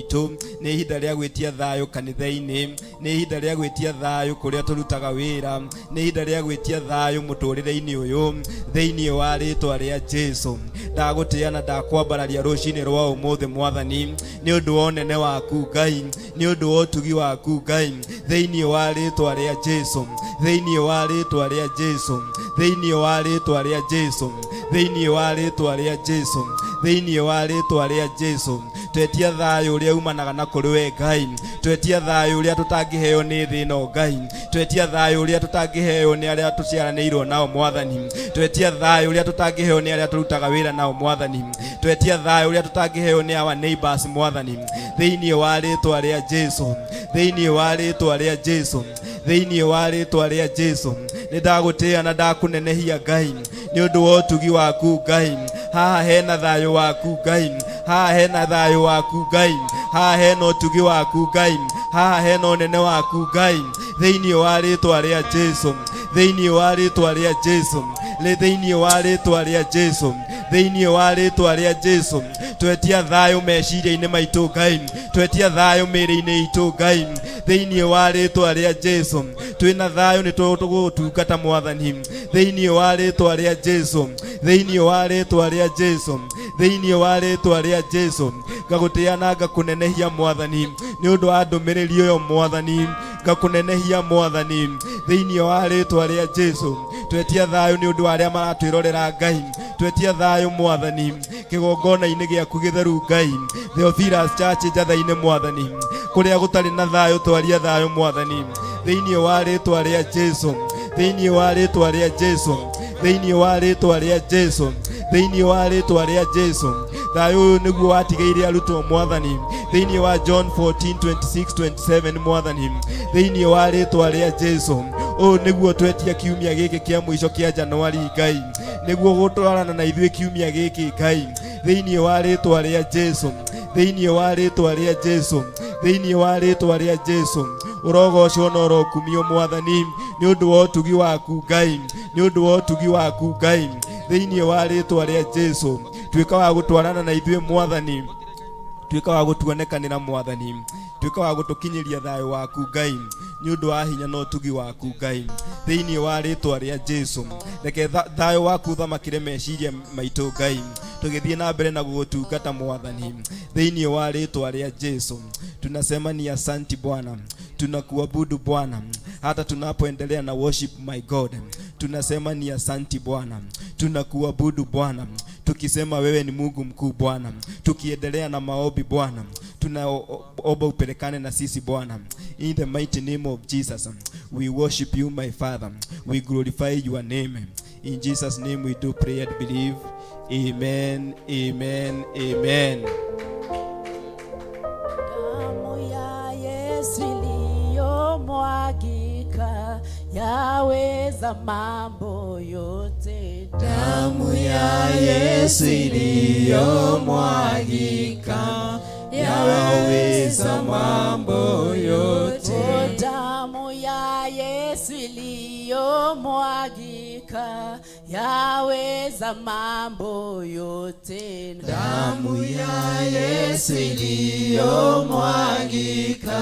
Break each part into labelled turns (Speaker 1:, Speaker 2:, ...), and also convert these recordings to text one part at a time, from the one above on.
Speaker 1: Itũ nĩ ihinda rĩa gwĩtia thayũ kanitha-inĩ, nĩ ihinda rĩa gwĩtia thayũ kũrĩa tũrutaga wĩra, nĩ ihinda rĩa gwĩtia thayũ mũtũrĩre-inĩ ũyũ thĩinĩ wa rĩtwa rĩa Jesu. Ndagũtĩa na ndakwambararia rũcinĩ rwa ũmũthĩ, Mwathani, nĩ ũndũ wa ũnene waku, Ngai, nĩ ũndũ wa ũtugi waku, Ngai, thĩinĩ wa rĩtwa rĩa Jesu, thĩinĩ wa rĩtwa rĩa Jesu, thĩinĩ wa rĩtwa rĩa Jesu, thĩinĩ wa rĩtwa rĩa Jesu, thĩinĩ wa rĩtwa rĩa Jesu. Twetia thayũ ũrĩa umanaga na kũrĩ we, Ngai. Twetia thayũ ũrĩa tũtangĩheo nĩ thĩ ĩno, Ngai. Twetia thayũ ũrĩa tũtangĩheo nĩ arĩa tũciaranĩirwo nao, Mwathani. Twetia thayũ ũrĩa tũtangĩheo nĩ arĩa tũrutaga wĩra nao, Mwathani. Twetia thayũ ũrĩa tũtangĩheo nĩ our neighbors, Mwathani, thĩinĩ wa rĩtwa rĩa Jesu, thĩinĩ wa rĩtwa rĩa Jesu, thĩinĩ wa rĩtwa rĩa Jesu. Nĩ ndagũtĩĩa na ndakũnenehia, Ngai, nĩ ũndũ wa ũtugi waku, Ngai. Haha hena thayũ waku, Ngai. Haha hena thayũ waku, Ngai. Haha hena ũtugi waku, Ngai. Haha hena ũnene waku, Ngai, thĩinĩ wa rĩtwa rĩa Jesu, thĩinĩ wa rĩtwa rĩa Jesu, thĩinĩ wa rĩtwa rĩa Jesu, thĩinĩ wa rĩtwa rĩa Jesu. Twetia thayũ meciria-inĩ maitũ, Ngai. Twetia thayũ mĩĩrĩ-inĩ itũ, Ngai, thĩinĩ wa rĩtwa rĩa Jesu. Twĩna thayũ nĩ tũgũtungata, Mwathani, thĩinĩ wa rĩtwa rĩa Jesu, thĩinĩ wa rĩtwa rĩa Jesu, thĩinĩ wa rĩtwa rĩa Jesu. Ngagũtĩa na ngakũnenehia, Mwathani, nĩ ũndũ wa ndũmĩrĩri ũyũ. Mwathani, ngakũnenehia, Mwathani, thĩinĩ wa rĩtwa rĩa Jesu. Twetia thayũ nĩ ũndũ wa arĩa maratwĩrorera, Ngai. Twetia thayũ, Mwathani, kĩgongona-inĩ gĩaku gĩtheru, Ngai, Theophilus Church Njatha-inĩ. Mwathani, kũrĩa gũtarĩ na thayũ, twaria thayũ, Mwathani, thĩinĩ wa rĩtwa rĩa Jesu, thĩinĩ wa rĩtwa rĩa Jesu, thĩinĩ wa rĩtwa rĩa Jesu, thĩinĩ wa rĩtwa rĩa Jesu. Thayũ ũyũ nĩguo watigĩire arutwo, Mwathani, thĩinĩ wa John 14 26 27. Mwathani, thĩinĩ wa rĩtwa rĩa Jesu, ũyũ nĩguo twetia kiumia gĩkĩ kĩa mũico kĩa Januari, Ngai, nĩguo gũtwarana na ithuĩ kiumia gĩkĩ, Ngai, thĩinĩ wa rĩtwa rĩa Jesu, thĩinĩ wa rĩtwa rĩa Jesu, thĩinĩ wa rĩtwa rĩa Jesu. Ũrogocwo na ũrokumio, Mwathani, nĩ ũndũ wa ũtugi waku, Ngai, nĩ ũndũ wa ũtugi waku, Ngai, thĩinĩ wa rĩtwa rĩa Jesu. Tuĩka wa gũtwarana na ithuĩ, Mwathani. Tuĩka wa gũtuonekanĩra, Mwathani. Tuĩka wa gũtũkinyĩria thayũ waku, Ngai, nĩ ũndũ wa hinya na ũtugi waku, Ngai, thĩinĩ wa rĩtwa rĩa Jesu. Reke thayũ waku ũthamakĩre meciria maitũ, Ngai, tũgĩthiĩ na mbere na gũgũtungata, Mwathani, thĩinĩ wa rĩtwa rĩa Jesu. Tunasema ni asanti, Bwana. Tunakuabudu, Bwana, hata tunapoendelea na worship. My God, tunasema ni asanti, Bwana. Tunakuabudu, Bwana, tukisema wewe ni Mungu mkuu. Bwana, tukiendelea na maombi, Bwana, tunaomba upelekane na sisi, Bwana. In the mighty name of Jesus we worship you, my Father. We glorify your name. In Jesus' name we do pray and believe. Amen, amen, amen.
Speaker 2: Damu ya Yesu iliyomwagika yaweza mambo yote.
Speaker 3: Damu ya Yesu iliyomwagika yaweza mambo yote.
Speaker 2: Oh, damu ya Yesu iliyomwagika yaweza mambo yote.
Speaker 3: Damu ya Yesu iliyomwagika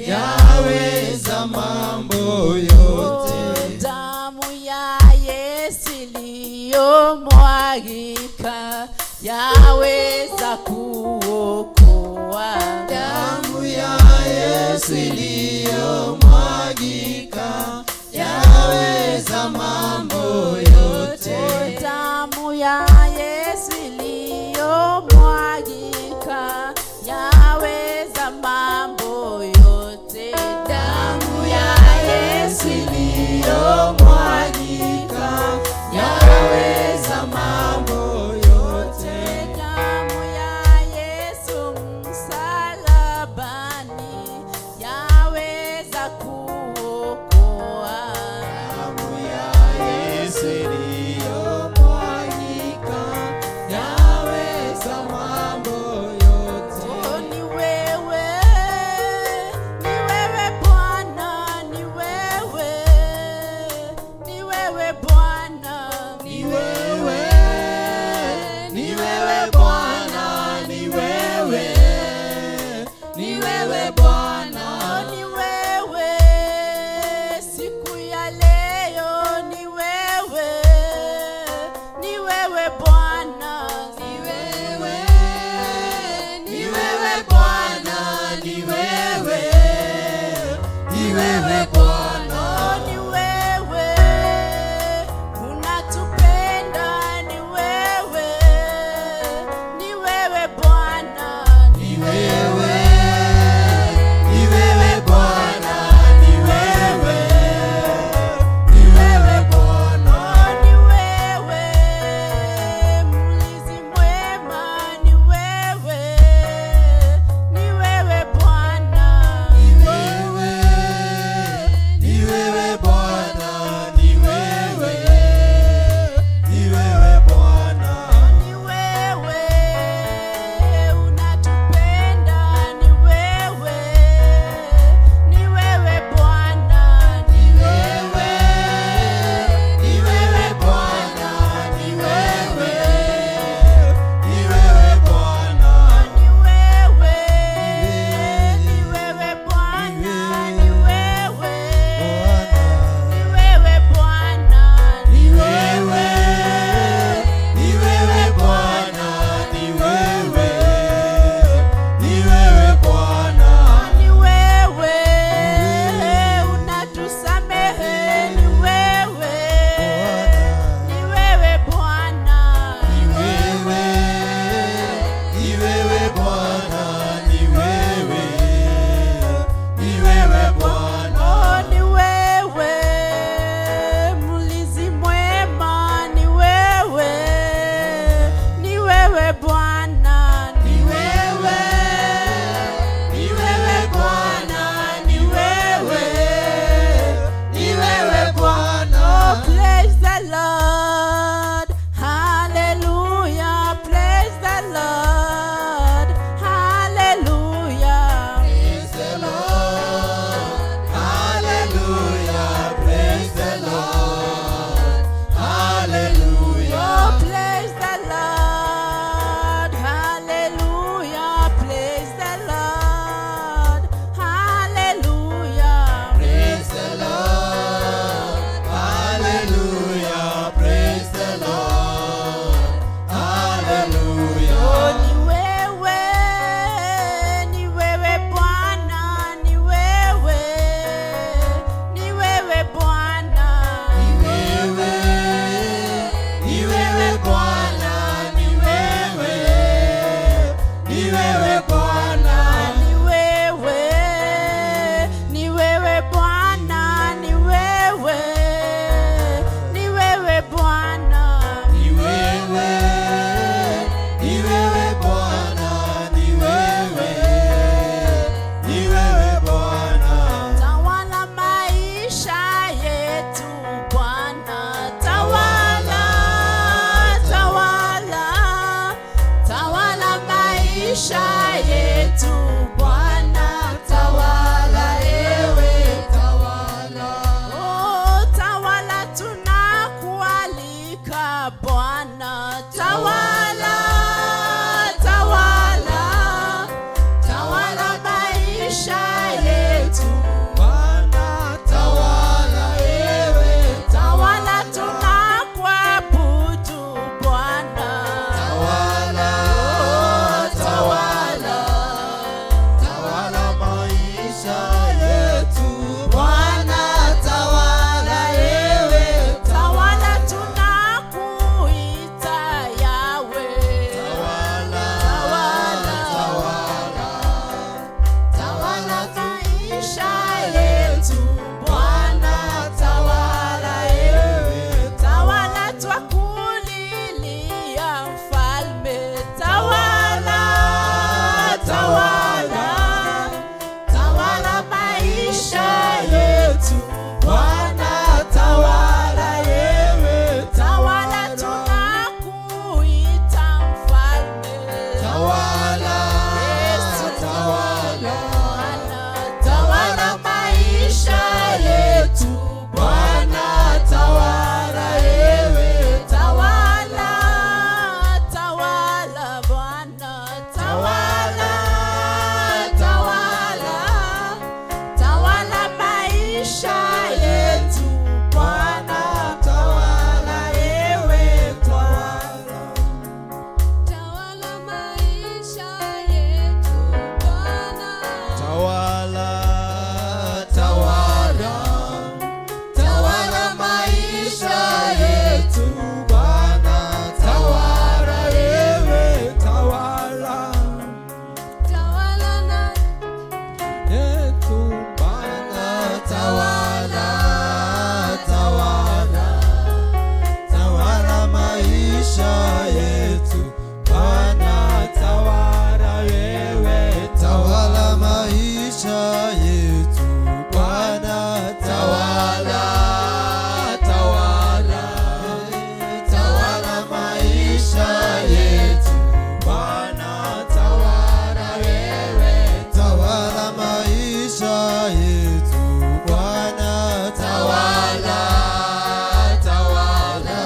Speaker 3: yaweza mambo yote.
Speaker 2: Oh, damu ya Yesu iliyomwagika yaweza kuokoa.
Speaker 3: Damu ya Yesu iliyomwagika yaweza mambo yote.
Speaker 2: Oh, damu ya Yesu iliyomwagika yaweza mambo yote.
Speaker 3: Damu ya Yesu iliyomwagika yaweza mambo yote.
Speaker 2: Damu ya Yesu msalabani yaweza kuokoa.
Speaker 3: Damu ya
Speaker 2: Bwana, tawala, tawala, tawala maisha yetu.
Speaker 3: Bwana tawala ewe,
Speaker 2: Tawala, tunakuabudu Bwana.
Speaker 3: Tawala,
Speaker 2: Tawala,
Speaker 3: tawala maisha yetu. Bwana tawala ewe,
Speaker 2: tawala, tunakuita Yahweh.
Speaker 3: Tawala,
Speaker 2: Tawala,
Speaker 3: tawala,
Speaker 2: tawala maisha yetu Bwana, tawala ewe, tawala, twakulilia Mfalme, tawala, tawala, tawala maisha yetu
Speaker 3: Bwana tawala ewe,
Speaker 2: tawala, tunakuita Mfalme,
Speaker 3: Tawala,
Speaker 2: Yesu,
Speaker 3: tawala,
Speaker 2: Bwana, tawala maisha yetu.
Speaker 3: Bwana tawala ewe,
Speaker 2: Tawala, tawala Bwana, tawala, tawala, tawala maisha yetu Bwana.
Speaker 3: Tawala ewe, tawala.
Speaker 4: Tawala maisha yetu Bwana.
Speaker 3: Tawala, tawala, tawala maisha yetu Bwana, tawala ewe, tawala
Speaker 4: Tawala na
Speaker 3: yetu Bwana, tawala, tawala, tawala maisha yetu Bwana, tawala wewe, tawala maisha yetu Bwana, tawala, tawala, tawala maisha yetu Bwana, tawala wewe, tawala maisha yetu Bwana, tawala, tawala,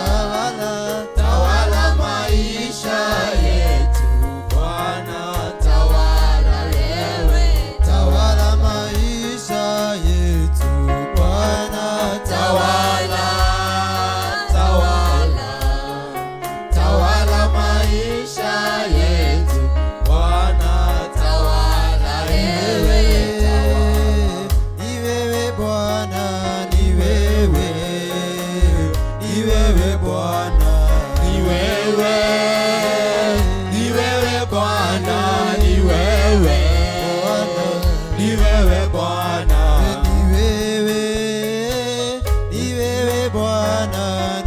Speaker 3: tawala maisha yetu Bwana, tawala wewe, tawala maisha yetu Bwana, tawala, tawala, tawala maisha yetu Bwana, tawala wewe, ni wewe Bwana, ni wewe, ni wewe Bwana, ni wewe, ni wewe Bwana, ni wewe, ni wewe Bwana, ni wewe, ni wewe Bwana,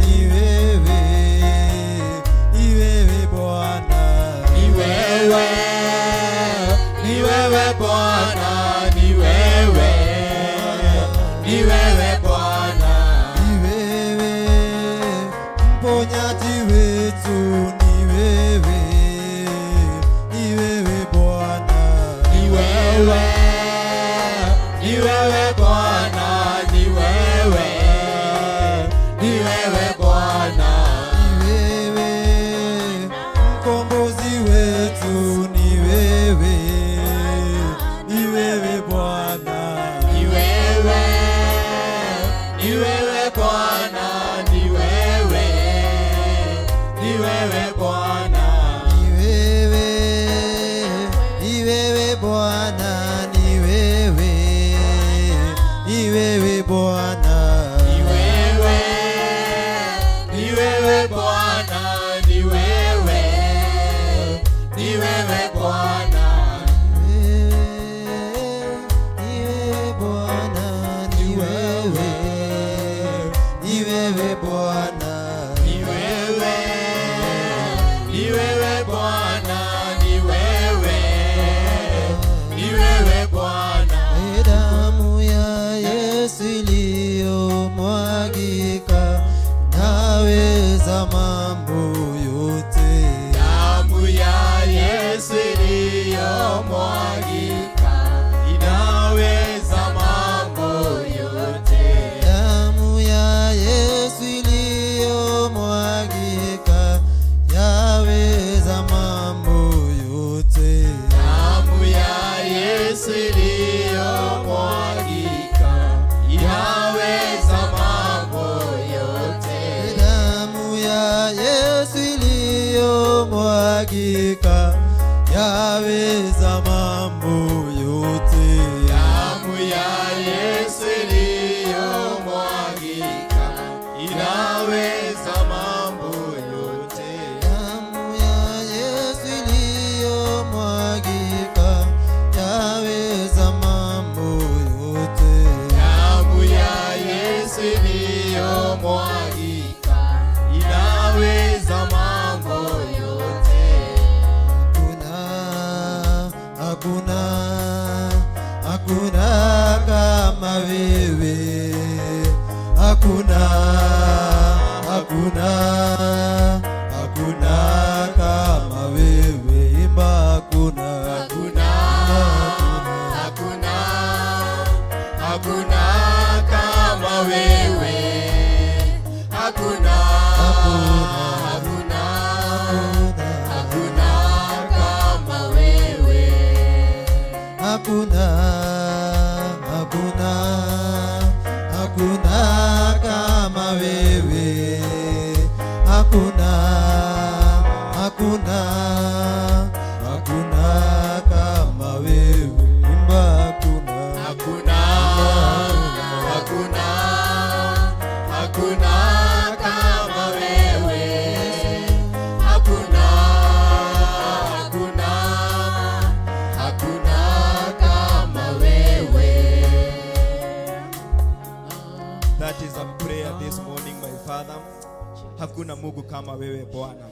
Speaker 3: ni wewe, ni wewe Bwana, ni wewe, ni wewe Bwana, ni wewe, ni wewe Bwana, ni wewe mponyaji wetu, ni wewe, ni wewe Bwana, ni wewe, ni wewe Bwana, ni wewe, ni wewe Bwana, ni wewe mkombozi wetu, ni wewe, ni wewe Bwana, ni wewe, ni wewe Bwana, ni wewe, ni wewe Bwana, ni wewe, ni wewe Bwana, ni wewe, ni wewe Bwana, ni wewe, ni wewe Bwana, ni wewe, ni wewe Bwana, ni wewe Bwana, ni wewe, ni wewe Bwana, ni wewe, ni wewe Bwana, ni wewe, ni wewe Bwana. Damu ya Yesu iliyomwagika inaweza mambo yote. Damu ya Yesu iliyomwagika inaweza mambo yote. Damu ya Yesu iliyomwagika. iliyomwagika yaweza mambo yote.
Speaker 1: Damu ya Yesu iliyomwagika inaweza mambo yote.
Speaker 3: Damu ya Yesu iliyomwagika yaweza mambo yote.
Speaker 1: Damu ya Yesu iliyomwagika inaweza mambo yote.
Speaker 3: Hakuna, hakuna, hakuna kama wewe. Hakuna, hakuna, hakuna kama wewe. Imba hakuna,
Speaker 1: Hakuna, hakuna, hakuna kama wewe. Hakuna, hakuna, hakuna kama wewe.
Speaker 3: Hakuna, hakuna, hakuna kama wewe. Hakuna, hakuna, hakuna kama wewe. Imba hakuna,
Speaker 1: Hakuna, hakuna, hakuna kama wewe. Hakuna, hakuna, hakuna kama wewe. That is a prayer this morning, my Father. Hakuna Mungu kama wewe Bwana.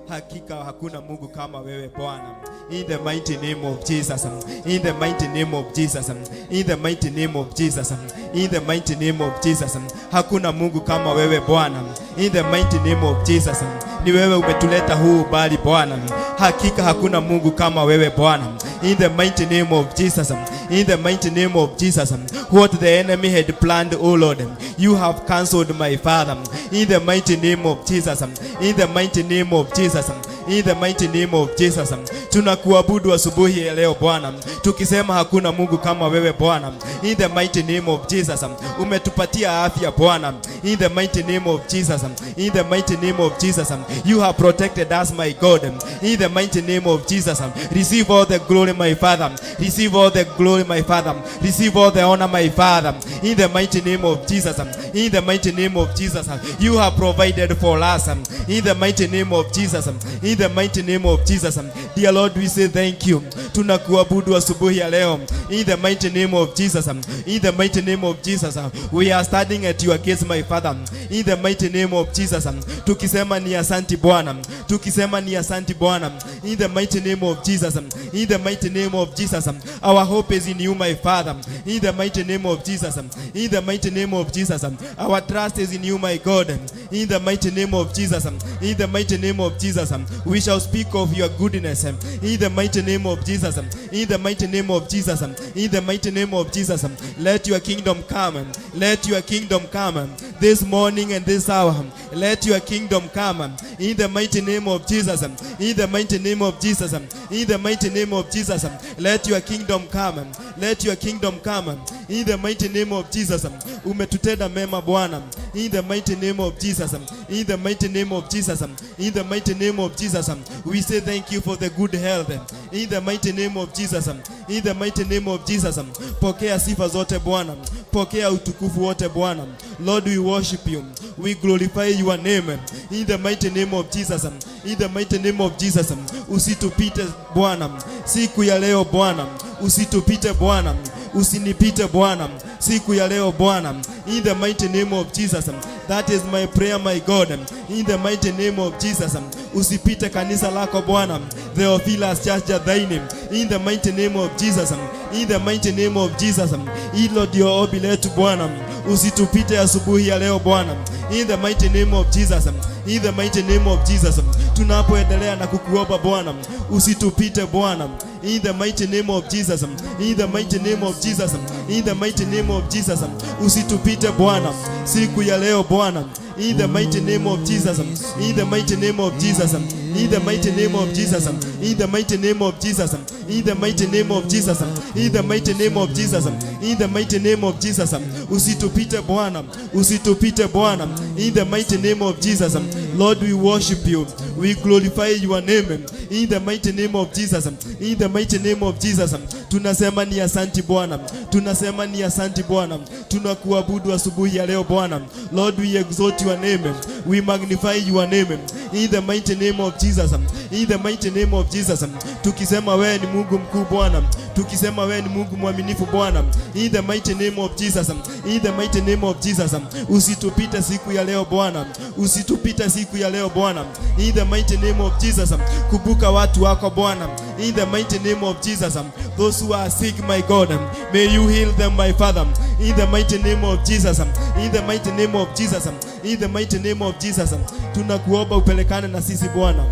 Speaker 1: Hakika hakuna Mungu kama wewe Bwana. In the mighty name of Jesus. In the mighty name of Jesus. In the mighty name of Jesus. In the mighty name of Jesus. Hakuna Mungu kama wewe Bwana. In the mighty name of Jesus. Ni wewe umetuleta huu umbali Bwana. Hakika hakuna Mungu kama wewe Bwana. In the mighty name of Jesus. In the mighty name of Jesus. What the enemy had planned, oh Lord, you have cancelled, my Father. In the mighty name of Jesus. In the mighty name of Jesus. In the mighty name of Jesus. Tunakuabudu asubuhi ya leo Bwana, tukisema hakuna Mungu kama wewe Bwana. In the mighty name of Jesus. Umetupatia afya Bwana. In the mighty name of Jesus. In the mighty name of Jesus. You have protected us, my God. In the mighty name of Jesus. Receive all the glory, my Father. Receive all the glory, my Father. Receive all the honor, my Father. In the mighty name of Jesus. In the mighty name of Jesus. You have provided for us. In the mighty name of Jesus. In the mighty name of Jesus. Dear Lord, we say thank you. Tunakuabudu asubuhi ya leo. In the mighty name of Jesus. In the mighty name of Jesus. We are standing at your gates, my Father. In the mighty name of Jesus. Tukisema ni asanti Bwana. Tukisema ni asanti Bwana. In the mighty name of Jesus. In the mighty name of Jesus. Our hope is in you, my Father. In the mighty name of Jesus. In the mighty name of Jesus. Our trust is in you, my God. In the mighty name of Jesus. In the mighty name of Jesus. We shall speak of your goodness. In the mighty name of Jesus. In the mighty name of Jesus. In the mighty name of Jesus. Let your kingdom come. Let your kingdom come. This morning and this hour. Let your kingdom come. In the mighty name of Jesus. In the mighty name of Jesus. In the mighty name of Jesus. Let your kingdom come. Let your kingdom come. In the mighty name of Jesus. Umetutenda mema Bwana. In the mighty name of Jesus. In the mighty name of Jesus. In the mighty name of Jesus. We say thank you for the good health. In the mighty name of Jesus. In the mighty name of Jesus. Pokea sifa zote Bwana. Pokea utukufu wote Bwana. Lord, we worship you. We glorify your name. In the mighty name of Jesus. In the mighty name of Jesus. Usitupite Bwana. Siku ya leo Bwana. Usitupite Bwana. Usinipite Bwana. Siku ya leo Bwana. In the mighty name of Jesus. That is my prayer, my God. In the mighty name of Jesus. Usipite kanisa lako Bwana. Theophilus Church Jathaini. In the mighty name of Jesus. In the mighty name of Jesus. Hilo ndio ombi letu Bwana. Usitupite asubuhi ya leo Bwana. In the mighty name of Jesus. In the mighty name of Jesus. Tunapoendelea na kukuomba Bwana, usitupite Bwana. In the mighty name of Jesus. In the mighty name of Jesus. In the mighty name of Jesus. Usitupite Bwana siku ya leo Bwana. In the mighty name of Jesus. In the mighty name of Jesus. In the mighty name of Jesus. In the mighty name of Jesus. In the mighty name of Jesus. In the mighty name of Jesus. In the mighty name of Jesus. Usitupite Bwana. Usitupite Bwana. In the mighty name of Jesus. Lord, we worship you. We glorify your name. In the mighty name of Jesus. In the mighty name of Jesus. Tunasema ni asanti Bwana. Tunasema ni asanti Bwana. Tunakuabudu asubuhi ya leo Bwana. Lord, we exalt your name. We magnify your name. In the mighty name of Jesus. In the mighty name of Jesus. Tukisema wewe ni Mungu mkuu Bwana. Tukisema wewe ni Mungu mwaminifu Bwana. In the mighty name of Jesus. In the mighty name of Jesus. Usitupite siku ya leo Bwana. Usitupite siku ya leo Bwana. In the mighty name of Jesus. Kumbuka watu wako Bwana. In the mighty name of Jesus. Those who are sick, my God, may you heal them, my Father. In the mighty name of Jesus. In the mighty name of Jesus. In the mighty name of Jesus. Tunakuomba upelekane na sisi Bwana.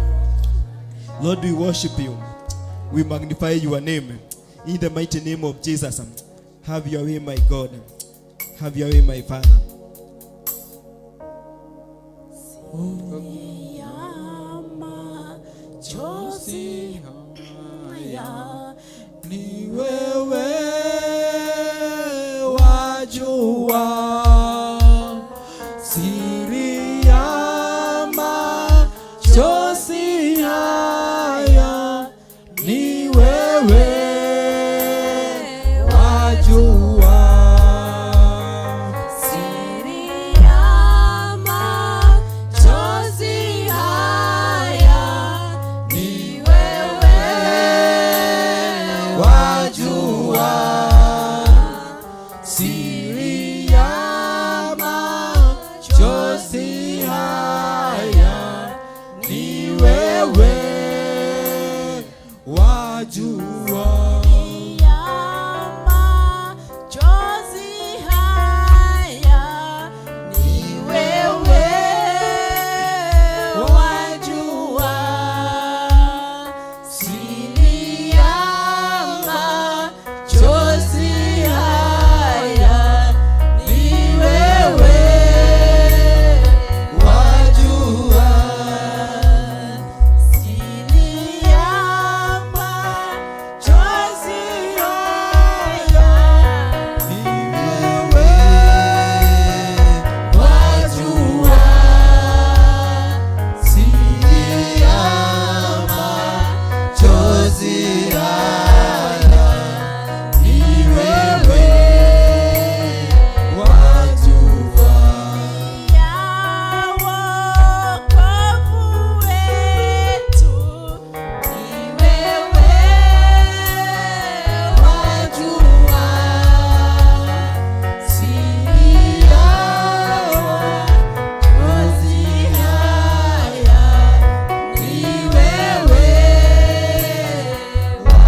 Speaker 1: Lord, we worship you. We magnify your name. In the mighty name of Jesus. Have your way, my God. Have your way, my Father.
Speaker 2: Ya machozi haya
Speaker 3: Ni wewe wajua siri ya machozi haya, ni wewe wajua.
Speaker 2: Siri ya machozi haya ni wewe
Speaker 3: Wajua siri ya machozi haya, ni wewe wajua.
Speaker 2: Ya machozi haya ni wewe wajua. Siri ya machozi haya ni wewe
Speaker 3: Wajua.
Speaker 2: Siri ya machozi haya
Speaker 3: Ni wewe wajua siri ya machozi haya, ni wewe wajua.
Speaker 2: Ya wokovu wetu ni wewe wajua. Siri ya machozi haya ni wewe wajua.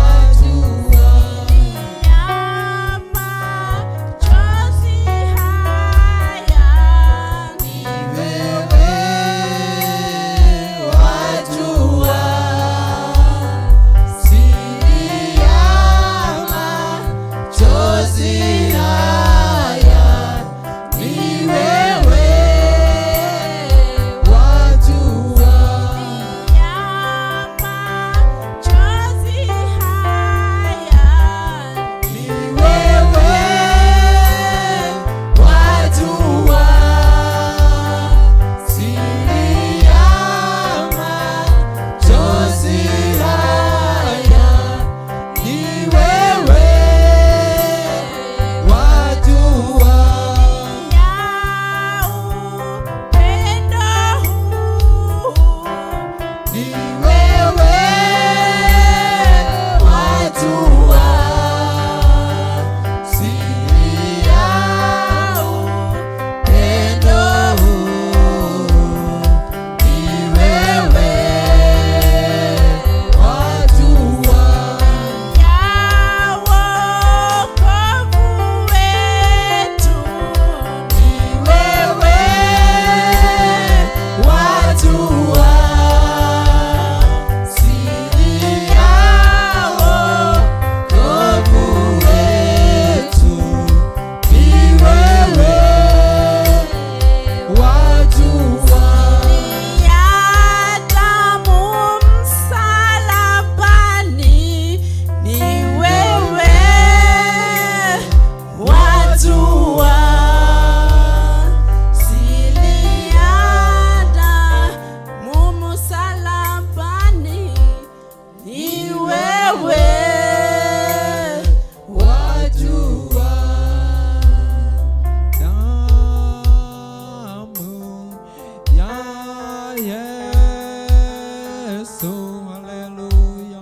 Speaker 3: Yesu, haleluya.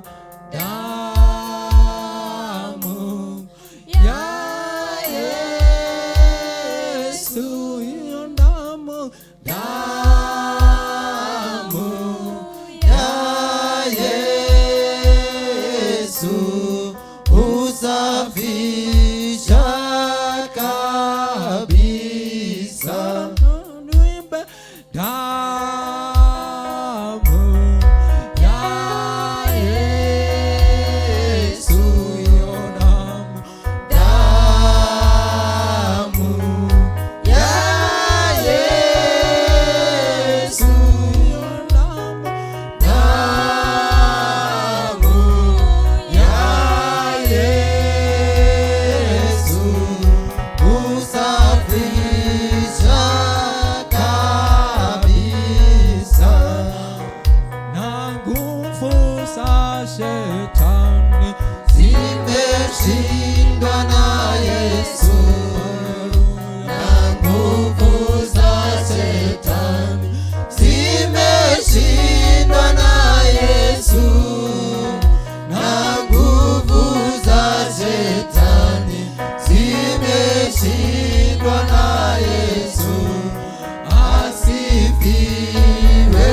Speaker 3: Damu ya Yesu, hiyo damu, damu ya Yesu husafisha kabisa. Niimbe damu ya Yesu, hiyo damu, damu ya Yesu, hiyo damu, damu ya Yesu husafisha kabisa.
Speaker 5: Na nguvu za shetani
Speaker 3: zimeshindwa na Yesu, na nguvu za shetani zimeshindwa na Yesu, na nguvu za shetani zimeshindwa na Yesu. Asifiwe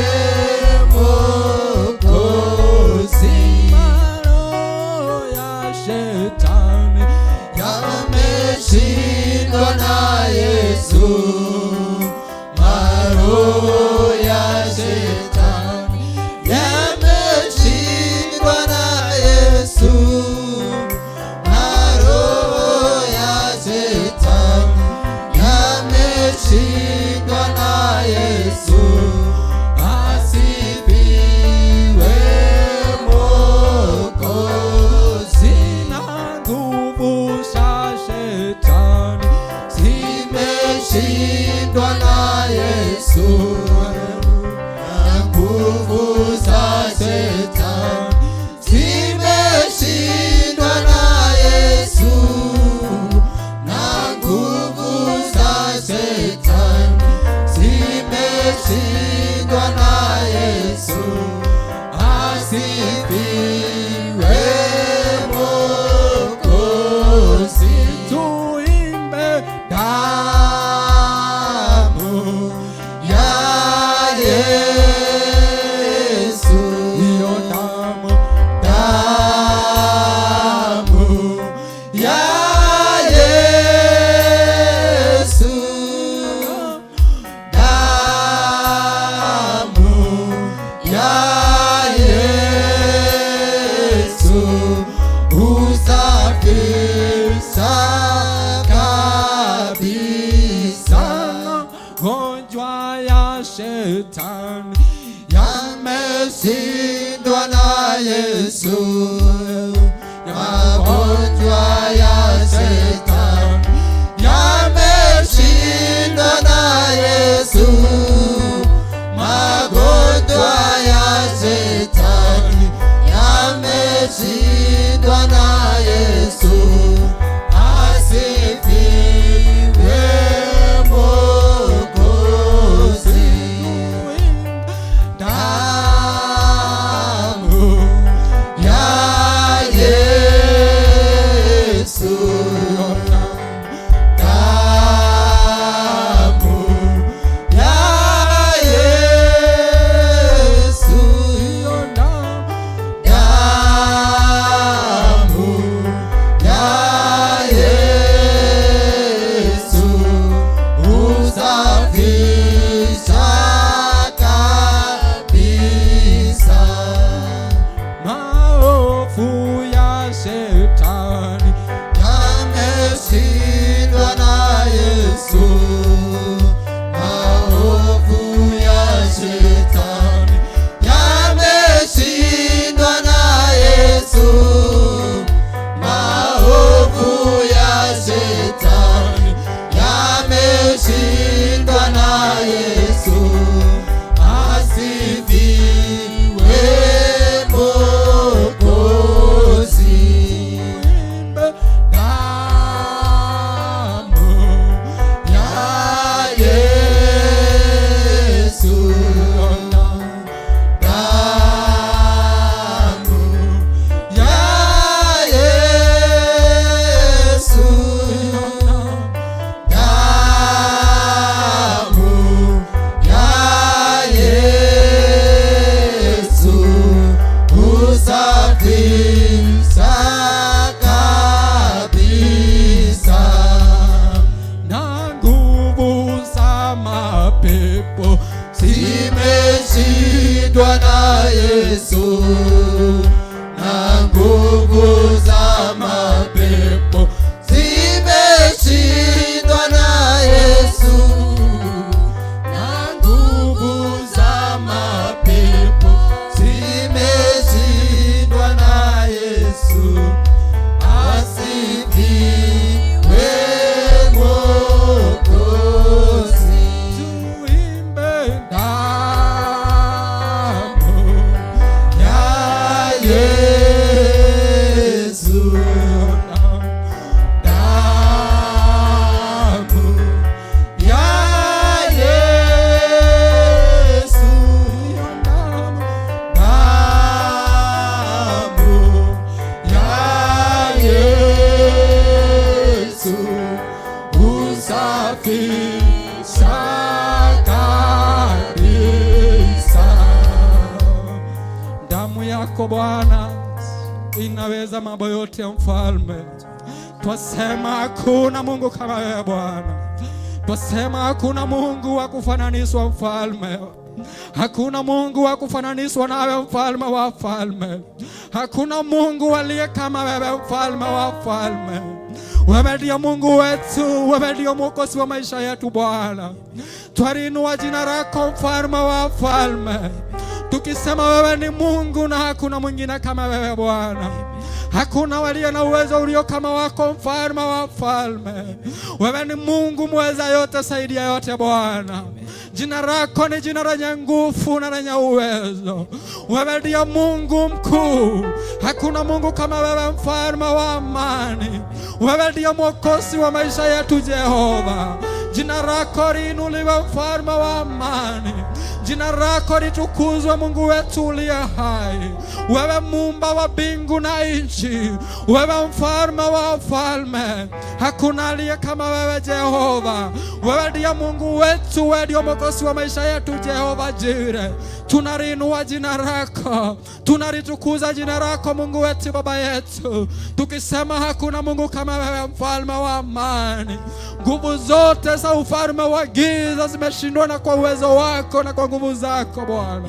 Speaker 3: Mwokozi.
Speaker 5: Maroho ya shetani
Speaker 3: yameshindwa na Yesu, maroho ya shetani yameshindwa na Yesu, maroho ya shetani yameshindwa na Yesu. Asifiwe Mwokozi.
Speaker 5: Na nguvu za shetani
Speaker 3: zimeshindwa na Yesu, na nguvu za shetani zimeshindwa na Yesu, na nguvu za shetani zimeshindwa na Yesu. Asifiwe Mwokozi.
Speaker 5: Tuimbe
Speaker 3: Damu ya Yesu,
Speaker 5: hiyo damu,
Speaker 3: damu ya Yesu, damu ya Yesu husafisha kabisa.
Speaker 5: Magonjwa ya shetani
Speaker 3: yameshindwa na Yesu, magonjwa ya shetani yameshindwa na Yesu, magonjwa ya shetani yameshindwa na Yesu. Asifiwe Mwokozi. Damu ya Yesu na nguvu za mapepo zimeshindwa na Yesu na nguvu za mapepo zimeshindwa na Yesu. Asifiwe Mwokozi.
Speaker 5: Tuimbe damu
Speaker 3: ya Yesu, damu ya Yesu, damu ya Yesu husafisha kabisa.
Speaker 5: Damu yako Bwana inaweza mambo yote ya mfalme. Twasema hakuna Mungu kama wewe Bwana. Twasema hakuna Mungu wa kufananishwa mfalme. Hakuna Mungu wa kufananishwa nawe mfalme wa falme. Hakuna Mungu aliye kama wewe mfalme wa falme. Wewe ndiyo Mungu wetu, wewe ndiyo mwokozi wa maisha yetu Bwana. Twalinua jina lako mfalme wa falme, tukisema wewe ni Mungu na hakuna mwingine kama wewe Bwana. Hakuna walio na uwezo ulio kama wako, mfalme wa falme. Wewe ni Mungu mweza yote, saidia yote Bwana. Jina lako ni jina lenye nguvu na lenye uwezo. Wewe ndiye Mungu mkuu, hakuna Mungu kama wewe, mfalme wa amani. Wewe ndiye mwokozi wa maisha yetu Jehova. Jina lako liinuliwe, mfalme wa amani. Jina lako litukuzwe, Mungu wetu uliye hai. Wewe muumba wa mbingu na nchi, wewe mfalme wa falme, hakuna aliye kama wewe Jehova. Wewe ndiye Mungu wetu, wewe ndiye mwokozi wa maisha yetu Jehova Jire. Tunaliinua jina lako, tunalitukuza jina lako Mungu wetu, Baba yetu, tukisema hakuna Mungu kama wewe, mfalme wa amani. Nguvu zote za ufalme wa giza zimeshindwa na kwa uwezo wako na kwa nguvu zako Bwana.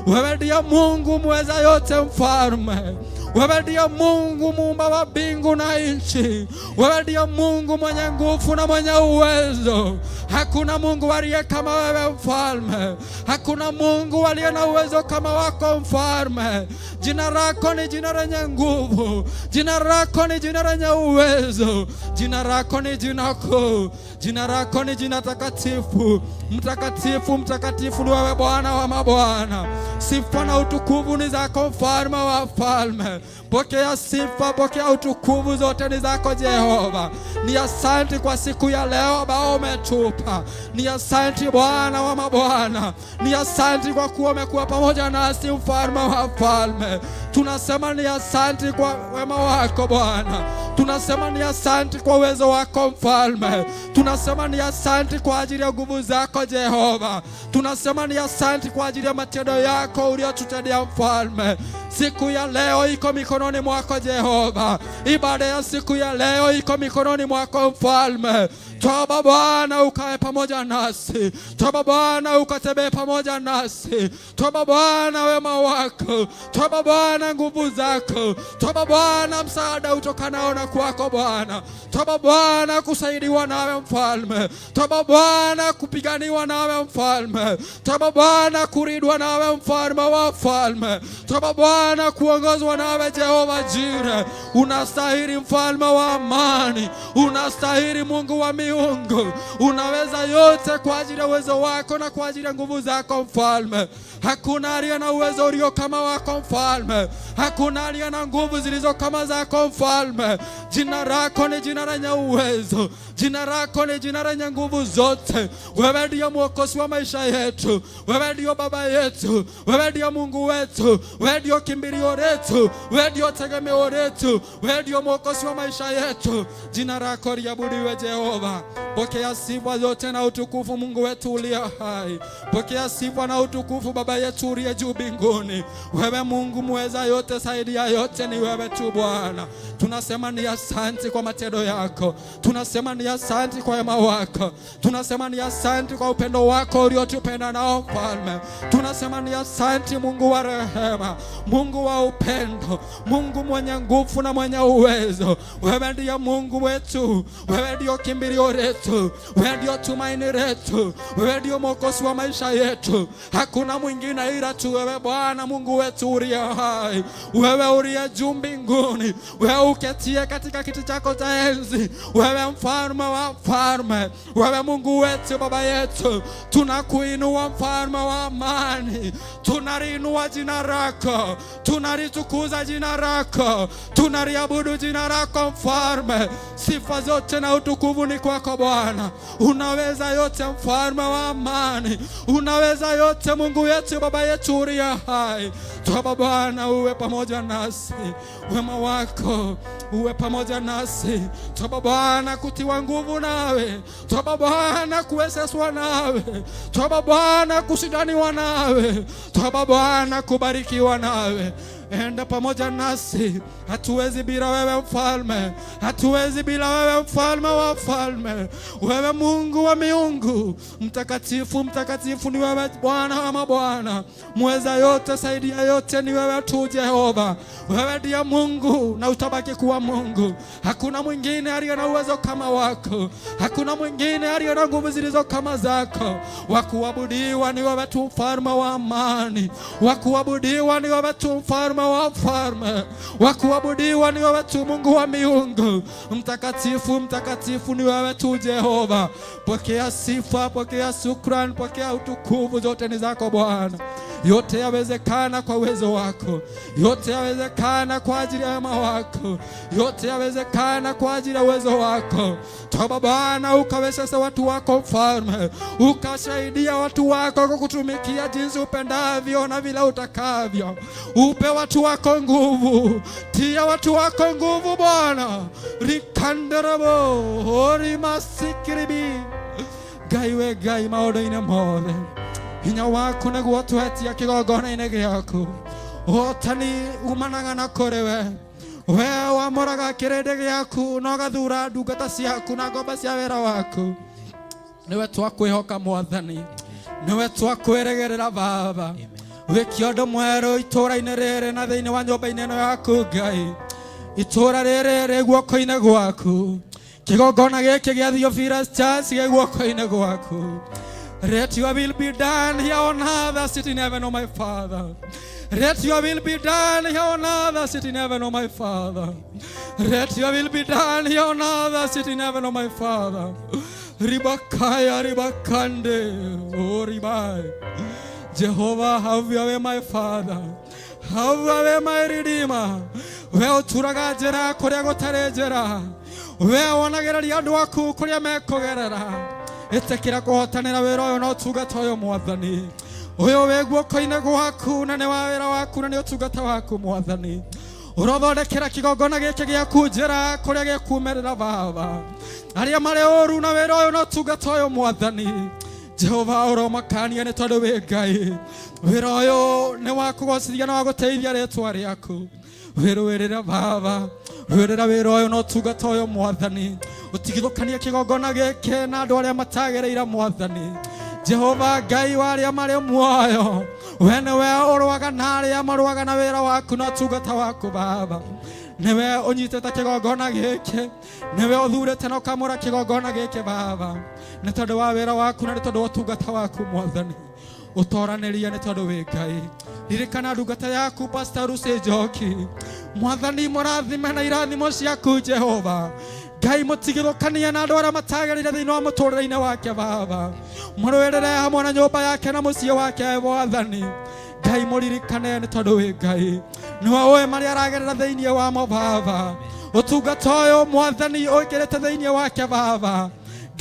Speaker 5: Wewe ndiye Mungu mweza yote, mfalme. Wewe ndiye Mungu muumba wa mbingu na nchi. Wewe ndiye Mungu mwenye nguvu na mwenye uwezo. Hakuna Mungu aliye kama wewe mfalme. Hakuna Mungu aliye na uwezo kama wako mfalme. Jina lako ni jina lenye nguvu. Jina lako ni jina lenye uwezo. Jina lako ni jina kuu. Jina lako ni jina takatifu. Mtakatifu, mtakatifu ni wewe Bwana wa mabwana. Sifa na utukufu ni zako mfalme wa falme. Pokea sifa, pokea utukufu, zote ni zako Jehova. Ni asante kwa siku ya leo ambao umetupa. Ni asante Bwana wa mabwana. Ni asante kwa kuwa umekuwa pamoja nasi mfalme wa falme. Tunasema ni asante kwa wema wako Bwana. Tunasema ni asante kwa uwezo wako mfalme. Tunasema ni asante kwa ajili ya nguvu zako Jehova. Tunasema ni asante kwa ajili ya matendo yako uliyotutendea mfalme. Siku ya leo iko mikononi mwako Jehova. Ibada ya siku ya leo iko mikononi mwako mfalme. Toba Bwana ukae pamoja nasi. Toba Bwana ukatembee pamoja nasi. Toba Bwana wema wako. Toba Bwana nguvu zako. Toba Bwana msaada utokanao na kwako Bwana. Toba Bwana kusaidiwa nawe mfalme. Toba Bwana kupiganiwa nawe mfalme. Toba Bwana kuridwa nawe mfalme wa falme. Toba Bwana kuongozwa nawe Jehova Jire. Unastahili mfalme wa amani. Unastahili Mungu wa miungu. Unaweza yote kwa ajili ya uwezo wako na kwa ajili ya nguvu zako mfalme. Hakuna aliye na uwezo ulio kama wako mfalme. Hakuna aliye na nguvu zilizo kama zako mfalme. Jina lako ni jina lenye uwezo. Jina lako ni jina lenye nguvu zote. Wewe ndiyo mwokozi wa maisha yetu. Wewe ndiyo baba yetu. Wewe ndiyo Mungu wetu. Wewe ndiyo kimbilio letu. Wewe ndiyo tegemeo letu. Wewe ndiyo mwokozi wa maisha yetu. Jina lako liabudiwe Jehova. Pokea sifa zote na utukufu, Mungu wetu uliye hai. Pokea sifa na utukufu Baba. Baba yetu uliye juu mbinguni, wewe Mungu mweza yote, zaidi ya yote ni wewe tu Bwana. Tunasema ni asante kwa matendo yako, tunasema ni asante kwa wema wako, tunasema ni asante kwa upendo wako uliotupenda nao Mfalme. Tunasema ni asante Mungu wa rehema, Mungu wa upendo, Mungu mwenye nguvu na mwenye uwezo. Wewe ndiye Mungu wetu, wewe ndio kimbilio letu, wewe ndio tumaini letu, wewe ndio mwokozi wa maisha yetu. Hakuna mwingine ila tu wewe Bwana Mungu wetu uliye hai, wewe uliye juu mbinguni, wewe uketie katika kiti chako cha enzi, wewe mfalme wa falme, wewe Mungu wetu, Baba yetu, tunakuinua mfalme wa amani, tunaliinua jina lako, tunalitukuza jina lako, tunaliabudu jina lako mfalme. Sifa zote na utukufu ni kwako Bwana. Unaweza yote mfalme wa amani, unaweza yote Mungu wetu, Baba yetu uliye hai. Tuomba Bwana uwe pamoja nasi, wema wako uwe pamoja nasi. Tuomba Bwana kutiwa nguvu nawe, tuomba Bwana kuwezeshwa nawe, tuomba Bwana kushindaniwa nawe, tuomba Bwana kubarikiwa nawe. Enda pamoja nasi, hatuwezi bila wewe mfalme, hatuwezi bila wewe mfalme wa falme, wewe Mungu wa miungu, mtakatifu, mtakatifu ni wewe Bwana wa mabwana, mweza yote, saidia yote ni wewe tu Jehova. Wewe ndiye Mungu na utabaki kuwa Mungu. Hakuna mwingine aliye na uwezo kama wako, hakuna mwingine aliye na nguvu zilizo kama zako. Wa kuabudiwa ni wewe tu, mfalme wa amani. Wa kuabudiwa ni wewe tu, mfalme wa falme. Wa kuabudiwa ni wewe tu, Mungu wa miungu. Mtakatifu, mtakatifu ni wewe tu Jehova. Pokea sifa, pokea shukrani, pokea utukufu, zote ni zako Bwana. Yote yawezekana kwa uwezo wako, yote yawezekana kwa ajili ya wema wako, yote yawezekana kwa ajili ya uwezo wako. Toba Bwana, ukawezeshe watu wako mfalme, ukasaidia watu wako kukutumikia jinsi upendavyo na vile utakavyo. Upe watu wako nguvu, tia watu wako nguvu Bwana. rikanderebo orimasikiribi Ngai we Ngai maũndũ-inĩ mothe hinya waku nĩguo twetia kĩgongona-inĩ gĩaku ũhotani umanaga na kũrĩ we we wamũraga kĩrĩndĩ gĩaku na ũgathura ndungata ciaku na ngomba cia wĩra waku nĩwe twakwĩhoka mwathani nĩwe twakwĩrĩgĩrĩra baba wĩke ũndũ mwerũ itũũra-inĩ rĩrĩ na thĩinĩ wa nyũmba-inĩ ĩno yaku Ngai itũũra rĩrĩ rĩ guoko-inĩ gwaku kĩgongona gĩkĩ gĩa Theophilus Church gĩ guoko-inĩ gwaku. Let your will be done here on earth as it in heaven, oh my Father. Let your will be done here on earth as it in heaven, oh my Father. Let your will be done here on earth as it in heaven, oh my Father. Ribakaya ribakande, oh ribai. Jehovah, have your way, my Father. Have your way, my Redeemer. We ũturaga njĩra kũrĩa gũtarĩ njĩra. We wonagĩrĩria andũ aku kũrĩa mekũgerera. Ĩtĩkĩra kũhotanĩra wĩra ũyũ na ũtungata ũyũ mwathani. Ũyũ wĩ guoko-inĩ gwaku na nĩ wa wĩra waku na nĩ ũtungata waku mwathani. Ũrothondekera kĩgongona gĩkĩ gĩaku njĩra kũrĩa gĩkumĩrĩra baba. Arĩa marĩ ũru na wĩra ũyũ na ũtungata ũyũ mwathani. Jehova ũromakania nĩ tondũ wĩ Ngai. Wĩra ũyũ nĩ wa kũgocithia na wa gũteithia rĩtwa rĩaku. Wĩrũĩrĩra baba, rũĩrĩra wĩra ũyũ na ũtungata ũyũ mwathani. Ũtigithũkanie kĩgongona gĩkĩ na andũ arĩa matagĩrĩire mwathani. Jehova Ngai wa arĩa marĩ muoyo, we nĩwe ũrũaga na arĩa marũaga na wĩra waku na ũtungata waku baba. Nĩwe ũnyitĩte kĩgongona gĩkĩ, nĩwe ũthurĩte na ũkamũra kĩgongona gĩkĩ baba, nĩ tondũ wa wĩra waku na nĩ tondũ wa ũtungata waku mwathani. Ũtoranĩrie nĩ tondũ wĩ Ngai. Ririkana ndungata yaku Pastor Lucy Njoki, mwathani mũrathime na irathimo ciaku Jehova. Ngai mũtigithũkanie na andũ arĩa matagĩrĩire thĩinĩ wa mũtũrĩre-inĩ wake baba. Mũrũĩrĩre hamwe na nyũmba yake na mũciĩ wake mwathani. Ngai mũririkane nĩ tondũ wĩ Ngai. Nĩwe ũĩ marĩa aragerera thĩinĩ wamo baba. Ũtungata ũyũ mwathani ũikĩrĩte thĩinĩ wake baba.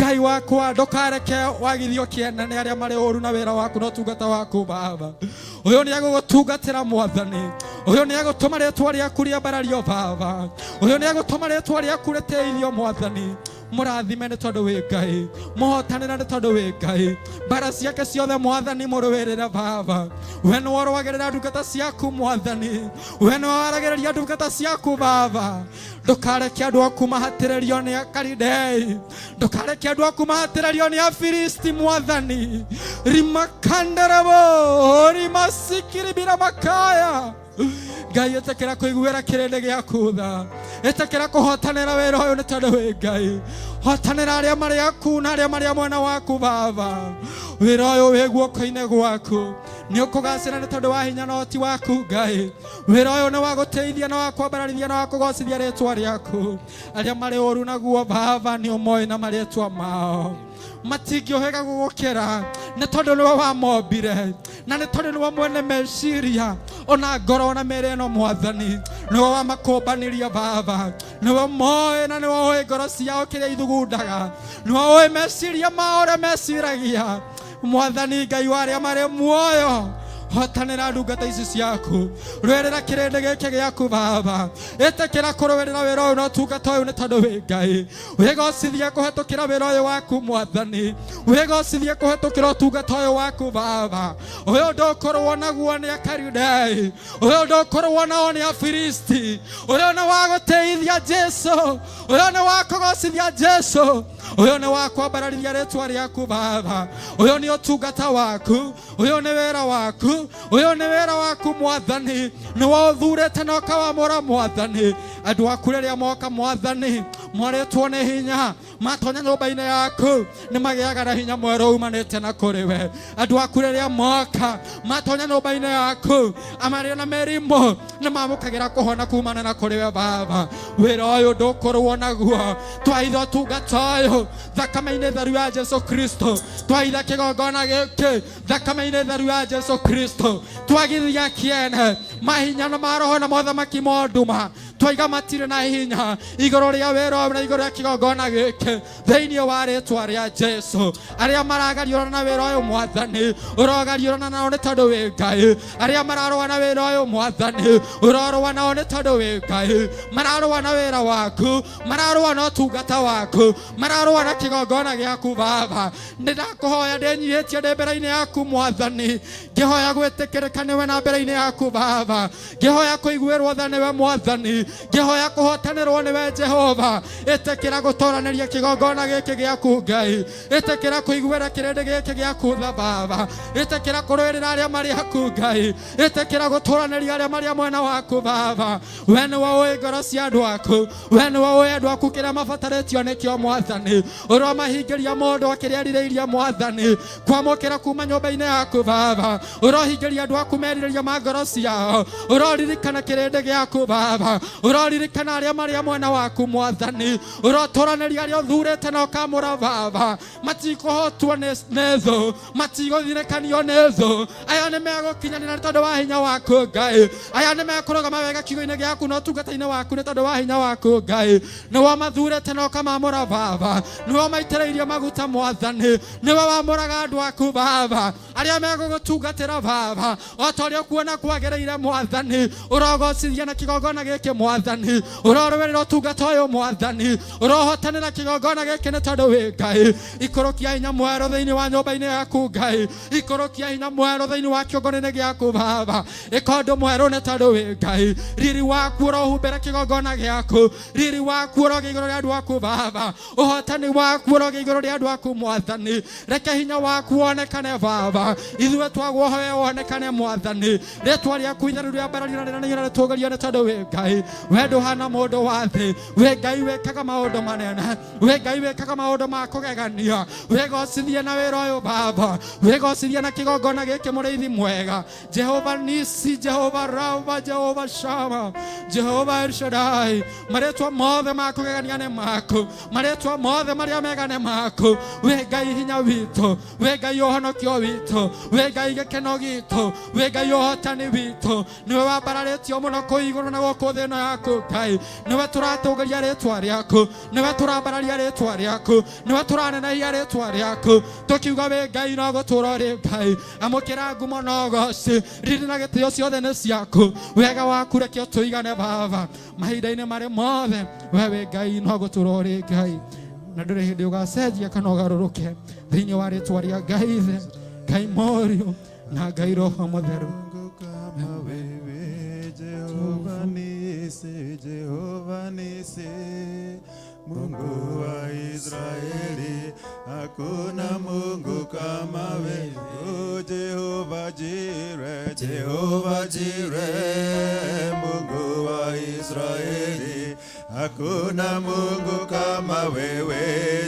Speaker 5: Ngai wakwa ndũkareke wagithio kĩene nĩ arĩa marĩ ũru na wĩra waku na ũtungata waku baba. Ũyũ nĩ egũgũtungatĩra mwathani. Ũyũ nĩ egũtũma rĩtwa rĩaku rĩambarario baba. Ũyũ nĩ egũtũma rĩtwa rĩaku rĩtĩithio mwathani. Mũrathime nĩ tondũ wĩ Ngai, mũhotanĩre nĩ tondũ wĩ Ngai. Mbara ciake ciothe Mwathani mũrũĩrĩre Baba. We nĩwe ũrũagĩrĩra ndungata ciaku Mwathani, we nĩwe waragĩrĩria ndungata ciaku Baba. Ndũkareke andũ aku mahatĩrĩrio nĩ Akalidei, ndũkareke andũ aku mahatĩrĩrio nĩ Afilisti Mwathani. Rimakanderebo rimasikiribira makaya. Ngai, ĩtĩkĩra kũiguĩra kĩrĩndĩ gĩaku tha, ĩtĩkĩra kũhotanĩra wĩra ũyũ nĩ tondũ wĩ Ngai. Hotanĩra arĩa marĩ aku na arĩa marĩ a mwena waku Baba. Wĩra ũyũ wĩ guoko-inĩ gwaku, nĩ ũkũgacĩra nĩ tondũ wa hinya na ũhoti waku Ngai. Wĩra ũyũ nĩ wa gũteithia na wa kwambararithia na wa kũgocithia rĩtwa rĩaku. Arĩa marĩ ũru naguo Baba nĩ ũmoĩ na marĩtwa mao, matingĩũhĩga gũgũkĩra nĩ tondũ nĩwe wamombire na nĩ tondũ nĩwe mwene meciria ona ngoro ona mĩĩrĩ ĩno Mwathani. Nĩwe wamakũmbanirie Baba, nĩwe moĩ na nĩwe ũĩ ngoro ciao kĩrĩa ithugundaga, nĩwe ũĩ meciria mao ũrĩa meciragia. Mwathani Ngai wa arĩa marĩ muoyo, hotanĩra ndungata ici ciaku, rũĩrĩra kĩrĩndĩ gĩkĩ gĩaku Baba. Ĩtĩkĩra kũrũĩrĩra wĩra ũyũ na ũtungata ũyũ nĩ tondũ wĩ Ngai. Wĩgocithie kũhetũkĩra wĩra ũyũ waku Mwathani, wĩgocithie kũhetũkĩra ũtungata ũyũ waku Baba. Ũyũ ndũkũrũo naguo nĩ Akalidei, ũyũ ndũkũrũo nao nĩ Afilisti. Ũyũ nĩ wa gũtĩithia Jesu, ũyũ nĩ wa kũgocithia Jesu, ũyũ nĩ wa kwambararithia rĩtwa rĩaku Baba. Ũyũ nĩ ũtungata waku, ũyũ nĩ wĩra waku, ũyũ nĩ wĩra waku Mwathani. Nĩwe ũthurĩte na ũkawamũra Mwathani. Andũ aku rĩrĩa moka Mwathani morĩtwo nĩ hinya, matonya nyũmba-inĩ yaku nĩ magĩaga na hinya mwerũ umanĩte na kũrĩ we. Andũ aku rĩrĩa moka matonya nyũmba-inĩ yaku amarĩ na mĩrimũ nĩ mamũkagĩra kũhona kumana na kũrĩ we Baba. Wĩra ũyũ ndũkũrũo naguo, twaitha ũtungata ũyũ thakame-inĩ theru ya Jesu Kristo, twaitha kĩgongona gĩkĩ thakame-inĩ theru ya Jesu Kristo, twagithia kĩene mahinya na maroho na mothamaki ma nduma, twaiga matirĩ na hinya igũrũ rĩa wĩra ũyũ na igũrũ rĩa kĩgongona gĩkĩ thĩinĩ wa rĩtwa rĩa Jesu. Arĩa maragariũrana na wĩra ũyũ Mwathani, ũrogariũrana nao nĩ tondũ wĩ Ngai. Arĩa mararũa na wĩra ũyũ Mwathani, ũrorũa nao nĩ tondũ wĩ Ngai. Mararũa na wĩra waku, mararũa na ũtungata waku, mararũa na kĩgongona gĩaku Baba. Nĩ ndakũhoya ndĩnyihĩtie ndĩ mbere-inĩ yaku Mwathani, ngĩhoya gwĩtĩkĩrĩka nĩwe na mbere-inĩ yaku Baba, ngĩhoya kũiguĩrwo tha nĩwe Mwathani, ngĩhoya kũhotanĩrwo nĩwe Jehova. Ĩtĩkĩra gũtoranĩria kĩgongona gĩkĩ gĩaku Ngai, ĩtĩkĩra kũiguĩra kĩrĩndĩ gĩkĩ gĩaku tha Baba, ĩtĩkĩra kũrũĩrĩra arĩa marĩ aku Ngai, ĩtĩkĩra gũtũranĩria arĩa marĩ a mwena waku Baba. We nĩwe ũĩ ngoro cia andũ aku, we nĩwe ũĩ andũ aku kĩrĩa mabatarĩtio nĩkĩo Mwathani. Ũromahingĩria mũndũ kĩrĩa erirĩirie Mwathani kwamũkĩra kuma nyũmba-inĩ yaku Baba. Ũrohingĩria andũ aku merirĩria ma ngoro ciao, ũroririkana kĩrĩndĩ gĩaku Baba, ũroririkana arĩa marĩ a mwena waku Mwathani, ũrotũranĩria arĩa ũthurĩte na ũkamũra Baba. Matikũhotwo nĩ thũ, matigũthinĩkanio nĩ thũ. Aya nĩ megũkinyanĩra nĩ tondũ wa hinya waku Ngai, aya nĩ mekũrũgama wega kiugo-inĩ gĩaku na ũtungata-inĩ waku nĩ tondũ wa hinya waku Ngai. Nĩwe mathurĩte na ũkamamũra Baba, nĩwe maitĩrĩirie maguta Mwathani, nĩwe wamũraga andũ aku Baba, arĩa megũgũtungatĩra Baba o ta ũrĩa ũkuona kwagĩrĩire Mwathani. Ũrogocithia na kĩgongona gĩkĩ Mwathani, ũrorũĩrĩra ũtungata ũyũ Mwathani, ũrohotanĩra kĩgongona gĩkĩ nĩ tondũ wĩ Ngai. Ikũrũkia hinya mwerũ thĩinĩ wa nyũmba-inĩ yaku Ngai, ikũrũkia hinya mwerũ thĩinĩ wa kĩũngano-inĩ gĩaku Baba. Ĩka ũndũ mwerũ nĩ tondũ wĩ Ngai. Riri waku ũrohumbĩra kĩgongona gĩaku, riri waku ũrogĩa igũrũ rĩa andũ aku Baba, ũhotani waku ũrogĩa igũrũ rĩa andũ aku Mwathani. Reke hinya waku wonekane Baba, ithuĩ twagwohoya wonekane Mwathani. Rĩtwa rĩaku itheru rĩambarario na rĩnenehio na rĩtũgĩrio nĩ tondũ wĩ Ngai. We ndũhana mũndũ wa thĩ, wĩ Ngai wĩkaga maũndũ manene, wĩ Ngai wĩkaga maũndũ ma kũgegania. Wĩgocithie na wĩra ũyũ Baba, wĩgocithie na kĩgongona gĩkĩ mũrĩithi mwega. Jehova Nisi, Jehova Rafa, Jehova Shama, Jehova El Shaddai, marĩtwa mothe ma kũgegania nĩ maku, marĩtwa mothe marĩa mega nĩ maku. Wĩ Ngai hinya witũ, wĩ Ngai ũhonokio witũ, wĩ Ngai gĩkeno gitũ, wĩ Ngai ũhotani witũ. Nĩwe wambararĩtio mũno kũu igũrũ na gũkũ thĩ ĩno yaku Ngai. Nĩwe tũratũgĩria rĩtwa rĩaku, nĩwe tũrambararia rĩtwa rĩaku, nĩwe tũranenehia rĩtwa rĩaku, tũkiuga wĩ Ngai no gũtũra ũrĩ Ngai. Amũkĩra ngumo na ũgoci, riri na gĩtĩo ciothe nĩ ciaku. Wega waku reke ũtũigane Baba mahinda-inĩ marĩ mothe. We wĩ Ngai no gũtũra ũrĩ Ngai. Na ndũrĩ hĩndĩ ũgacenjia kana ũgarũrũke thĩinĩ wa rĩtwa rĩa Ngai Ithe, Ngai Mũriũ na Ngai Roho Mũtheru.
Speaker 3: Mungu kama wewe, Jehova Nisi, Jehova Nisi, Mungu wa Israeli, hakuna Mungu kama wewe. Oh, Jehova Jireh, Jehova Jireh, Mungu wa Israeli, hakuna Mungu kama wewe.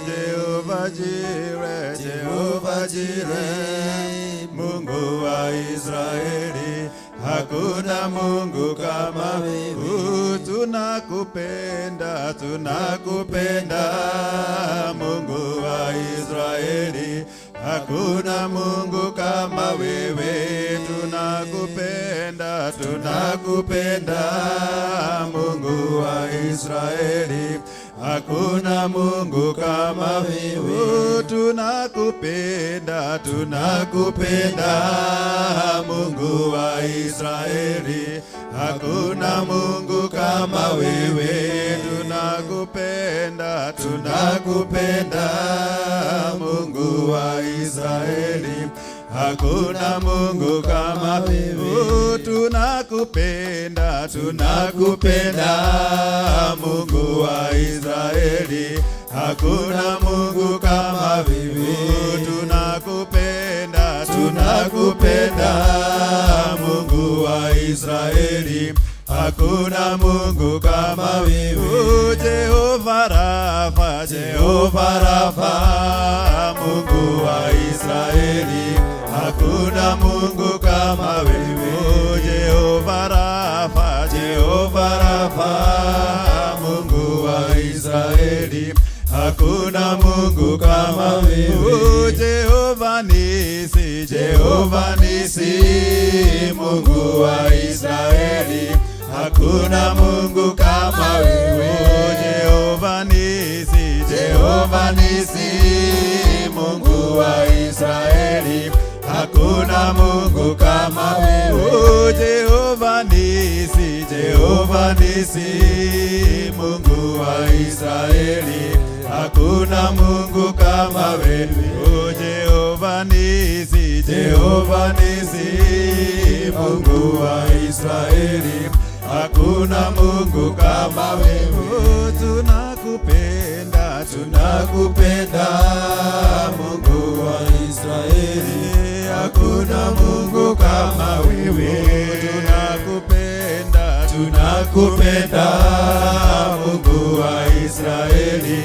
Speaker 3: Jehova Jireh, Jehova Jireh, Mungu wa Israeli, hakuna Mungu kama wewe. Tunakupenda, tunakupenda, Mungu wa Israeli, hakuna Mungu kama wewe. Tunakupenda, tunakupenda, Mungu wa Israeli, hakuna Mungu kama wewe. Tunakupenda, tunakupenda, Mungu wa Israeli, hakuna Mungu kama wewe. Tunakupenda, tunakupenda, Mungu wa Israeli, hakuna Mungu kama wewe. Tunakupenda, tunakupenda, Mungu wa Israeli, hakuna Mungu kama wewe. Tunakupenda, tunakupenda, Mungu wa Israeli, hakuna Mungu kama wewe. Jehova Rafa, Jehova Rafa, Mungu wa Israeli, hakuna Mungu kama wewe. Jehova Rafa, Jehova Rafa, Mungu wa Israeli, hakuna Mungu kama wewe. Jehova Nisi, Jehova Nisi, Mungu wa Israeli, hakuna Mungu kama wewe. Jehova Nisi, Jehova Nisi, Mungu wa Israeli, hakuna Mungu kama wewe. Jehova Nisi, Jehova Nisi, Mungu wa Israeli, hakuna Mungu kama wewe. Jehova Nisi, Jehova Nisi, Mungu wa Israeli, hakuna Mungu kama wewe. Tunakupenda, tunakupenda, Mungu wa Israeli, hakuna Mungu kama wewe. Tunakupenda, tunakupenda, Mungu wa Israeli,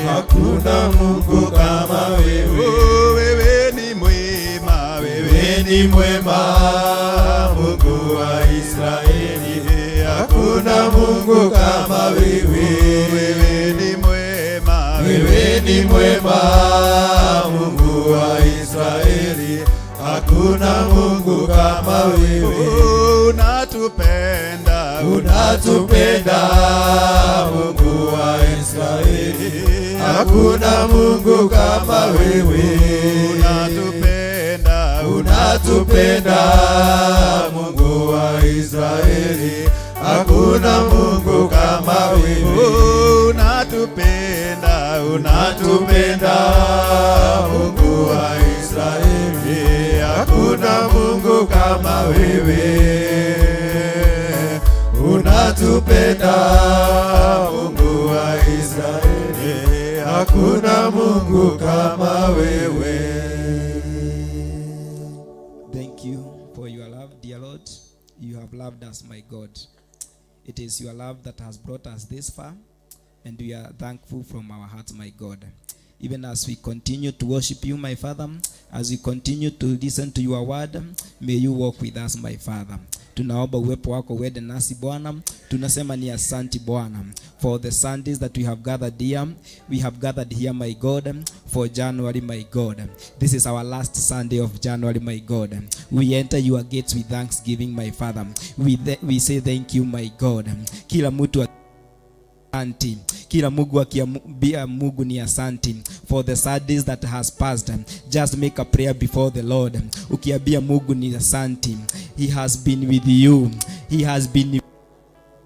Speaker 3: hakuna Mungu kama wewe. Wewe ni mwema, wewe ni mwema, Mungu wa Israeli, hakuna Mungu kama wewe. Wewe ni mwema, wewe ni mwema, Mungu wa Israeli, hakuna Mungu kama wewe. Unatupenda, unatupenda, Mungu wa Israeli, hakuna Mungu kama wewe. Unatupenda, unatupenda, Mungu wa Israeli, hakuna Mungu kama wewe. Unatupenda, unatupenda, Mungu wa Israeli, hakuna Mungu kama wewe. Unatupenda, Mungu wa Israeli, hakuna Mungu kama wewe.
Speaker 1: Thank you for your love, dear Lord. You have loved us, my God. It is your love that has brought us this far, and we are thankful from our hearts, my God. Even as we continue to worship you, my Father, as we continue to listen to your word, may you walk with us, my Father. Tunaomba uwepo wako uende nasi, Bwana. Tunasema ni asanti, Bwana, for the Sundays that we have gathered here. We have gathered here, my God, for January, my God. This is our last Sunday of January, my God. We enter your gates with thanksgiving, my Father. We say thank you, my God. Kila mtu asanti. Kila Mungu akiambia Mungu ni asanti for the Sundays that has passed. Just make a prayer before the Lord. Ukiambia Mungu ni asanti. He has been with you. He has been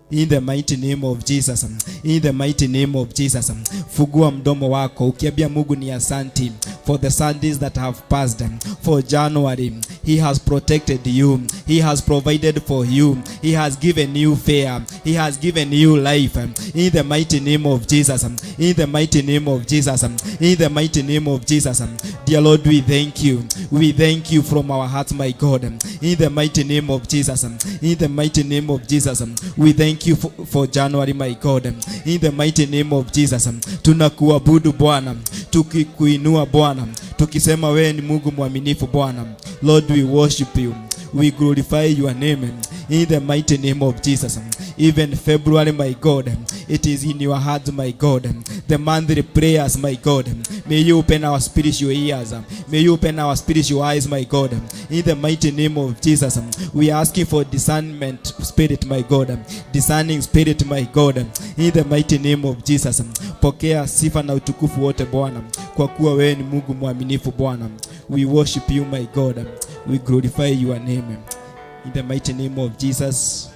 Speaker 1: In the mighty name of Jesus. In the mighty name of Jesus. Fungua mdomo wako ukiambia Mungu ni asanti for the Sundays that have passed, for January. He has protected you. He has provided for you. He has given you fear. He has given you life. In the mighty name of Jesus. In the mighty name of Jesus. In the mighty name of Jesus. Dear Lord, we thank you. We thank you from our hearts, my God. In the mighty name of Jesus. In the mighty name of Jesus. We thank you for January, my God. In the mighty name of Jesus. Tunakuabudu Bwana, tukikuinua Bwana, tukisema wewe ni Mungu mwaminifu Bwana. Lord, we worship you. We glorify your name in the mighty name of Jesus. Even February, my God, it is in your hands, my God. The monthly prayers, my God. May you open our spiritual ears. May you open our spiritual eyes, my God. In the mighty name of Jesus, we are asking for discernment spirit, my God. Discerning spirit, my God. In the mighty name of Jesus. Pokea sifa na utukufu wote Bwana, kwa kuwa wewe ni Mungu mwaminifu Bwana. We worship you, my God. We glorify your name. In the mighty name of Jesus,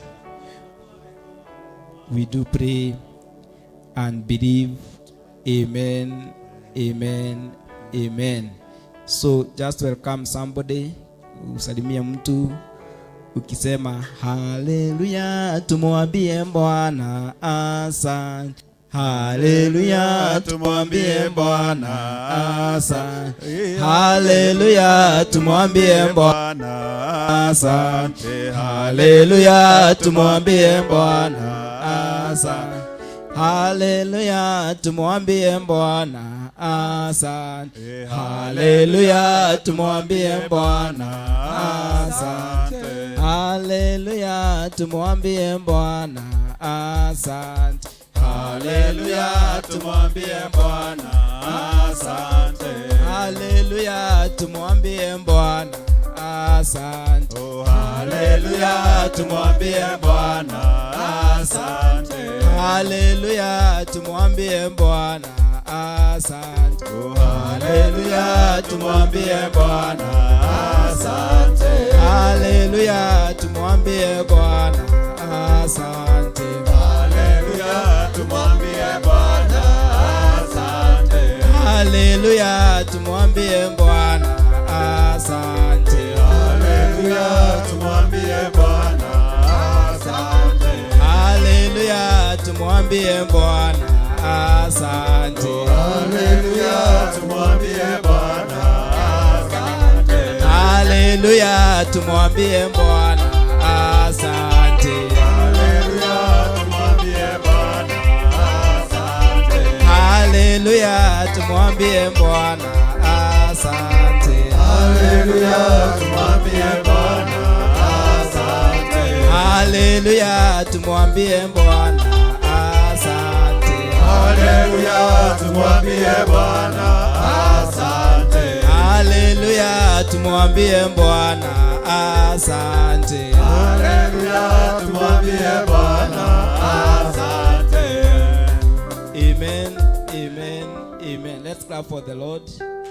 Speaker 1: we do pray and believe. Amen, amen, amen. So just welcome somebody, usalimie mtu ukisema haleluya, tumwambie Bwana asante. Haleluya, tumwambie Bwana asante. Haleluya, tumwambie Bwana asante. Haleluya, tumwambie Bwana asante. Haleluya, tumwambie Bwana asante. Haleluya, tumwambie Bwana asante. Haleluya, tumwambie Bwana asante.
Speaker 3: Haleluya, tumwambie Bwana asante.
Speaker 1: Haleluya, tumwambie Bwana asante.
Speaker 3: Oh, haleluya, tumwambie Bwana asante.
Speaker 1: Haleluya, tumwambie Bwana asante.
Speaker 3: Oh, haleluya, tumwambie Bwana asante.
Speaker 1: Haleluya, tumwambie Bwana asante.
Speaker 3: Haleluya, tumwambie Bwana asante.
Speaker 1: Haleluya, tumwambie Bwana asante.
Speaker 3: Haleluya, tumwambie Bwana asante.
Speaker 1: Haleluya, tumwambie Bwana asante.
Speaker 3: Haleluya, tumwambie Bwana asante.
Speaker 1: Haleluya, tumwambie Bwana asante.
Speaker 3: Haleluya, tumwambie Bwana asante.
Speaker 1: Haleluya, tumwambie Bwana asante.
Speaker 3: Haleluya, tumwambie Bwana asante.
Speaker 1: Haleluya, tumwambie Bwana asante.
Speaker 3: Haleluya, tumwambie Bwana asante.
Speaker 1: Haleluya, tumwambie Bwana asante.
Speaker 3: Haleluya, tumwambie Bwana asante.
Speaker 1: Amen, amen, amen. Let's clap for the Lord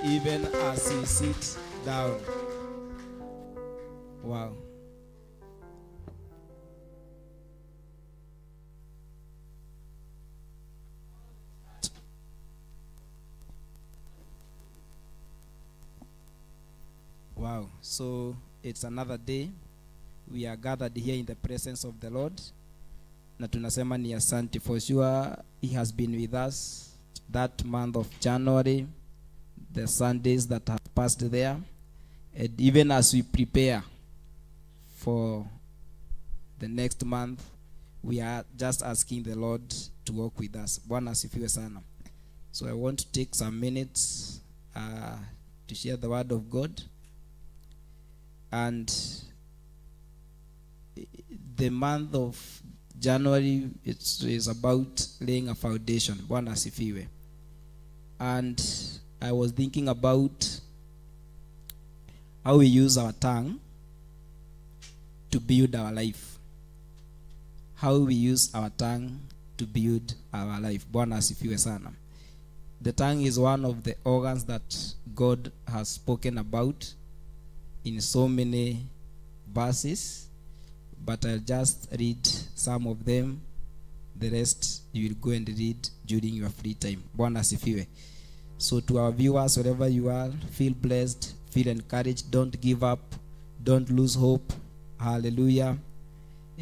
Speaker 1: even as he sits down. Wow. Wow. So it's another day. We are gathered here in the presence of the Lord. Na tunasema ni asante. For sure he has been with us that month of January, the Sundays that have passed there, and even as we prepare for the next month, we are just asking the Lord to walk with us. Bwana asifiwe sana. So I want to take some minutes to share the word of God. And the month of January is about laying a foundation. Bwana asifiwe. And I was thinking about how we use our tongue to build our life. How we use our tongue to build our life. Bwana asifiwe sana. The tongue is one of the organs that God has spoken about in so many verses, but I'll just read some of them. The rest you will go and read during your free time. Bwana asifiwe. So to our viewers, wherever you are, feel blessed, feel encouraged, don't give up, don't lose hope. Hallelujah.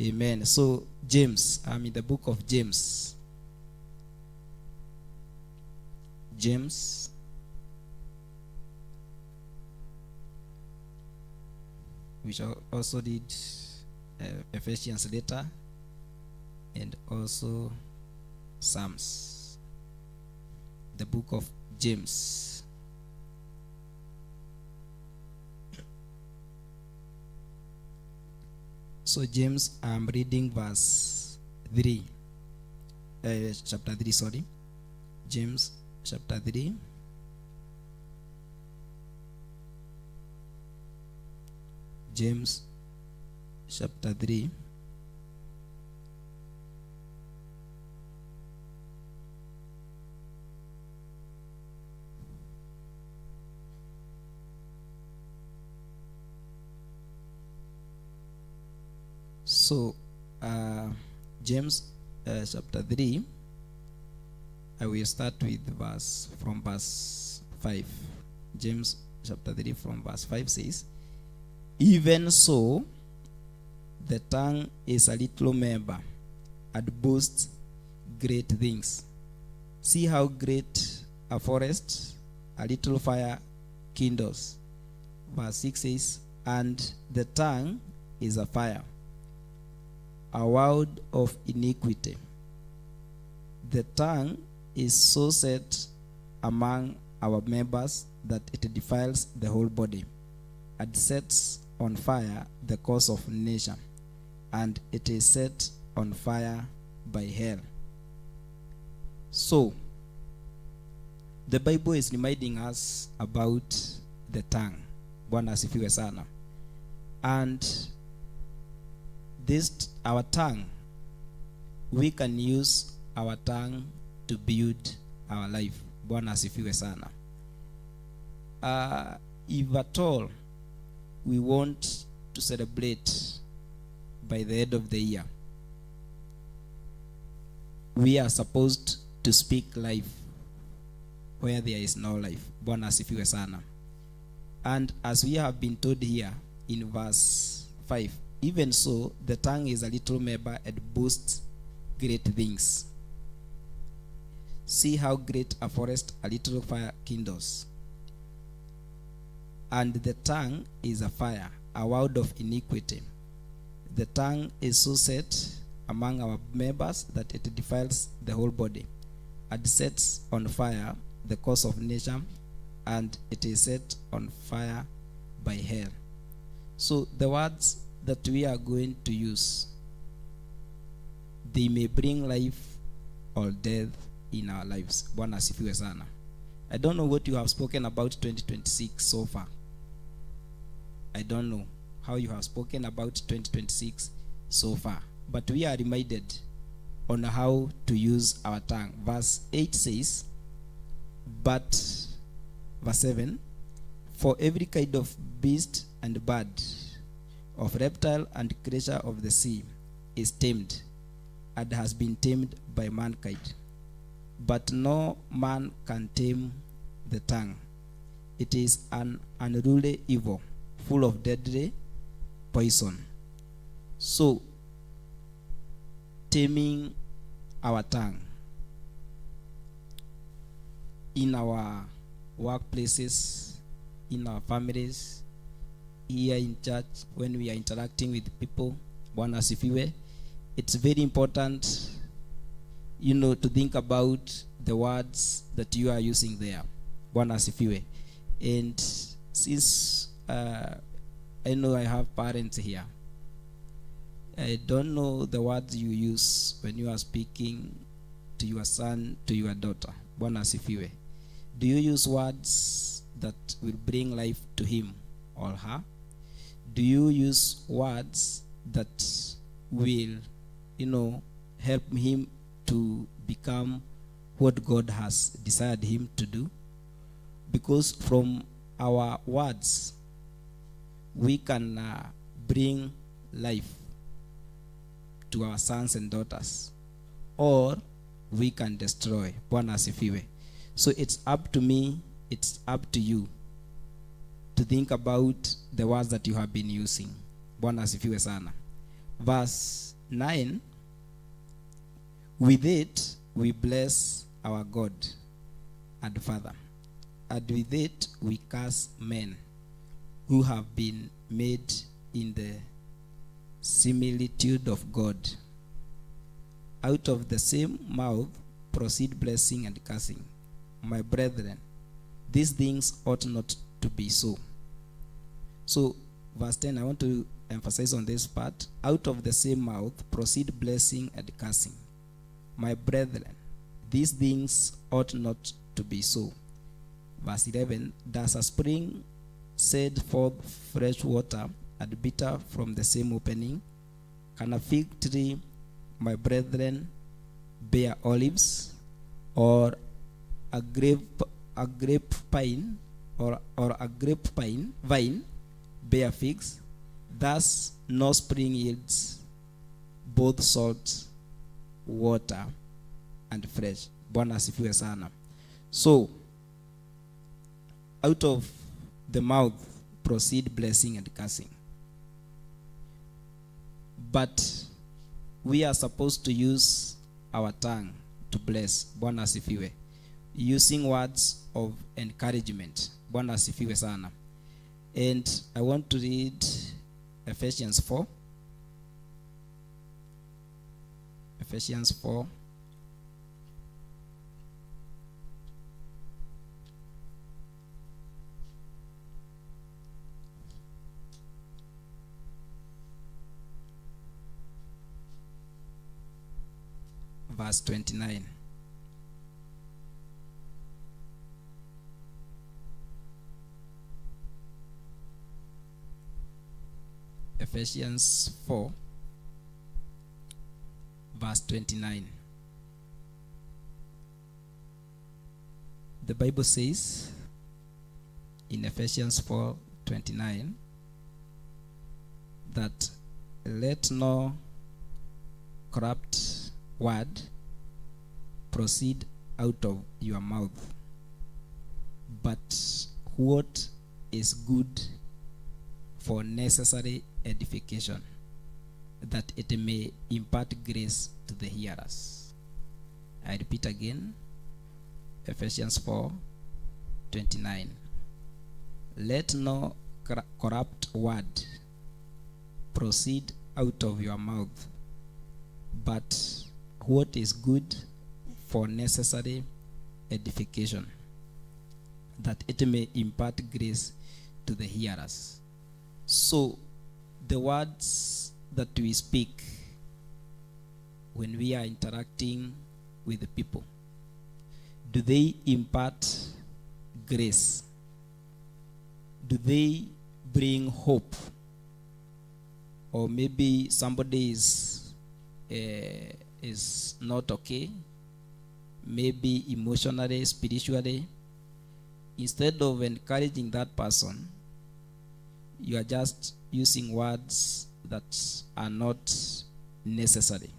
Speaker 1: Amen. So James, I'm in the book of James. James. We shall also read Ephesians later, and also Psalms. The book of James. So James, I'm reading verse 3. Chapter 3, sorry. James chapter 3. James chapter 3. So, James chapter 3, I will start with verse from verse 5. James chapter 3 from verse 5 says, Even so, the tongue is a little member and boasts great things. See how great a forest a little fire kindles. Verse 6 says, And the tongue is a fire, a world of iniquity. The tongue is so set among our members that it defiles the whole body and sets on fire the course of nature, and it is set on fire by hell. So, the Bible is reminding us about the tongue. Bwana asifiwe sana. And this, our tongue, we can use our tongue to build our life. Bwana asifiwe sana. If at all we want to celebrate by the end of the year, we are supposed to speak life where there is no life. Bwana asifiwe sana. And as we have been told here in verse 5, even so, the tongue is a little member and boasts great things. See how great a forest a little fire kindles. And the tongue is a fire, a world of iniquity. The tongue is so set among our members that it defiles the whole body and sets on fire the course of nature, and it is set on fire by hell. So the words that we are going to use, they may bring life or death in our lives. Bwana asifiwe sana. I don't know what you have spoken about 2026 so far. I don't know how you have spoken about 2026 so far. But we are reminded on how to use our tongue. Verse 8 says, but, verse 7, for every kind of beast and bird, of reptile and creature of the sea is tamed, and has been tamed by mankind. But no man can tame the tongue. It is an unruly evil, full of deadly poison. So, taming our tongue in our workplaces, in our families, here in church, when we are interacting with people, Bwana asifiwe, it's very important, you know, to think about the words that you are using there. Bwana asifiwe. And since I know I have parents here, I don't know the words you use when you are speaking to your son, to your daughter. Bwana asifiwe. Do you use words that will bring life to him or her? Do you use words that will, you know, help him to become what God has desired him to do? Because from our words, we can bring life to our sons and daughters, or we can destroy. Bwana asifiwe. So it's up to me, it's up to you to think about the words that you have been using. Bwana asifiwe sana. Verse 9, with it we bless our God and Father, and with it we curse men who have been made in the similitude of God. Out of the same mouth proceed blessing and cursing. My brethren, these things ought not to be so. So, verse 10, I want to emphasize on this part. Out of the same mouth proceed blessing and cursing. My brethren, these things ought not to be so. Verse 11, does a spring send forth fresh water and bitter from the same opening? Can a fig tree, my brethren, bear olives, or a grape, a grape pine, or a grape pine vine bear figs? Thus no spring yields both salt water and fresh. Bwana asifiwe sana. So out of the mouth proceed blessing and cursing. But we are supposed to use our tongue to bless. Bwana asifiwe. Using words of encouragement. Bwana asifiwe sana. And I want to read Ephesians 4. Ephesians 4. Verse 29. Ephesians 4, verse 29. The Bible says in Ephesians 4:29 that let no corrupt word proceed out of your mouth, but what is good for necessary edification, that it may impart grace to the hearers. I repeat again, Ephesians 4:29. Let no corrupt word proceed out of your mouth, but what is good for necessary edification, that it may impart grace to the hearers. So the words that we speak when we are interacting with the people, do they impart grace? Do they bring hope? Or maybe somebody is not okay, maybe emotionally, spiritually. Instead of encouraging that person, you are just using words that are not necessary.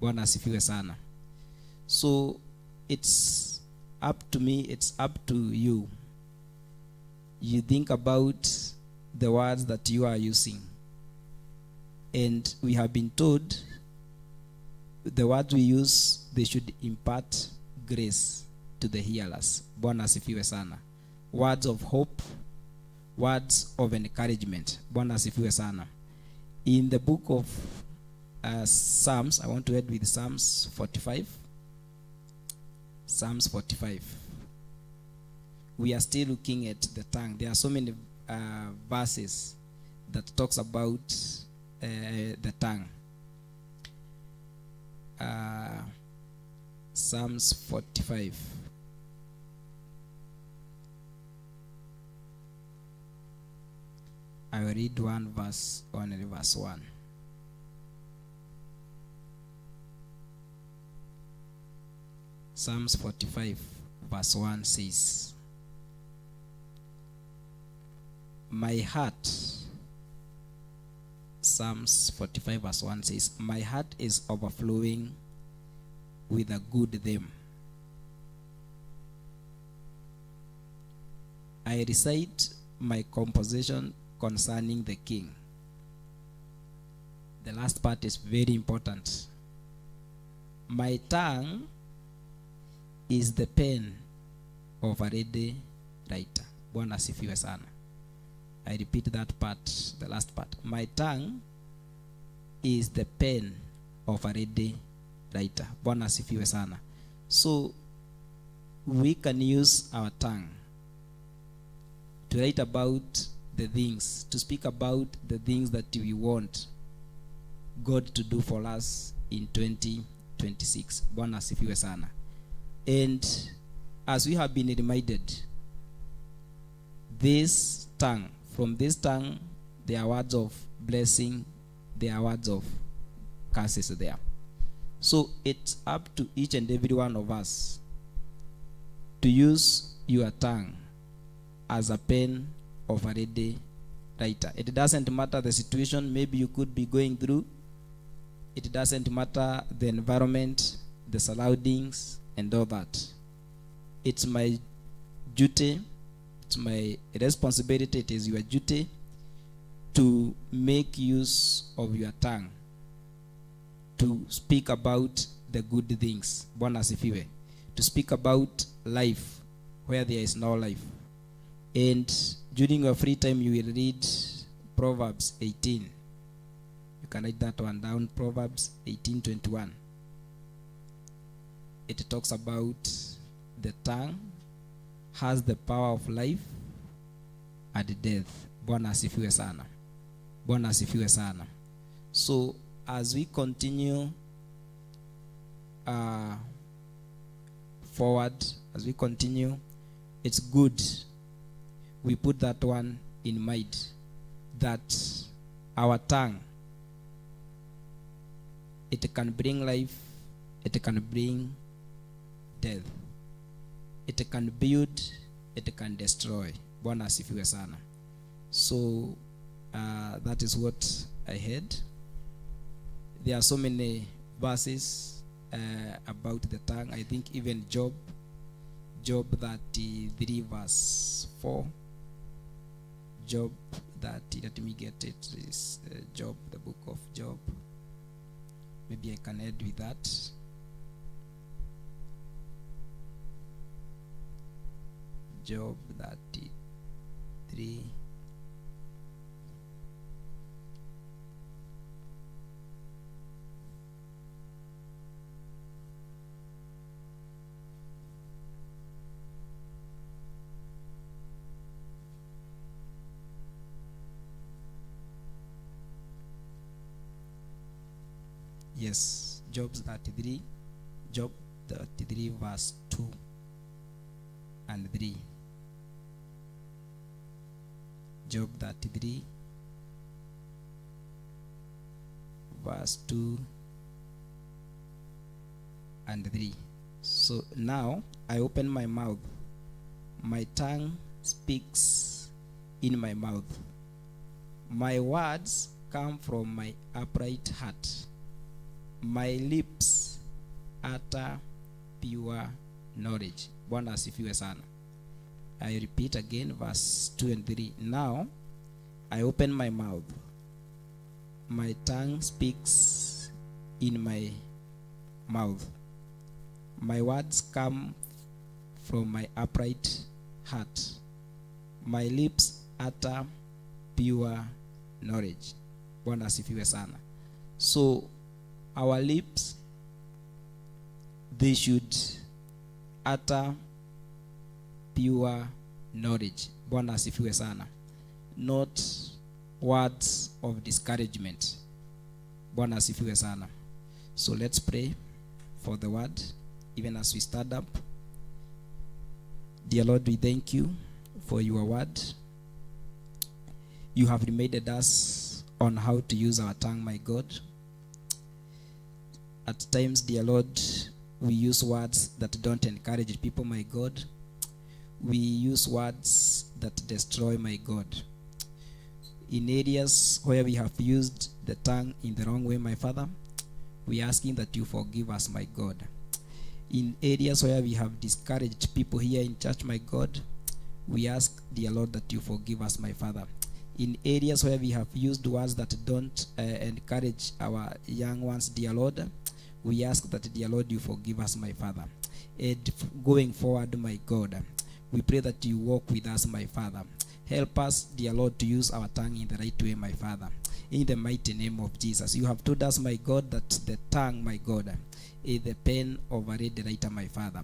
Speaker 1: Bwana asifiwe sana. So it's up to me, it's up to you. You think about the words that you are using. And we have been told the words we use, they should impart grace to the hearers. Bwana asifiwe sana. Words of hope, words of encouragement. Bwana asifiwe sana. In the book of Psalms, I want to end with Psalms 45. Psalms 45. We are still looking at the tongue. There are so many verses that talks about the tongue. Psalms 45. I will read one verse, only verse 1. Psalms 45, verse 1 says, My heart,
Speaker 6: Psalms 45 verse 1 says, My heart is overflowing with a good theme. I recite my composition concerning the king. The last part is very important. My tongue is the pen of a ready writer. Bwana asifiwe sana. I repeat that part, the last part. My tongue is the pen of a ready writer. Bwana asifiwe sana. So we can use our tongue to write about the things, to speak about the things that we want God to do for us in 2026. Bwana asifiwe sana. And as we have been reminded, this tongue, from this tongue, there are words of blessing, there are words of curses there. So it's up to each and every one of us to use your tongue as a pen of a ready writer. It doesn't matter the situation maybe you could be going through. It doesn't matter the environment, the surroundings, and all that. It's my duty, it's my responsibility, it is your duty to make use of your tongue to speak about the good things. Bwana asifiwe. To speak about life where there is no life. And during your free time, you will read Proverbs 18. You can write that one down. Proverbs 18:21. It talks about the tongue has the power of life and death. Bwana asifiwe sana. Bwana asifiwe sana. So as we continue forward, as we continue, it's good we put that one in mind that our tongue, it can bring life, it can bring death, it can build, it can destroy. Bwana asifiwe sana. So that is what I had. There are so many verses about the tongue. I think even Job 33 verse 4. Job 30, let me get it. Is Job, the book of Job. Maybe I can add with that. Job 33. Yes, Job 33, Job 33 verse 2 and 3. Job 33 verse 2 and 3. So now I open my mouth, my tongue speaks in my mouth. My words come from my upright heart. My lips utter pure knowledge. Bwana asifiwe sana. I repeat again verse 2 and 3. Now I open my mouth. My tongue speaks in my mouth. My words come from my upright heart. My lips utter pure knowledge. Bwana asifiwe sana. So our lips, they should utter pure knowledge. Bwana asifiwe sana. Not words of discouragement. Bwana asifiwe sana. So let's pray for the word, even as we stand up. Dear Lord, we thank you for your word. You have reminded us on how to use our tongue, my God. At times, dear Lord, we use words that don't encourage people, my God. We use words that destroy, my God. In areas where we have used the tongue in the wrong way, my Father, we are asking that you forgive us, my God. In areas where we have discouraged people here in church, my God, we ask, dear Lord, that you forgive us, my Father. In areas where we have used words that don't encourage our young ones, dear Lord, we ask that, dear Lord, you forgive us, my Father. And going forward, my God, we pray that you walk with us, my Father. Help us, dear Lord, to use our tongue in the right way, my Father. In the mighty name of Jesus. You have told us, my God, that the tongue, my God, is the pen of a ready writer, my Father.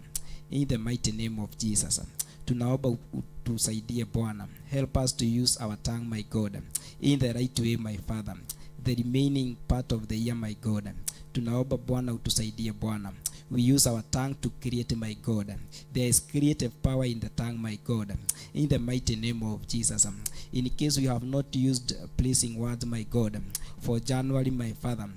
Speaker 6: In the mighty name of Jesus. Tunaomba utusaidie Bwana. Help us to use our tongue, my God, in the right way, my Father. The remaining part of the year, my God. Tunaomba Bwana utusaidie Bwana. We use our tongue to create, my God. There is creative power in the tongue, my God. In the mighty name of Jesus. In case we have not used pleasing words, my God, for January, my Father,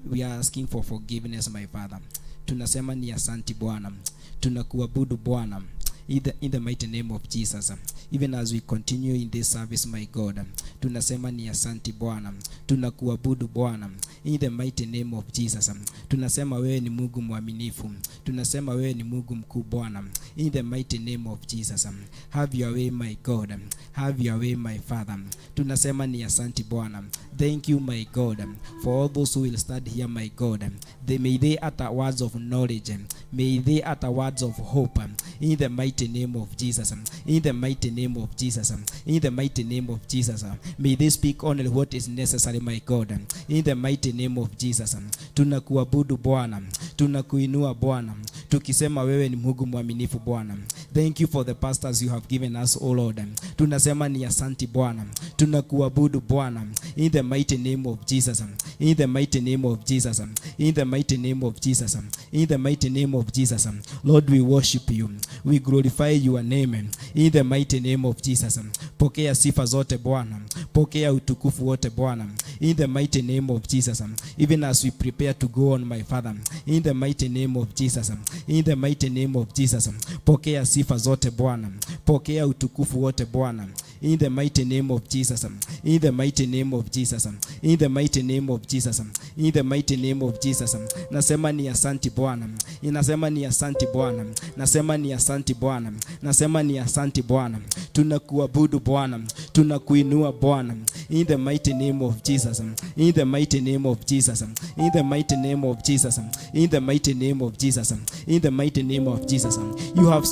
Speaker 6: we are asking for forgiveness, my Father. Tunasema ni asanti Bwana. Tunakuabudu Bwana. In the mighty name of Jesus. Even as we continue in this service, my God, tunasema ni asanti Bwana. Tunakuabudu Bwana. In the mighty name of Jesus. Tunasema wewe ni Mungu mwaminifu. Tunasema wewe ni Mungu mkuu Bwana. In the mighty name of Jesus. Have your way, my God. Have your way, my Father. Tunasema ni asanti Bwana. Thank you, my God, for all those who will stand here, my God. May they utter words of knowledge. May they utter words of hope. In the mighty name of Jesus. In the mighty name of Jesus. In the mighty name of Jesus. May they speak only what is necessary, my God. In the mighty name of Jesus. Tunakuabudu Bwana. Tunakuinua Bwana. Tukisema wewe ni Mungu mwaminifu Bwana. Thank you for the pastors you have given us, O Lord. Tunasema ni asanti Bwana. Tunakuabudu Bwana. In the mighty name of Jesus. In the mighty name of Jesus. In the mighty name of Jesus. In the mighty name of Jesus. Lord, we worship you. We glorify your name. In the mighty name of Jesus. Pokea sifa zote Bwana. Pokea utukufu wote Bwana. In the mighty name of Jesus. Even as we prepare to go on, my Father. In the mighty name of Jesus. In the mighty name of Jesus. Pokea sifa zote Bwana. Pokea utukufu wote Bwana. In the mighty name of Jesus. In the mighty name of Jesus. In the mighty name of Jesus. In the mighty name of Jesus. Nasema ni asanti Bwana. Nasema ni asanti Bwana. Nasema ni asanti Bwana. Nasema ni asanti Bwana. Tunakuabudu Bwana. Tunakuinua Bwana. In the mighty name of Jesus. In the mighty name of Jesus. In the mighty name of Jesus. In the mighty name of Jesus. In the mighty name of Jesus. You have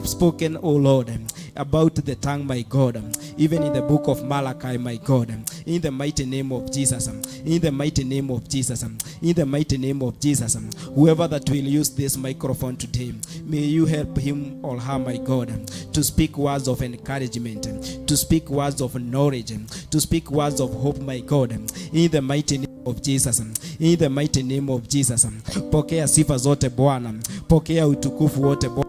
Speaker 6: spoken, O Lord, about the tongue, my God, even in the book of Malachi, my God, in the mighty name of Jesus, in the mighty name of Jesus, in the mighty name of Jesus. Whoever that will use this microphone today, may you help him or her, my God, to speak words of encouragement, to speak words of knowledge, to speak words of hope, my God, in the mighty name of Jesus, in the mighty name of Jesus. Pokea sifa zote Bwana, pokea utukufu wote Bwana.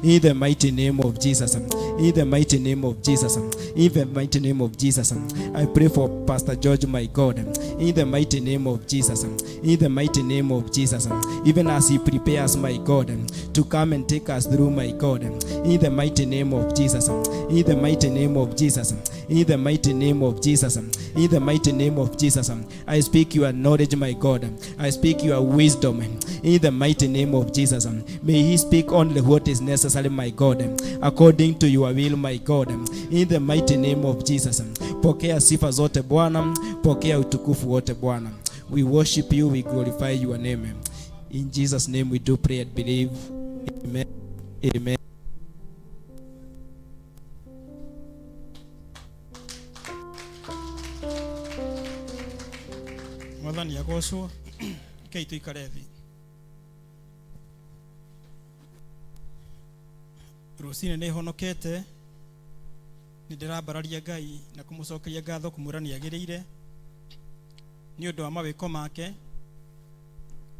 Speaker 6: In the mighty name of Jesus. In the mighty name of Jesus. In the mighty name of Jesus. I pray for Pastor George, my God. In the mighty name of Jesus. In the mighty name of Jesus. Even as he prepares, my God, to come and take us through, my God. In the mighty name of Jesus. In the mighty name of Jesus. In the mighty name of Jesus. In the mighty name of Jesus. I speak your knowledge, my God. I speak your wisdom. In the mighty name of Jesus. May he speak only what is necessary, my God, according to your will, my God. In the mighty name of Jesus. Pokea sifa zote Bwana, pokea utukufu wote Bwana. We worship you, we glorify your name. In Jesus' name we do pray and believe. Amen. Amen.
Speaker 7: Mwathani agocwo. Rekei tuikare thĩ. Rũcinĩ nĩ honokete, nĩ ndĩrambararia Ngai na kũmũcokeria ngatho kũmwĩra nĩ agĩrĩire nĩ ũndũ wa mawĩko make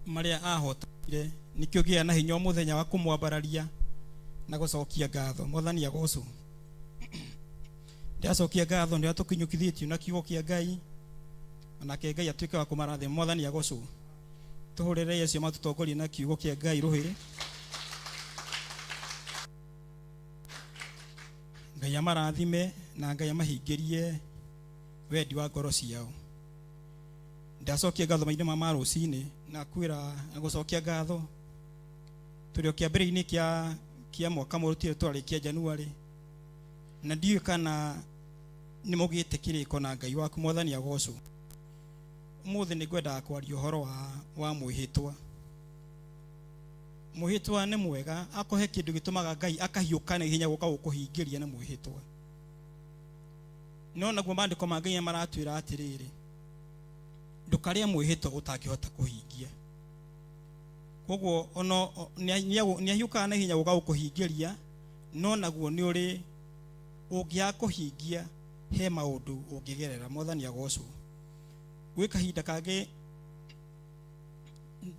Speaker 7: marĩa ahotanire. Nĩkĩo ngĩaga na hinya o mũthenya wa kũmwambararia na gũcokia ngatho. Mwathani agocwo. Ndĩracokia ngatho nĩ ũrĩa tũkinyũkithĩtio na kiugo kĩa Ngai, onake Ngai atuĩke wa kũmarathima. Mwathani agocwo. Tũhũrĩre acio matũtongorie na kiugo kĩa Ngai rũhĩ. Ngai amarathime na Ngai amahingĩrie Wendi wa ngoro ciao. Ndacokia ngatho maithe ma rũcinĩ na kwĩra na gũcokia ngatho tũrĩ o kĩambĩrĩria-inĩ kĩa mwaka mwerũ tũrĩ twarĩkia January na ndiũĩ kana nĩ mũgĩte kĩrĩko na Ngai waku. Mwathani agocwo. Ũmũthĩ nĩ ngwendaga kwaria ũhoro wa mwĩhĩtwa. Mwĩhĩtwa nĩ mwega, akũhe kĩndũ gĩtũmaga Ngai akahiũka na ihenya gũka gũkũhingĩria na mwĩhĩtwa. No naguo maandĩko ma Ngai maratwĩra atĩrĩrĩ, ndũkarĩe mwĩhĩtwa ũtangĩhota kũhingia. Koguo ono nĩ ahiũkaga na ihenya gũka gũkũhingĩria, no naguo nĩ ũrĩ ũngĩaga kũhingia he maũndũ ũngĩgerera. Mwathani agocwo. Gwĩ kahinda kangĩ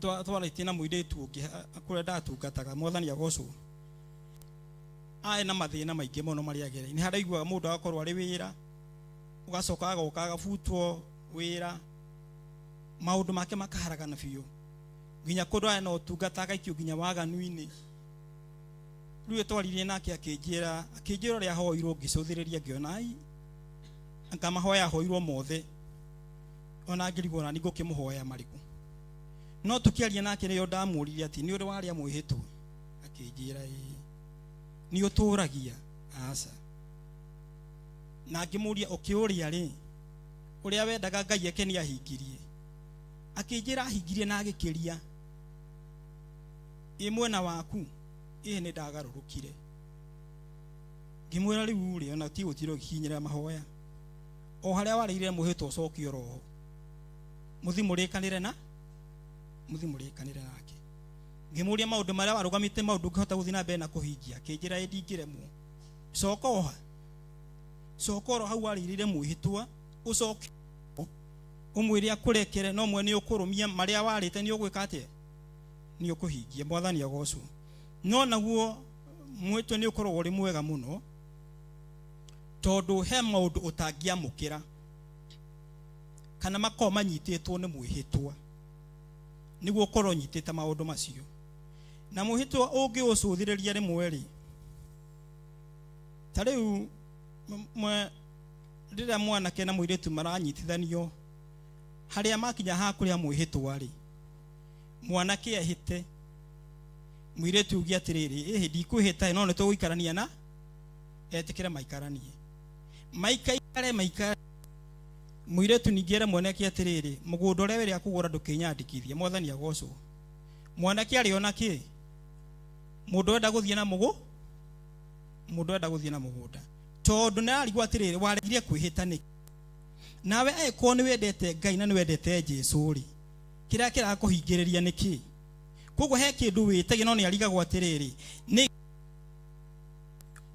Speaker 7: twarĩtie na mũirĩtu ũngĩ kũrĩa ndatungataga. Mwathani agocwo. Arĩ na mathĩna maingĩ mũno marĩa agereire. Nĩ harĩa mũndũ agakorwo arĩ wĩra, ũgacoka agoka agabutwo wĩra, maũndũ make makaharagana biũ, nginya kũndũ arĩ na ũtungata agaikio nginya waganu-inĩ. Rĩu twaririe nake akĩnjĩra ũrĩa ahoirwo, ngĩcũthĩrĩria ngĩona ai anga mahoya ahoirwo mothe, ona ngĩrigwo ona nĩ ngũkĩmũhoya marĩkũ. No tũkĩaria nake nĩyo ndamũririe atĩ nĩ ũrĩ warĩa mwĩhĩtwa, akĩnjĩra ĩĩ. Nĩ ũtũragia? Aca. Na ngĩmũria ũkĩũria rĩ, ũrĩa wendaga Ngai eke nĩ ahingirie? Akĩnjĩra ahingirie na agĩkĩria. Ĩ mwena waku? Ĩ nĩ ndagarũrũkire. Ngĩmwĩra rĩu rĩ, ona ti gũtirĩ ũgĩkinyĩra mahoya, o harĩa warĩire mwĩhĩtwa ũcokie oroho, mũthi mũrĩkanĩre na mũthi mũrĩkanĩre nake. Ngĩmũria maũndũ marĩa warũgamĩte, maũndũ ũngĩhota gũthiĩ na mbere na kũhingia, akĩnjĩra ĩ ndingĩremwo. Coka oha, coka oro hau warĩire mwĩhĩtwa, ũcoke ũmwĩre akũrekere, no mwe nĩ ũkũrũmia marĩa warĩte, nĩ ũgwĩka atĩa, nĩ ũkũhingia. Mwathani agocwo. No naguo mwĩtwe nĩ ũkoragwo ũrĩ mwega mũno, tondũ he maũndũ ũtangĩamũkĩra kana makorwo manyitĩtwo nĩ mwĩhĩtwa, nĩguo ũkorwo ũnyitĩte maũndũ macio. Na mwĩhĩtwa ũngĩũcũthĩrĩria rĩmwe rĩ, ta rĩu rĩrĩa mwanake na mũirĩtu maranyitithanio, harĩa makinya ha kũrĩa mwĩhĩtwa rĩ, mwanake ehĩte, mũirĩtu uge atĩrĩrĩ, ĩhĩ ndikwĩhĩta, no nĩ tũgũikarania, na etĩkĩre maikaranie, maikaikare maikare, mũirĩtu ningĩ ere mwanake atĩrĩrĩ, mũgũnda ũrĩa wĩrĩa kũgũra ndũkĩnyandĩkithie. Mwathani agocwo. Mwanake arĩ ona kĩ mũndũ wenda gũthiĩ na mũgũ mũndũ wenda gũthiĩ na mũgũnda, tondũ nĩ ararigwo atĩrĩrĩ, waregire kwĩhĩta nĩkĩ? Nawe angĩkorwo nĩ wendete Ngai na nĩ wendete Jesu rĩ, kĩrĩa kĩrakũhingĩrĩria nĩ kĩ? Koguo he kĩndũ wĩtagia, no nĩ arigagwo atĩrĩrĩ, nĩ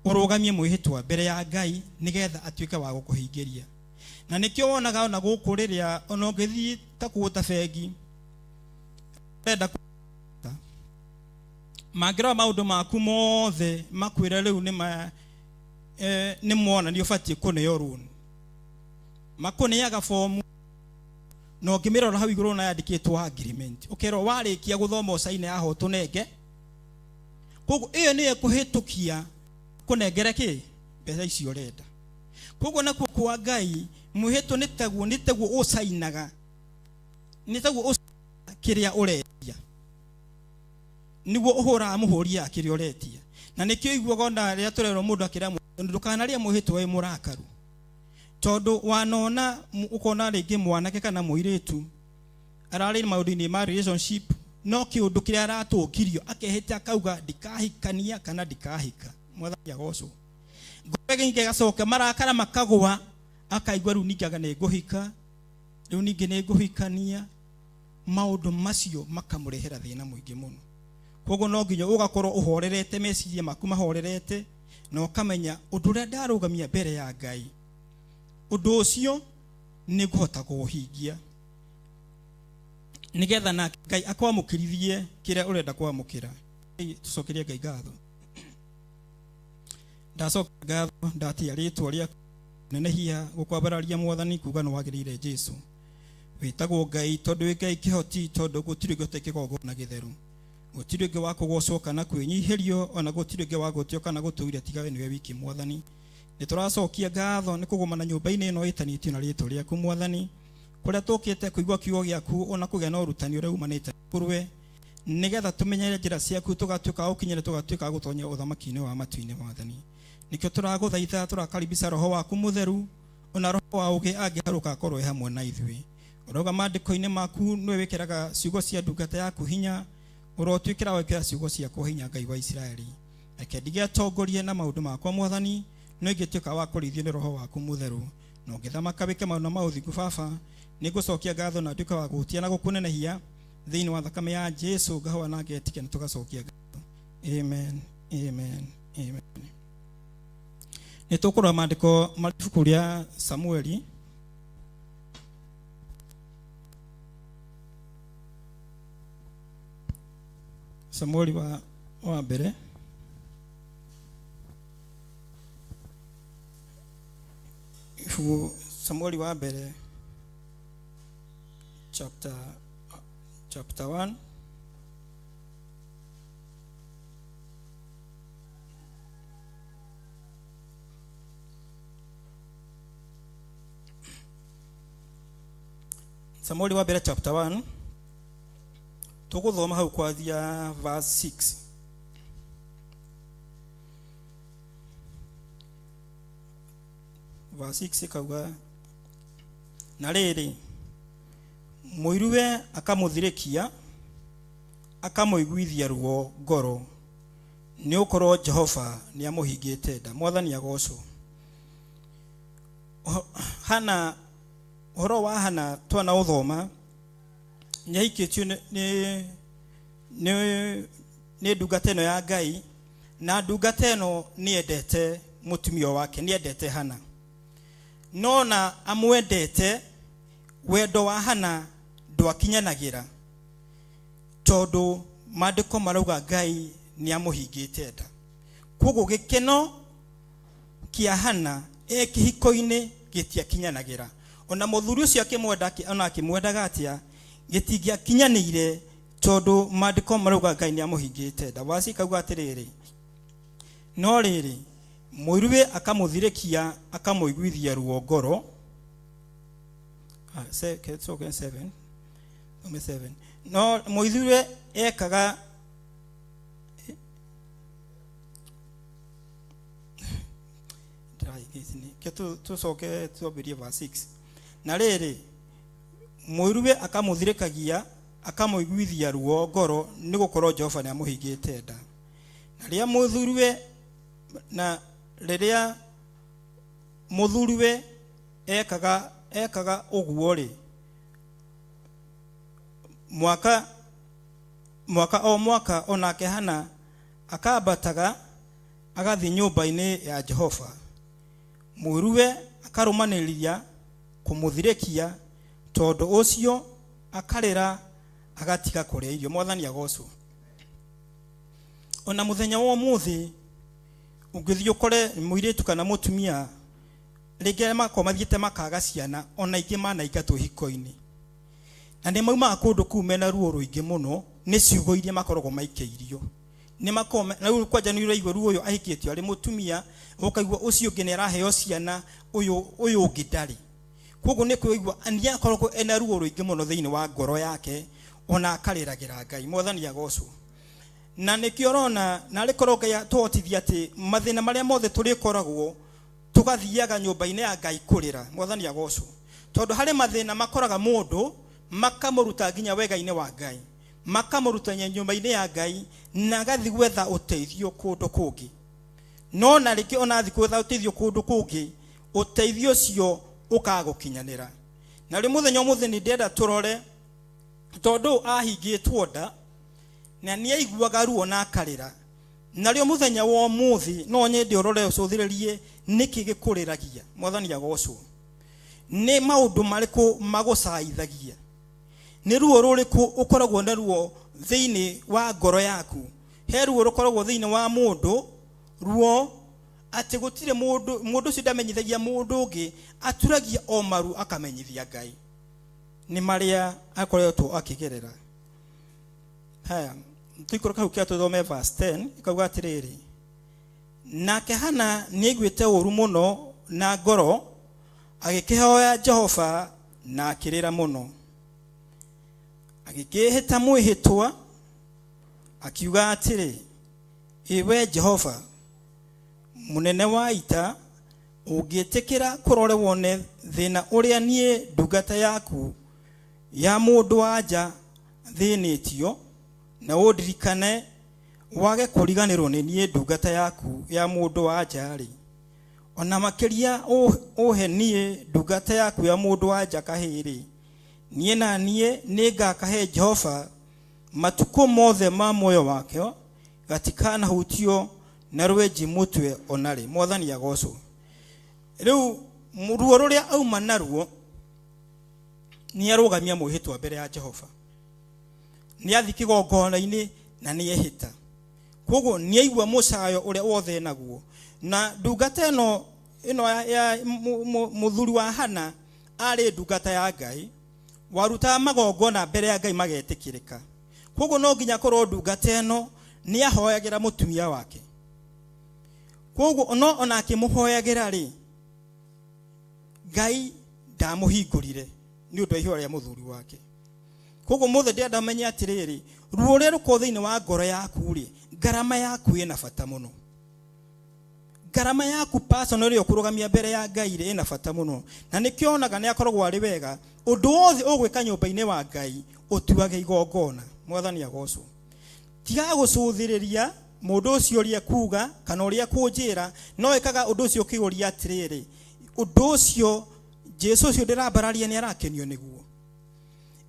Speaker 7: ũrũgamie mwĩhĩtwa mbere ya Ngai nĩgetha atuĩke wa gũkũhingĩria. Na nĩkĩo wonaga ona gũkũ rĩrĩa ona ũngĩthiĩ ta kũgũta bengi ũrenda mangĩrora maũndũ maku mothe, makwĩre rĩu nĩ ma nĩ mona nĩ ũbatiĩ kũneo loan, makũneaga fomu, na ũngĩmĩrora hau igũrũ na yandĩkĩtwo agreement, ũkerwo warĩkia gũthoma ũcaine haha ũtũnenge. Koguo ĩyo nĩyo ĩkũhĩtũkia kũnengere kĩ mbeca icio ũrenda. Koguo nakuo kwa Ngai mwĩhĩtwo nĩ taguo ũcainaga, nĩ taguo ũcainaga kĩrĩa ũretia, nĩguo ũhũraga mũhũri ya kĩrĩa ũretia. Na nĩkĩo iguaga ona rĩrĩa tũrerwo mũndũ akĩra ndũkanarĩe mwĩhĩtwa wĩ mũrakaru, tondũ wanona ũkona rĩngĩ mwanake kana mũirĩtu ararĩ maũndũ-inĩ ma relationship, no kĩũndũ kĩrĩa aratũngirio akehĩta akauga ndikahikania kana ndikahika. Mwathani agocwo. Ngoro ĩngĩ ĩgacoka marakara makagũa, akaigua rĩu ningĩ anga nĩ ngũhika, rĩu ningĩ nĩ ngũhikania, maũndũ macio makamũrehera thĩna mũingĩ mũno. Koguo no nginya ũgakorwo ũhorerete, meciria maku mahorerete, na ũkamenya ũndũ ũrĩa ndarũgamia mbere ya Ngai, ũndũ ũcio nĩ ngũhota kũũhingia, nĩgetha nake Ngai akwamũkĩrithie kĩrĩa ũrenda kwamũkĩra. Tũcokerie Ngai ngatho. Ndacoka ngatho, ndatia rĩtwa rĩaku nenehia gũkwambararia Mwathani, kuga nĩ wagĩrĩire. Jesu wĩtagwo Ngai tondũ wĩ Ngai kĩhoti, tondũ gũtirĩ ũngĩ ũtarĩ kĩgongona gĩtheru, gũtirĩ ũngĩ wa kũgocwo kana kwĩnyihĩrio, ona gũtirĩ ũngĩ wa gũtĩo kana gũtũire tiga we nĩwe wiki. Mwathani Nĩ tũracokia ngatho nĩ kũgũmana nyũmba-inĩ ĩno ĩtanĩtio na rĩtwa rĩaku Mwathani, kũrĩa tũkĩte kũigua kiugo gĩaku ona kũgĩa na ũrutani ũrĩa umanĩte kũrĩ nĩgetha tũmenye njĩra ciaku, tũgatuĩka a gũkinyĩra, tũgatuĩka a gũtonya ũthamaki-inĩ wa matu-inĩ Mwathani. Nĩkĩo tũragũthaitha, tũrakaribisha roho waku mũtheru ona roho wa ũgĩ angĩharũka akorwo e hamwe na ithuĩ. Ũrauga maandĩko-inĩ maku nĩwe wĩkĩraga ciugo cia ndungata yaku hinya, ũrotuĩkĩra wekĩra ciugo ciakwa hinya Ngai wa Isiraeli. Reke ndige atongorie na maũndũ makwa Mwathani, no ingĩtuĩka wa kũrĩithio nĩ roho waku mũtheru, na ũngĩthamaka wĩke maũndũ ma ũthingu Baba, nĩngũcokia ngatho na nduĩke wa gũgũtĩa na gũkũnenehia thĩinĩ wa thakame ya Jesu, ngahoya na ngetĩkia na tũgacokia ngatho. Amen, amen, amen. Nĩ tũkũrora maandĩko ma ibuku rĩa Samueli Samueli wa mbere ibuku Samueli wa mbere chapter 1 Samueli wa mbere chapter 1 tũgũthoma hau kwanzia verse 6. Verse 6 ĩkauga, na rĩrĩ mũiruwe akamũthirĩkia akamũiguithia ruo ngoro, nĩ ũkorwo Jehova nĩamũhingĩte nda. Mwathani agocwo. Hana, ũhoro wa Hana twana ũthoma, nĩahikĩtio nĩ ndungata ĩno ya Ngai, na ndungata ĩno nĩendete mũtumia wake, nĩendete Hana. No na amwendete, wendo wa Hana ndwakinyanagĩra, tondũ maandĩko marauga Ngai nĩamũhingĩte nda. Koguo gĩkeno kĩa Hana e kĩhiko-inĩ gĩtiakinyanagĩra. Ona mũthuri ũcio akĩmwenda, ona akĩmwendaga atĩa, gĩtingĩakinyanĩire, tondũ maandĩko marauga Ngai nĩamũhingĩte nda. Waci kauga atĩrĩrĩ, no rĩrĩ mũiruwe akamũthirĩkia akamũiguithia ruo ngoro. Ke, seven. Thome seven. No mũiruwe ekaga ke tũcoke twambĩrie verse 6. Na rĩrĩ mũiruwe akamũthirĩkagia akamũiguithia ruo ngoro, nĩ gũkorwo Jehova nĩamũhingĩte nda. Na rĩrĩa mũthuriwe, na rĩrĩa mũthuriwe ekaga ũguo rĩ, mwaka o mwaka onake Hana akambataga agathiĩ nyũmba-inĩ ya Jehova. Mũiruwe akarũmanĩrĩria kũmũthirĩkia, tondũ ũcio akarĩra agatiga kũrĩa irio. Mwathani agocwo. Ona mũthenya wa ũmũthĩ ũngĩthiĩ ũkore mũirĩtu kana mũtumia rĩngĩ arĩa makoragwo mathiĩte makaga ciana, ona ingĩ manaingatwo hiko-inĩ, na nĩ maumaga kũndũ kũu mena ruo rũingĩ mũno nĩ ciugo iria makoragwo maikĩirio. Nĩ makoragwo na rĩu kwanja nĩ ũraigua ruo ũyũ ahikĩtio arĩ mũtumia, ũkaigua ũcio ũngĩ nĩ araheo ciana, ũyũ ũngĩ ndarĩ. Koguo nĩ kũigua nĩ akoragwo ena ruo rũingĩ mũno thĩinĩ wa ngoro yake, ona akarĩragĩra Ngai. Mwathani agocwo. Na nĩkĩo ũrona narĩ korwo Ngai atũhotithia atĩ mathĩna marĩa mothe tũrĩkoragwo tũgathiaga nyũmba-inĩ ya Ngai kũrĩra. Mwathani agocwo. Tondũ harĩ mathĩna makoraga mũndũ makamũruta nginya wega-inĩ wa Ngai, makamũruta nyũmba-inĩ ya Ngai, na agathiĩ gwetha ũteithio kũndũ kũngĩ. No na rĩngĩ ona athiĩ gwetha ũteithio kũndũ kũngĩ, ũteithio ũcio ũkaga gũkinyanĩra. Na rĩu mũthenya ũmũthĩ nĩ ndĩrenda tũrore, tondũ ahingĩtwo nda na nĩ aiguaga ruo na akarĩra. Na rĩo mũthenya wa ũmũthĩ no nyende ũrore ũcũthĩrĩrie nĩkĩ gĩkũrĩragia. Mwathani agocwo. Nĩ maũndũ marĩkũ magũcaithagia? Nĩ ruo rũrĩkũ ũkoragwo na ruo thĩinĩ wa ngoro yaku? He ruo rũkoragwo thĩinĩ wa mũndũ, ruo atĩ gũtirĩ mũndũ, mũndũ ũcio ndamenyithagia mũndũ ũngĩ, aturagia o maru akamenyithia Ngai nĩ marĩa akoretwo akĩgerera. Haya, tũikũrũke hau kĩa tũthome verse 10, ĩkauga atĩrĩrĩ, Nake Hana nĩaiguĩte ũũru mũno na ngoro, agĩkĩhoya Jehova na akĩrĩra mũno. Agĩkĩĩhĩta mwĩhĩtwa, akiuga atĩrĩ, Ĩ we Jehova, mũnene wa ita, ũngĩtĩkĩra kũrore wone thĩna ũrĩa niĩ ndungata yaku ya mũndũ wa nja thĩnĩtio, na ũndirikane wage kũriganĩrwo nĩ niĩ ndungata yaku ya mũndũ wa nja rĩ, ona makĩria ũhe niĩ ndungata yaku ya mũndũ wa nja kahĩĩ rĩ, niĩ na niĩ nĩngakahe Jehova matukũ mothe ma muoyo wakĩo, gatikanahutio na rwenji mũtwe ona rĩ. Mwathani agocwo. Rĩu ruo rũrĩa auma naruo nĩ arũgamia mwĩhĩtwa mbere ya Jehova, nĩ athi kĩgongona-inĩ na nĩ ehĩta. Koguo nĩ aigua mũcayo ũrĩa wothe naguo. Na ndungata ĩno ya mũthuri wa Hana arĩ ndungata ya Ngai, warutaga magongona mbere ya Ngai magetĩkĩrĩka. Koguo no nginya korwo ndungata ĩno nĩ ahoyagĩra mũtumia wake. Koguo no ona akĩmũhoyagĩra rĩ, Ngai ndamũhingũrire nĩ ũndũ wa ihoya rĩa mũthuri wake. Koguo mũthĩ ndĩrenda ũmenye atĩrĩrĩ, ruo rũrĩa rũkoragwo thĩinĩ wa ngoro yaku rĩ, ngarama yaku ĩna bata mũno. Ngarama yaku personal ĩrĩa ũkũrũgamia mbere ya Ngai rĩ, ĩna bata mũno. Na nĩkĩo onaga nĩ akoragwo arĩ wega ũndũ wothe ũgwĩka nyũmba-inĩ wa Ngai ũtuage igongona. Mwathani agocwo. Tiga gũcũthĩrĩria mũndũ ũcio ũrĩa kuga kana ũrĩa kũnjĩra, no ĩkaga ũndũ ũcio ũkĩũria atĩrĩrĩ, ũndũ ũcio Jesu ũcio ndĩrambararia nĩ arakenio nĩguo.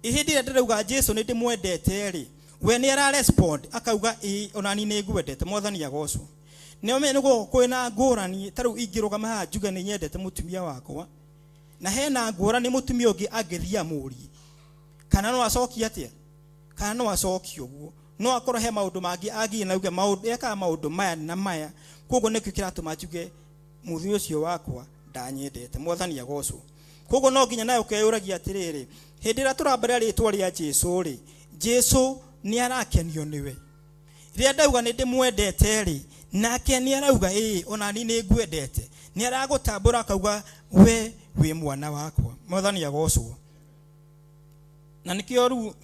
Speaker 7: Hĩndĩ ĩrĩa ndĩrauga Jesu nĩ ndĩmwendete rĩ, we nĩ ararespond akauga ĩ ona niĩ nĩ ngwendete. Mwathani agocwo. Nĩ ũmenye nĩ gũkorwo kwĩna ngũrani, ta rĩu ingĩrũgama haha njuge nĩ nyendete mũtumia wakwa, na hena ngũrani mũtumia ũngĩ angĩthiĩ amũrie, kana no acokie atĩa, kana no acokie ũguo, no akorwo he maũndũ mangĩ angĩthiĩ na auge maũndũ, ekaga maũndũ maya na maya. Koguo nĩkĩo kĩratũma njuge mũthuri ũcio wakwa ndanyendete. Mwathani agocwo. Koguo no nginya nawe ũkeyũragia atĩrĩrĩ, hĩndĩ ĩrĩa tũrambarĩra rĩtwa rĩa Jesu rĩ, Jesu nĩ arakenio nĩwe. Rĩrĩa ndauga nĩ ndĩmwendete rĩ, nake nĩ arauga ĩĩ ona niĩ nĩ ngwendete. Nĩ aragũtambũra akauga we wĩ mwana wakwa. Mwathani agocwo. Na nĩkĩo rĩu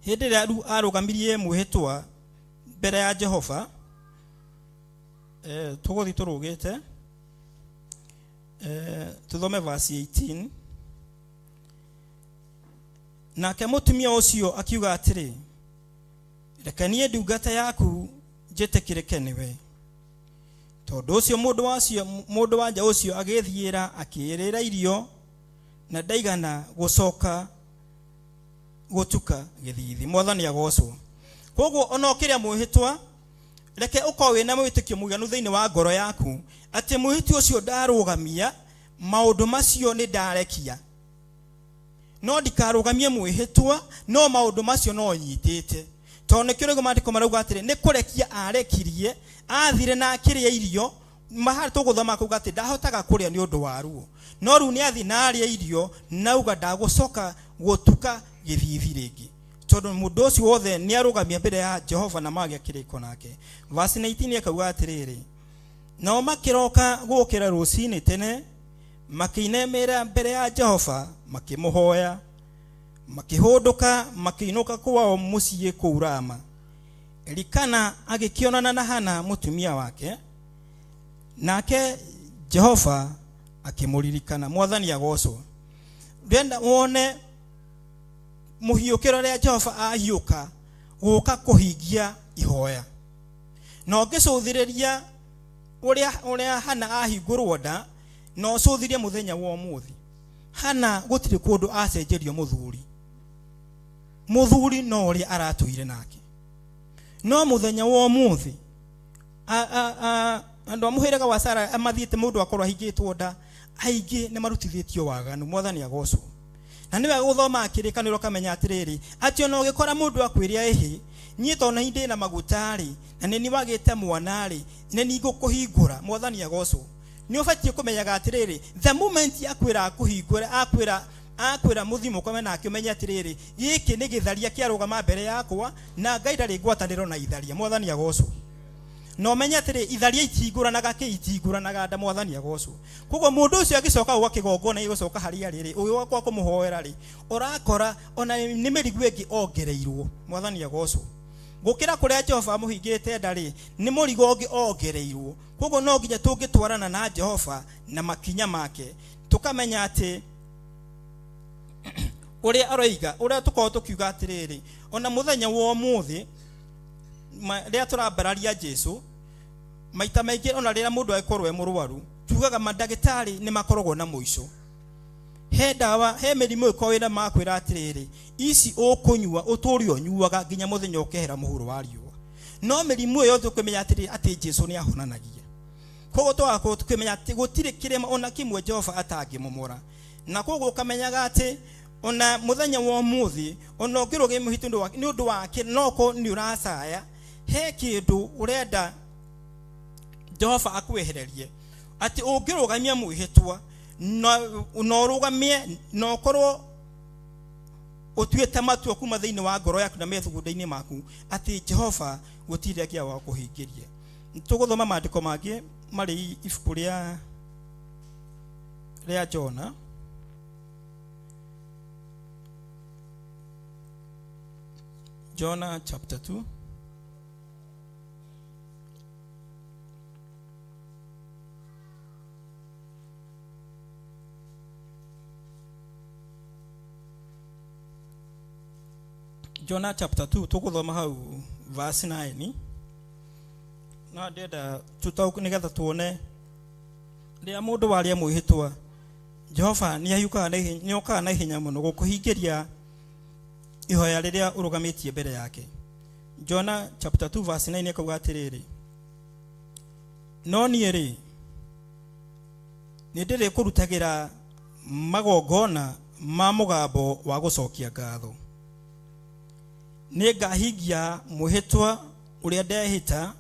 Speaker 7: hĩndĩ ĩrĩa rĩu arũgamirie mwĩhĩtwa mbere ya Jehova, tũgũthiĩ tũrũgĩte, tũthome verse 18. Nake mũtumia ũcio akiuga atĩrĩ, reke niĩ ndungata yaku njĩtĩkĩrĩke nĩwe. Tondũ ũcio mũndũ wa nja ũcio agĩthiĩra akĩĩrĩra irio, na ndaigana gũcoka gũtuka gĩthiithi. Mwathani agocwo. Koguo ona ũkĩrĩa mwĩhĩtwa, reke ũkorwo wĩna mwĩtĩkio mũiganu thĩinĩ wa ngoro yaku atĩ mwĩhĩtwa ũcio ndarũgamia, maũndũ macio nĩ ndarekia. No ndikarũgamie mwĩhĩtwa, no maũndũ macio no nyitĩte. Tondũ nĩkĩo rĩu maandĩko marauga atĩrĩ, nĩ kũrekia arekirie, athire na akĩrĩa irio, mahara tũgũthoma kuga atĩ ndahotaga kũrĩa nĩ ũndũ wa ruo. No rĩu nĩ athi na arĩa irio, na auga ndagũcoka gũtuka gĩthiithi rĩngĩ. Tondũ mũndũ ũcio wothe nĩ arũgamia mbere ya Jehova na magĩa kĩrĩko nake. Verse 19 akauga atĩrĩrĩ, nao makĩroka gũkĩra rũcinĩ tene, makĩinemera mbere ya Jehova, makĩmũhoya, makĩhũndũka, makĩinũka kwao mũciĩ kũu Rama. Elikana agĩkĩonana na Hana mũtumia wake, nake Jehova akĩmũririkana. Mwathani agocwo. Ndĩrenda wone mũhiũkĩro ũrĩa Jehova ahiũka gũka kũhingia ihoya. Na ũngĩcũthĩrĩria ũrĩa Hana ahingũrwo nda, na ũcũthĩrĩrie mũthenya wa ũmũthĩ, Hana gũtirĩ kũndũ acenjerio mũthuri. Mũthuri no ũrĩa aratũire nake. No mũthenya wa ũmũthĩ, andũ a mũhĩrĩga wa Sara mathiĩte mũndũ akorwo ahingĩtwo nda, aingĩ nĩ marutithĩtio waganu. Mwathani agocwo. Na nĩ wega gũthoma kĩrĩkanĩro ũkamenya atĩrĩrĩ, atĩ ona ũgĩkora mũndũ akwĩre ĩhĩ, niĩ tondũ nĩ ndĩ na maguta rĩ, na nĩ niĩ wagĩte mwana rĩ, nĩ niĩ ngũkũhingũra. Mwathani agocwo. Nĩ ũbatiĩ kũmenyaga atĩrĩrĩ, the moment akwĩra akũhingũre, akwĩra mũthiĩ mũkome nake, ũmenye atĩrĩrĩ, gĩkĩ nĩ gĩtharia kĩarũgama mbere yakwa, na Ngai ndarĩ ngwatanĩro na itharia. Mwathani agocwo. Na ũmenye atĩrĩ, itharia itihingũranaga kĩ, itihingũranaga nda, mwathani agocwo. Koguo mũndũ ũcio agĩcoka gwa kĩgongona gĩgũcoka harĩa rĩrĩ, ũgĩũka kũmũhoera rĩ, ũrakora ona nĩ mĩrigo ĩngĩ ongereirwo, mwathani agocwo. Gũkĩra kũrĩa Jehova amũhingĩte nda rĩ, nĩ mũrigo ũngĩ ongereirwo. Koguo no nginya tũngĩtwarana na Jehova na makinya make, tũkamenya atĩ ũrĩa aroiga, ũrĩa tũkoragwo tũkiuga atĩrĩrĩ, ona mũthenya wa ũmũthĩ, rĩrĩa tũrambararia Jesũ, maita maingĩ ona rĩrĩa mũndũ angĩkorwo e mũrwaru, tugaga mandagĩtarĩ nĩ makoragwo na mũico. He ndawa, he mĩrimũ ĩkoragwo ĩna makwĩra atĩrĩrĩ, ici ũkũnyua, ũtũre ũnyuaga nginya mũthenya ũkehera mũhuro wa riũa. No mĩrimũ ĩyo tũkĩmenya atĩrĩrĩ, atĩ Jesũ nĩ ahonanagia. Koguo tũgakorwo tũkĩmenya atĩ gũtirĩ kĩrĩma ona kĩmwe Jehova atangĩmomora. Na koguo ũkamenyaga atĩ ona mũthenya wa ũmũthĩ, ona ũngĩrũgamia mũhĩtũ nĩ ũndũ wake, no korwo nĩ ũracaya, he kĩndũ ũrenda Jehova akwehererie. Atĩ ũngĩrũgamia mwĩhĩtwa, na ũrũgamie, na ũkorwo ũtuĩte matua kuma thĩinĩ wa ngoro yaku na methugunda-inĩ maku, atĩ Jehova gũtirĩ angĩ wa kũhingĩria. Tũgũthoma maandĩko mangĩ marĩ ibuku rĩa Jona. Jonah chapter 2. Jonah chapter 2 tuguthoma hau verse 9. Na ndenda tutaũke nigetha tuone rĩrĩa mũndũ waria mwĩhĩtwa, Jehova nĩahiũkaga na ihenya, nĩokaga na ihenya mũno gũkũhingĩria ihoya rĩrĩa ũrũgamĩtie mbere yake. Jonah chapter 2 verse 9 akauga atĩrĩrĩ, no niĩ rĩ, nĩndĩrĩkũrutagĩra magongona ma mũgambo wa gũcokia ngatho. Nĩngahingia mwĩhĩtwa ũrĩa ndehĩta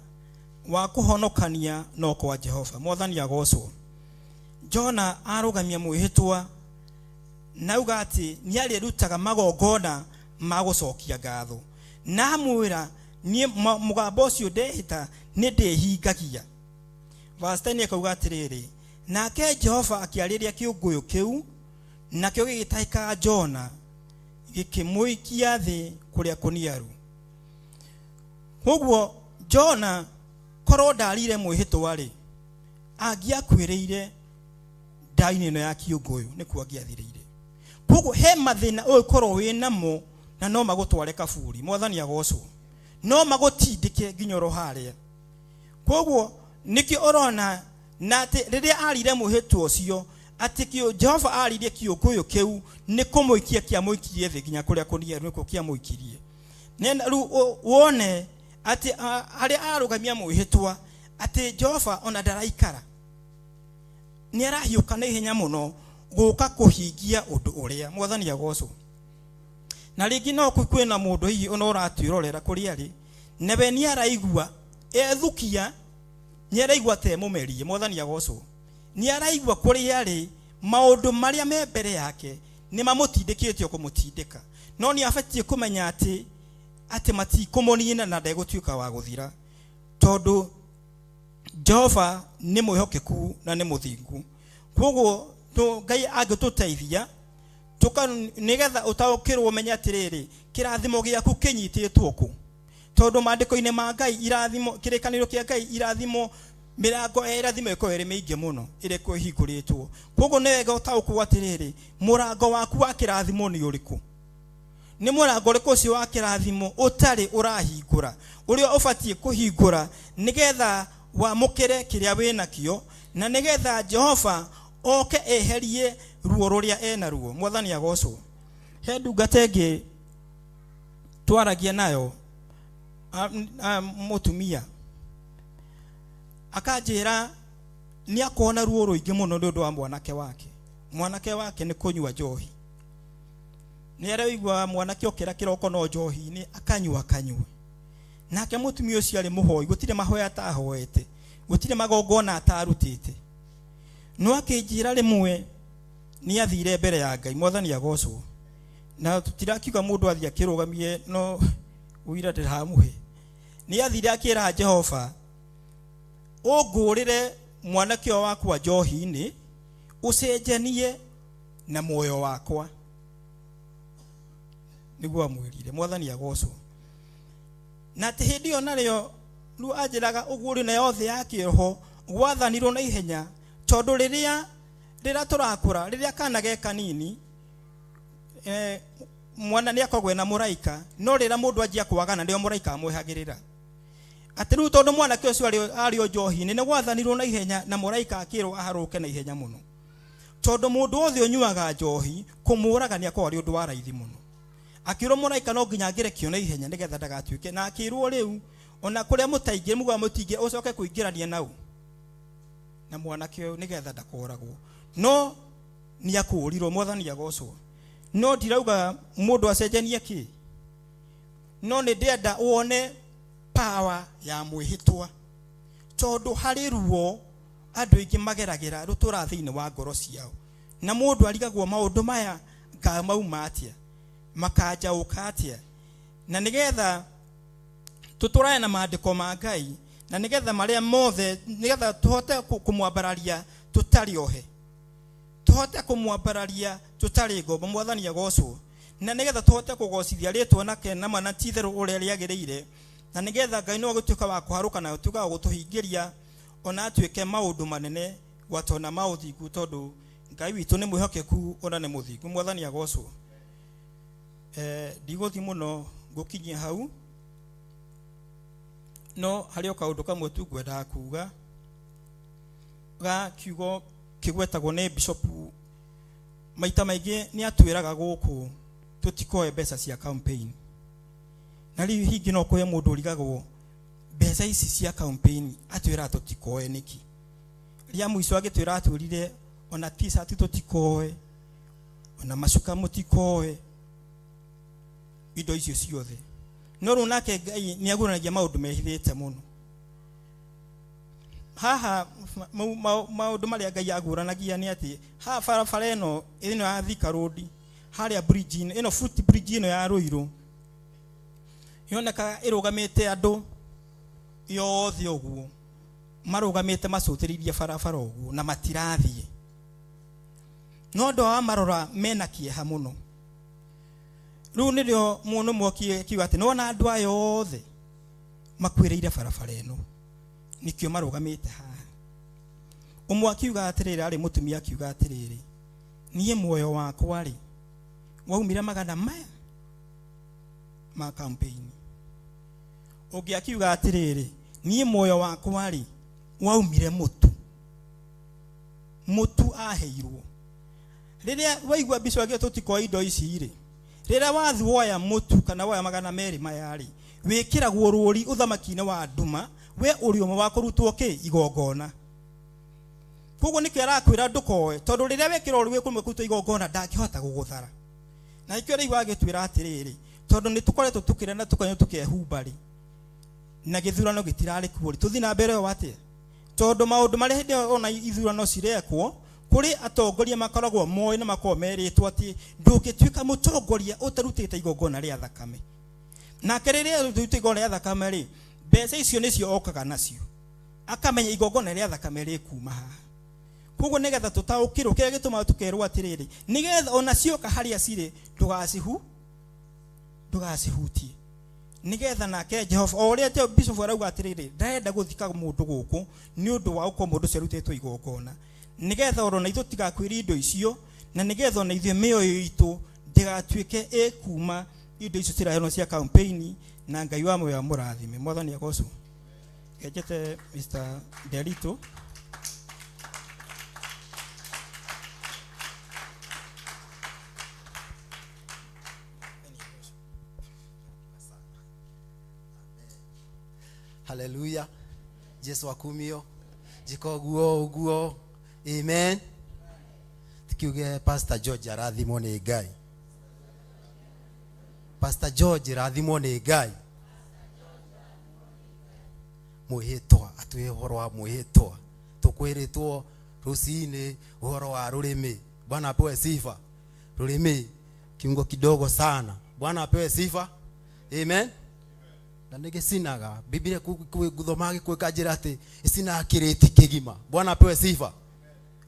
Speaker 7: wa kũhonokania no kwa Jehova. Mwathani agocwo. Jona arũgamia mwĩhĩtwa na auga atĩ nĩarĩrutaga magongona ma gũcokia ngatho. Na amwĩra, niĩ mũgambo ũcio ndehĩta nĩndĩhingagia. Verse 10 akauga atĩrĩrĩ, nake Jehova akĩarĩria kĩũngũyũ kĩu, nakĩo gĩgĩtahĩka Jona, gĩkĩmũikia thĩ kũrĩa kũniaru. Koguo Jona korwo ndarire mwĩhĩtwa rĩ, angĩakuĩrĩire nda-inĩ ĩno ya kĩũngũyũ, nĩkuo angĩathirĩire. Koguo he mathĩna ũngĩkorwo wĩ namo na no magũtware kaburi, mwathani agocwo, no magũtindĩke nginya oro harĩa. Koguo nĩkĩo ũrona na atĩ rĩrĩa arire mwĩhĩtwa ũcio, atĩ Jehova aririe kĩũngũyũ kĩu nĩ kũmũikia kĩamũikirie thĩ nginya kũrĩa kũniaru nĩkuo kĩamũikirie. Nenda rĩu wone atĩ harĩa arũgamia mwĩhĩtwa, atĩ Jehova ona ndaraikara, nĩ arahiũka na ihenya mũno gũka kũhingia ũndũ ũrĩa. Mwathani agocwo. Na rĩngĩ no kwĩna mũndũ hihi ona ũratwĩrorera kũrĩa arĩ, na we nĩ araigua ethukia, nĩ araigua ta emũmerie. Mwathani agocwo. Nĩ araigua kũrĩa arĩ maũndũ marĩa me mbere yake nĩ mamũtindĩkĩte o kũmũtindĩka, no nĩ abatiĩ kũmenya atĩ matikũmũnina na ndegũtuĩka wa gũthira, tondũ Jehova nĩ mwĩhokeku na nĩ mũthingu. Koguo Ngai angĩtũteithia nĩgetha ũtaũkĩrwo ũmenye atĩrĩrĩ, kĩrathimo gĩaku kĩnyitĩtwo kũ, tondũ maandĩko-inĩ ma Ngai irathimo, kĩrĩkanĩro kĩa Ngai irathimo, mĩrango ya irathimo ĩkoragwo ĩrĩ mĩingĩ mũno ĩrĩa ĩhingũrĩtwo. Koguo nĩ wega ũtaũkwo atĩrĩrĩ, mũrango waku wa kĩrathimo nĩ ũrĩkũ? Nĩ mũrango ũrĩkũ ũcio wa kĩrathimo ũtarĩ ũrahingũra, ũrĩa ũbatiĩ kũhingũra nĩgetha wamũkĩre kĩrĩa wĩnakĩo, na nĩgetha Jehova oke eherie ruo rũrĩa enaruo. Mwathani agocwo. He ndungata ĩngĩ twaragia nayo, mũtumia akanjĩra nĩ akona ruo rũingĩ mũno nĩ ũndũ wa mwanake wake. Mwanake wake nĩ kũnyua njohi, nĩ araigua mwanake okĩra kĩroko no njohi-inĩ akanyua akanyua. Nake mũtumia ũcio arĩ mũhoi, gũtirĩ mahoya atahoete, gũtirĩ magongona atarutĩte, no akĩnjĩra rĩmwe nĩ athire mbere ya Ngai. Mwathani agocwo. Na tũtirakiuga mũndũ athiĩ akĩrũgamie, no ũira ndĩramũhe. Nĩ athire akĩra Jehova Ũngũrĩre mwanake ũyũ wakwa njohi-inĩ, ũcenjanie na muoyo wakwa. Nĩguo amwĩrire, mwathani agocwo. Na atĩ hĩndĩ ĩyo narĩo rĩu anjĩraga ũguo rĩ, na yothe ya kĩroho gwathanirwo na ihenya, tondũ rĩrĩa tũrakũra, rĩrĩa kana ge kanini, mwana nĩ akoragwo ena mũraika, no rĩrĩa mũndũ anjia kwagana nĩo mũraika amwehagĩrĩra. Atĩ rĩu tondũ mwanake ũcio arĩ o njohi-inĩ, nĩ gwathanirwo na ihenya na mũraika akĩrwo aharũke na ihenya mũno. Tondũ mũndũ wothe ũnyuaga njohi, kũmũraga nĩ akoragwo arĩ ũndũ wa raithi mũno. Akĩrwo mũraika no nginya angĩrekio na ihenya nĩgetha ndagatuĩke, na akĩrwo rĩu ona kũrĩa mũtaingĩ, mũgwa mũtingĩ, ũcoke kũingĩrania nau na mwanake ũyũ nĩgetha ndakoragwo. No nĩ akũrirwo, mwathani agocwo. No ndirauga mũndũ acenjanie kĩ, no nĩ ndĩrenda wone power ya mwĩhĩtwa, tondũ harĩ ruo andũ aingĩ mageragĩra rũtũraga thĩinĩ wa ngoro ciao, na mũndũ arigagwo maũndũ maya ngamauma atĩa, makanjaũka atĩa. Na nĩgetha tũtũrane na maandĩko ma Ngai, na nĩgetha marĩa mothe, nĩgetha tũhote kũmwambararia tũtarĩ ohe, tũhote kũmwambararia tũtarĩ ngombo, mwathani agocwo, na nĩgetha tũhote kũgocithia rĩtwa nake na mana ti itherũ ũrĩa rĩagĩrĩire, na nĩgetha Ngai no agĩtuĩka wa kũharũka na agĩtuĩka wa gũtũhingĩria ona atuĩke maũndũ manene gwata ona ma ũthingu, tondũ Ngai witũ nĩ mwĩhokeku ona nĩ mũthingu, mwathani agocwo. Ndigũthiĩ mũno ngũkinyia hau, no harĩ o kaũndũ kamwe tu ngwendaga kuga ga kiugo kĩgwetagwo nĩ bishop. Maita maingĩ nĩ atwĩraga gũkũ tũtikoe mbeca cia campaign, na rĩu hingĩ no kũhe mũndũ ũrigagwo mbeca ici cia campaign atwĩraga tũtikoe nĩkĩ. Rĩa mũico agĩtwĩra atwĩrire ona t-shirt tũtikoe, ona macuka mũtikoe, indo icio ciothe. No rĩu nake Ngai nĩ aguranagia maũndũ mehithĩte mũno. Haha maũndũ marĩa Ngai aguranagia nĩ atĩ haha barabara ĩno ya Thika Road, harĩa bridge ĩno, foot bridge ĩno ya Ruiru yonekaga ĩrũgamĩte andũ yothe ũguo, marũgamĩte macũthĩrĩirie barabara ũguo na matirathiĩ. No andũ aya marora mena kĩeha mũno. Rĩu nĩrĩo mũndũ ũmwe akiuga atĩ nĩwona andũ aya othe makuĩrĩire barabara ĩno, nĩkĩo marũgamĩte haha. Ũmwe akiuga atĩrĩrĩ, arĩ mũtumia akiuga atĩrĩrĩ, niĩ muoyo wakwa rĩ waumire magana maya ma campaign. Ũngĩ akiuga atĩrĩrĩ, niĩ muoyo wakwa rĩ waumire mũtu, mũtu aheirwo. Rĩrĩa waigua mbica ĩngĩ tũtikoe indo ici rĩ, rĩrĩa wathi woya mũtu kana woya magana merĩ maya rĩ, wĩkĩragwo rũri ũthamaki-inĩ wa nduma, we ũrĩ ũmwe wa kũrutwo kĩ igongona. Koguo nĩkĩo arakwĩra ndũkoe, tondũ rĩrĩa wekĩrwo rũri wĩ kũrutwo igongona ndangĩhota gũgũthara. Na nĩkĩo rĩu agĩtwĩra atĩrĩrĩ, tondũ nĩ tũkoretwo tũkĩrĩa na tũkanyua tũkehumba rĩ, na gĩthurano gĩtirarĩ kuo rĩ, tũthiĩ na mbere ũũ atĩa? Tondũ maũndũ marĩa hĩndĩ ĩyo ona ithurano cirekwo, kũrĩ atongoria makoragwo moĩ na makoragwo merĩtwo atĩ ndũngĩtuĩka mũtongoria ũtarutĩte igongona rĩa thakame. Nake rĩrĩa ũrutĩte igongona rĩa thakame rĩ, mbeca icio nĩcio okaga nacio, akamenya igongona rĩa thakame rĩkuma haha. Koguo nĩgetha tũtaũkĩrwo kĩrĩa gĩtũmaga tũkerwo atĩrĩrĩ, nĩgetha ona cioka harĩa cirĩ ndũgacihutie, nĩgetha nake Jehova o ũrĩa Bishop arauga atĩrĩrĩ, ndarenda gũthika mũndũ gũkũ nĩ ũndũ wa gũkorwo mũndũ ũcio arutĩtwo igongona, nĩgetha orona ithuĩ tũtigakuĩre indo icio, na nĩgetha ona ithuĩ mĩoyo itũ ndĩgatuĩke ĩkuma indo icio ciraheanwo cia campaign. Na Ngai wa muoyo amũrathime. Mwathani agocwo. Ngenjete Mr. Nderito.
Speaker 8: Hallelujah. Jesu akumio. Jiko guo uguo. Amen. Tukiuge Pastor George arathimwo nĩ Ngai. Pastor George arathimwo nĩ Ngai. Mwĩhĩtwa, atwĩhe ũhoro wa mwĩhĩtwa. Tũkwĩrĩtwo rũcinĩ ũhoro wa rũrĩmĩ. Bwana apewe sifa. Rũrĩmĩ kiungo kidogo sana. Bwana apewe sifa. Amen. Na nĩ gĩcinaga. Biblia guthoma gĩkũyũ ĩkanjĩra atĩ ĩcinaga kĩrĩti kĩgima. Bwana apewe sifa.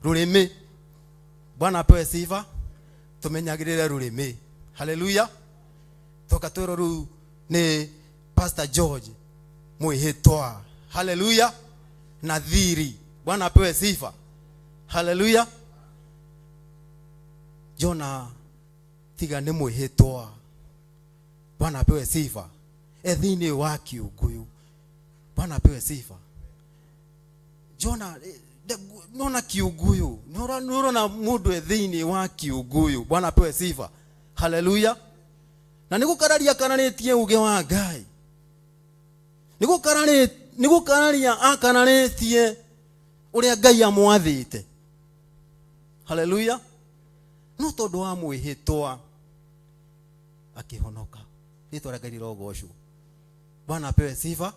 Speaker 8: Rũrĩmĩ. Bwana apewe sifa. Tũmenyagĩrĩre rũrĩmĩ. Haleluya. Toka twĩrwo rĩu nĩ Pastor George mwĩhĩtwa. Haleluya. Nadhiri. Bwana apewe sifa. Haleluya. Jona tiga nĩ mwĩhĩtwa. Bwana apewe sifa. E thĩinĩ wa kiũngũyũ. Bwana apewe sifa. Jona nona kiũngũyũ. Nĩũrona mũndũ e thĩinĩ wa kiũngũyũ. Bwana apewe sifa. Haleluya. Na nĩ gũkararia akararĩtie uge wa Ngai. Nĩ gũkararia akararĩtie ũrĩa Ngai amwathĩte. Haleluya. No tondũ wa mwĩhĩtwa akĩhonoka. Rĩtwa rĩa Ngai rĩrogocwo. Bwana apewe sifa.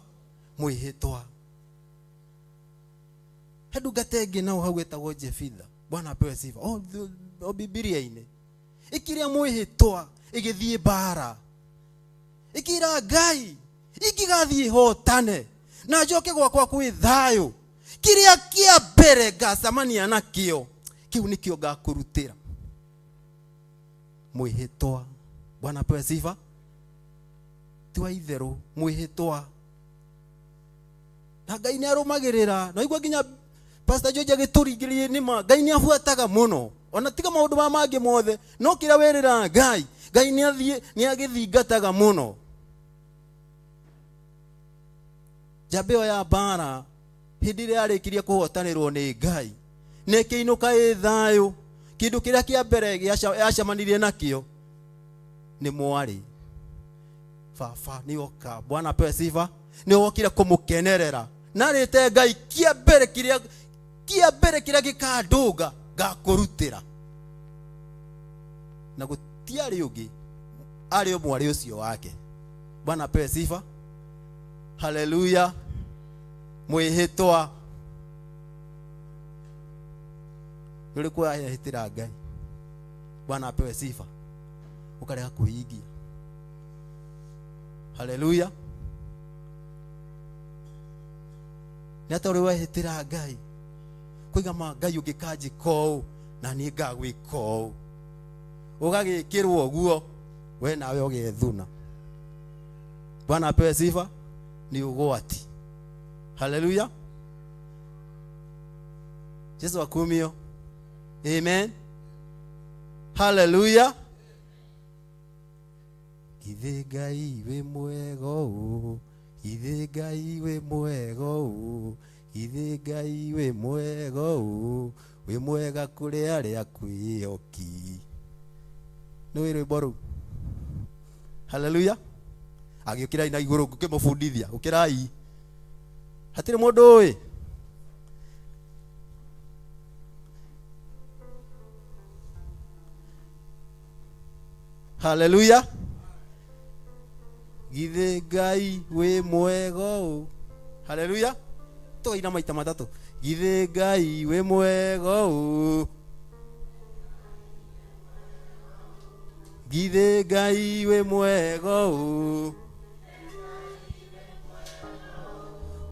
Speaker 8: Mwĩhĩtwa. He ndungata ĩngĩ nao hau ĩtagwo Jefitha. Bwana apewe sifa. O Bibilia-inĩ. Ĩkĩrĩa mwĩhĩtwa ĩgĩthiĩ mbara. Ĩkĩra Ngai ingĩgathiĩ hotane na njoke gwakwa kwĩ thayũ, kĩrĩa kĩa mbere ngacemania nakĩo kĩu nĩkĩo ngakũrutĩra. Mwĩhĩtwa. Bwana apewe sifa. Ti wa itherũ mwĩhĩtwa. Na Ngai nĩ arũmagĩrĩra. Na igua nginya Pastor George agĩtũringĩrĩria nĩ ma Ngai nĩ abuataga mũno. Ona tiga maũndũ ma mangĩ mothe, no kĩrĩa wĩrĩra Ngai, Ngai nĩ athiĩ, nĩ agĩthingataga mũno. Njamba ĩyo ya mbara hĩndĩ ĩrĩa yarĩkirie kũhotanĩrwo nĩ Ngai, na ĩkĩinũka ĩ thayũ, kĩndũ kĩrĩa kĩa mbere yacemanirie nakĩo nĩ mwarĩ. Baba nĩ oka. Bwana apewe sifa. Nĩ wokire kũmũkenerera. Narĩte Ngai kĩa mbere kĩrĩa, kĩa mbere kĩrĩa gĩkandũnga ngakũrutĩra. Na gũtiarĩ ũngĩ, arĩ o mwarĩ ũcio wake. Bwana apewe sifa. Haleluya. Mwĩhĩtwa. Nĩ ũrĩkũ wahĩtĩra Ngai? Bwana apewe sifa. Ũkarega kwĩhingia. Haleluya. Nĩ atĩa ũrĩ wehĩtĩra Ngai? Kũiga ma Ngai ũngĩkanjĩka ũũ na niĩ ngagwĩka ũũ. Ũgagĩkĩrwo ũguo, we nawe ũgethuna. Bwana apewe sifa. Ni ũgwati. Haleluya. Jesu akumio. Amen. Haleluya. Githĩ Ngai wĩ mwega ũũ, githĩ Ngai wĩ mwega ũũ, githĩ Ngai wĩ mwega ũũ, wĩ mwega kũrĩ arĩa akwĩhoki. Nĩ wĩ rwĩmbo rũu? Haleluya. Agĩũkĩrai na igũrũ ngĩkĩmũbundithia, ũkĩrai. Hatirĩ mũndũ ũĩ. Haleluya. Githĩ Ngai wĩ mwega ũũ. Haleluya. Tũkaina maita matatũ. Githĩ Ngai wĩ mwega ũũ. Githĩ Ngai wĩ mwega ũũ.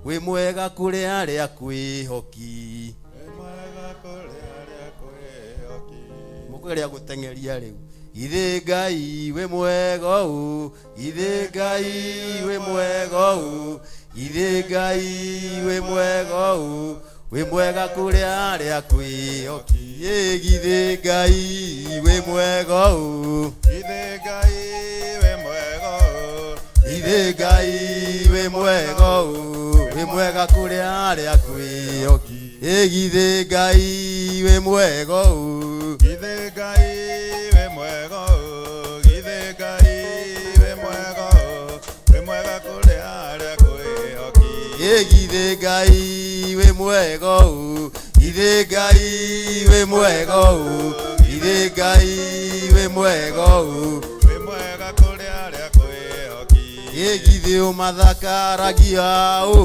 Speaker 8: Wĩ mwega kũrĩ arĩa akwĩhoki. Mũkũgeria gũteng'eria rĩu. Githĩ Ngai wĩ mwega ũũ, githĩ Ngai wĩ mwega ũũ, githĩ Ngai wĩ mwega ũũ, wĩ mwega kũrĩ arĩa akwĩhoki. Ĩ githĩ Ngai wĩ mwega ũũ,
Speaker 3: Githĩ Ngai wĩ mwega ũũ,
Speaker 8: githĩ Ngai wĩ mwega ũũ, wĩ mwega kũrĩ arĩa akwĩhoki. Ĩ githĩ Ngai wĩ mwega ũũ,
Speaker 3: githĩ Ngai wĩ mwega ũũ, githĩ Ngai wĩ mwega ũũ, wĩ mwega kũrĩ arĩa akwĩhoki.
Speaker 8: Ĩ githĩ Ngai wĩ mwega ũũ, githĩ Ngai wĩ mwega ũũ, githĩ Ngai wĩ mwega ũũ,
Speaker 3: Wĩ mwega kũrĩ arĩa akwĩhoki.
Speaker 8: Ĩ githĩ ũmathakaragia ũũ,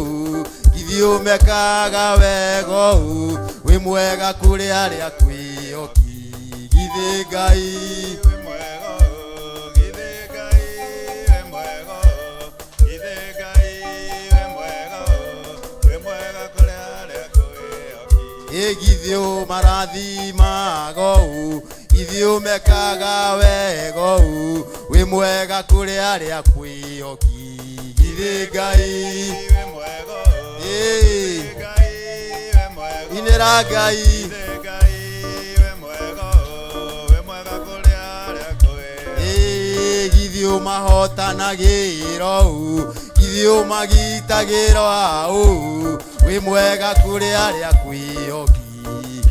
Speaker 8: githĩ ũmekaga wega ũũ, wĩ mwega kũrĩ arĩa akwĩhoki. Githĩ Ngai
Speaker 3: wĩ mwega ũũ, githĩ Ngai wĩ mwega ũũ, githĩ Ngai
Speaker 8: Ĩ githĩ ũmarathimaga ũũ, githĩ ũmekaga wega ũũ, wĩ mwega kũrĩ arĩa kwĩhoki. Githĩ Ngai
Speaker 3: wĩ mwega
Speaker 8: Ĩ.
Speaker 3: Ngai wĩ mwega
Speaker 8: inĩra Ngai
Speaker 3: Ngai wĩ mwega wĩ mwega kũrĩ arĩa kwĩ
Speaker 8: Ĩ, githĩ ũmahotanagĩra ũũ, githĩ ũmagitagĩra ũũ, wĩ mwega kũrĩ arĩa kwĩhoki.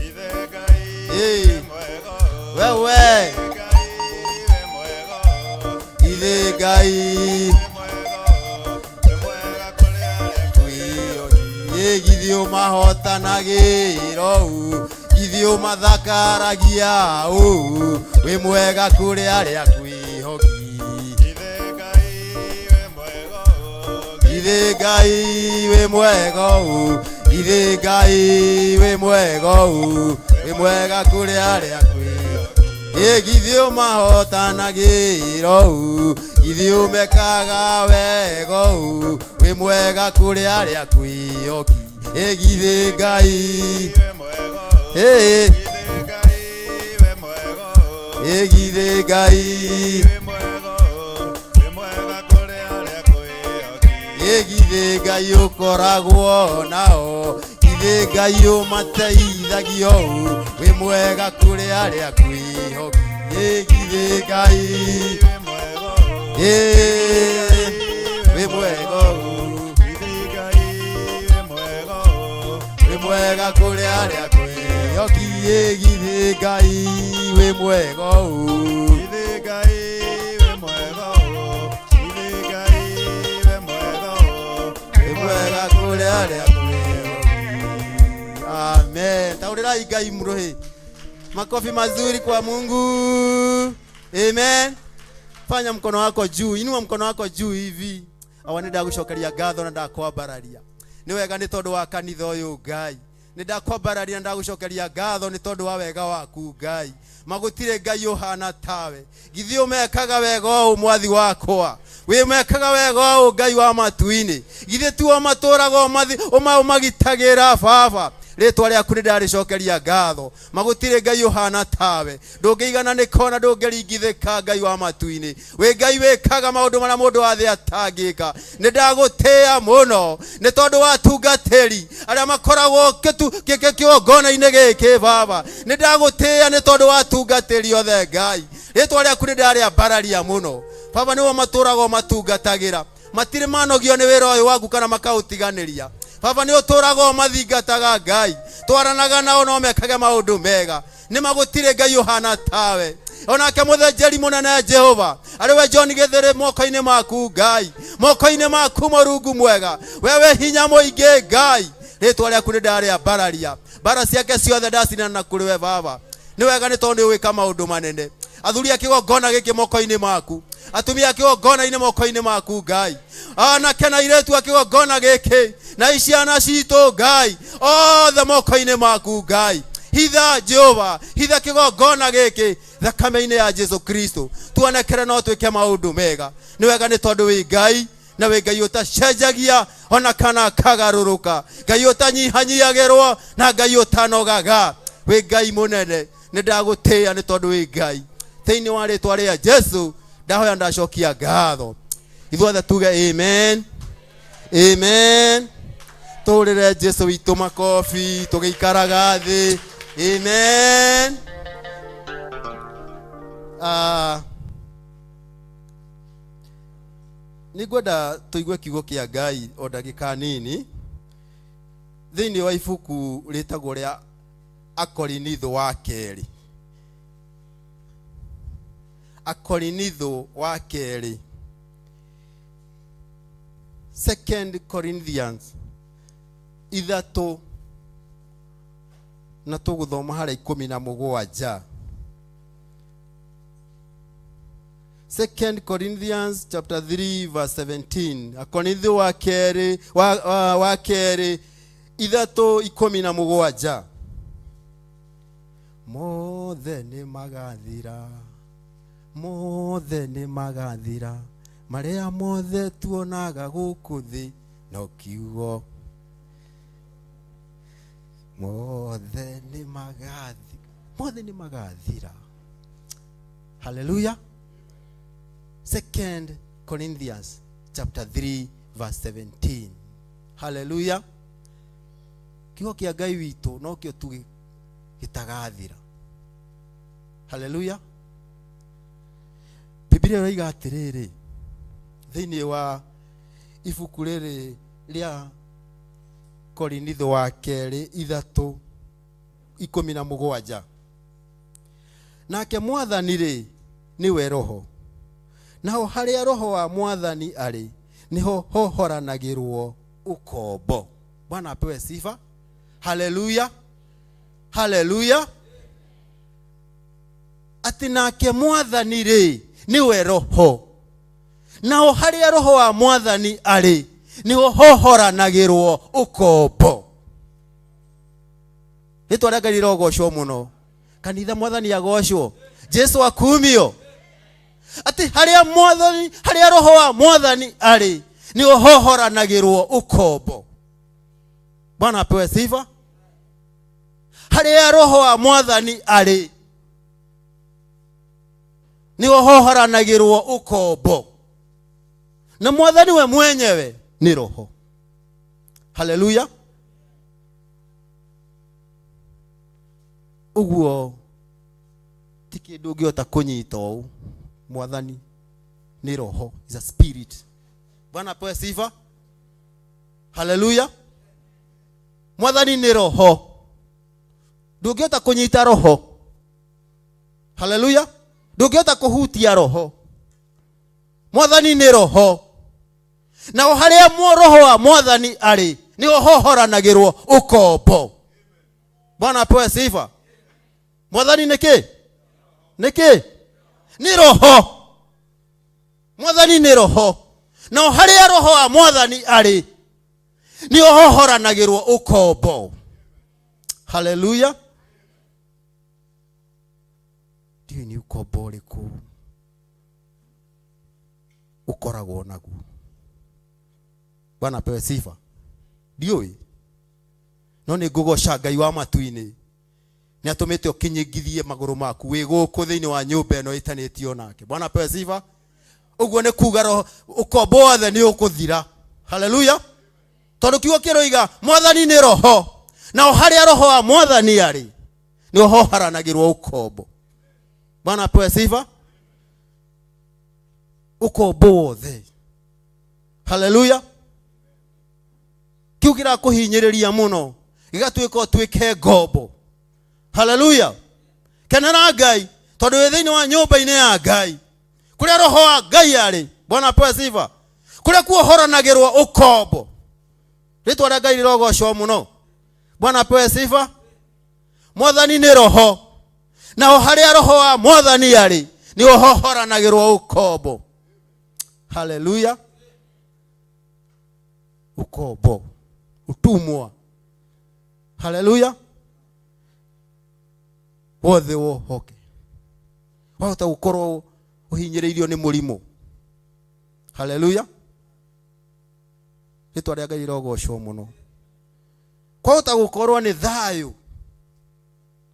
Speaker 3: Ithe Ngai
Speaker 8: Ĩ.
Speaker 3: wĩ mwega
Speaker 8: Wewe
Speaker 3: Ngai wĩ mwega
Speaker 8: githĩ Ngai
Speaker 3: wĩ mwega wĩ mwega kũrĩ arĩa
Speaker 8: kwĩhoki. Ĩ, githĩ ũmahotanagĩra ũũ, githĩ ũmathakaragia ũũ, wĩ mwega kũrĩ arĩa kwĩhoki.
Speaker 3: Ithe Ngai wĩ mwega
Speaker 8: Githĩ Ngai wĩ mwega ũũ, githĩ Ngai wĩ mwega ũũ, wĩ mwega kũrĩ arĩa kwĩhoki. Ĩ githĩ ũmahotanagĩra ũũ, githĩ ũmekaga wega ũũ, wĩ mwega kũrĩ arĩa kwĩhoki. Ĩ githĩ Ngai
Speaker 3: wĩ mwega
Speaker 8: Ĩ,
Speaker 3: Ithe Ngai wĩ mwega
Speaker 8: ĩ githĩ Ngai
Speaker 3: wĩ mwega wĩ mwega kũrĩ arĩa kwĩhoki
Speaker 8: Ĩ githĩ Ngai ũkoragwo nao, githĩ Ngai ũmateithagia ũũ, wĩ mwega kũrĩ arĩa kwĩhoki. Ĩ githĩ Ngai
Speaker 3: wĩ mwega
Speaker 8: Ĩ, wĩ mwega ũũ,
Speaker 3: Ithe Ngai wĩ mwega
Speaker 8: wĩ mwega kũrĩ arĩa kwĩhoki. Ĩ githĩ Ngai wĩ mwega ũũ,
Speaker 3: Ithe Ngai wĩ mwega Ithe Ngai wĩ mwega
Speaker 8: wĩ mwega kũrĩ arĩa kwĩhoki. Amen. Taũrĩrai Ngai mũrũhĩ. Makofi mazuri kwa Mungu. Amen. Fanya mkono wako juu, inua mkono wako juu hivi. Awa nĩ ndagũcokeria ngatho na ndakwambararia. Nĩ wega nĩ tondũ wa kanitha ũyũ Ngai. Nĩ ndakwambararia na ndagũcokeria ngatho nĩ tondũ wa wega waku Ngai. Magũtirĩ Ngai ũhana tawe. Githĩ ũmekaga wega ũũ mwathi wakwa. Wĩmekaga wega ũũ Ngai wa matu-inĩ. Githĩ tu ũmatũraga ũmagitagĩra baba. Rĩtwa rĩaku nĩ ndarĩcokeria ngatho. Magũtirĩ Ngai ũhana tawe. Ndũngĩigananĩka ona ndũngĩringithĩka Ngai wa matu-inĩ. Wĩ Ngai wĩkaga maũndũ marĩa mũndũ wa thĩ atangĩka. Nĩ ndagũtĩĩa mũno nĩ tondũ wa atungatĩri arĩa makoragwo kĩgongona-inĩ gĩkĩ baba. Nĩ ndagũtĩĩa nĩ tondũ wa atungatĩri othe Ngai. Rĩtwa rĩaku nĩ ndarĩambararia mũno. Baba nĩwe matũraga ũmatungatagĩra. Matirĩ manogio nĩ wĩra ũyũ waku kana makaũtiganĩria. Baba nĩ ũtũraga ũmathingataga Ngai. Twaranaga nao no mekage maũndũ mega. Nĩ magũtirĩ Ngai ũhana tawe. Onake mũthĩnjĩri mũnene Jehova arĩ we John Gĩthĩrĩ moko-inĩ maku Ngai, moko-inĩ maku Mũrungu mwega, wewe hinya mũingĩ Ngai. Rĩtwa rĩaku nĩ ndarĩambararia. Mbara ciake ciothe ndacinana kũrĩ we baba. Nĩ wega nĩ tondũ nĩ ũgwĩka maũndũ manene. Athuri a kĩgongona gĩkĩ moko-inĩ maku, atumia a kĩgongona-inĩ moko-inĩ maku Ngai, anake na airĩtu a kĩgongona gĩkĩ na ciana citũ Ngai, othe moko-inĩ maku Ngai. Hitha Jehova, hitha kĩgongona gĩkĩ thakame-inĩ ya Jesu Kristo, tuonekere no twĩke maũndũ mega. Nĩ wega nĩ tondũ wĩ Ngai na wĩ Ngai ũtacenjagia ona kana akagarũrũka, Ngai ũtanyihanyiagĩrwo na Ngai ũtanogaga. Wĩ Ngai mũnene, nĩ ndagũtĩĩa nĩ tondũ wĩ Ngai. Thĩinĩ wa rĩtwa rĩa Jesu ndahoya ndacokia ngatho. Ithuothe tuge amen. Amen. Tũrĩre Jesu witũ makobi tũgĩikaraga thĩ. Amen. Nĩ ngwenda tũigue kiugo kĩa Ngai o ndagĩka nini thĩinĩ wa ibuku rĩtagwo rĩa Akorinitho wa kerĩ. Akorinitho wa kerĩ. Second Corinthians 3 na tũgũthoma harĩa 17. Second Corinthians chapter 3 verse 17. Akorintho wa kerĩ, wa kerĩ 3:17. Mothe nĩ magathira, mothe nĩ magathira, marĩa mothe tuonaga gũkũ thĩ no kiugo. Mothe nĩ magathi mothe nĩ magathira. Haleluya. Second Corinthians chapter 3 verse 17. Haleluya. Kiugo kĩa Ngai witũ nokĩo tu gĩtagathira. Haleluya. Biblia ĩroiga atĩrĩrĩ thĩinĩ wa ibuku rĩrĩ rĩa Korinitho wa kerĩ 3:17, nake mwathani-rĩ nĩwe roho, naho harĩa roho wa mwathani arĩ nĩho hohoranagĩrwo ũkombo. Bwana apewe sifa. Haleluya, haleluya. Atĩ nake mwathani-rĩ nĩwe roho, naho harĩa roho wa mwathani arĩ nĩho hohoranagĩrwo ũkombo. Rĩtwa rĩa Ngai rĩrogocwo mũno. Kanitha, mwathani agocwo, Jesu akumio. Atĩ harĩa mwathani, harĩa roho wa mwathani arĩ nĩho hohoranagĩrwo ũkombo. Bwana apewe sifa. Harĩa roho wa mwathani arĩ nĩho hohoranagĩrwo ũkombo, na mwathani we mwenyewe nĩ roho. Haleluya. Ũguo ti kĩndũ ũngĩhota kũnyita ũũ. Mwathani nĩ roho, is a spirit. Bwana apewe sifa. Haleluya. Mwathani nĩ roho, ndũngĩhota kũnyita roho. Haleluya. Ndũngĩhota kũhutia roho. Mwathani nĩ roho, nao harĩa roho wa mwathani arĩ nĩho hohoranagĩrwo ũkombo. Bwana apewe sifa. Mwathani nĩ kĩ? Nĩ kĩ? Nĩ roho. Mwathani nĩ roho, nao harĩa roho wa mwathani arĩ nĩho hohoranagĩrwo ũkombo. Haleluya. Ndiũĩ nĩ ũkombo ũrĩkũ ũkoragwo naguo. Bwana apewe sifa. Ndiũĩ, no nĩ ngũgoca Ngai wa matu-inĩ nĩ atũmĩte ũkinyingithie magũrũ maku wĩ gũkũ thĩinĩ wa nyũmba ĩno ĩtanĩtio nake. Bwana apewe sifa. Ũguo nĩ kuga roho ũkombo wothe nĩ ũkũthira. Haleluya. Tondũ kiugo kĩroiga mwathani nĩ roho, nao harĩa roho wa mwathani arĩ nĩho hoharanagĩrwo ũkombo. Bwana apewe sifa. Ũkombo wothe. Haleluya. Kiu kĩrakũhinyĩrĩria mũno gĩgatuĩka ũtuĩke ngombo. Haleluya. Kenera Ngai tondũ wĩ thĩinĩ wa nyũmba-inĩ ya Ngai kũrĩa roho wa Ngai arĩ. Bwana apewe sifa. Kũrĩa kuohoranagĩrwo ũkombo. Rĩtwa rĩa Ngai rĩrogocwo mũno. Bwana apewe sifa. Mwathani nĩ roho, naho harĩa roho wa mwathani arĩ nĩho hohoranagĩrwo ũkombo. Haleluya. Ukombo, utumwa. Haleluya. Wothe wohoke. Wahota gũkorwo ũhinyĩrĩirio nĩ mũrimũ. Haleluya. Rĩtwa rĩa Ngai rĩrogocwo mũno. Kwahota gũkorwo nĩ thayũ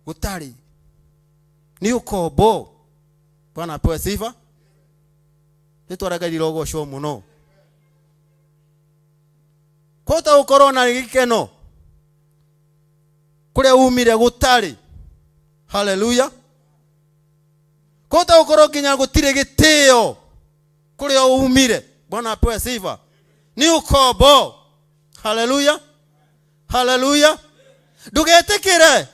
Speaker 8: gũtarĩ, nĩ ũkombo. Bwana apewe sifa. Rĩtwa rĩa Ngai rĩrogocwo mũno. Kwahota gũkorwo na gĩkeno kũrĩa umire gũtarĩ. Haleluya. Kwahota gũkorwo nginya gũtirĩ gĩtĩo kũrĩa umire. Bwana apewe sifa. Nĩ ũkombo. Haleluya. Haleluya. Ndũgetĩkĩre,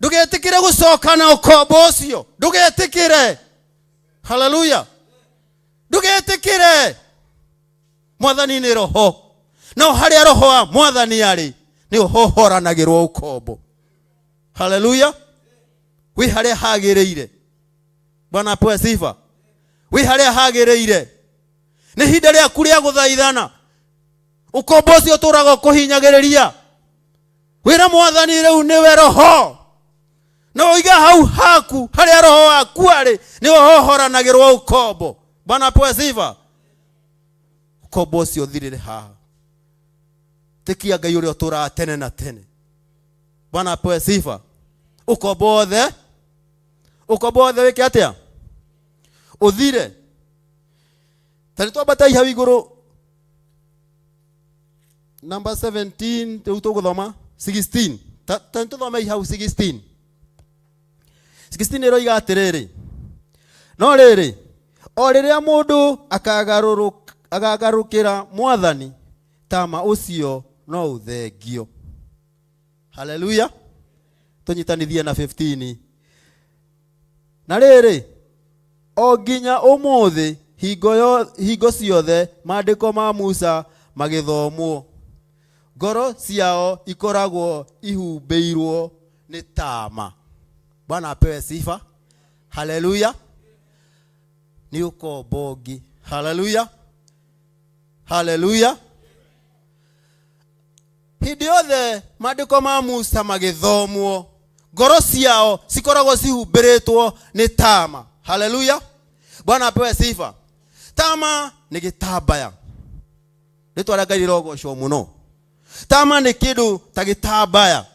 Speaker 8: ndũgetĩkĩre gũcoka na ũkombo ũcio. Ndũgetĩkĩre. Haleluya. Ndũgetĩkĩre. Mwathani nĩ roho, no harĩa roho wa mwathani arĩ nĩho hohoranagĩrwo ũkombo. Haleluya. Wĩ harĩa hagĩrĩire. Bwana apewe sifa. Wĩ harĩa hagĩrĩire. Nĩ ihinda rĩaku rĩa gũthaithana. Ũkombo ũcio ũtũraga ũkũhinyagĩrĩria, wĩra mwathani rĩu nĩwe roho, na ũiga hau haku harĩa roho waku arĩ nĩho hohoranagĩrwo ũkombo. Bwana apewe sifa. Ũkombo ũcio ũthirĩre haha. Tĩkia Ngai ũrĩa ũtũraga tene na tene. Bwana apewe sifa. Ũkombo wothe, ũkombo wothe wĩke atĩa? Ũthire. Ta nĩ twambatai hau igũrũ number 17, rĩu tũgũthoma 16. Ta nĩ tũthomei hau 16. 16 ĩroiga atĩrĩrĩ, no rĩrĩ, o rĩrĩa mũndũ akagarũrũkĩra mwathani, tama ũcio no ũthengio. Haleluya. Tũnyitanithie na 15. Na rĩrĩ, o nginya ũmũthĩ hingo ciothe maandĩko ma Musa magĩthomwo, ngoro ciao ikoragwo ihumbĩirwo nĩ tama. Bwana apewe sifa. Haleluya. Nĩ ũkombo ũngĩ. Haleluya. Haleluya. Hĩndĩ yothe maandĩko ma Musa magĩthomwo, ngoro ciao cikoragwo cihumbĩrĩtwo nĩ tama. Haleluya. Bwana apewe sifa. Tama nĩ gĩtambaya. Rĩtwa rĩa Ngai rĩrogocwo mũno. Tama nĩ kĩndũ ta gĩtambaya.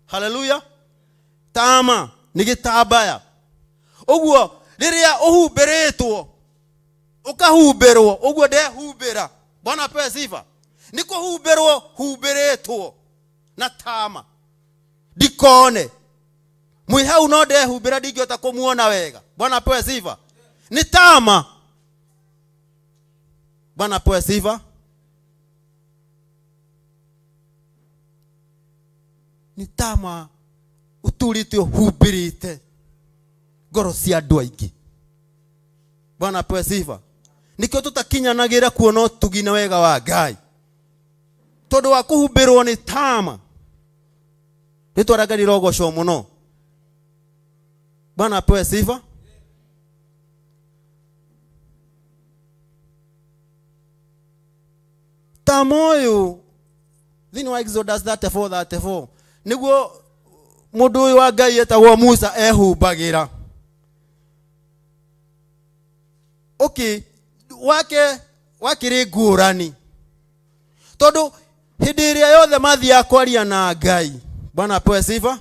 Speaker 8: Haleluya. Tama nĩ gĩtambaya. Ũguo rĩrĩa ũhumbĩrĩtwo, ũkahumbĩrwo, ũguo ndehumbĩra. Bwana apewe sifa. Nĩ kũhumbĩrwo humbĩrĩtwo na tama, ndikone mwĩ hau, no ndehumbĩra ndingĩhota kũmuona wega. Bwana apewe sifa. Nĩ tama. Bwana apewe sifa. Nĩ tama ũtũrĩte ũhumbĩrĩte ngoro cia andũ aingĩ. Bwana apewe sifa. Nĩkĩo tũtakinyanagĩra kuona ũtugi na wega wa Ngai, tondũ wa kũhumbĩrwo nĩ tama. Rĩtwa rĩa Ngai rĩrogocwo mũno. Bwana apewe sifa. Tama ũyũ thĩinĩ wa Exodus 34:34 nĩguo mũndũ ũyũ wa Ngai etagwo Musa ehumbagĩra. Okay, wake wakĩrĩ ngũrani, tondũ hĩndĩ ĩrĩa yothe mathiaga kwaria na Ngai, Bwana apewe sifa,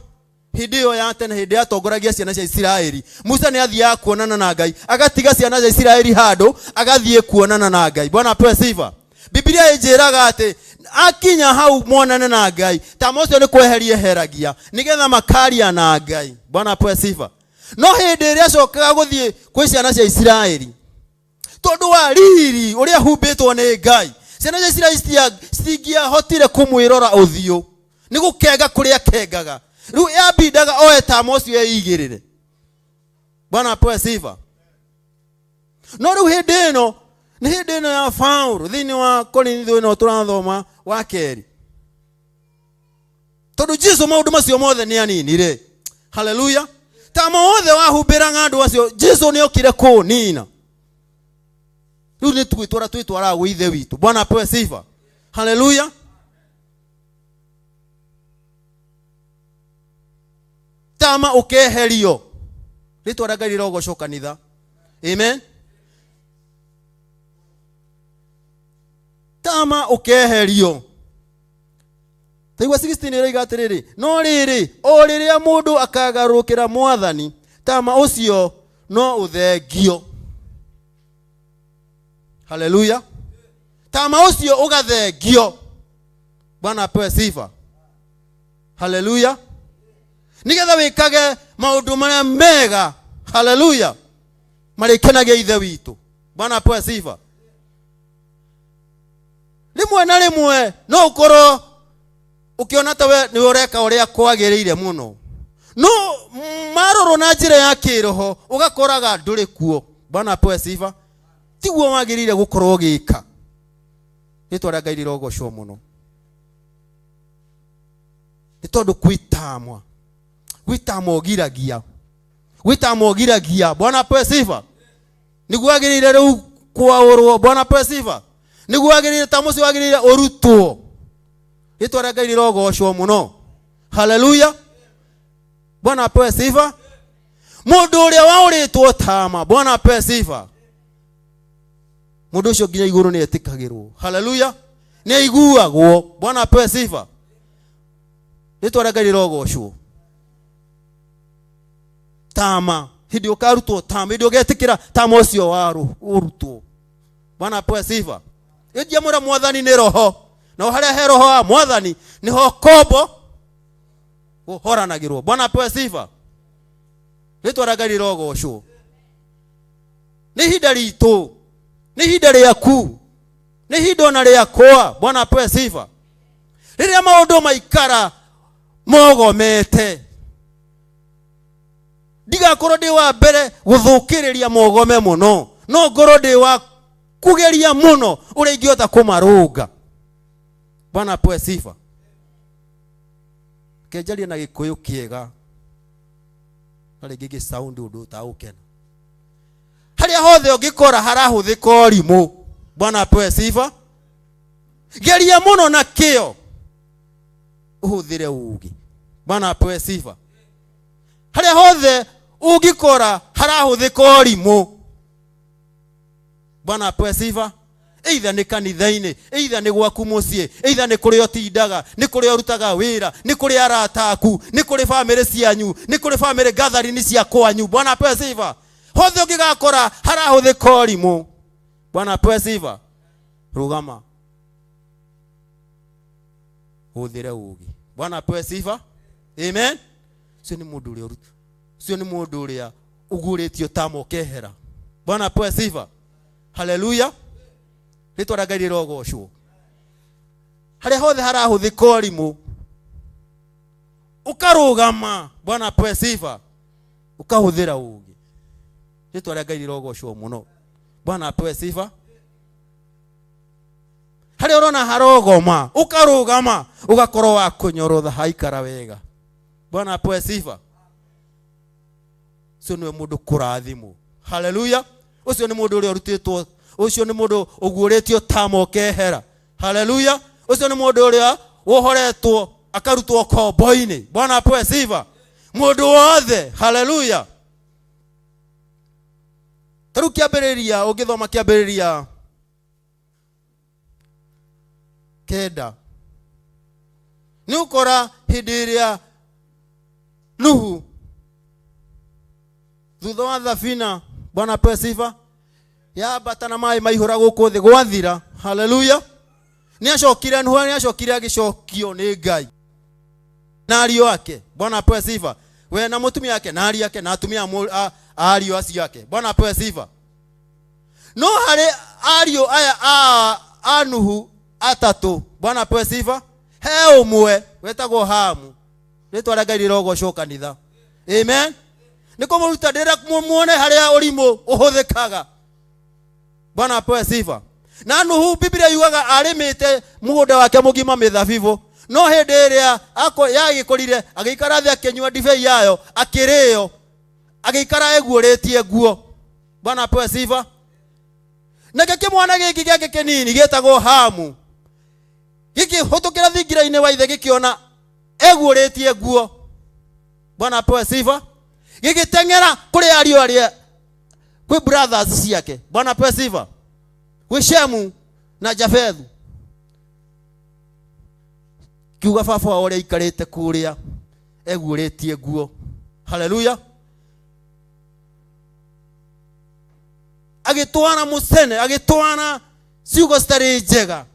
Speaker 8: hĩndĩ ĩyo ya tene, hĩndĩ yatongoragia ciana cia Isiraeli, Musa nĩ athiaga kuonana na Ngai, agatiga ciana cia Isiraeli handũ, agathiĩ kuonana na Ngai. Bwana apewe sifa. Biblia ĩnjĩraga atĩ akinya hau monane na Ngai, tama ũcio nĩ kweheria eheragia nĩgetha makaria na Ngai. Bwana apewe sifa. No hĩndĩ ĩrĩa acokaga gũthiĩ kwĩ ciana cia Isiraeli, tondũ wa riri ũrĩa humbĩtwo nĩ Ngai, ciana cia Isiraeli citingĩahotire kũmwĩrora ũthiũ, nĩ gũkenga kũrĩa kengaga. Rĩu yambindaga oe tama ũcio eigĩrĩre. Bwana apewe sifa. No rĩu hĩndĩ ĩno nĩ hĩndĩ ĩno ya Paulo thĩinĩ wa Korintho ĩno tũrathoma wa kerĩ, tondũ Jesu maũndũ macio mothe nĩ aninire. Haleluya. Tama wothe wahumbĩraga andũ acio, Jesu nĩ okire kũũnina. Rĩu nĩ twĩtwara twĩtwaraga gwĩ Ithe witũ. Bwana apewe sifa. Haleluya. Tama ũkeherio. Rĩtwa rĩa Ngai rĩrogocwo kanitha. Amen. Tama ũkeherio. Taigua 16 ĩroiga atĩrĩrĩ, no rĩrĩ, o rĩrĩa mũndũ akagarũrũkĩra mwathani, tama ũcio no ũthengio. Haleluya. Tama ũcio ũgathengio. Bwana apewe sifa. Haleluya. Nĩgetha wĩkage maũndũ marĩa mega. Haleluya. Marĩkenagia Ithe witũ. Bwana apewe sifa. Rĩmwe na rĩmwe no ũkorwo ũkĩona ta we nĩ ũreka ũrĩa kwagĩrĩire mũno, no marorwo na njĩra ya kĩroho ũgakoraga ndũrĩ kuo. Bwana apewe sifa. Tiguo wagĩrĩire gũkorwo ũgĩka. Rĩtwa rĩa Ngai rĩrogocwo mũno. Nĩ tondũ kwĩtamwa, gwĩtamwa ũgiragia, gwĩtamwa ũgiragia. Bwana apewe sifa. Nĩguo wagĩrĩire rĩu kwaũrwo. Bwana apewe sifa. Nĩguo wagĩrĩire, ta mũcio wagĩrĩire ũrutwo. Rĩtwa rĩa Ngai rĩrogocwo mũno. Haleluya. Bwana apewe sifa. Mũndũ ũrĩa waũrĩtwo tama, Bwana apewe sifa, mũndũ ũcio nginya igũrũ nĩ etĩkagĩrwo. Haleluya. Nĩ aiguagwo. Bwana apewe sifa. Rĩtwa rĩa Ngai rĩrogocwo. Tama hĩndĩ ũkarutwo, tama hĩndĩ ũgetĩkĩra tama ũcio wa ũrutwo. Bwana apewe sifa. Ĩnjia mũra mwathani nĩ roho, na harĩa he roho wa mwathani nĩho kombo ũhoranagĩrwo. Bwana apewe sifa. Rĩtwa rĩa Ngai rĩrogocwo. Nĩ ihinda ritũ, nĩ ihinda rĩaku, nĩ ihinda ona rĩakwa. Bwana apewe sifa. Rĩrĩa maũndũ maikara mogomete, ndigakorwo ndĩ wa mbere gũthũkĩrĩria mogome mũno, no ngorwo ndĩ wa kugeria mũno ũrĩa ingĩhota kũmarũnga. Bwana apewe sifa. Kenjaria na gĩkũyũ kĩega na rĩngĩ gĩ sound ũndũ ũtagũkena. Harĩa hothe ũngĩkora harahũthĩka ũrimũ, Bwana apewe sifa. Geria mũno na kĩo ũhũthĩre ũũgĩ. Bwana apewe sifa. Harĩa hothe ũngĩkora harahũthĩka ũrimũ, Bwana apewe sifa. Either nĩ kanitha-inĩ, either nĩ gwaku mũciĩ, either nĩ kũrĩa ũtindaga, nĩ kũrĩa ũrutaga wĩra, nĩ kũrĩ arata aku, nĩ kũrĩ bamĩrĩ cianyu, nĩ kũrĩ bamĩrĩ gathering cia kwanyu. Bwana apewe sifa. Hothe ũngĩgakora harahũthĩka ũrimũ, Bwana apewe sifa. Rũgama hũthĩre ũũgĩ. Bwana apewe sifa. Amen. Ũcio nĩ mũndũ ũrĩa ũrut-, ũcio nĩ mũndũ ũrĩa ũguũrĩtio tama ũkehera. Bwana apewe sifa. Haleluya. Rĩtwa rĩa Ngai rĩrogocwo. Harĩa hothe harahũthĩka ũrimũ, ũkarũgama. Bwana apewe sifa. Ũkahũthĩra ũũgĩ. Rĩtwa rĩa Ngai rĩrogocwo mũno. Bwana apewe sifa. Harĩa ũrona harogoma, ũkarũgama, ũgakorwo wa kũnyorotha haikara wega. Bwana apewe sifa. Ũcio nĩwe mũndũ kũrathimwo. Haleluya. Ũcio nĩ mũndũ ũrĩa ũrutĩtwo, ũcio nĩ mũndũ ũguũrĩtio tama ũkehera. Haleluya. Ũcio nĩ mũndũ ũrĩa wohoretwo akarutwo kombo-inĩ. Bwana apewe sifa. Mũndũ wothe. Haleluya. Ta rĩu kĩambĩrĩria, ũngĩthoma kĩambĩrĩria 9, nĩ ũkora hĩndĩ ĩrĩa Nuhu thutha wa thabina, Bwana apewe sifa, yambata na maĩ maihũra gũkũ thĩ gwathira. Haleluya. Nĩ acokire Nuhu, nĩ acokire agĩcokio nĩ Ngai na ariũ ake. Bwana apewe sifa. We na mũtumia ake na ariũ ake na atumia a ariũ acio ake. Bwana apewe sifa. No harĩ ariũ aya a Nuhu atatũ, Bwana apewe sifa, he ũmwe wetagwo Hamu. Rĩtwa rĩa Ngai rĩrogocwo kanitha. Amen. Nĩ kũmũruta ndĩra muone harĩa ũrimũ ũhũthĩkaga. Bwana apewe sifa. Na Nuhu Biblia yugaga arĩmĩte mũgũnda wake mũgima mĩthabibũ, no hĩndĩ ĩrĩa yagĩkũrire agĩikara thĩ akĩnyua ndibei yayo, akĩrĩo, agĩikara eguũrĩtie nguo. Bwana apewe sifa. Nakĩo kĩmwana gĩkĩ gĩake kĩnini gĩtagwo Hamu gĩkĩhũtũkĩra thingira-inĩ wa ithe gĩkĩona eguũrĩtie nguo. Bwana apewe sifa. Gĩgĩteng'era kũrĩ ariũ arĩa, kwĩ brothers ciake. Bwana apewe sifa. Gwĩ Shemu na Jafethu. Kiuga baba wao ũrĩa aikarĩte kũrĩa eguũrĩtie nguo. Haleluya. Agĩtwara mũcene, agĩtwara ciugo citarĩ njega,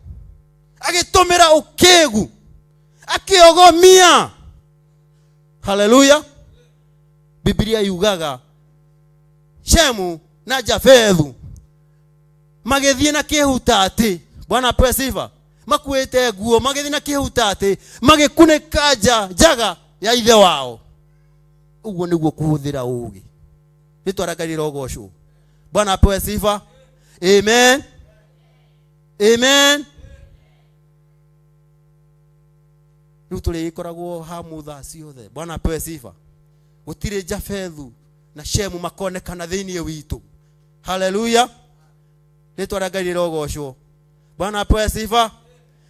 Speaker 8: agĩtũmĩra ũkĩgu, akĩogomia. Haleluya. Biblia yugaga Shemu na Jafethu magĩthiĩ na kĩhutatĩ. Bwana apewe sifa. Makuĩte nguo magĩthiĩ na kĩhutatĩ, magĩkunĩka njaga ya ithe wao. Ũguo nĩguo kũhũthĩra ũũgĩ. Rĩtwa rĩa Ngai rĩrogocwo. Bwana apewe sifa. Amen. Amen. Rĩu tũrĩgĩkoragwo hamu thaa ciothe. Bwana apewe sifa. Gũtirĩ Jafethu na Shemu makonekana thĩinĩ witũ. Haleluya. Rĩtwa rĩa Ngai rĩrogocwo. Bwana apewe sifa.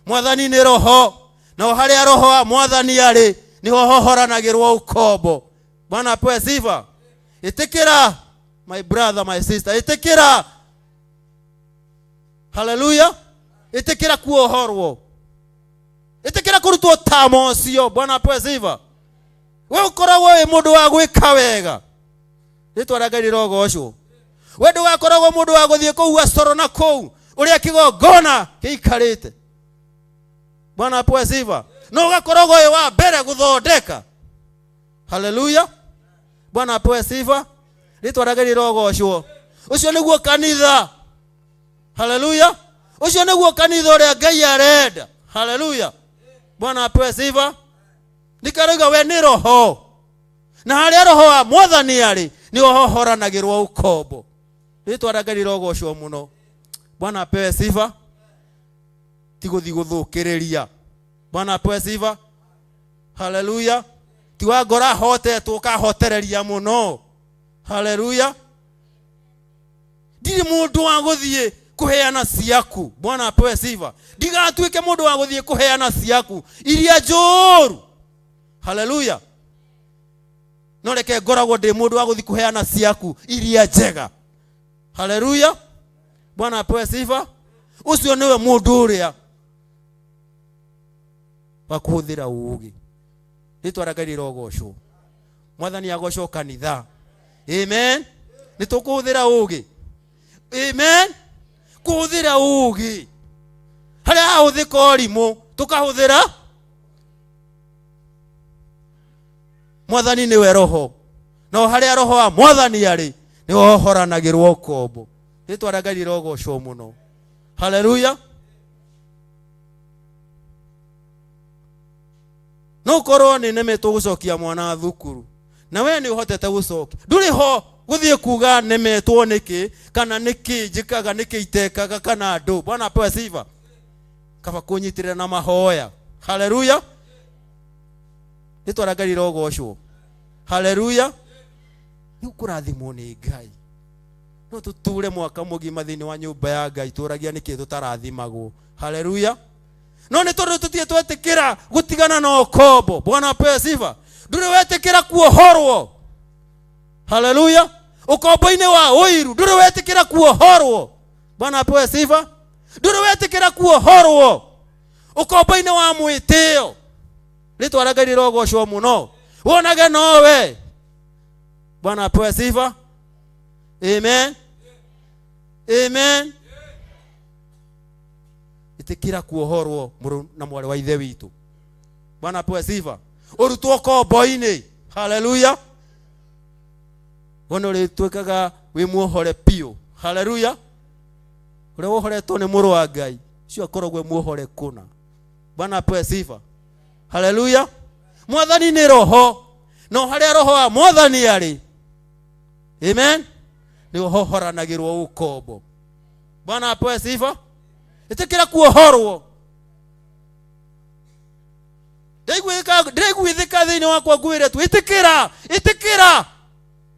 Speaker 8: Mwathani nĩ roho, na harĩa roho wa mwathani arĩ nĩho hohoranagĩrwo ũkombo. Bwana apewe sifa. Ĩtĩkĩra my brother, my sister, ĩtĩkĩra. Haleluya. Ĩtĩkĩra kuohorwo, ĩtĩkĩra. Ĩtĩkĩra kũrutwo tama ũcio. Bwana apewe sifa. We ũkoragwo wĩ mũndũ wa gwĩka wega. Rĩtwa rĩa Ngai rĩrogocwo. We ndũgakoragwo mũndũ wa gũthiĩ kũhua coro na kũu ũrĩa kĩgongona kĩikarĩte. Bwana apewe sifa. No ũgakoragwo wĩ wa mbere gũthondeka. Haleluya. Bwana apewe sifa. Rĩtwa rĩa Ngai rĩrogocwo. Ũcio nĩguo kanitha. Haleluya. Ũcio nĩguo kanitha ũrĩa Ngai arenda. Haleluya. Bwana apewe sifa. Nĩkaroiga we nĩ roho. Na harĩa roho wa mwathani arĩ nĩho hohoranagĩrwo ũkombo. Rĩtwa rĩa Ngai rĩrogocwo mũno. Bwana apewe sifa. Ti gũthiĩ gũthũkĩrĩria. Bwana apewe sifa. Haleluya. Ti wa ngoro ahotetwo ũkahotereria mũno. Haleluya. Ndirĩ mũndũ wa gũthiĩ kũheana ciaku. Bwana apewe sifa. Ndigatuĩke mũndũ wa gũthiĩ kũheana ciaku iria njũru. Haleluya. No reke ngoragwo ndĩ mũndũ wa gũthiĩ kũheana ciaku iria njega. Haleluya. Bwana apewe sifa. Ũcio nĩwe mũndũ ũrĩa wa kũhũthĩra ũũgĩ. Rĩtwa rĩa Ngai rĩrogocwo. Mwathani agocwo kanitha. Amen. Nĩ tũkũhũthĩra ũũgĩ. Amen. Kũhũthĩra ũũgĩ. Harĩa hahũthĩka ũrimũ tũkahũthĩra. Mwathani nĩwe roho. No harĩa roho wa mwathani arĩ nĩho horanagĩrwo ũkombo. Rĩtwa rĩa Ngai rĩrogocwo mũno. Haleluya. No korwo nĩ nemetwo gũcokia mwana thukuru na we nĩ ũhotete gũcokia, ndũrĩ ho gũthiĩ kuga nemetwo nĩkĩ kana nĩkĩ njĩkaga nĩkĩ itekaga kana andũ. Bwana apewe sifa. Kaba kũnyitĩrĩra na mahoya. Haleluya. Rĩtwa rĩa Ngai rĩrogocwo. Haleluya. Nĩ ũkũrathimwo nĩ Ngai. No tũtũre mwaka mũgima thĩinĩ wa nyũmba ya Ngai tũragia nĩkĩ tũtarathimagwo. Haleluya. No nĩ tondũ tũtirĩ twetĩkĩra gũtigana na ũkombo. Bwana apewe sifa. Ndũrĩ wetĩkĩra kuohorwo. Haleluya. Ũkombo-inĩ wa ũiru ndũrĩ wetĩkĩra kuohorwo. Bwana apewe sifa. Ndũrĩ wetĩkĩra kuohorwo ũkombo-inĩ wa mwĩtĩo. Rĩtwa rĩa Ngai rĩrogocwo mũno. Wonage nowe. Bwana apewe sifa. Amen. Amen. Ĩtĩkĩra kuohorwo mũrũ na mwarĩ wa ithe witũ. Bwana apewe sifa. Ũrutwo kombo-inĩ. Haleluya. Wone ũrĩtuĩkaga wĩ muohore biũ. Haleluya. Ũrĩa wohoretwo nĩ mũrũ wa Ngai ũcio akoragwo e muohore kũna. Bwana apewe sifa. Haleluya. Mwathani nĩ roho. No harĩa roho wa mwathani arĩ, amen, nĩ hohoranagĩrwo ũkombo. Bwana apewe sifa. Ĩtĩkĩra kuohorwo. Ndĩraiguithĩka thĩinĩ wakwa ngwĩre tu, ĩtĩkĩra, ĩtĩkĩra,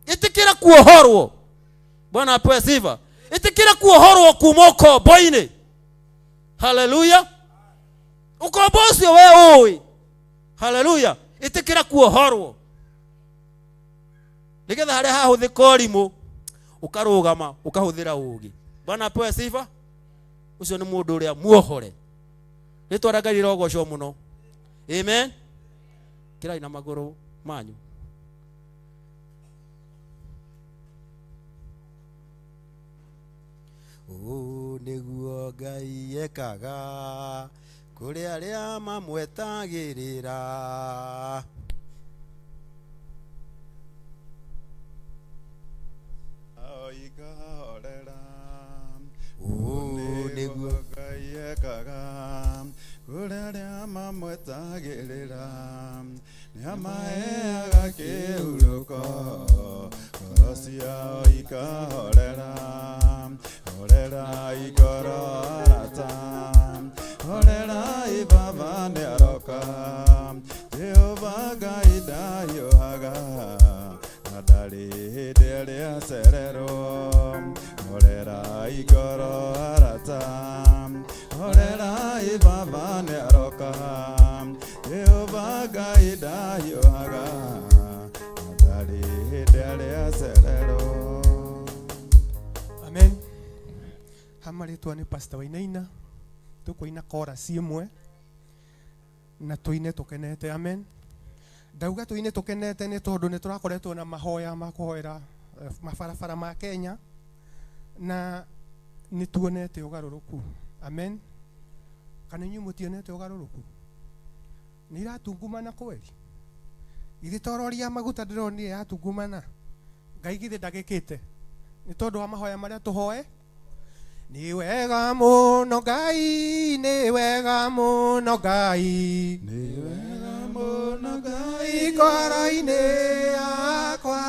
Speaker 8: ĩtĩkĩra kuohorwo. Bwana apewe sifa. Ĩtĩkĩra kuohorwo kuma ũkombo-inĩ. Haleluya. Ũkombo ũcio we ũĩ. Haleluya. Ĩtĩkĩra kuohorwo. Nĩgetha harĩa hahũthĩka ũrimũ ũkarũgama ũkahũthĩra ũũgĩ. Bwana apewe sifa. Ũcio nĩ mũndũ ũrĩa muohore. Rĩtwa rĩa Ngai rĩrogocwo mũno. Amen. Kĩrai na magũrũ manyu. Ũũ nĩguo Ngai ekaga kũrĩ arĩa mamwetagĩrĩra.
Speaker 3: Oikahorera.
Speaker 8: Ũũ nĩguo
Speaker 3: Ngai ekaga kũrĩ arĩa mamwetagĩrĩra. Nĩamaheaga kĩhurũko, ngoro ciao ikahorera. Horera ngoro arata, horera baba nĩaroka. Jehova Ngai ndahiũhaga, na ndarĩ hĩndĩ ĩrĩa acererwo. Horera ngoro arata, horera baba nĩaroka. Jehova Ngai ndahiũhaga, na ndarĩ hĩndĩ ĩrĩa acererwo.
Speaker 9: Amen. Ha marĩtwa nĩ Pastor Wainaina, tũkũina chorus ĩmwe. Na tũine tũkenete. Amen. Ndauga tũine tũkenete nĩ tondũ nĩ tũrakoretwo na mahoya ma kũhoera mabarabara ma Kenya na nĩ tuonete ũgarũrũku. Amen. Kana inyuĩ mũtionete ũgarũrũku? Nĩ iratungumana kweli? Githĩ to rori ya maguta ndĩronire yatungumana? Ngai githĩ ndagĩkĩte? Nĩ tondũ wa mahoya marĩa tũhoe? Nĩ wega mũno Ngai, nĩ wega mũno Ngai,
Speaker 3: Nĩ wega mũno Ngai
Speaker 9: ngoro-inĩ yakwa.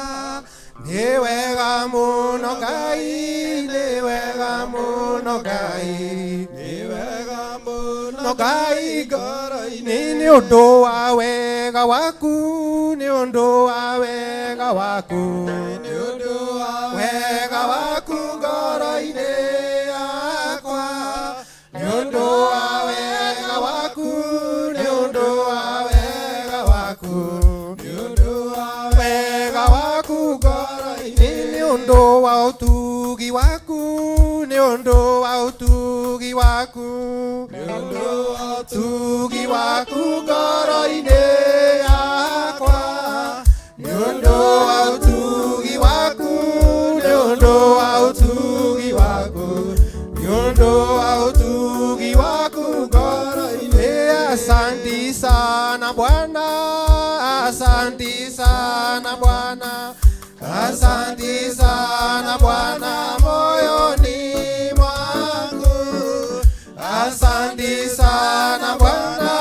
Speaker 9: Nĩ wega mũno Ngai, nĩ wega mũno Ngai,
Speaker 3: Nĩ wega mũno
Speaker 9: no Ngai
Speaker 3: ngoro-inĩ.
Speaker 9: Nĩ ũndũ wa wega waku, nĩ ũndũ wa wega waku,
Speaker 3: Nĩ ũndũ wa
Speaker 9: wega waku ngoro-inĩ yakwa. Nĩ ũndũ wa wega waku, nĩ ũndũ wa wega waku,
Speaker 3: Nĩ ũndũ wa
Speaker 9: wega waku ngoro-inĩ. Nĩ ũndũ wa ũtugi waku, nĩ ũndũ wa ũtugi waku,
Speaker 3: Nĩ ũndũ wa
Speaker 9: ũtugi waku ngoro-inĩ yakwa. Nĩ ũndũ wa ũtugi waku, nĩ ũndũ wa ũtugi waku, nĩ ũndũ wa ũtugi waku ngoro-inĩ. Asanti sana Bwana, asanti sana Bwana, asanti sana Bwana moyoni mwangu. Asanti sana Bwana,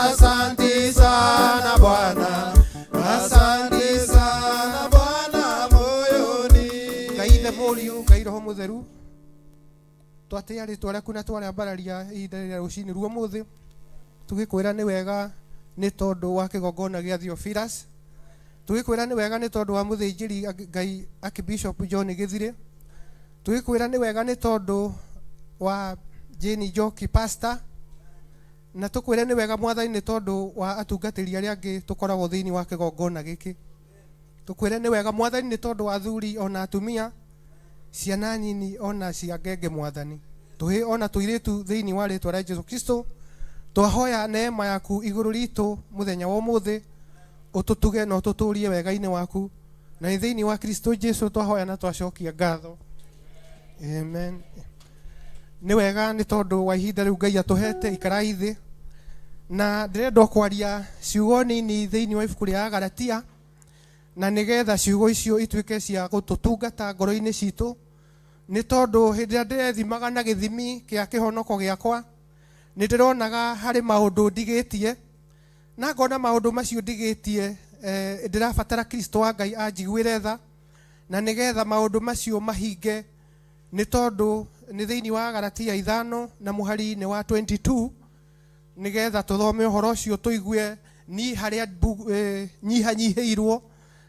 Speaker 9: asanti sana Bwana, asanti sana
Speaker 3: Bwana moyoni.
Speaker 9: Ngai Ithe Mũriũ, Ngai Roho Mũtheru, twatĩa rĩtwa rĩaku na twarĩambararia ihinda rĩa rũcinĩ ruo mũthĩ, tũgĩkwĩra nĩ wega nĩ tondũ wa kĩgongona gĩa Theophilus, tũgĩkwĩra nĩ wega nĩ tondũ wa mũthĩnjĩri Ngai Archbishop John Gĩthirĩ, tũgĩkwĩra nĩ wega nĩ tondũ wa Jane Njoki pastor, na tũkwĩre nĩ wega Mwathani nĩ tondũ wa atungatĩri arĩa angĩ tũkoragwo thĩinĩ wa kĩgongona gĩkĩ. Tũkwĩre nĩ wega Mwathani nĩ tondũ wa athuri ona atumia, ciana nini ona cia ngenge Mwathani, tũhĩ ona tũirĩtu thĩinĩ wa rĩtwa rĩa Jesu Kristo. Twahoya neema yaku igũrũ ritũ mũthenya wa ũmũthĩ, ũtũtuge na ũtũtũrie wega-inĩ waku, na nĩ thĩinĩ wa Kristo Jesu twahoya na twacokia ngatho. Amen. Nĩ wega nĩ tondũ wa ihinda rĩu Ngai atũhete, ikarai thĩ. Na ndĩrenda kwaria ciugo nini thĩinĩ wa ibuku rĩa Galatia, na nĩgetha ciugo icio ituĩke cia gũtũtungata ngoro-inĩ citũ, nĩ tondũ hĩndĩ ĩrĩa ndĩrethimaga na gĩthimi kĩa kĩhonoko gĩakwa, nĩ ndĩronaga harĩ maũndũ ndigĩtie, na ngona maũndũ macio ndigĩtie, ndĩrabatara Kristo wa Ngai anjiguĩre tha, na nĩgetha maũndũ macio mahinge, nĩ tondũ nĩ thĩinĩ wa Galatia 5 na mũhari-inĩ wa 22, nĩgetha tũthome ũhoro ũcio tũigue ni harĩa nyihanyihĩirwo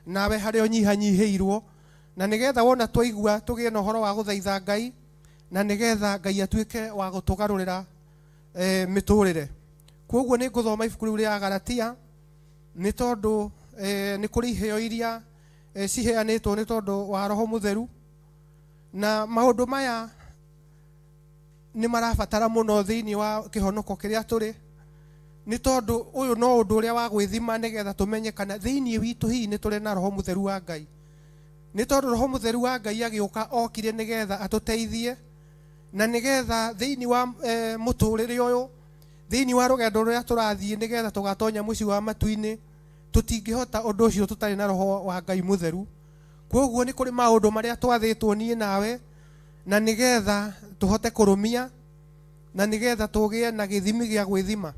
Speaker 9: nawe harĩa ũnyihanyihĩirwo, na nĩgetha wona twaigua tũgĩe na ũhoro wa gũthaitha Ngai, na nĩgetha Ngai atuĩke wa gũtũgarũrĩra mĩtũrĩre. Kwoguo nĩ ngũthoma ibuku rĩu rĩa Galatia nĩ tondũ nĩ kũrĩ iheo iria ciheanĩtwo nĩ tondũ wa Roho Mũtheru, na maũndũ maya nĩ marabatara mũno thĩinĩ wa kĩhonoko kĩrĩa tũrĩ, nĩ tondũ ũyũ no ũndũ ũrĩa wa gwĩthima nĩgetha tũmenye kana thĩinĩ witũ hihi nĩ tũrĩ na Roho Mũtheru wa Ngai. Nĩ tondũ Roho Mũtheru wa Ngai agĩũka okire nĩgetha atũteithie, na nĩgetha thĩinĩ wa mũtũrĩre ũyũ, thĩinĩ wa rũgendo rũrĩa tũrathiĩ nĩgetha tũgatonya mũciĩ wa matu-inĩ, tũtingĩhota ũndũ ũcio tũtarĩ na Roho wa Ngai Mũtheru. Kwoguo nĩ kũrĩ maũndũ marĩa twathĩtwo niĩ nawe, na nĩgetha tũhote kũrũmia, na nĩgetha tũgĩe na gĩthimi gĩa gwĩthima.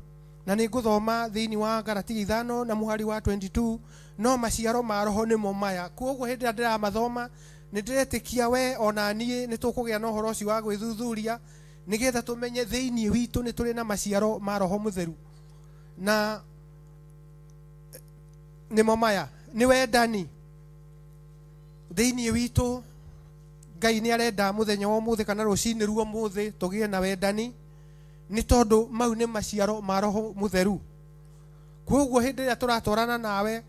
Speaker 9: Na nĩ ngũthoma thĩinĩ wa Galatia 5 na mũhari wa 22, no maciaro ma Roho nĩmo maya. Kwoguo hĩndĩ ĩrĩa ndĩramathoma nĩ ndĩretĩkia we ona niĩ nĩ tũkũgĩa na ũhoro ũcio wa gwĩthuthuria, nĩgetha tũmenye thĩinĩ witũ nĩ tũrĩ na maciaro ma Roho Mũtheru. Na nĩmo maya: nĩ wendani. Thĩinĩ witũ Ngai nĩ arenda mũthenya wa ũmũthĩ kana rũcinĩ ruo ũmũthĩ tũgĩe na wendani, nĩ tondũ mau nĩ maciaro ma Roho Mũtheru. Kwoguo hĩndĩ ĩrĩa tũratwarana nawe,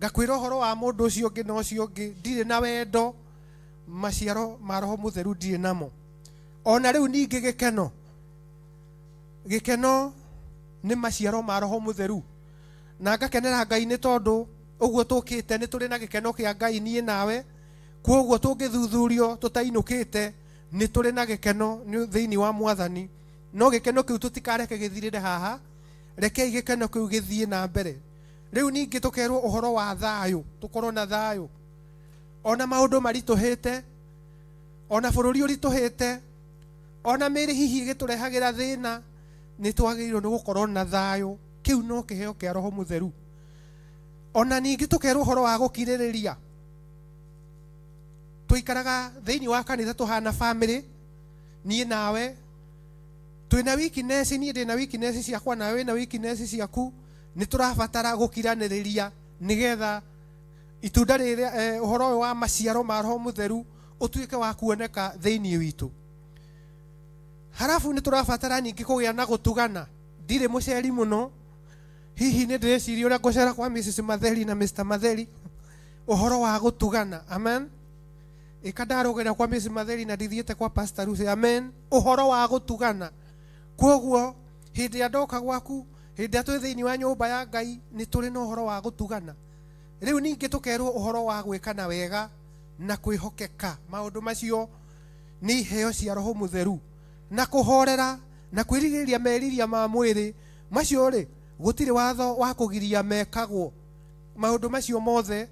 Speaker 9: ngakwĩra ũhoro wa mũndũ ũcio ũngĩ na ũcio ũngĩ, ndirĩ na wendo, maciaro ma Roho Mũtheru ndirĩ namo. Ona rĩu ningĩ gĩkeno, gĩkeno Nĩ maciaro ma Roho Mũtheru. Na ngakenera Ngai nĩ tondũ ũguo tũkĩte nĩ tũrĩ na gĩkeno kĩa Ngai niĩ nawe. Kwoguo tũngĩthuthurio tũtainũkĩte nĩ tũrĩ na gĩkeno thĩinĩ wa Mwathani. No gĩkeno kĩu tũtikareke gĩthirĩre haha, rekei gĩkeno kĩu gĩthiĩ na mbere. Rĩu ningĩ tũkerwo ũhoro wa thayũ, tũkorwo na thayũ. Ona maũndũ maritũhĩte, ona bũrũri ũritũhĩte, ona mĩĩrĩ hihi ĩgĩtũrehagĩra thĩna, nĩ twagĩrĩirwo nĩ gũkorwo na thayũ. Kĩu no kĩheo kĩa Roho Mũtheru. Ona ningĩ tũkerwo ũhoro wa gũkirĩrĩria. Tũikaraga thĩinĩ wa kanitha tũhana family, niĩ nawe twĩna weakness, niĩ ndĩna weakness ciakwa nawe wĩna weakness ciaku. Nĩ tũrabatara gũkiranĩrĩria nĩgetha itunda rĩrĩa, ũhoro ũyũ wa maciaro ma Roho Mũtheru ũtuĩke wa kuoneka thĩinĩ witũ. Halafu nĩ tũrabatara ningĩ kũgĩa na gũtugana. Ndirĩ mũceri mũno, hihi nĩ ndĩreciria ũrĩa ngũcera kwa Mrs. Matheri na Mr. Matheri, ũhoro wa gũtugana. Amen. Ĩka ndarũgĩra kwa Mrs. Matheri na ndithiĩte kwa Pastor Lucy. Amen. Ũhoro wa gũtugana. Kwoguo hĩndĩ ĩrĩa ndoka gwaku, hĩndĩ ĩrĩa twĩ thĩinĩ wa nyũmba ya Ngai, nĩ tũrĩ na ũhoro wa gũtugana. Rĩu ningĩ tũkerwo ũhoro wa gwĩkana wega na kwĩhokeka. Maũndũ macio nĩ iheo cia Roho Mũtheru. Na kũhorera na kwĩrigĩrĩria meriria ma mwĩrĩ, macio rĩ, gũtirĩ watho wa kũgiria mekagwo. Maũndũ macio mothe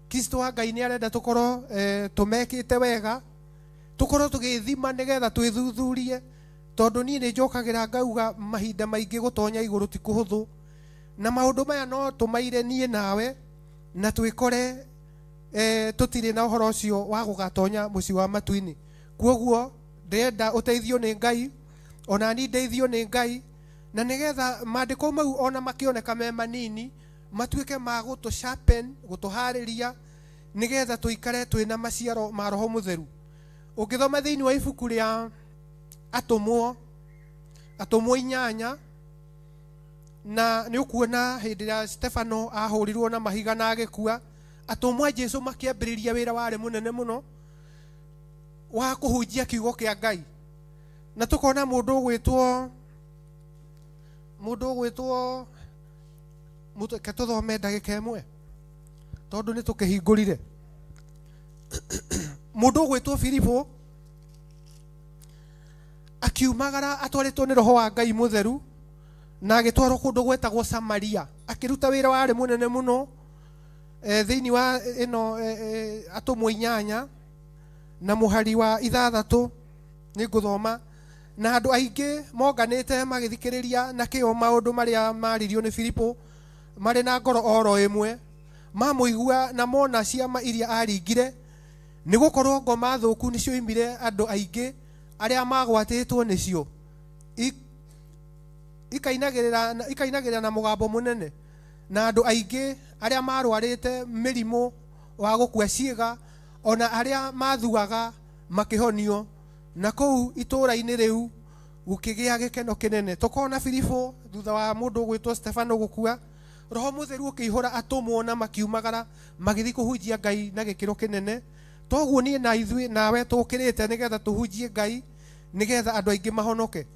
Speaker 9: Kristo wa Ngai nĩ arenda tũkorwo tũmekĩte wega, tũkorwo tũgĩthima nĩgetha twĩthuthurie, tondũ niĩ nĩ njokagĩra ngauga mahinda maingĩ gũtonya igũrũ ti kũhũthũ. Na maũndũ maya no tũmaire niĩ nawe na twĩkore tũtirĩ na ũhoro ũcio wa gũgatonya mũciĩ wa matu-inĩ. Kwoguo ndĩrenda ũteithio nĩ Ngai, ona niĩ ndeithio nĩ Ngai, na nĩgetha maandĩko mau ona makĩoneka me manini matuĩke ma gũtũ sharpen, gũtũharĩria nĩgetha tũikare twĩna maciaro ma Roho Mũtheru. Ũngĩthoma thĩinĩ wa ibuku rĩa Atũmwo, Atũmwo 8, na nĩ ũkuona hĩndĩ ĩrĩa Stefano ahũrirwo na mahiga na agĩkua, atũmwo a Jesu makĩambĩrĩria wĩra warĩ mũnene mũno wa kũhunjia kiugo kĩa Ngai. Na tũkona mũndũ ũgwĩtwo, reke tũthome ndagĩka ĩmwe tondũ nĩ tũkĩhingũrire. Mũndũ ũgwĩtwo Filipo akiumagara atwarĩtwo nĩ Roho wa Ngai Mũtheru na agĩtwarwo kũndũ gwetagwo Samaria, akĩruta wĩra warĩ mũnene mũno thĩinĩ wa ĩno atũmwo 8 na mũhari wa 6 nĩ ngũthoma. Na andũ aingĩ monganĩte magĩthikĩrĩria na kĩo maũndũ marĩa maririo nĩ Filipo marĩ na ngoro oro ĩmwe, mamũigua na mona ciama iria aringire, nĩ gũkorwo ngoma thũku nĩcioimire andũ aingĩ arĩa magwatĩtwo nĩcio, ikainagĩrĩra na mũgambo mũnene, na andũ aingĩ arĩa marwarĩte mĩrimũ wa gũkua ciĩga, ona arĩa mathuaga makĩhonio. Na kũu itũũra-inĩ rĩu gũkĩgĩa gĩkeno kĩnene. Tũkona Filipo thutha wa mũndũ ũgwĩtwo Stefano gũkua, Roho Mũtheru ũkĩihũra atũmwo na makiumagara magĩthiĩ kũhunjia Ngai na gĩkĩro kĩnene. Toguo niĩ na ithuĩ nawe tũkĩrĩte nĩgetha tũhunjie Ngai nĩgetha andũ aingĩ mahonoke.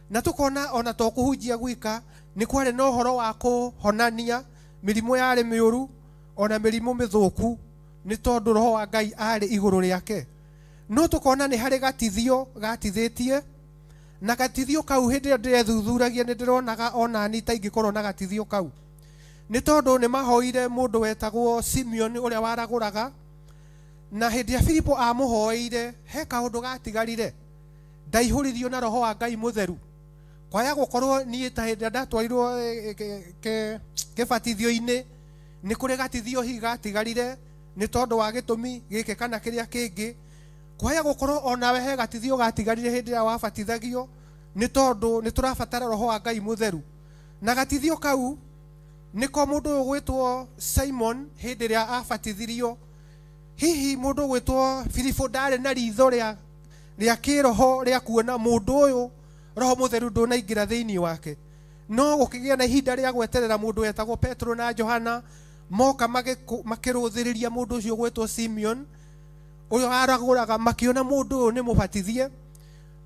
Speaker 9: Na tũkona ona to kũhunjia gwika, nĩ kwarĩ na ũhoro wa kũhonania mĩrimũ yarĩ mĩũru ona mĩrimũ mĩthũku, nĩ tondũ Roho wa Ngai arĩ igũrũ rĩake. No tũkona nĩ harĩ gatithio gatithĩtie, na gatithio kau hĩndĩ ĩrĩa ndĩrethuthuragia nĩ ndĩronaga ona niĩ ta ingĩkorwo na gatithio kau, nĩ tondũ nĩ mahoire mũndũ wetagwo Simeon ũrĩa waragũraga, na hĩndĩ ĩrĩa Filipo amũhoeire he kaũndũ gatigarire, ndaihũririo na Roho wa Ngai Mũtheru. Kwaya gũkorwo niĩ ta hĩndĩ ĩrĩa ndatwarirwo kĩbatithio-inĩ, nĩ kũrĩ gatithio hihi gatigarire nĩ tondũ wa gĩtũmi gĩkĩ kana kĩrĩa kĩngĩ. Kwaya gũkorwo onawe he gatithio gatigarire hĩndĩ ĩrĩa wabatithagio, nĩ tondũ nĩ tũrabatara Roho wa Ngai Mũtheru. Na gatithio kau nĩko mũndũ ũyũ ũgwĩtwo Simon hĩndĩ ĩrĩa abatithirio. Hihi mũndũ ũgwĩtwo Filipo ndarĩ na ritho rĩa kĩroho rĩa kuona mũndũ ũyũ Roho Mũtheru ndũnaingĩra thĩinĩ wake. No gũkĩgĩa na ihinda rĩa gweterera mũndũ wetagwo Petro na Johana moka makĩrũthĩrĩria mũndũ ũcio ũgwĩtwo Simeon ũyũ aragũraga, makĩona mũndũ ũyũ nĩ mũbatithie,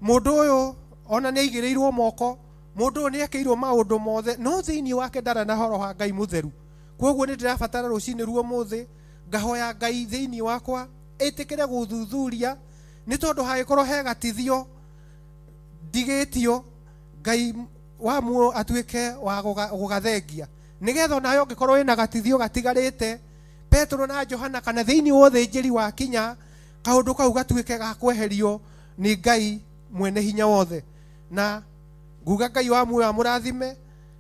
Speaker 9: mũndũ ũyũ ona nĩ aigĩrĩirwo moko, Mũndũ ũyũ nĩ ekĩirwo maũndũ mothe no thĩinĩ wake ndarĩ na horo wa Ngai mũtheru. Koguo nĩ ndĩrabatara rũcinĩ ruo mũthĩ ngahoya Ngai thĩinĩ wakwa ĩtĩkĩre gũthuthuria, nĩ tondũ hangĩkorwo he gatithio ndigĩtio Ngai wa muoyo atuĩke wa gũgathengia, nĩgetha onawe ũngĩkorwo wĩna gatithio gatigarĩte Petero na Johana kana thĩinĩ wa ũthĩnjĩri wa kinya, kaũndũ kau gatuĩke ga kweherio nĩ Ngai mwene hinya wothe. Na nguga Ngai wa muoyo amũrathime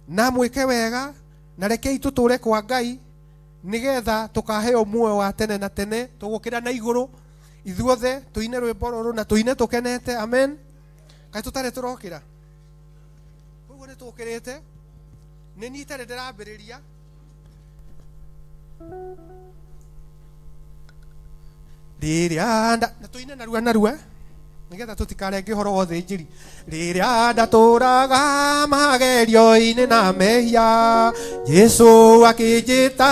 Speaker 9: na amwĩke wega, na rekei tũtũre kwa Ngai nĩgetha tũkaheo muoyo wa tene na tene. Tũgũkĩra na igũrũ ithuothe tũine rwĩmbo rũrũ na tũine tũkenete. Amen. Kaĩ tũtarĩ tũrokĩra? Koguo nĩ tũkĩrĩte, nĩ niĩ itarĩ ndĩrambĩrĩria. Rĩrĩa nda na tũine narua narua nĩgetha tũtikarenge ũhoro wa ũthĩnjĩri. Rĩrĩa ndatũraga magerio-inĩ na mehia, Jesũ akĩnjĩta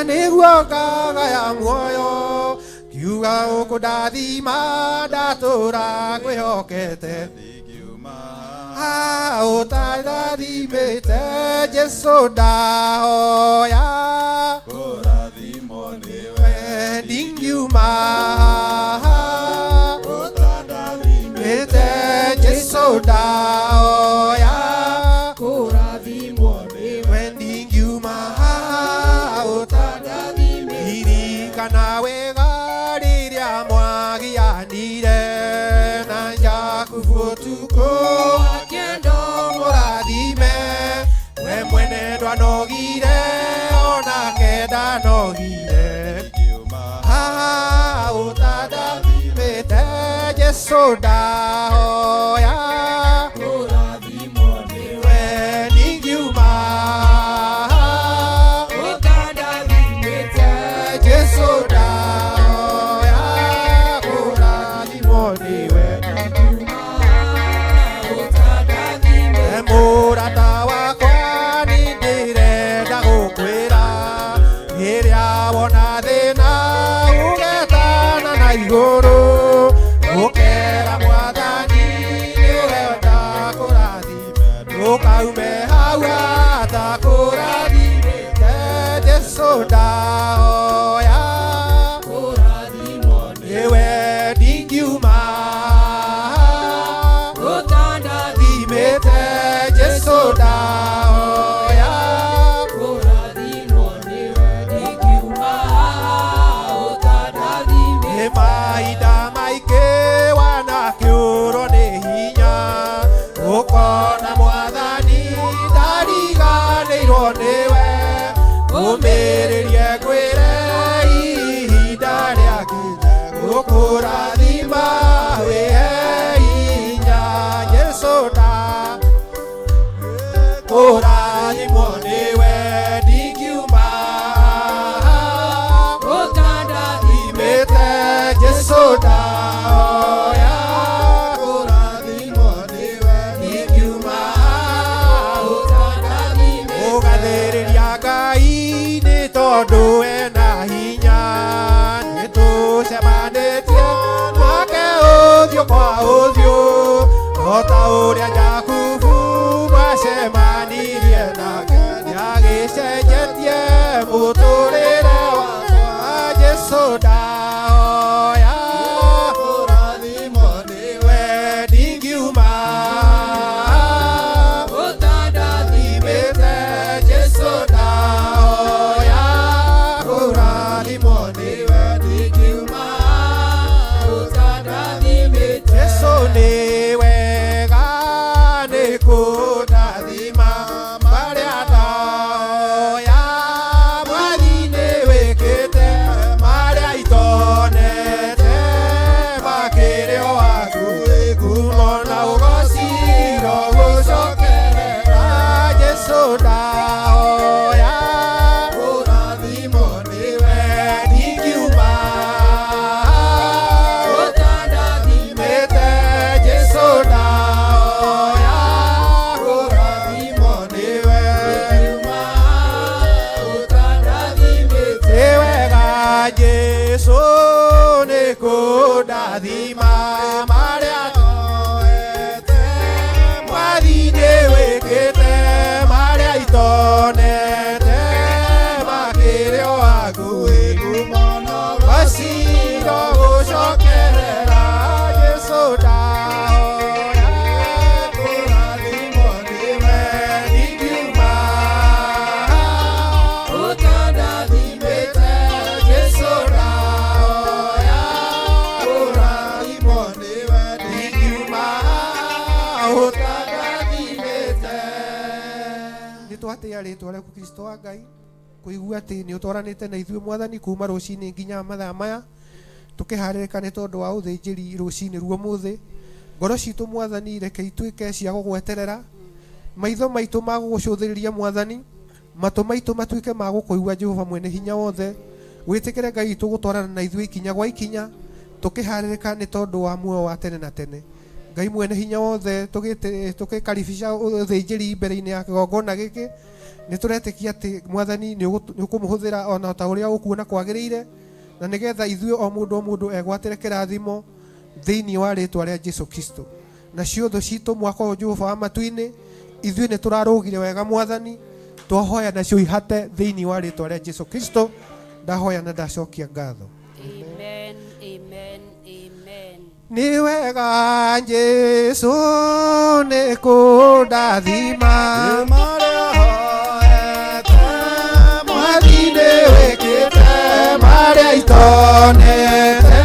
Speaker 9: nĩguo ngagaya muoyo, kiuga ũkũndathima ndatũra ngwĩhokete. Ũtandathimĩte Jesũ ndahoya
Speaker 3: kũrathimwo nĩwe,
Speaker 9: ndingiuma ũtandathimĩte Jesũ ndahoya
Speaker 2: kũrathimwo nĩwe,
Speaker 9: ndingiuma ũtandathimĩte. Ririkana wega rĩrĩa mwagianire na Jakubu ũtukũ
Speaker 2: akĩenda
Speaker 9: mũrathime, we mwene ndwanogire onake ndanogire. Ũtandathimĩte Jesũ ndahoya
Speaker 2: kũrathimwo nĩwe,
Speaker 9: ndingiuma
Speaker 2: ũtandathimĩte
Speaker 9: Jesũ ndahoya kũrathimwo nĩwe. Mũrata wakwa nĩ ndĩrenda gũkwĩra, rĩrĩa wona thĩna ũgetana na igũrũ, ũkera Mwathani nĩũrenda kũrathima, ndũkaume hau atakũrathimĩte. Jesũ ndahoya
Speaker 2: kũrathimwo
Speaker 9: nĩwe, ndingiuma
Speaker 2: ũtandathimĩte
Speaker 9: Jesũ ndahoya
Speaker 2: kũrathimwo nĩwe, ndingiuma ũtandathimĩte.
Speaker 9: Nĩ mahinda maingĩ wanakĩũrwo nĩ hinya, ũkona Mwathani ndariganĩirwo nĩwe, ũmĩrĩrie ngwĩre ihinda rĩakinya gũkũrathima wĩhe hinya. Jesũ nda kũrathimwo nĩwe, ndingiuma
Speaker 2: ũtandathimĩte
Speaker 9: Jesũ ndahoya kũrathimwo nĩwe, ndingiuma
Speaker 2: ũtandathimĩte.
Speaker 9: Ũgathĩrĩria Ngai nĩ tondũ ena hinya, nĩ tũcemanĩtie nake ũthiũ kwa ũthiũ, o ta ũrĩa Jakubu mwacemanirie nake, nĩagĩcenjetie mũtũrĩre wakwa. Jesũ ndahoya
Speaker 3: kũrathimwo nĩwe,
Speaker 9: ndingiuma
Speaker 2: ũtandathimĩte
Speaker 9: Jesũ ndahoya kũrathimwo nĩwe,
Speaker 2: ndingiuma ũtandathimĩte.
Speaker 9: Jesũ nĩ wega twatĩa rĩtwa rĩaku Kristo wa Ngai kũigua atĩ nĩ ũtwaranĩte na ithuĩ mwathani kuma rũcinĩ nginya mathaa maya tũkĩharĩrĩka nĩ tondũ wa ũthĩnjĩri rũcinĩ ruo mũthĩ ngoro citũ mwathani reke ituĩke cia gũgweterera maitho maitũ ma gũgũcũthĩrĩria mwathani matũ maitũ matuĩke ma gũkũigua Jehova mwene hinya wothe wĩtĩkĩre Ngai witũ gũtwarana na ithuĩ ikinya gwa ikinya tũkĩharĩrĩka nĩ tondũ wa muoyo wa tene na tene Ngai mwene hinya wothe tũgĩkaribisha ũthĩnjĩri mbere-inĩ ya kĩgongona gĩkĩ nĩ tũretĩkia atĩ mwathani nĩ ũkũmũhũthĩra ona ta ũrĩa ũkuona kwagĩrĩire na nĩgetha ithuĩ o mũndũ o mũndũ egwatĩre kĩrathimo thĩinĩ wa rĩtwa rĩa Jesu Kristo nacio thũ citũ mwaka ũyũ Jehova wa matu-inĩ ithuĩ nĩ tũrarũgire wega mwathani twahoya nacio ihate thĩinĩ wa rĩtwa rĩa Jesu Kristo ndahoya na ndacokia ngatho.
Speaker 10: Amen, amen, amen.
Speaker 9: Nĩ wega Jesu nĩ kũndathima mwathi nĩ wĩkĩte marĩa itonete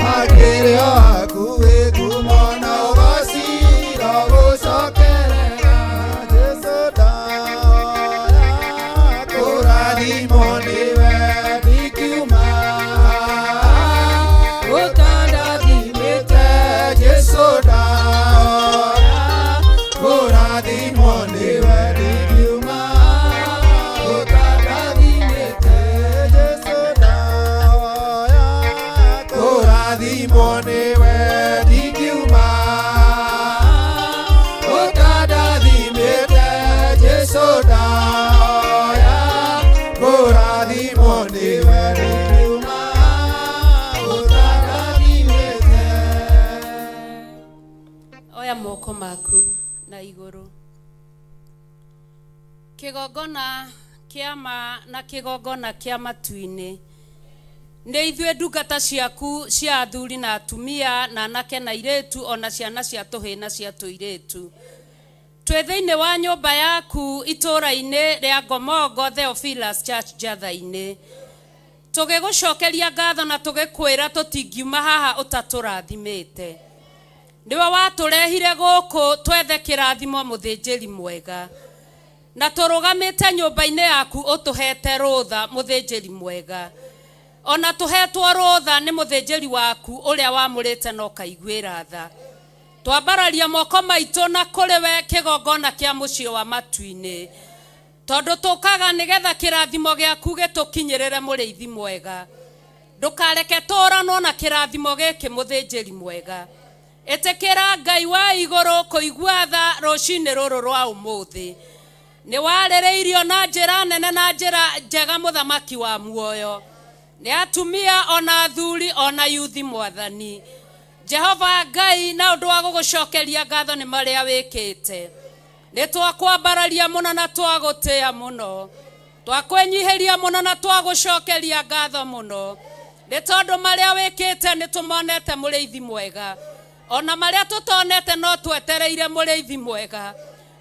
Speaker 3: makĩrĩ o hakuhĩ kumona ũgociro gũcokerera Jesu ndahoya kũrathimwo nĩwe ndikiuma ũtandathimĩte Jesu ndahoya kũrathimwo nĩwe ndikiuma ũtandathimĩte Jesu ndahoya kũrathimwo nĩwe ndingiuma ũtandathimĩte Jesu ndahoya kũrathimwo nĩwe ndingiuma ũtandathimĩte.
Speaker 10: Oya moko maku na igũrũ kĩgongona kĩa ma na kĩgongona kĩa matu-inĩ nĩ ithuĩ ndungata ciaku cia athuri na atumia na anake na airĩtu ona ciana cia tũhĩĩ na cia tũirĩtu twĩ thĩinĩ wa nyũmba yaku itũũra-inĩ rĩa Ngomongo Theophilus Church Njatha-inĩ tũgĩgũcokeria ngatho na tũgĩkwĩra tũtingiuma haha ũtatũrathimĩte nĩwe watũrehire gũkũ twethe kĩrathimo mũthĩnjĩri mwega na tũrũgamĩte nyũmba-inĩ yaku ũtũhete rũtha mũthĩnjĩri mwega ona tũhetwo rũtha nĩ mũthĩnjĩri waku ũrĩa wamũrĩte na ũkaiguĩra tha twambararia moko maitũ na kũrĩ we kĩgongona kĩa mũciĩ wa matu-inĩ tondũ tũkaga nĩgetha kĩrathimo gĩaku gĩtũkinyĩrĩre mũrĩithi mwega ndũkareke tũranwo na kĩrathimo gĩkĩ mũthĩnjĩri mwega ĩtĩkĩra Ngai wa igũrũ kũigua tha rũcinĩ rũrũ rwa ũmũthĩ nĩ warĩrĩirio na njĩra nene na njĩra njega mũthamaki wa muoyo nĩ atumia ona athuri ona yuthi mwathani Jehova Ngai na ũndũ wa gũgũcokeria ngatho nĩ marĩa wĩkĩte nĩ twakwambararia mũno na twagũtĩa mũno twakwĩnyihĩria mũno na twagũcokeria ngatho mũno nĩ tondũ marĩa wĩkĩte nĩ tũmonete mũrĩithi mwega ona marĩa tũtonete no twetereire mũrĩithi mwega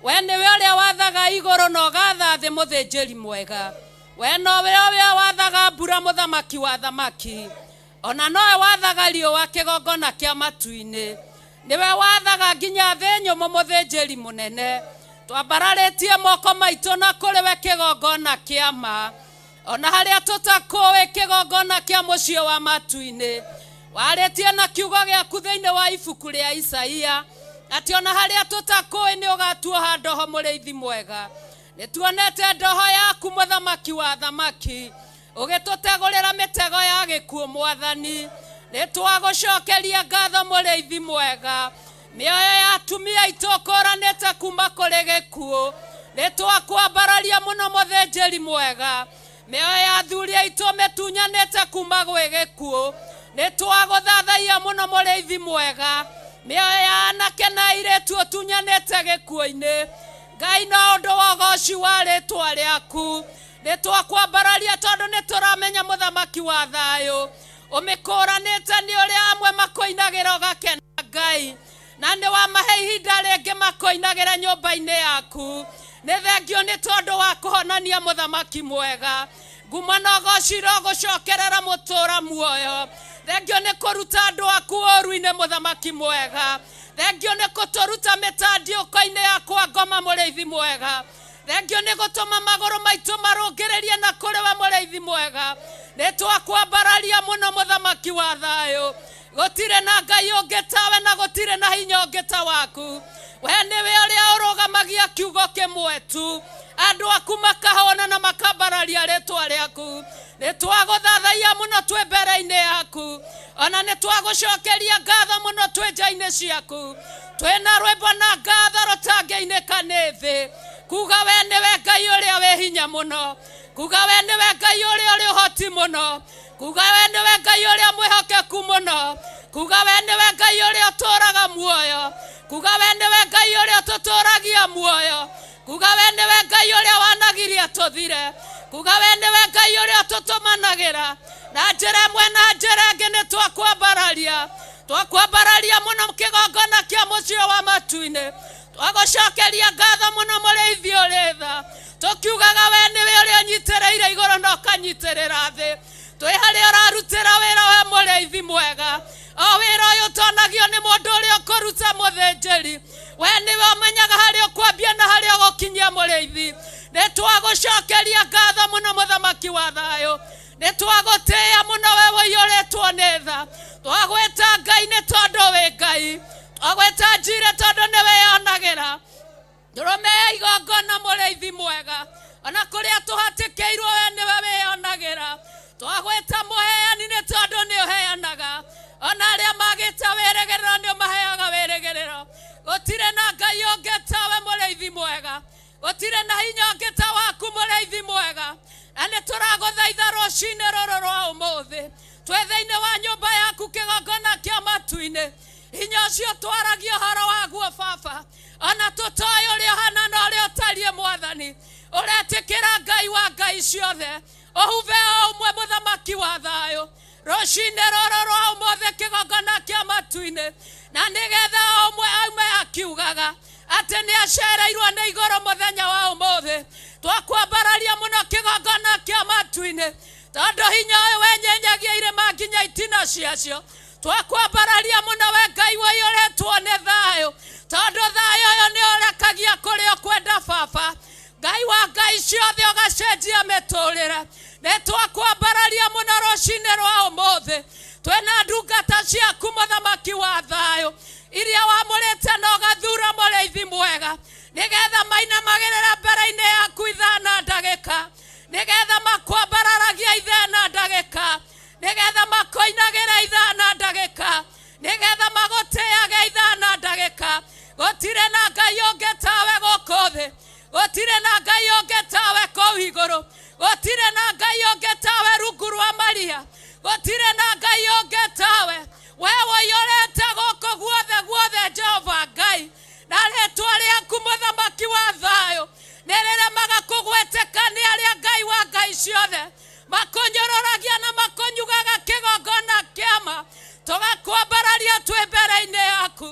Speaker 10: we nĩwe ũrĩa wathaga igũrũ na ũgatha thĩ mũthĩnjĩri mwega we nowe ũrĩa wathaga mbura mũthamaki wa thamaki ona nowe wathaga riũa kĩgongona kĩa matu-inĩ nĩwe wathaga nginya thĩ nyũmũ mũthĩnjĩri mũnene twambararĩtie moko maitũ na kũrĩ we kĩgongona kĩa ma ona harĩa tũtakũĩ kĩgongona kĩa mũciĩ wa matu-inĩ warĩtie na kiugo gĩaku thĩinĩ wa ibuku rĩa Isaia atĩ ona harĩa tũtakũĩ nĩ ũgatuoha ndoho mũrĩithi mwega nĩ tuonete ndoho yaku mũthamaki wa thamaki ũgĩtũtegũrĩra mĩtego ya gĩkuũ mwathani nĩ twagũcokeria ngatho mũrĩithi mwega mĩoyo ya atumia aitũ ũkũranĩte kuma kũrĩ gĩkuũ nĩ twakwambararia mũno mũthĩnjĩri mwega mĩoyo ya athuri aitũ mĩtunyanĩte kuma gwĩ gĩkuũ nĩ twagũthathaiya mũno mũrĩithi mwega mĩoyo ya anake na airĩtu ũtunyanĩte gĩkuũ-inĩ Ngai no ũndũ wa ũgoci wa rĩtwa rĩaku nĩ twakwambararia tondũ nĩ tũramenya mũthamaki wa thayũ ũmĩkũranĩte nĩ ũrĩa amwe makũinagĩra ũgakena Ngai na nĩ wamahe ihinda rĩngĩ makũinagĩra nyũmba-inĩ yaku nĩ thengio nĩ tondũ wa kũhonania mũthamaki mwega ngumo na ũgoci irogũcokerera mũtũra muoyo thengio nĩ kũruta andũ aku ũũru-inĩ mũthamaki mwega thengio nĩ kũtũruta mĩtandiũko-inĩ ya kwa ngoma mũrĩithi mwega Thengio nĩ gũtũma magũrũ maitũ marũngĩrĩrie na kũrĩ we mũrĩithi mwega. Nĩ twakwambararia mũno mũthamaki wa thayũ. Gũtirĩ na Ngai ũngĩ tawe na gũtirĩ na hinya ũngĩ ta waku. We nĩwe ũrĩa ũrũgamagia kiugo kĩmwe tu, andũ aku makahona na makambararia rĩtwa rĩaku. Nĩ twagũthathaiya mũno twĩ mbere-inĩ yaku, ona nĩ twagũcokeria ngatho mũno twĩ nja-inĩ ciaku. Twĩna rwĩmbo na ngatho rũtangĩinĩka nĩ thĩ, kuga we nĩwe Ngai ũrĩa wĩ hinya mũno, kuga we nĩwe Ngai ũrĩa ũrĩ ũhoti mũno, kuga we nĩwe Ngai ũrĩa mwĩhokeku mũno, kuga we nĩwe Ngai ũrĩa ũtũũraga muoyo, kuga we nĩwe Ngai ũrĩa ũtũtũũragia muoyo, kuga we nĩwe Ngai ũrĩa wanagiria tũthire, kuga we nĩwe Ngai ũrĩa ũtũtũmanagĩra na njĩra ĩmwe na njĩra ĩngĩ. Nĩ twakwambararia, twakwambararia mũno kĩgongona kĩa mũciĩ wa matu-inĩ. Twagũcokeria ngatho mũno mũrĩithi ũrĩ tha, tũkiugaga we nĩwe ũrĩa ũnyitĩrĩire igũrũ na ũkanyitĩrĩra thĩ. Twĩ harĩa ũrarutĩra wĩra we mũrĩithi mwega, o wĩra ũyũ ũtonagio nĩ mũndũ ũrĩa ũkũruta mũthĩnjĩri. We nĩwe ũmenyaga harĩa ũkwambia na harĩa ũgũkinyia mũrĩithi. Nĩ twagũcokeria ngatho mũno mũthamaki wa thayũ. Nĩ twagũtĩĩa mũno we ũiyũrĩtwo nĩ tha. Twagwĩta Ngai nĩ tondũ wĩ Ngai, twagwĩta Njire tondũ nĩ wĩyonagĩra. Ndũrũme ya igongona mũrĩithi mwega, ona kũrĩa tũhatĩkĩirwo we nĩwe wĩyonagĩra. Twagwĩta mũheani nĩ tondũ nĩ ũheanaga, ona arĩa magĩte wĩrĩgĩrĩro nĩ ũmaheaga wĩrĩgĩrĩro. Gũtirĩ na Ngai ũngĩ tawe mũrĩithi mwega, gũtirĩ na hinya ũngĩ ta waku mũrĩithi mwega. Na nĩ tũragũthaitha rũcinĩ rũrũ rwa ũmũthĩ, twĩ thĩinĩ wa nyũmba yaku kĩgongona kĩa matu-inĩ. Hinya ũcio twaragia ũhoro waguo baba, ona tũtoĩ ũrĩa ũhana na ũrĩa ũtariĩ mwathani. Ũretĩkĩra Ngai wa Ngai ciothe, ũhuve o ũmwe mũthamaki wa thayũ rũcinĩ rũrũ rwa ũmũthĩ kĩgongona kĩa matu-inĩ, na nĩgetha o ũmwe aume akiugaga atĩ nĩ acereirwo nĩ igũrũ mũthenya wa ũmũthĩ. Twakwambararia mũno kĩgongona kĩa matu-inĩ, tondũ hinya ũyũ wenyenyagia irĩma nginya itina ciacio. Twakwambararia mũno we Ngai ũiyũrĩtwo nĩ thayũ, tondũ thayũ ũyũ nĩ ũrekagia kũrĩa ũkwenda baba. Ngai wa Ngai ciothe ũgacenjia mĩtũrĩre. Nĩ twakwambararia mũno rũcinĩ rwa ũmũthĩ, twĩna ndungata ciaku mũthamaki wa thayũ, iria wamũrĩte na ũgathura mũrĩithi mwega, nĩgetha mainamagĩrĩra mbere-inĩ yaku ithaa na ndagĩka, nĩgetha makwambararagia ithaa na ndagĩka, nĩgetha makoinagĩra ithaa na ndagĩka, nĩgetha magũtĩage ithaa na ndagĩka. Gũtirĩ na Ngai ũngĩ tawe gũkũ thĩ, gũtirĩ na Ngai ũngĩ tawe kũu igũrũ, gũtirĩ na Ngai ũngĩ tawe rungu rwa maria, gũtirĩ na Ngai ũngĩ tawe. We ũiyũrĩte gũkũ guothe guothe Jehova Ngai, na rĩtwa rĩaku mũthamaki wa thayũ nĩ rĩremaga kũgweteka nĩ arĩa Ngai wa Ngai ciothe makũnyũrũragia na makũnyugaga kĩgongona kĩama. Tũgakwambararia twĩ mbere-inĩ yaku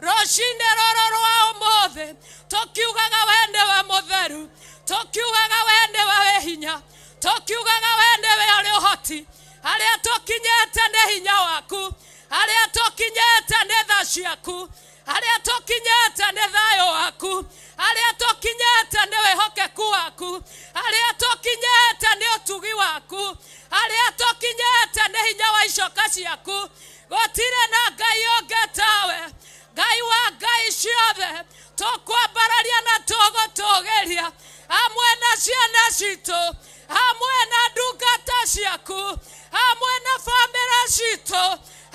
Speaker 10: rũcinĩ rũrũ rwa ũmũthĩ, tũkiugaga we nĩwe mũtheru, tũkiugaga we nĩwe wĩ hinya, tũkiugaga we nĩwe ũrĩ ũhoti. Harĩa tũkinyĩte nĩ hinya waku, harĩa tũkinyĩte nĩ tha ciaku, harĩa tũkinyĩte nĩ thayũ waku, harĩa tũkinyĩte nĩ wĩhokeku waku, harĩa tũkinyĩte nĩ ũtugi waku, harĩa tũkinyĩte nĩ hinya wa icoka ciaku. Gũtirĩ na Ngai ũngĩ tawe, Ngai wa Ngai ciothe. Tũkwambararia na tũgũtũgĩria hamwe na ciana citũ, hamwe na ndungata ciaku, hamwe na bamĩrĩ citũ,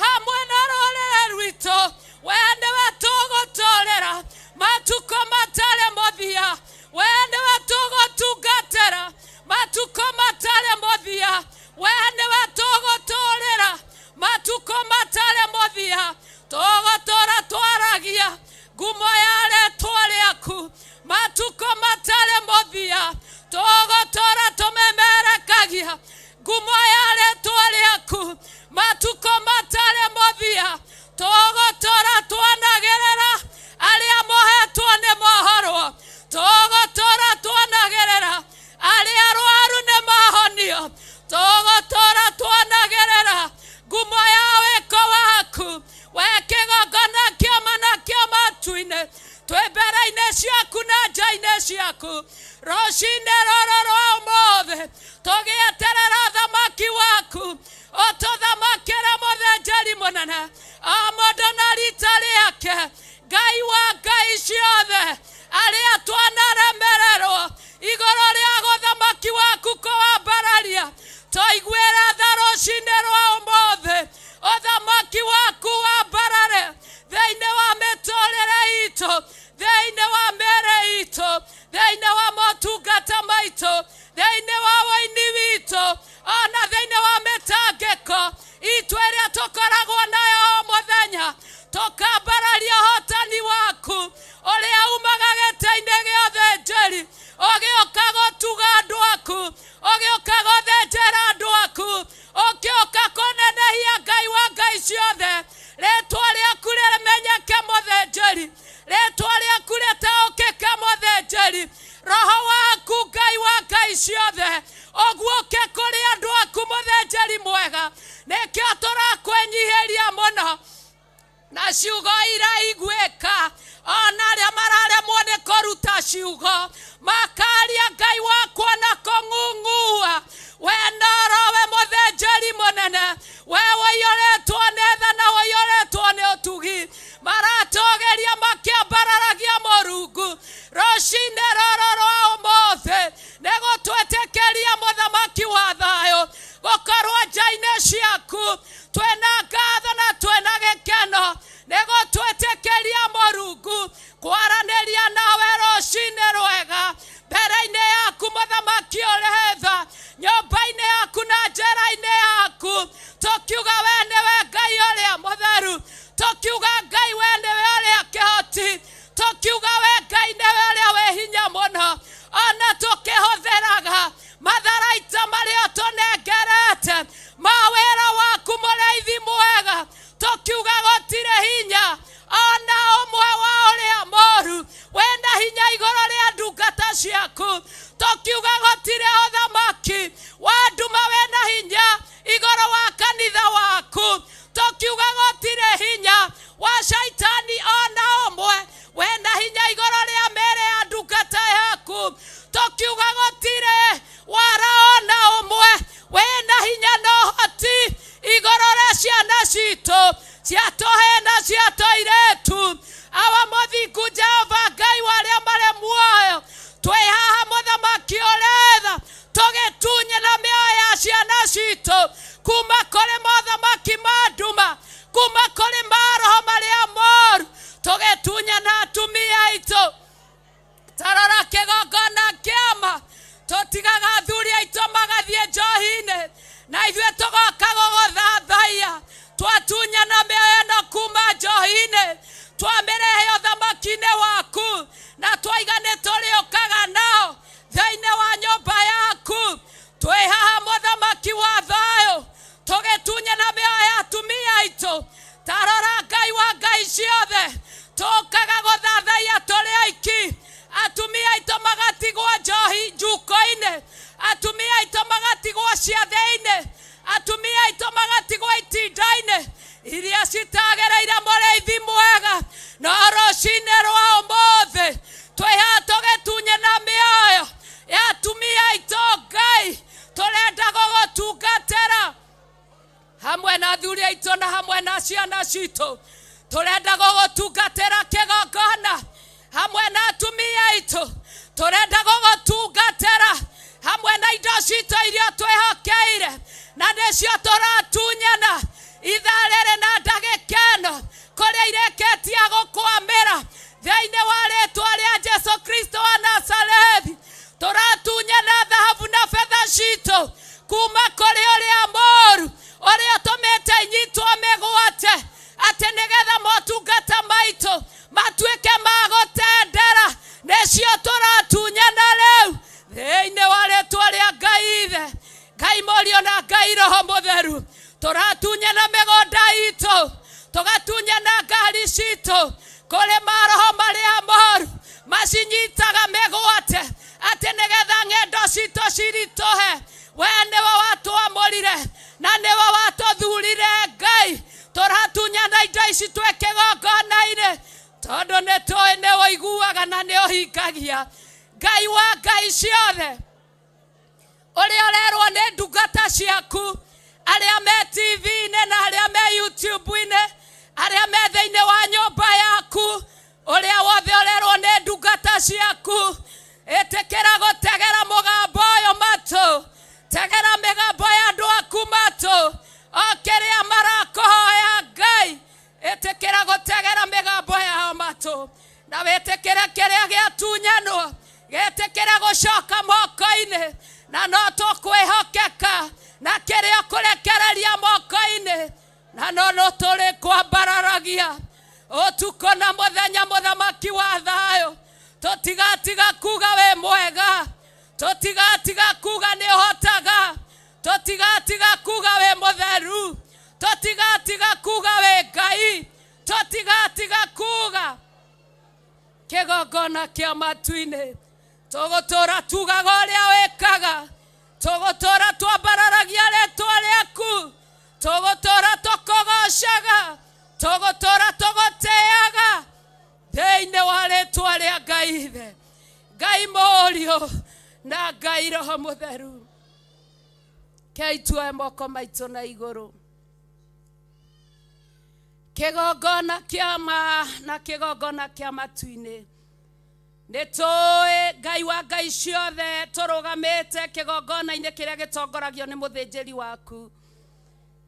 Speaker 10: hamwe na rũrĩrĩ rwitũ. We nĩwe tũgũtũrĩra matukũ matarĩ mũthia, we nĩwe tũgũtungatĩra matukũ matarĩ mũthia, we nĩwe tũgũtũrĩra matukũ matarĩ mũthia. Tũgũtũra twaragia ngumo ya rĩtwa rĩaku matukũ matarĩ mũthia, tũgũtũra tũmemerekagia ngumo ya rĩtwa rĩaku matukũ matarĩ mũthia, tũgũtũra twanagĩrĩra arĩa mohetwo nĩ mohorwo, tũgũtũra twanagĩrĩra arĩa arwaru nĩ mahonio, tũgũtũra twanagĩrĩra ngumo ya wĩko waku. We kĩgongona kĩama na kĩa matu-inĩ, twĩ mbere-inĩ nja-inĩ ciaku rũcinĩ rũrũ rwa ũmũthĩ tũgĩeterera ũthamaki waku ũtũthamakĩre mũthĩnjĩri mũnene o mũndũ na rita rĩake Ngai wa ngai ciothe arĩa twanaremererwo igũrũ rĩa ũthamaki waku kũwambararia tũiguĩre tha rũcinĩ rwa ũmũthĩ ũthamaki waku wambarare thĩinĩ wa mĩtũrĩre itũ thĩinĩ wa mĩĩrĩ itũ thĩinĩ wa motungata maitũ thĩinĩ wa wũini witũ ona thĩinĩ wa mĩtangĩko itũ ĩrĩa tũkoragwo nayo o mũthenya tũkambararia ũhotani waku ũrĩa umaga gĩtĩ-inĩ gĩa ũthĩnjĩri ũgĩũka gũtuga andũ aku ũgĩũka gũthĩnjĩra andũ aku ũkĩũka kũnenehia Ngai wa ngai ciothe rĩtwa rĩaku rĩmenyeke mũthĩnjĩri rĩtwa rĩaku rĩtaũkĩke mũthĩnjĩri roho waku Ngai wa ngai ciothe ũguũke kũrĩ andũ aku mũthĩnjĩri mwega nĩkĩo tũrakwĩnyihĩria mũno na ciugo iraiguĩka ona arĩa mararemwo nĩ kũruta ciugo makaria Ngai wakwa na kũng'ung'ua we norowe mũthĩnjĩri mũnene we ũiyũrĩtwo nĩ tha na ũiyũrĩtwo nĩ ũtugi maratũgĩria makĩambararagia Mũrungu rũcinĩ rũrũ rwa ũmũthĩ nĩ gũtwĩtĩkĩria mũthamaki wa thayũ gũkorwo nja-inĩ ciaku twĩna ngatho na twĩna gĩkeno nĩ gũtwĩtĩkĩria Mũrungu kwaranĩria nawe rũcinĩ rwega mbere-inĩ yaku mũthamaki ũrĩ tha nyũmba-inĩ yaku na njĩra-inĩ yaku tũkiuga we nĩwe Ngai ũrĩa mũtheru tũkiuga Ngai we nĩwe ũrĩa kĩhoti tũkiuga we Ngai nĩwe ũrĩa wĩ hinya mũno ona tũkĩhũthĩraga matharaita marĩa ũtũnengerete ma wĩra waku mũrĩithi mwega tũkiuga gũtirĩ hinya ona ũmwe wa ũrĩa mũru wĩna hinya igũrũ rĩa ndungata ciaku tũkiuga gũtirĩ ũthamaki wa nduma wĩna hinya igũrũ wa kanitha waku tũkiuga gũtirĩ hinya wa shaitani ona ũmwe wĩna hinya igũrũ rĩa mĩĩrĩ ya ndungata yaku tũkiuga gũtirĩ wara ona ũmwe wĩna hinya na ũhoti igũrũ rĩa ciana citũ cia tũhĩĩ na cia tũirĩtu awa mũthingu Jehova Ngai wa arĩa marĩ muoyo twĩ haha mũthamaki ũrĩ tha tũgĩtunyana mĩoyo ya ciana citũ kuma kũrĩ mothamaki ma nduma kuma kũrĩ maroho marĩa moru tũgĩtunyana atumia aitũ tarora kĩgongona kĩama tũtigaga athuri aitũ magathiĩ njohi-inĩ na ithuĩ tũgoka gũgũthathaiya twatunyana mĩoyo ĩno kuma njohi-inĩ twamĩrehe ũthamaki-inĩ waku na twaiga nĩ tũrĩũkaga nao thĩinĩ wa nyũmba yaku twĩ haha mũthamaki wa thayũ tũgĩtunyana mĩoyo ya atumia aitũ tarora Ngai wa ngai ciothe tũkaga gũthathaiya tũrĩ aiki atumia aitũ magatigwo njohi njuko-inĩ atumia aitũ magatigwo ciathĩ-inĩ atumia aitũ magatigwo itinda-inĩ iria citagĩrĩire mũrĩithi mwega no rũcinĩ rwa ũmũthĩ twĩ haha tũgĩtunyana mĩoyo ya atumia aitũ Ngai tũrenda gũgũtungatĩra hamwe na athuri aitũ na hamwe na ciana citũ tũrenda gũgũtungatĩra kĩgongona hamwe na atumia aitũ tũrenda gũgũtungatĩra hamwe na indo citũ iria twĩhokeire na nĩcio tũratunyana ithaa rĩrĩ na ndagĩka ĩno kũrĩa irĩkĩtie gũkwamĩra thĩinĩ wa rĩtwa rĩa Jesu Kristo wa Nazarethi tũratunyana thahabu na betha citũ kuma kũrĩ ũrĩa mũru ũrĩa ũtũmĩte inyitwo mĩgwate atĩ nĩgetha motungata maitũ matuĩke ma gũtendera nĩcio tũratunyana rĩu thĩinĩ wa rĩtwa rĩa Ngai Ithe Ngai Mũriũ na Ngai Roho Mũtheru tũratunyana mĩgũnda itũ tũgatunyana ngari citũ kũrĩ maroho marĩa moru macinyitaga mĩgwate atĩ nĩgetha ng'endo citũ ciritũhe we nĩwe watwamũrire na nĩwe watũthurire Ngai tũratunyana indo ici twĩ kĩgongona-inĩ Tondũ nĩ tũĩ nĩ ũiguaga na nĩ ũhingagia. Ngai wa ngai ciothe, ũrĩa ũrerwo nĩ ndungata ciaku, arĩa me TV-inĩ na arĩa me YouTube-inĩ, arĩa me thĩinĩ wa nyũmba yaku, ũrĩa wothe ũrerwo nĩ ndungata ciaku, ĩtĩkĩra gũtegera mũgambo ũyũ matũ, tegera mĩgambo ya andũ aku matũ, o kĩrĩa marakũhoya Ngai, ĩtĩkĩra gũtegera mĩgambo yao matũ, na wĩtĩkĩre kĩrĩa gĩatunyanwo, gĩtĩkĩre gũcoka moko-inĩ, na no tũkwĩhokeka na kĩrĩa ũkũrekereria moko-inĩ, na no no tũrĩ kwambararagia ũtukũ na mũthenya, mũthamaki wa thayũ. Tũtigatiga kuga wĩ mwega, tũtigatiga kuga nĩ ũhotaga, tũtigatiga kuga wĩ mũtheru, tũtigatiga kuga wĩ Ngai, tũtigatiga kuga kĩgongona kĩa matu-inĩ. Tũgũtũra tugaga ũrĩa wĩkaga, tũgũtũra twambararagia rĩtwa rĩaku, tũgũtũra tũkũgocaga, tũgũtũra tũgũtĩaga thĩinĩ wa rĩtwa rĩa Ngai Ithe, Ngai Mũriũ na Ngai Roho Mũtheru. Kei tuoe moko maitũ na igũrũ. Kĩgongona kĩa ma na kĩgongona kĩa matu-inĩ, nĩ tũĩ Ngai wa ngai ciothe, tũrũgamĩte kĩgongona-inĩ kĩrĩa gĩtongoragio nĩ mũthĩnjĩri waku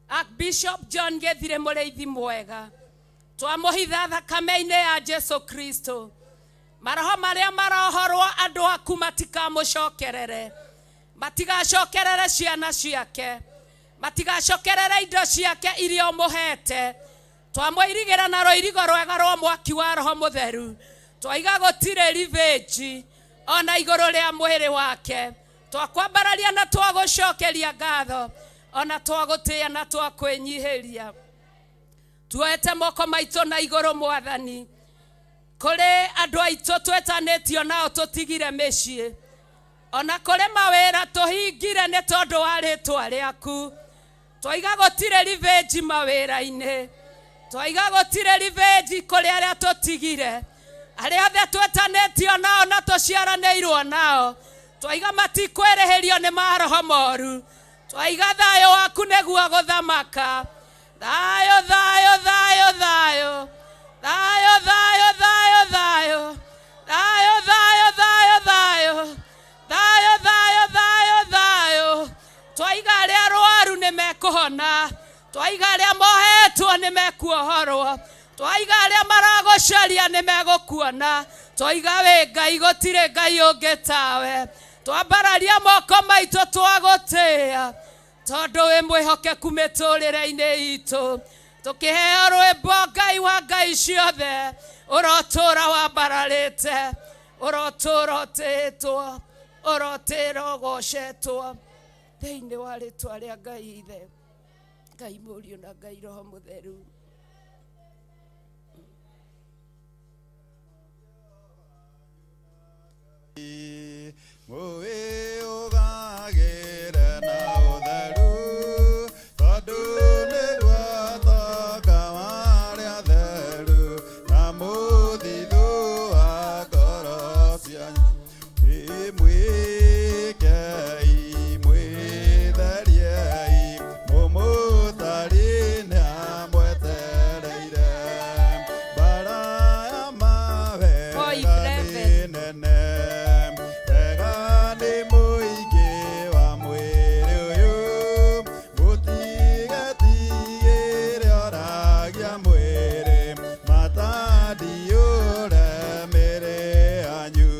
Speaker 10: Archbishop John Gĩthire, mũrĩithi mwega. Twamũhitha thakame-inĩ ya Jesu Kristo. Maroho marĩa marohorwo andũ aku matikamũcokerere, matigacokerere ciana ciake, matigacokerere indo ciake iria ũmũhete. Twamũirigĩra na rũirigo rwega rwa mwaki wa Roho Mũtheru. Twaiga gũtirĩ ribĩnji ona igũrũ rĩa mwĩrĩ wake. Twakwambararia na twagũcokeria ngatho, ona twagũtĩĩa na twakwĩnyihĩria. Tuoete moko maitũ na igũrũ, Mwathani, kũrĩ andũ aitũ twetanĩtio nao tũtigire mĩciĩ, ona kũrĩ mawĩra tũhingire nĩ tondũ wa rĩtwa rĩaku. Twaiga gũtirĩ ribĩnji mawĩra-inĩ, twaiga gũtirĩ ribĩnji kũrĩ arĩa tũtigire, arĩa othe twetanĩtio nao na tũciaranĩirwo nao. Twaiga matikwĩrĩhĩrio nĩ maroho moru. Twaiga thayũ waku nĩguo gũthamaka. Thayũ, thayũ, thayũ, thayũ, thayũ, thayũ, thayũ, thayũ, thayũ, thayũ, thayũ, thayũ, thayũ, thayũ, thayũ, thayũ. Twaiga arĩa arwaru nĩ mekũhona, twaiga arĩa mohetwo nĩ mekuohorwo, twaiga arĩa maragũcaria nĩ megũkuona. Twaiga wĩ Ngai, gũtirĩ Ngai ũngĩ tawe. Twambararia moko maitũ twagũtĩĩa, tondũ wĩ mwĩhokeku mĩtũrĩre-inĩ itũ. Tũkĩheo rwĩmbo, Ngai wa ngai ciothe, ũrotũra wambararĩte, ũrotũra ũtĩĩtwo, ũrotĩra ũgocetwo, thĩinĩ wa rĩtwa rĩa Ngai Ithe, Ngai Mũriũ na Ngai Roho Mũtheru.
Speaker 3: Mũĩ ũgagĩre na ũtheru, tondũ nĩguo tonga wa arĩa atheru, na mũthithũ wa ngoro cianyu. Mwĩkei, mwĩtheriei, mũmũtari nĩamwetereire. Mbara ya mawega nĩ nene, wega nĩ mũingĩ wa mwĩrĩ ũyũ. Mũtigetigĩre oragia mwĩrĩ, matandiũre mĩrĩ yanyu.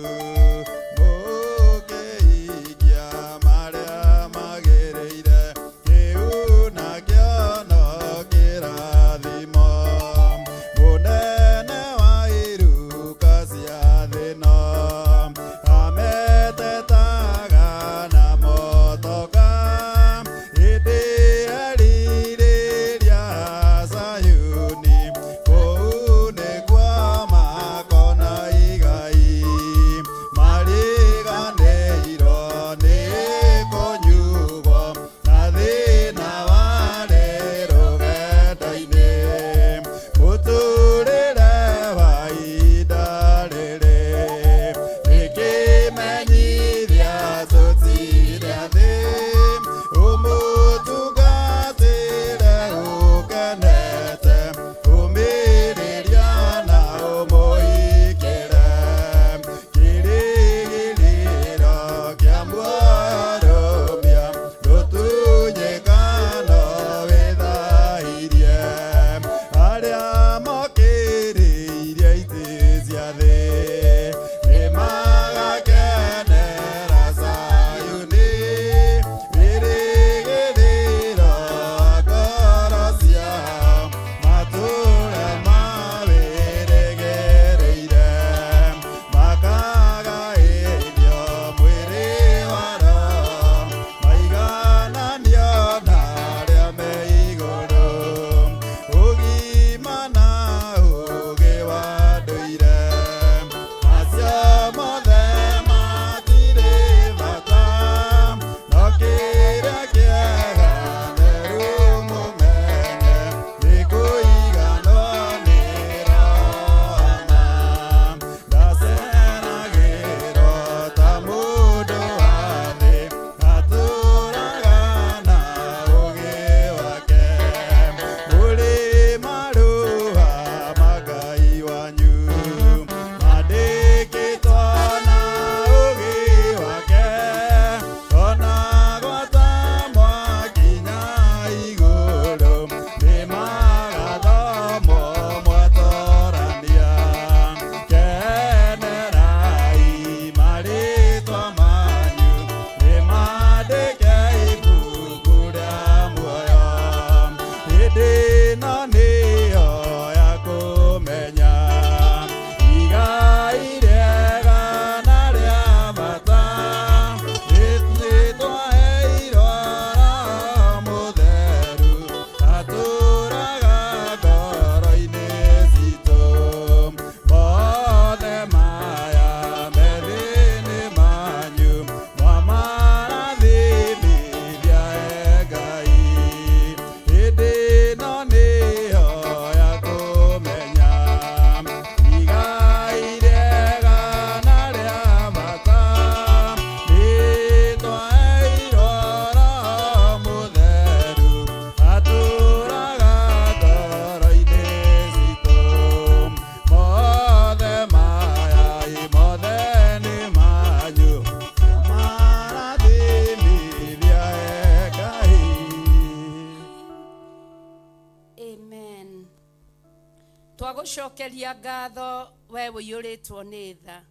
Speaker 10: Twagũcokeria ngatho we ũiyũrĩtwo nĩ tha,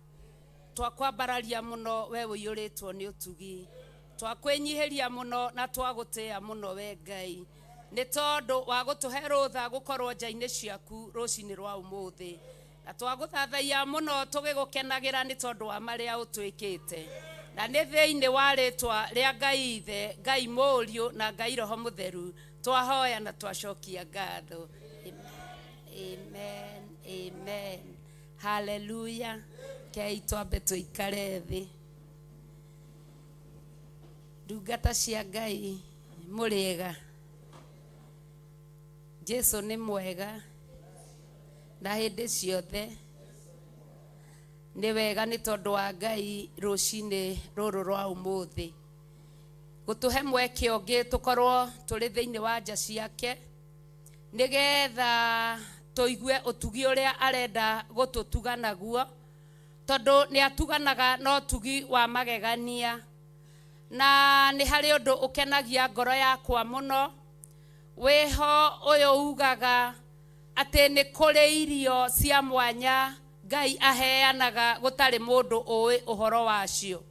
Speaker 10: twakwambararia mũno we ũiyũrĩtwo nĩ ũtugi, twakwĩnyihĩria mũno na twagũtĩĩa mũno we Ngai, nĩ tondũ wa gũtũhe rũtha gũkorwo nja-inĩ ciaku rũcinĩ rwa ũmũthĩ, na twagũthathaiya mũno tũgĩgũkenagĩra nĩ tondũ wa marĩa ũtwĩkĩte, na nĩ thĩinĩ wa rĩtwa rĩa Ngai Ithe, Ngai Mũriũ na Ngai Roho Mũtheru twahoya na twacokia ngatho. Amen, amen, haleluya. Kei twambe tũikare thĩ. Ndungata cia Ngai mũrĩega? Jesu nĩ mwega na hĩndĩ ciothe. Nĩ wega nĩ tondũ wa Ngai rũcinĩ rũrũ rwa ũmũthĩ gũtũhe mweke ũngĩ tũkorwo tũrĩ thĩinĩ wa nja ciake, nĩgetha tũigue ũtugi ũrĩa arenda gũtũtuga naguo, tondũ nĩ atuganaga na ũtugi wa magegania. Na nĩ harĩ ũndũ ũkenagia ngoro yakwa mũno wĩho ũyũ ugaga atĩ nĩ kũrĩ irio cia mwanya Ngai aheanaga gũtarĩ mũndũ ũĩ ũhoro wacio.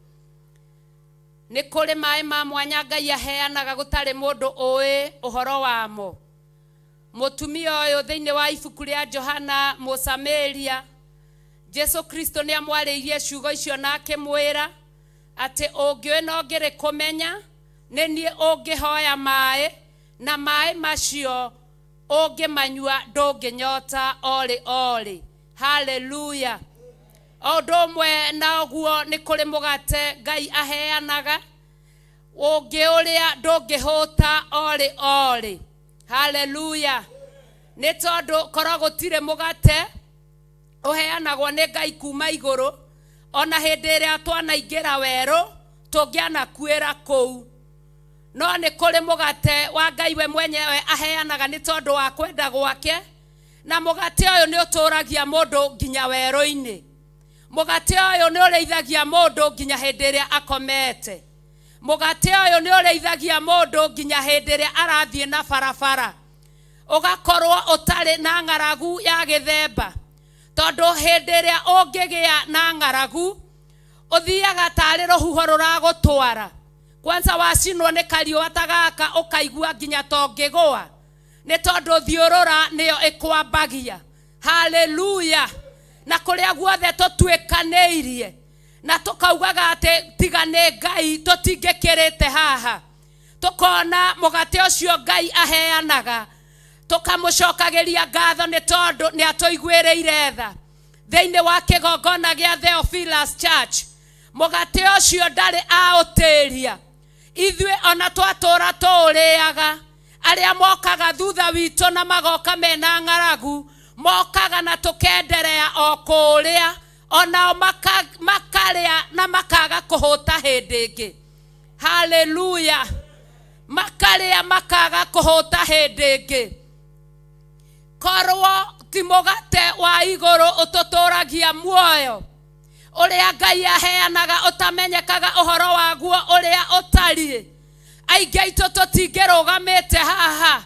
Speaker 10: Nĩ kũrĩ maĩ ma mwanya Ngai aheanaga gũtarĩ mũndũ ũĩ ũhoro wamo. Mũtumia ũyũ thĩinĩ wa ibuku rĩa Johana Mũsamaria, Jesu Kristo nĩ amwarĩirie ciugo icio na akĩmwĩra atĩ ũngĩũĩ na ũngĩrĩ kũmenya, nĩ niĩ ũngĩhoya maĩ, na maĩ macio ũngĩmanyua ndũngĩnyota orĩ orĩ. Haleluya. O ũndũ ũmwe na ũguo nĩ kũrĩ mũgate Ngai aheanaga, ũngĩũrĩa ndũngĩhũta orĩ orĩ. Haleluya. Nĩ tondũ korwo gũtirĩ mũgate ũheanagwo nĩ Ngai kuma igũrũ, ona hĩndĩ ĩrĩa twanaingĩra werũ tũngĩanakuĩra kũu. No nĩ kũrĩ mũgate wa Ngai we mwenyewe aheanaga nĩ tondũ wa kwenda gwake, na mũgate ũyũ nĩ ũtũragia mũndũ nginya werũ-inĩ. Mũgate ũyũ nĩ ũrĩithagia mũndũ nginya hĩndĩ ĩrĩa akomete. Mũgate ũyũ nĩ ũrĩithagia mũndũ nginya hĩndĩ ĩrĩa arathiĩ na barabara, ũgakorwo ũtarĩ na ng'aragu ya gĩthemba, tondũ hĩndĩ ĩrĩa ũngĩgĩa na ng'aragu ũthiaga tarĩ rũhuho rũragũtwara. Kwanza wacinwo nĩ kariũa ta gaka ũkaigua nginya tongĩgũa, nĩ tondũ thiũrũra nĩyo ĩkwambagia. Haleluya. Na kũrĩa guothe tũtuĩkanĩirie na tũkaugaga atĩ tiga nĩ Ngai tũtingĩkĩrĩte haha, tũkona mũgate ũcio Ngai aheanaga, tũkamũcokagĩria ngatho nĩ tondũ nĩ atũiguĩrĩire tha. Thĩinĩ wa kĩgongona gĩa Theophilus Church, mũgate ũcio ndarĩ aũtĩria. Ithuĩ ona twatũra tũũrĩaga, arĩa mokaga thutha witũ na magoka mena ng'aragu, mokaga na tũkenderea o kũũrĩa, onao makarĩa na makaga kũhũta hĩndĩ ĩngĩ. Haleluya. Makarĩa makaga kũhũta hĩndĩ ĩngĩ. Korwo ti mũgate wa igũrũ ũtũtũragia muoyo, ũrĩa Ngai aheanaga ũtamenyekaga ũhoro waguo ũrĩa ũtariĩ, aingĩ aitũ tũtingĩrũgamĩte haha.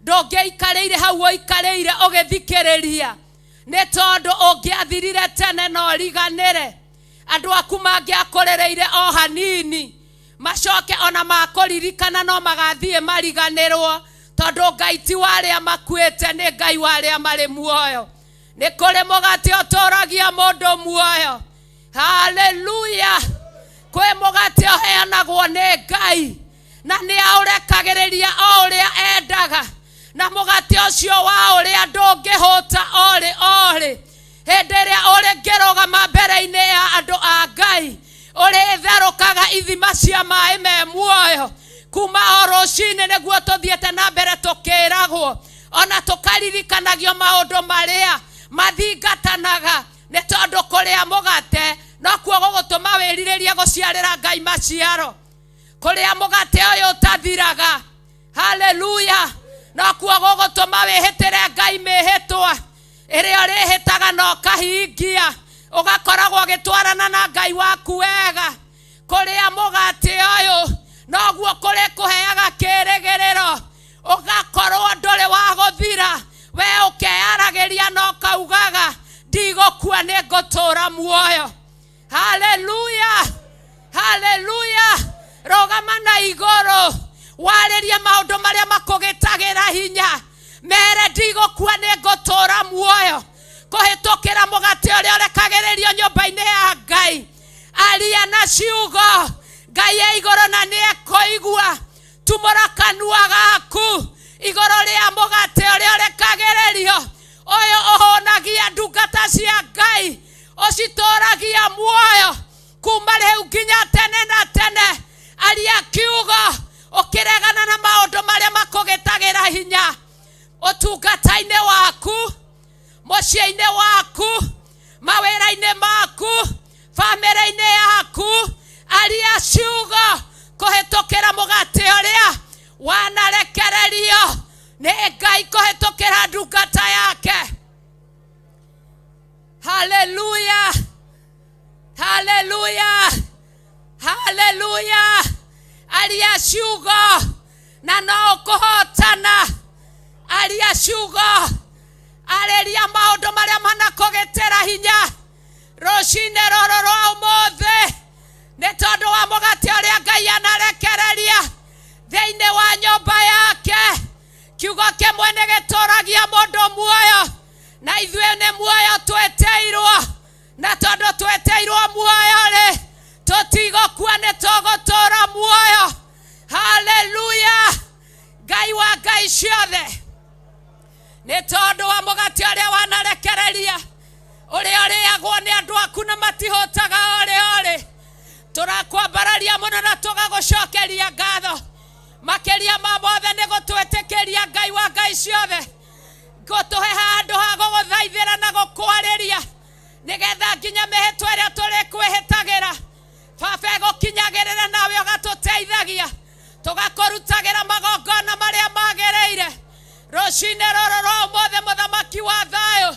Speaker 10: Ndũngĩikarĩire hau ũikarĩire ũgĩthikĩrĩria, nĩ tondũ ũngĩathirire tene na ũriganĩre. Andũ aku mangĩakũrĩrĩire o hanini, macoke ona makũririkana no magathiĩ mariganĩrwo, tondũ Ngai ti wa arĩa makuĩte, nĩ Ngai wa arĩa marĩ muoyo. Nĩ kũrĩ mũgate ũtũragia mũndũ muoyo. Haleluya. Kwĩ mũgate ũheanagwo nĩ Ngai, na nĩ aũrekagĩrĩria o ũrĩa endaga, na mũgate ũcio wa ũrĩa ndũngĩhũta orĩ orĩ. Hĩndĩ ĩrĩa ũrĩngĩrũgama mbere-inĩ ya andũ a Ngai, ũrĩtherũkaga ithima cia maĩ me muoyo kuma o rũcinĩ, nĩguo tũthiĩte na mbere tũkĩragwo ona tũkaririkanagio maũndũ marĩa mathingatanaga, nĩ tondũ kũrĩa mũgate nokuo gũgũtũma wĩrirĩrie gũciarĩra Ngai maciaro. Kũrĩa mũgate ũyũ ũtathiraga, haleluya, nokuo gũgũtũma wĩhĩtĩre Ngai mĩhĩtwa ĩrĩa ũrĩhĩtaga na ũkahingia, ũgakoragwo ũgĩtwarana na Ngai waku wega. Kũrĩa mũgate ũyũ noguo kũrĩ kũheaga kĩrĩgĩrĩro, ũgakorwo ndũrĩ wa gũthira. We ũkeyaragĩria na ũkaugaga ndigũkua nĩ ngũtũũra muoyo. Haleluya, haleluya. Rũgama na igũrũ warĩrie maũndũ marĩa makũgĩtagĩra hinya, mere ndigũkua nĩ ngũtũũra muoyo kũhĩtũkĩra mũgate ũrĩa ũrekagĩrĩrio nyũmba-inĩ ya Ngai. Aria na ciugo Ngai e igũrũ na nĩ ekũigua. Tumũra kanua gaku igũrũ rĩa mũgate ũrĩa ũrekagĩrĩrio, ũyũ ũhũnagia ndungata cia Ngai, ũcitũragia muoyo kuma rĩu nginya tene na tene. Aria kiugo ũkĩregana na maũndũ marĩa makũgĩtagĩra hinya ũtungata-inĩ waku, mũciĩ-inĩ waku, mawĩra-inĩ maku, bamĩrĩ-inĩ yaku. Aria ciugo kũhĩtũkĩra mũgate ũrĩa wanarekererio nĩ Ngai kũhĩtũkĩra ndungata yake. Haleluya, haleluya, haleluya. Aria ciugo na no ũkũhotana. Aria ciugo, arĩria maũndũ marĩa manakũgĩtĩra hinya rũcinĩ rũrũ rwa ũmũthĩ, nĩ tondũ wa mũgate ũrĩa Ngai anarekereria thĩinĩ wa nyũmba yake. Kiugo kĩmwe nĩ gĩtũragia mũndũ muoyo, na ithuĩ nĩ muoyo twĩtĩirwo, na tondũ twĩtĩirwo muoyo rĩ, tũtigũkua nĩ tũgũtũra muoyo. Haleluya. Ngai wa Ngai ciothe, nĩ tondũ wa mũgate ũrĩa wanarekereria, ũrĩa ũrĩagwo nĩ andũ aku na matihũtaga orĩ orĩ, tũrakwambararia mũno na tũgagũcokeria ngatho makĩria ma mothe nĩ gũtwĩtĩkĩria Ngai wa Ngai ciothe gũtũhe handũ ha gũgũthaithĩra na gũkwarĩria, nĩgetha nginya mĩhĩtwa ĩrĩa tũrĩkwĩhĩtagĩra Baba ĩgũkinyagĩrĩra, nawe ũgatũteithagia tũgakũrutagĩra magongona marĩa magĩrĩire. Rũcinĩ rũrũ rwa ũmũthĩ, mũthamaki wa thayũ,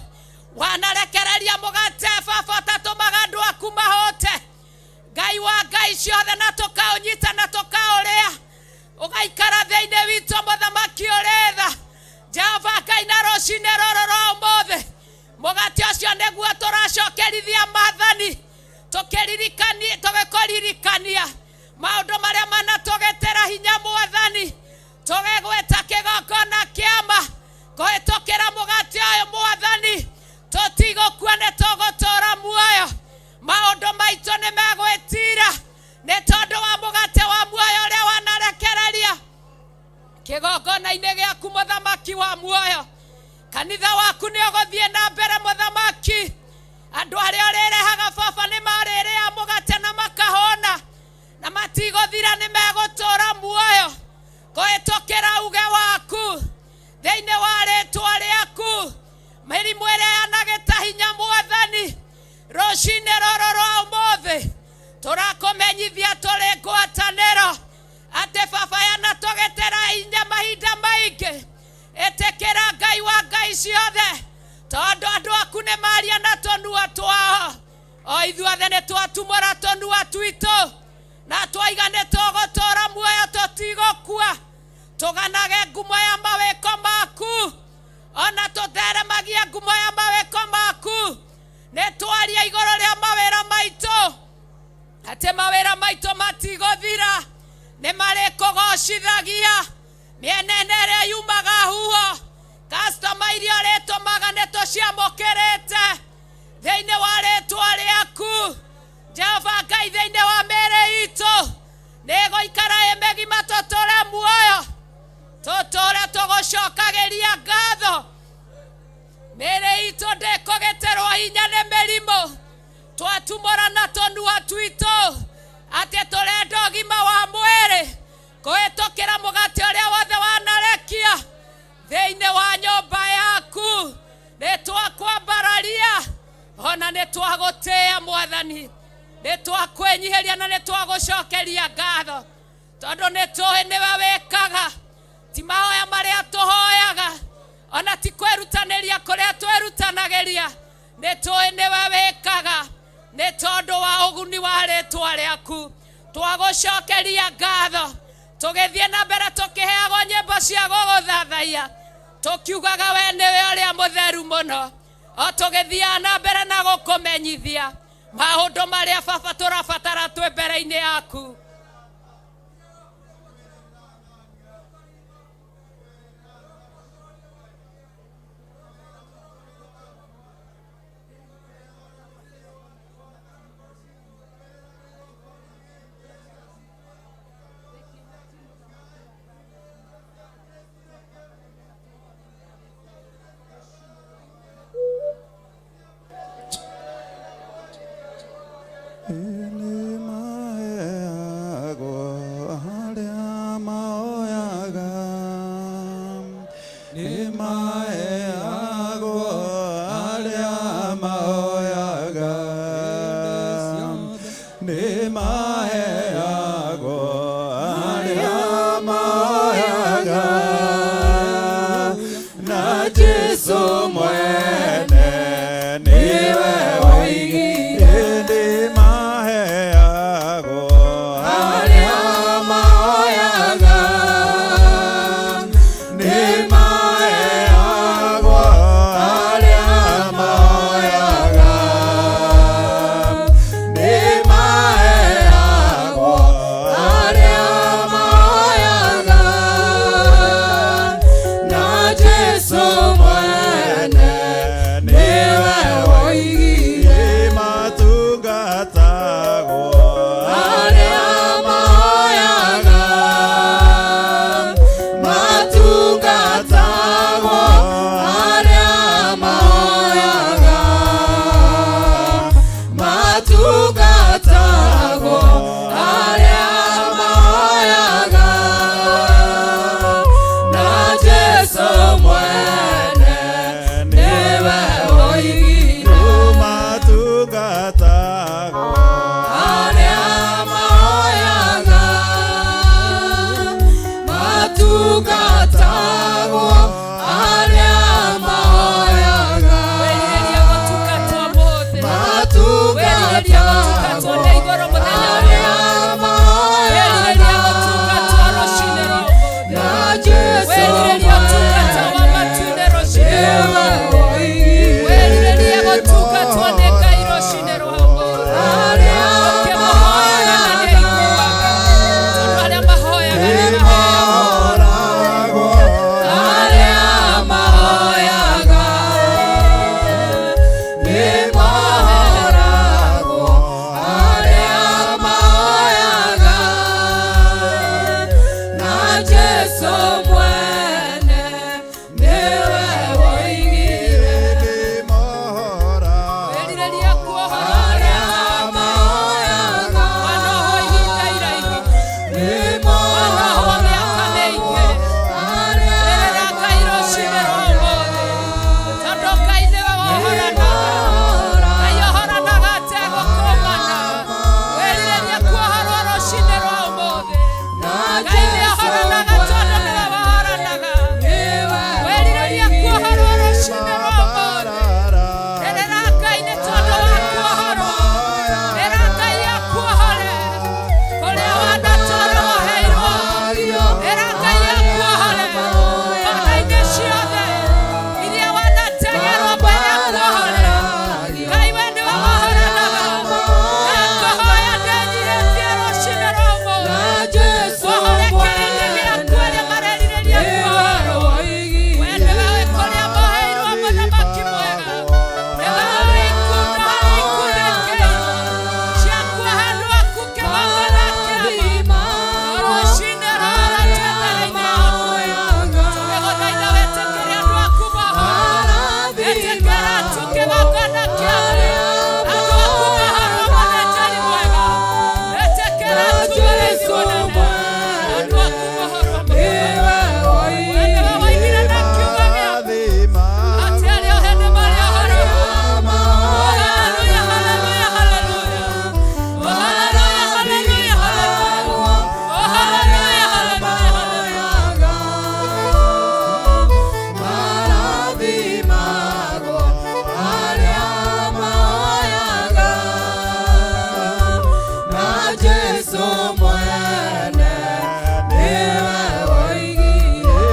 Speaker 10: wanarekereria mũgate Baba ũtatũmaga andũ aku mahote, Ngai wa Ngai ciothe, na tũkaũnyita na tũkaũrĩa, ũgaikara thĩinĩ witũ, mũthamaki ũrĩ tha. Jehova Ngai, na rũcinĩ rũrũ rwa ũmũthĩ mũgate ũcio nĩguo tũracokerithia maathani, tũkĩririkania, tũgĩkũririkania maũndũ marĩa manatũgĩtĩra hinya mwathani, tũgĩgwĩta kĩgongona kĩama kũhĩtũkĩra mũgate ũyũ mwathani, tũtigũkua nĩ tũgũtũra muoyo. Maũndũ maitũ nĩ megwĩtira nĩ tondũ wa mũgate wa muoyo ũrĩa wanarekereria kĩgongona-inĩ gĩaku, mũthamaki wa muoyo. Kanitha waku nĩ ũgũthiĩ na mbere, mũthamaki. Andũ arĩa ũrĩrehaga Baba nĩ marĩrĩa mũgate na makahona na matigũthira, nĩ megũtũra muoyo kũhĩtũkĩra uge waku thĩinĩ wa rĩtwa rĩaku. Mĩrimũ ĩrĩa yanagĩta hinya mwathani, rũcinĩ rũrũ rwa ũmũthĩ tũrakũmenyithia tũrĩ ngwatanĩro atĩ Baba yanatũgĩtĩra hinya mahinda maingĩ. Ĩtĩkĩra Ngai wa Ngai ciothe, tondũ andũ aku nĩ maria na tũnua twao, o ithuothe nĩ twatumũra tũnua twitũ na twaiga nĩ tũgũtũra muoyo tũtigũkua. Tũganage ngumo ya mawĩko maku, ona tũtheremagie ngumo ya mawĩko maku. Nĩ twaria igũrũ rĩa mawĩra maitũ atĩ mawĩra maitũ matigũthira, nĩ marĩkũgocithagia. Mĩena ĩrĩa yumaga huho, kastoma iria ũrĩtũmaga nĩ tũciamũkĩrĩte thĩinĩ wa rĩtwa rĩaku Jehova Ngai. Thĩinĩ wa mĩĩrĩ itũ nĩ ĩgũikara ĩ mĩgima, tũtũre muoyo, tũtũre tũgũcokagĩria ngatho. Mĩĩrĩ itũ ndĩkũgĩtĩrwo hinya nĩ mĩrimũ. Twatumũra na tũnua twitũ atĩ tũrenda ũgima wa mwĩrĩ kũhĩtũkĩra mũgate ũrĩa wothe wanarekia thĩinĩ wa nyũmba yaku. Nĩ twakwambararia ona nĩ twagũtĩĩa mwathani, nĩ twakwĩnyihĩria na nĩ twagũcokeria ngatho, tondũ nĩ tũĩ nĩwe wĩkaga. Ti mahoya marĩa tũhoyaga, ona ti kwĩrutanĩria kũrĩa twĩrutanagĩria, nĩ tũĩ nĩwe wĩkaga nĩ tondũ wa ũguni wa rĩtwa rĩaku. Twagũcokeria ngatho tũgĩthiĩ na mbere tũkĩheagwo nyĩmbo cia gũgũthathaiya. Tũkiugaga we nĩwe ũrĩa mũtheru mũno, o tũgĩthiaga na mbere na gũkũmenyithia maũndũ marĩa baba tũrabatara twĩ mbere-inĩ yaku.
Speaker 3: Nĩmaheagwo arĩa maoyaga. Nĩmaheagwo arĩa maoyaga. Nĩmaheagwo arĩa maoyaga. Na Jesũ mwene nĩwe woigire nĩmaheagwo arĩa maoyaga. Nĩmaheagwo arĩa maoyaga. Nĩmaheagwo arĩa maoyaga. Na Jesũ mwene nĩwe woigire matungatagwo arĩa maoyaga. Matungatagwo arĩa maoyaga. Matungatagwo arĩa maoyaga. Na Jesũ mwene nĩwe woigire matungatagwo arĩa maoyaga. Matungatagwo arĩa maoyaga.
Speaker 10: Wĩrirĩria gũtungatwo mũthĩ. Wĩrirĩria gũtungatwo nĩ igũrũ mũthenya ũyũ. Wĩrirĩria gũtungatwo rũcinĩ rwa ũmũthĩ. Wĩrirĩria ũtungata wa matu-inĩ rũcinĩ rwa ũmũthĩ. Wĩrirĩria gũtungatwo nĩ Ngai rũcinĩ rwa ũmũthĩ. Ũkĩmũhoyaga na nĩaiguaga, tondũ arĩa mahoyaga nĩmaheagwo.
Speaker 2: Arĩa mahoyaga nĩmahoragwo. Arĩa mahoyaga na Jesũ mwene nĩwe woigire.
Speaker 10: Wĩrirĩria kuohorwo
Speaker 2: Arĩa mahoyaga
Speaker 10: wanohwo ihinda iraihu, wanohwo mĩaka mĩingĩ. Rĩrĩra Ngai rũcinĩ rwa ũmũthĩ, tondũ Ngai nĩwe wohoranaga. Ngai ohoranaga ategũkũmana. Wĩrirĩrie kuohorwo rũcinĩ rwa ũmũthĩ. Ngai nĩohoranaga tondũ nĩwe wohoranaga. Wĩrirĩrie kuohorwo rũcinĩ rwa ũmũthĩ. Rĩrĩra Ngai nĩ tondũ wa kuohorwo. Ĩra Ngai akuohore kũrĩa wanatũũra woheirwo. Ĩra Ngai akuohore kona-inĩ ciothe iria wanategerwo mbere akuohore. Ngai we nĩwe wohoranaga. Na ngũhoya ndĩnyihĩtie rũcinĩ rwa ũmũthĩ. Wohore kĩrĩndĩ gĩaku arĩa marerirĩria kuohorwo. We nĩwe wĩ kũrĩa moheirwo mũthamaki mwega. Nĩwe ũrĩ ikundo harĩa ikundĩkĩirwo. Ciakuo handũ haku kĩgongona kĩama. Rũcinĩ rũrũ twĩ mbere-inĩ yaku. Tũgĩgũthaitha wĩtĩkĩre andũ aku mohorwo. Ĩtĩkĩra tu kĩgongona kĩaku. Andũ aku mohorwo mũthĩnjĩri mwega. Ĩtĩkĩra tu mũrĩithi mũnene. Andũ aku mohorwo mũthamaki. We nĩwe woigire na kiugo gĩaku atĩ arĩa ohe nĩmarĩohoragwo. Oh, hallelujah, hallelujah, hallelujah. Oh, hallelujah, hallelujah, hallelujah. Oh, hallelujah, hallelujah, hallelujah.
Speaker 2: Marathimagwo arĩa maoyaga na Jesũ mwene nĩwe woigire.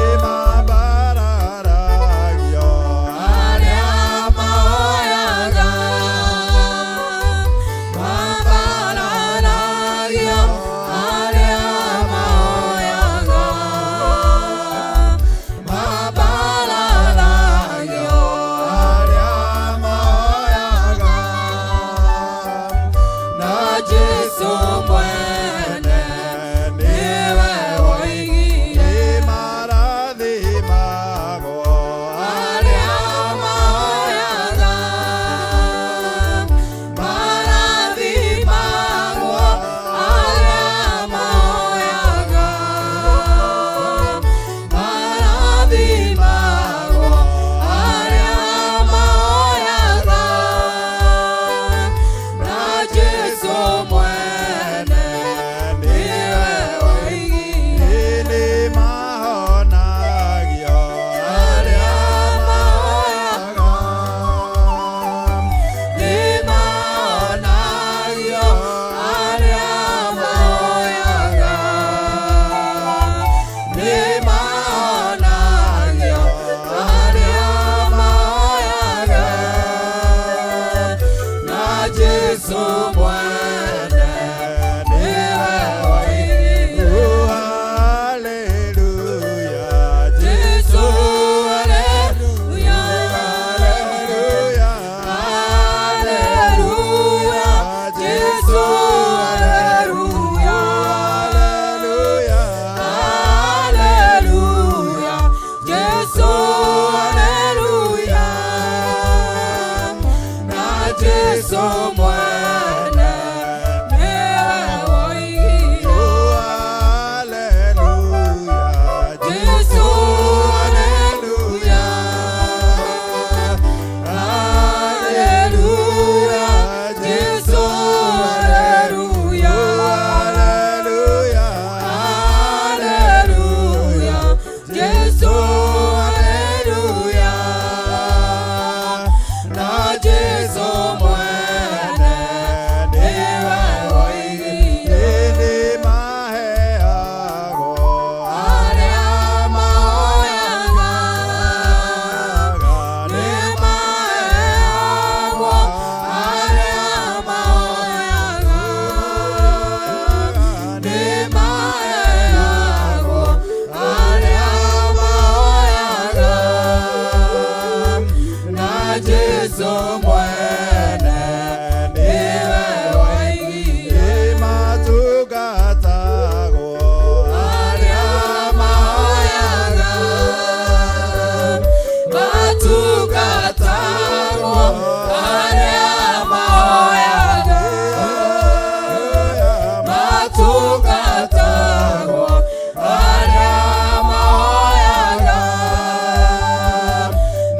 Speaker 2: Matungatagwo arĩa mahoyaga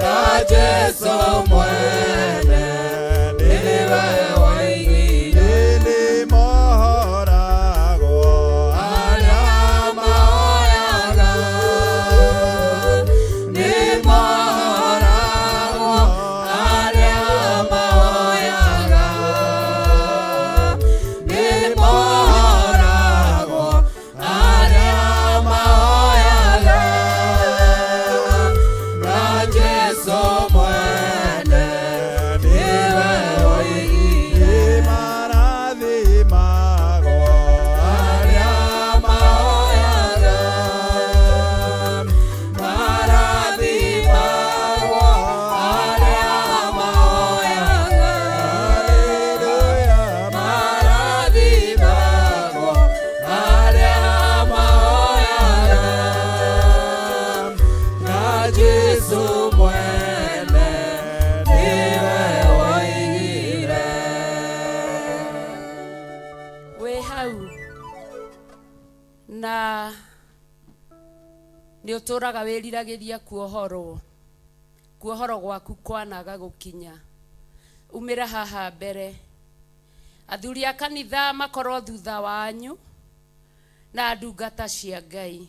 Speaker 2: na Jesu mwene nĩwe woigire
Speaker 3: Nĩ mohoragwo
Speaker 2: arĩa mahoyaga nĩ mohoragwo arĩa mahoyaga nĩ mohoragwo arĩa mahoyaga na Jesu mwene nĩwe woigire
Speaker 3: Nĩ marathimagwo
Speaker 2: arĩa mahoyaga marathimagwo arĩa mahoyaga
Speaker 3: Haleluya
Speaker 2: marathimagwo arĩa mahoyaga na Jesu mwene nĩwe woigire.
Speaker 10: Wĩ hau na nĩ ũtũraga wĩriragĩria kuohorwo, kuohorwo gwaku kwanaga gũkinya, umĩra haha mbere, athuri a kanitha makorwo thutha wanyu na ndungata cia Ngai.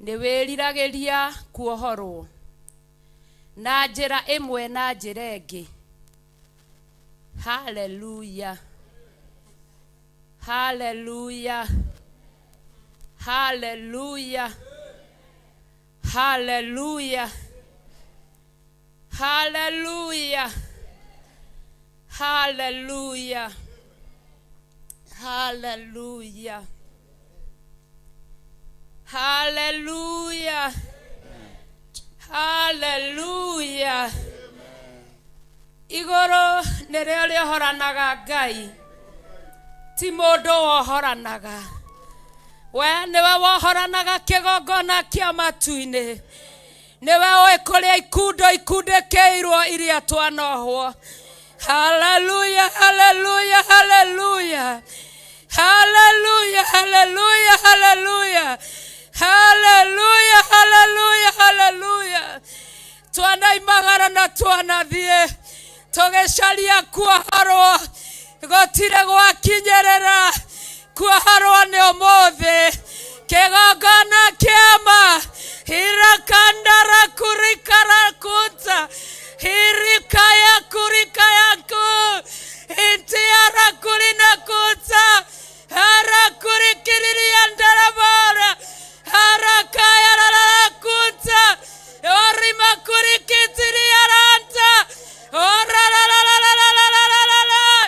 Speaker 10: Nĩ wĩriragĩria kuohorwo na njĩra ĩmwe na njĩra ĩngĩ. Haleluya, haleluya, haleluya, haleluya, haleluya, haleluya, haleluya, haleluya, haleluya. Igũrũ nĩrĩo rĩohoranaga Ngai, ti mũndũ wohoranaga. We nĩwe wohoranaga kĩgongona kĩa matu-inĩ, nĩwe ũĩ kũrĩa ikundo ikundĩkĩirwo iria twanohwo. Haleluya, haleluya, haleluya, haleluya, haleluya, haleluya, haleluya, haleluya, haleluya. Twanaimagara na twanathiĩ tũgĩcaria kuohorwo, gũtirĩ gwakinyĩrĩra. Kuohorwo nĩ ũmũthĩ kĩgongona kĩama hirakandara kurikarakuta hirikaya kurikayaku intiara kurinakuta harakurikiririandarabara harakayararakuta orimakurikitiriaranta orararararararara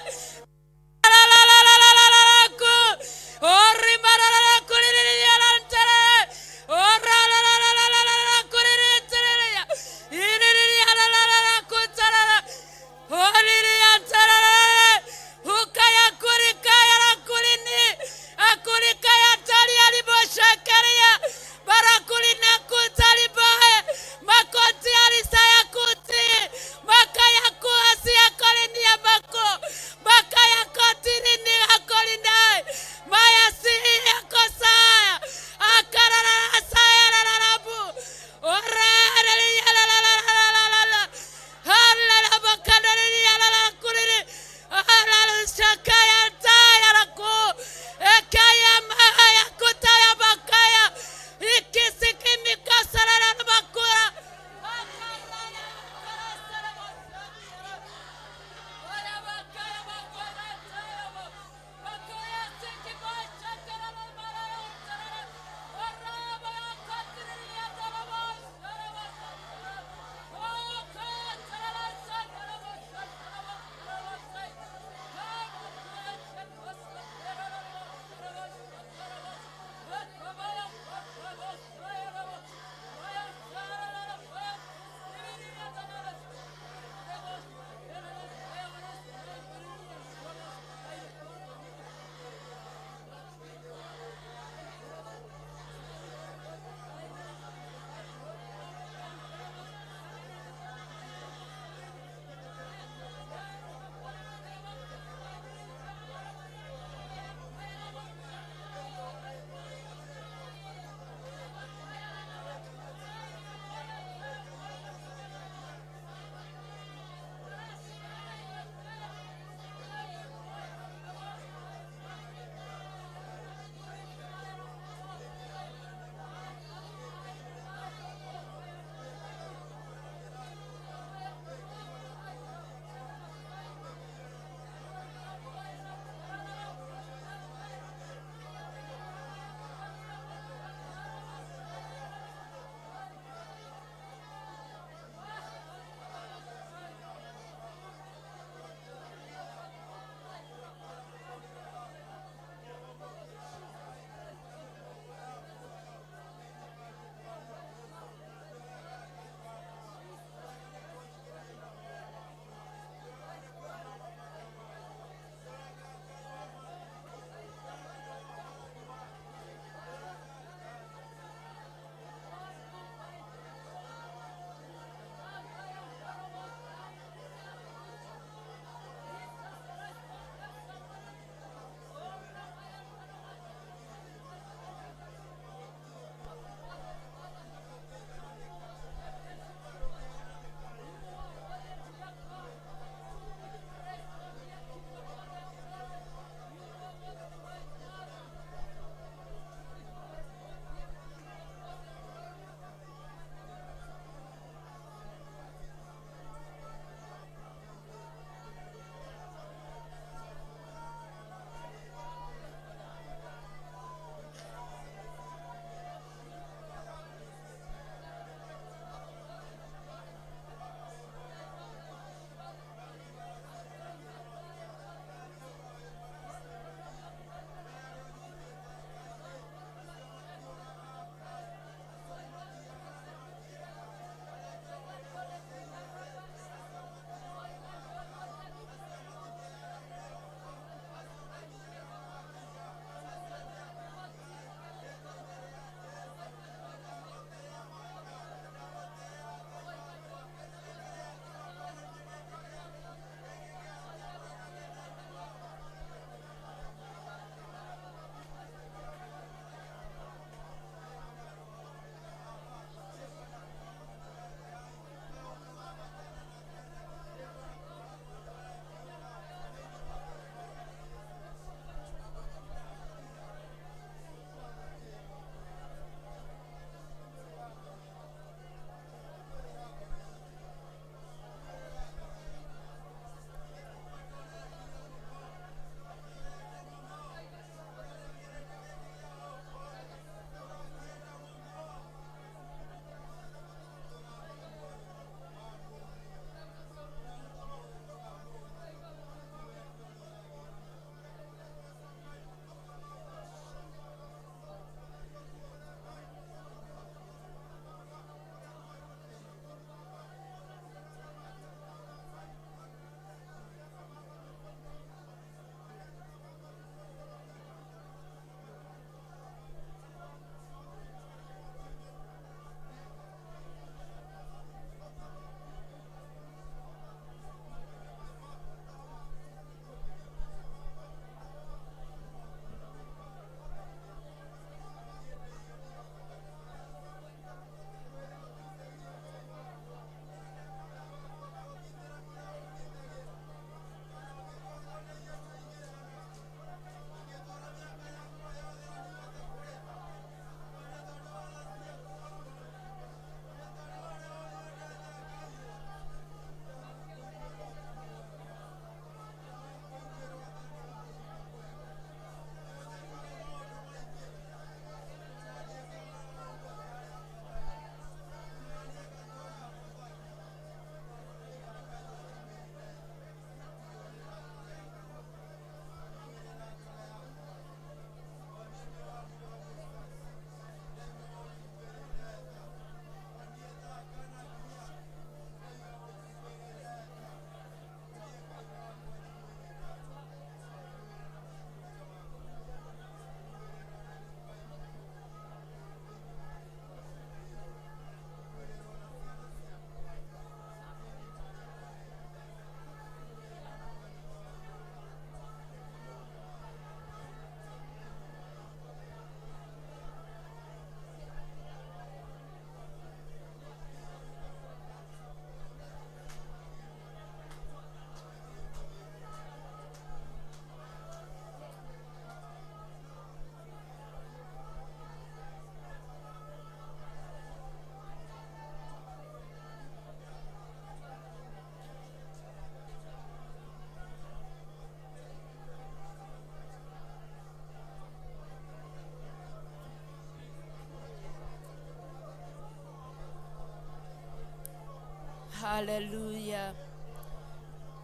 Speaker 10: Haleluya.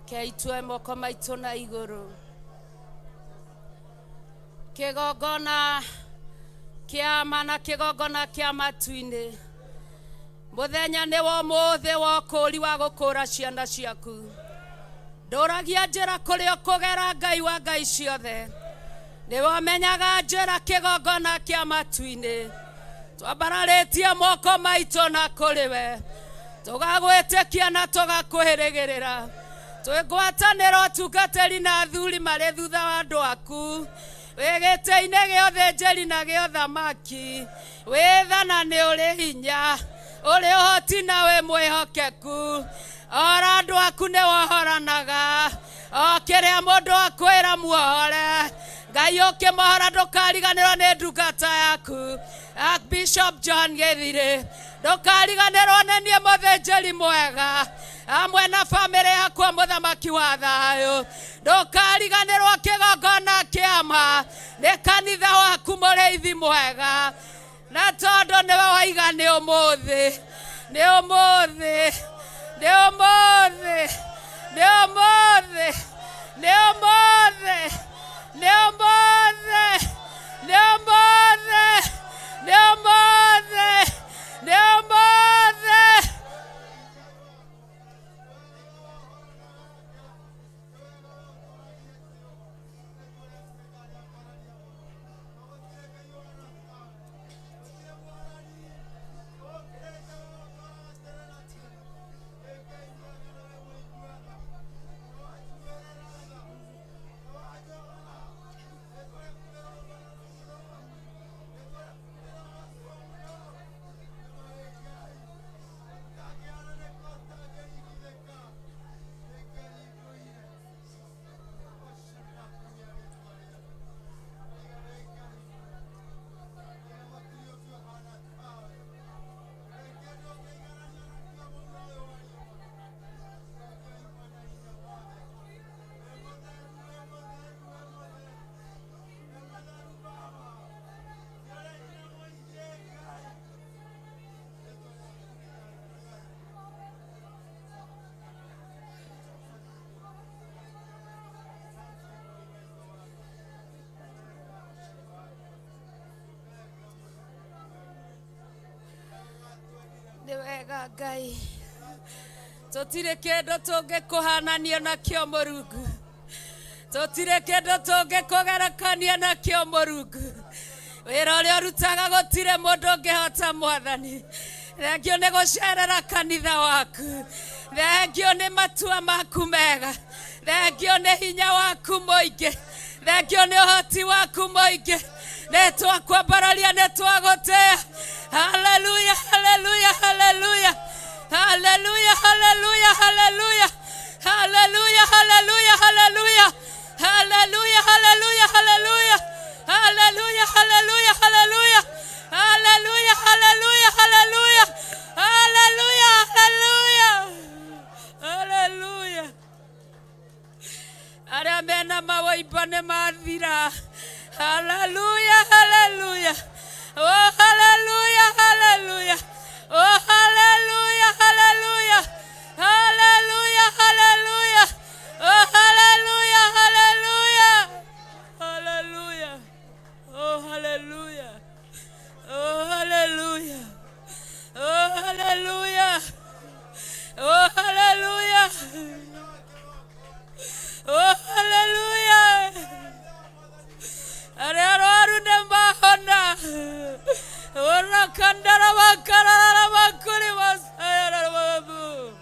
Speaker 10: Kei tuoe moko maitũ na igũrũ. Kĩgongona kĩama na kĩgongona kĩa matu-inĩ. Mũthenya nĩ wa ũmũthĩ wa ũkũũri wa gũkũũra ciana ciaku. Ndũragia njĩra kũrĩa ũkũgera Ngai wa Ngai ciothe. Nĩwe ũmenyaga njĩra kĩgongona kĩa matu-inĩ. Twambararĩtie moko maitũ na kũrĩ we. Tũgagwĩtĩkia na tũgakwĩrĩgĩrĩra. Twĩ ngwatanĩro ũtungatĩri na athuri marĩ thutha wa andũ aku. Wĩ gĩtĩ-inĩ gĩa ũthĩnjĩri na gĩa ũthamaki. Wĩ tha na nĩ ũrĩ hinya. Ũrĩ ũhoti na wĩ mwĩhokeku. Ora andũ aku nĩ wohoranaga. O kĩrĩa mũndũ akwĩra muohore. Ngai ũkĩmohora ndũkariganĩrwo nĩ ndungata yaku. Archbishop John Gĩthirĩ. Ndũkariganĩrwo nĩ niĩ mũthĩnjĩri mwega. Hamwe na bamĩrĩ yakwa mũthamaki wa thayũ. Ndũkariganĩrwo kĩgongona kĩama nĩ kanitha waku mũrĩithi mwega. Na tondũ nĩwe waiga nĩ ũmũthĩ. Nĩ ũmũthĩ. Nĩ ũmũthĩ. Nĩ ũmũthĩ. Nĩ ũmũthĩ. Nĩ ũmũthĩ. Nĩ ũmũthĩ. Nĩ ũmũthĩ. Nĩ ũmũthĩ. Nĩ wega Ngai. Tũtirĩ kĩndũ tũngĩkũhanania nakĩo Mũrungu. Tũtirĩ kĩndũ tũngĩkũgerekania nakĩo Mũrungu. Wĩra ũrĩa ũrutaga gũtirĩ mũndũ ũngĩhota Mwathani. Thengio nĩ gũcerera kanitha waku. Thengio nĩ matua maku mega. Thengio nĩ hinya waku mũingĩ. Thengio nĩ ũhoti waku mũingĩ. Nĩ twakwambararia, nĩ twagũtĩĩa. Haleluya, haleluya, haleluya. Haleluya, haleluya, haleluya. Haleluya, haleluya, haleluya. Haleluya, haleluya, haleluya. Haleluya, haleluya, haleluya. Haleluya, haleluya, haleluya. Haleluya, haleluya. Haleluya. Arĩa mena mawaimba nĩ mathira. Haleluya, haleluya. Oh, haleluya, haleluya. Oh, haleluya, haleluya. Haleluya, haleluya. Oh, haleluya, haleluya. Haleluya. Oh, haleluya. Oh, haleluya. Oh, haleluya. Oh, haleluya. Oh, haleluya. Arĩa arwaru nĩ mahona. Orakandara bakarara bakuri basayara babu.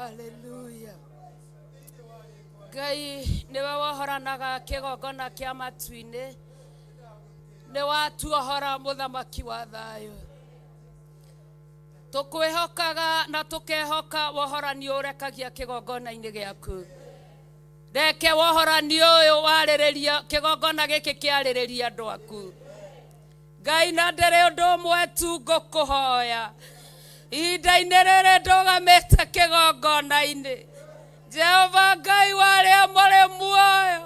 Speaker 10: Haleluya. Ngai nĩwe wohoranaga kĩgongona kĩa matu-inĩ, nĩ watuohora mũthamaki wa thayũ. Tũkwĩhokaga na tũkehoka wohorani ũrekagia kĩgongona-inĩ gĩaku. Reke wohorani ũyũ warĩrĩria kĩgongona gĩkĩ kĩarĩrĩria andũ aku. Ngai na ndĩrĩ ũndũ ũmwe tu ngũkũhoya ihinda-inĩ rĩrĩ ndũgamĩte kĩgongona-inĩ. Jehova Ngai wa arĩa marĩ muoyo,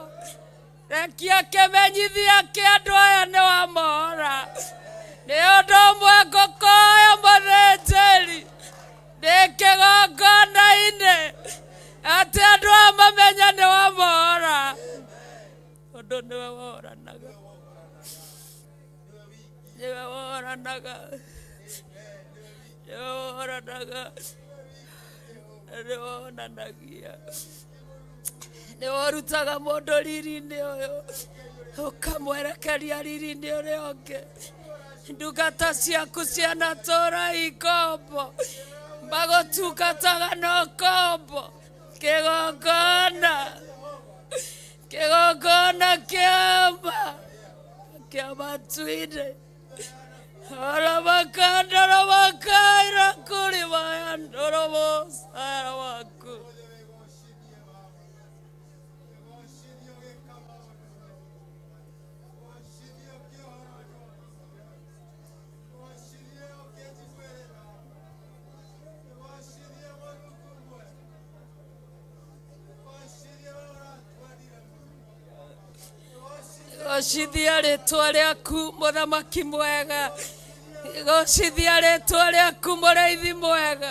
Speaker 10: rekia kĩmenyithia kĩa andũ aya nĩ wamohora. Nĩ ũndũ ũmwe ngũkũhoya mũthĩnjĩri ndĩ kĩgongona-inĩ, atĩ andũ aya mamenye nĩ wamohora, tondũ nĩwe wohoranaga, nĩwe wohoranaga, nĩwe wohoranaga, nĩwe wonanagia, nĩwe ũrutaga mũndũ riri-inĩ ũyũ ũkamwerekeria riri-inĩ ũrĩa ũngĩ. Ndungata ciaku cianatũra ikombo, magũtungataga na ũkombo. Kĩgongona, kĩgongona kĩama kĩa matu-inĩ, aramakandara kuri mayandorobosara waku. Gocithia rĩtwa rĩaku mũthamaki mwega, gocithia rĩtwa rĩaku mũrĩithi mwega,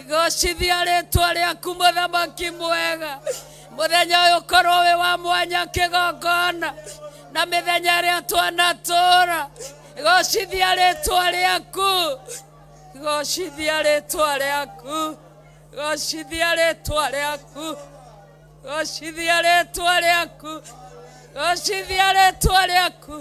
Speaker 10: gocithia rĩtwa rĩaku mũthamaki mwega. Mũthenya ũyũ ũkorwo wĩ wa mwanya kĩgongona na mĩthenya ĩrĩa twanatũra. Gocithia rĩtwa rĩaku, gocithia rĩtwa rĩaku, gocithia rĩtwa rĩaku, gocithia rĩtwa rĩaku, gocithia rĩtwa rĩaku.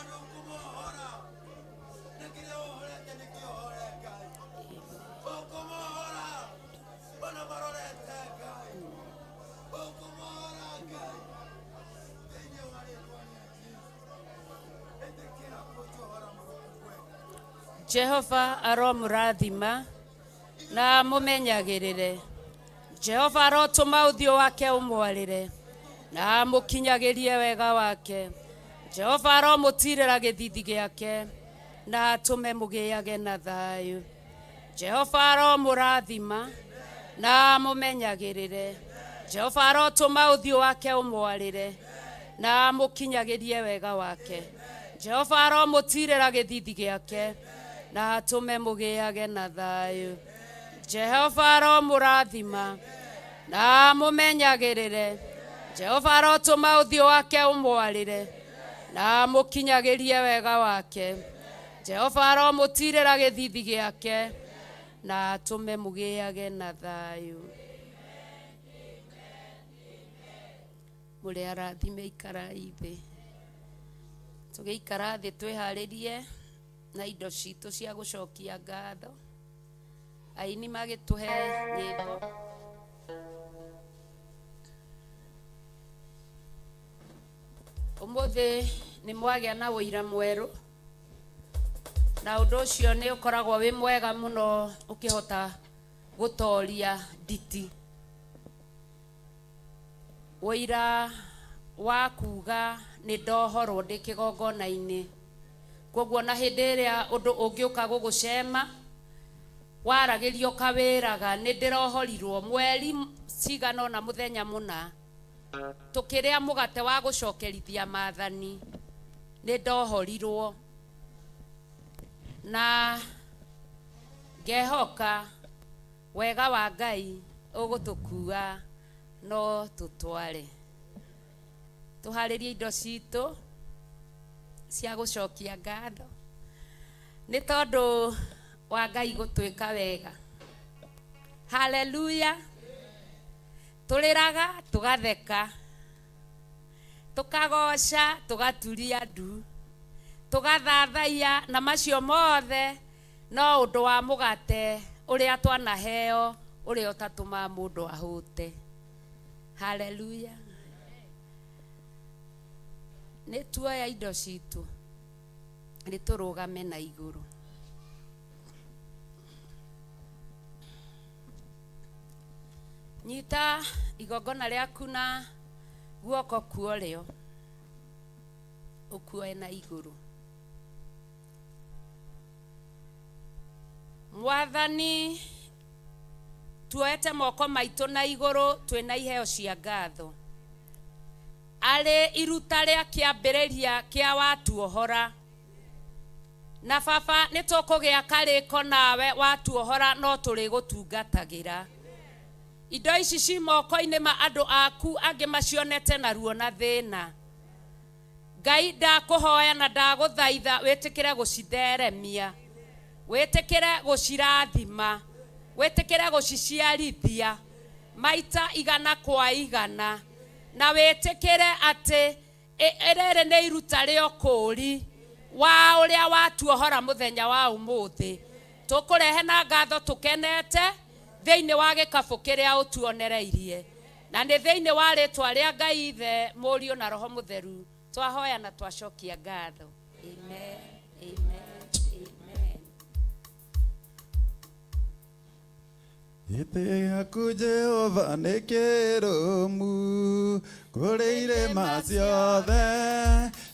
Speaker 11: Tondũ ũkũmohora na kĩrĩa wohorete nĩkĩohore Ngai. Ũkũmohora ona marorete Ngai. Ũkũmohora Ngai thĩinĩ wa rĩtwa rĩa Jesũ. Ĩtĩkĩra kũnjohora mũrũku.
Speaker 10: Jehova aromũrathima na amũmenyagĩrĩre. Jehova arotũma ũthiũ wake ũmwarĩre na amũkinyagĩrie wega wake. Jehova aromũtirĩra gĩthithi gĩake na atũme mũgĩage na thayũ. Jehova aromũrathima na amũmenyagĩrĩre. Jehova arotũma ũthiũ wake ũmwarĩre na amũkinyagĩrie wega wake. Jehova aromũtirĩra gĩthithi gĩake na atũme mũgĩage na thayũ. Jehova aromũrathima na amũmenyagĩrĩre. Jehova arotũma ũthiũ wake ũmwarĩre na amũkinyagĩrie wega wake. Jehova aromũtirĩra gĩthithi gĩake na atũme mũgĩage na thayũ. Mũrĩ arathime, ikarai thĩ. Tũgĩikara thĩ twĩharĩrie na indo citũ cia gũcokia ngatho. Aini magĩtũhe nyĩmbo. Ũmũthĩ nĩ mwagĩa na ũira mwerũ, na ũndũ ũcio nĩ ũkoragwo wĩ mwega mũno ũkĩhota gũtoria nditi. Ũira wa kuga nĩ ndohorwo ndĩ kĩgongona-inĩ. Koguo na hĩndĩ ĩrĩa ũndũ ũngĩũka gũgũcema, waragĩrio kawĩraga nĩ ndĩrohorirwo mweri cigana ũna mũthenya mũna, tũkĩrĩa mũgate wa gũcokerithia maathani, nĩ ndohorirwo. Na ngehoka wega wa Ngai ũgũtũkua no tũtware. Tũharĩrie indo citũ cia gũcokia ngatho nĩ tondũ wa Ngai gũtwĩka wega. Haleluya. Tũrĩraga tũgatheka, tũkagoca tũgaturia ndu, tũgathathaiya, na macio mothe no ũndũ wa mũgate ũrĩa twanaheo ũrĩa ũtatũmaga mũndũ ahũte. Haleluya. Nĩ tuoya indo citũ, nĩ tũrũgame na igũrũ. Nyita igongona rĩaku na guoko kuorĩo, ũkuoe na igũrũ. Mwathani, tuoete moko maitũ na igũrũ twĩna iheo cia ngatho. Arĩ iruta rĩa kĩambĩrĩria kĩa watuohora. Na baba nĩ tũkũgĩa karĩko nawe watuohora no tũrĩgũtungatagĩra. Indo ici ci moko-inĩ ma andũ aku angĩ macionete na ruo na thĩna. Ngai ndakũhoya na ndagũthaitha wĩtĩkĩre gũcitheremia, wĩtĩkĩre gũcirathima, wĩtĩkĩre gũciciarithia maita igana kwa igana, na wĩtĩkĩre atĩ rĩrĩ nĩ iruta rĩa ũkũũri wa ũrĩa watuohora mũthenya wa ũmũthĩ. Tũkũrehe na ngatho tũkenete thĩinĩ wa gĩkabũ kĩrĩa ũtuonereirie, na nĩ thĩinĩ wa rĩtwa rĩa Ngai Ithe, Mũriũ na Roho Mũtheru twahoya na twacokia ngatho. Amen, amen, amen.
Speaker 3: Gĩtĩ gĩaku Jehova nĩ kĩrũmu kũrĩ irĩma ciothe,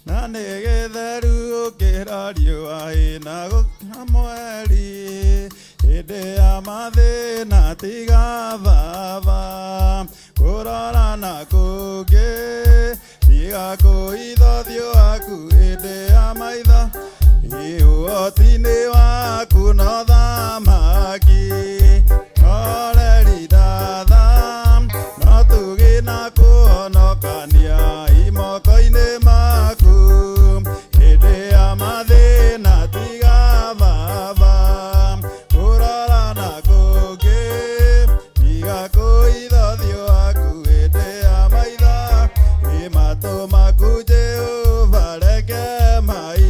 Speaker 3: na nĩ gĩtheru gũkĩra riũa ĩna gũkĩra mweri. Hĩndĩ ya mathĩna tiga baba kũrora na kũngĩ, tiga kũitho ũthiũ waku hĩndĩ ya maitho. Ũhoti-inĩ waku no thamaki oreri ndatha, no tugi na kũhonokania imoko-inĩ maku. Hĩndĩ ya mathĩna tiga baba kũrora na kũngĩ, tiga kũitho ũthiũ waku hĩndĩ ya maitho. Matũ maku Jehova reke maitho.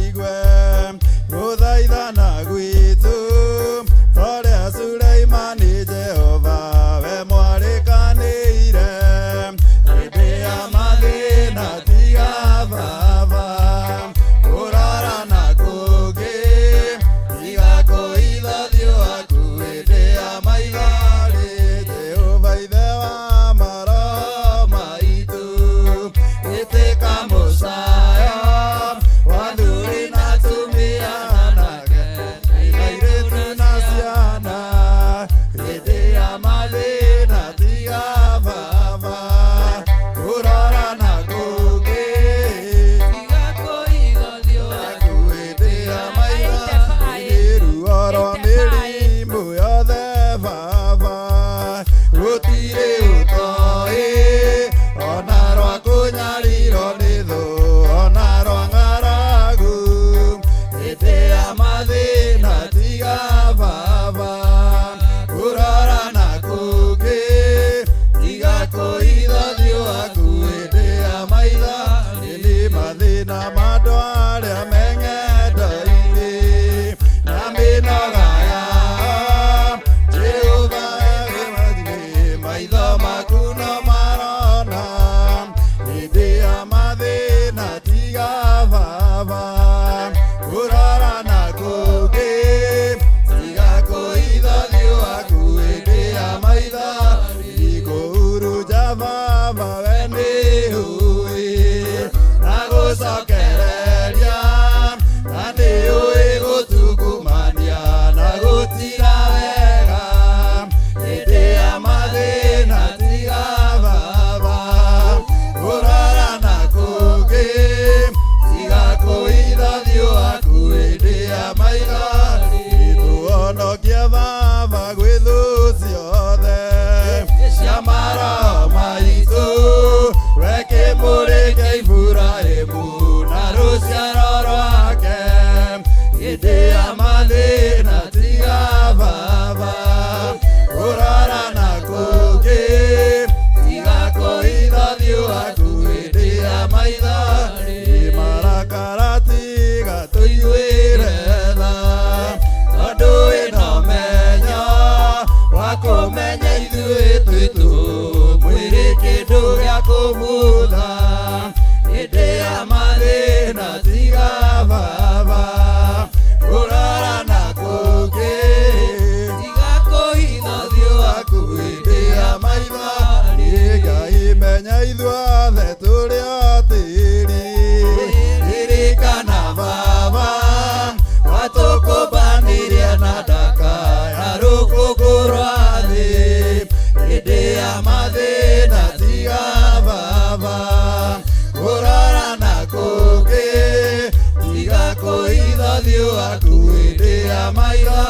Speaker 3: waku hĩndĩ ya maitho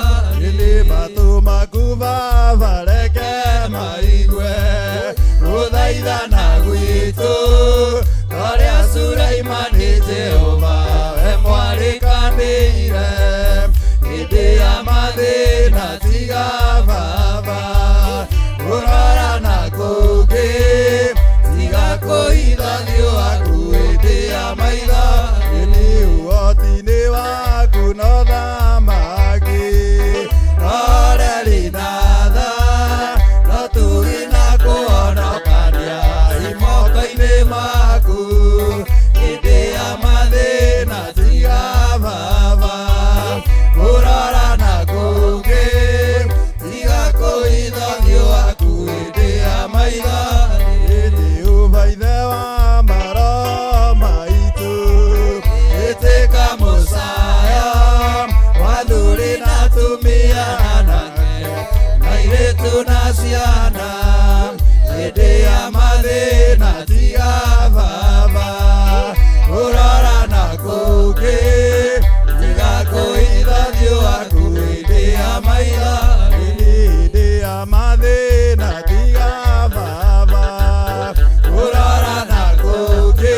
Speaker 3: nĩ matũ maku baba reke maigue gũthaithana gwitũ torĩa Sulaimani Jehova we mwarĩkanĩire hĩndĩ ya mathĩna tiga baba kũrora na kũngĩ tiga kũhitha ũthiũ waku hĩndĩ ya maitho nĩ ũhoti-inĩ waku no thamaki no reri na tha no tugi na kũhonokania imoko-inĩ maku hĩndĩ ya mathĩna tiga baba kũrora na kũngĩ tiga kũhitha ũthiũ waku hĩndĩ ya maitho Jehova ithe wa maroho maitũ ĩtĩka mũcaya wa athuri na atumia anake na airĩtu na ciana hĩndĩ ya mathĩna tiga baba kũrora na kũngĩ tiga kũhitha ũthiũ waku hĩndĩ ya maitho hĩndĩ ya mathĩna tiga baba kũrora na kũngĩ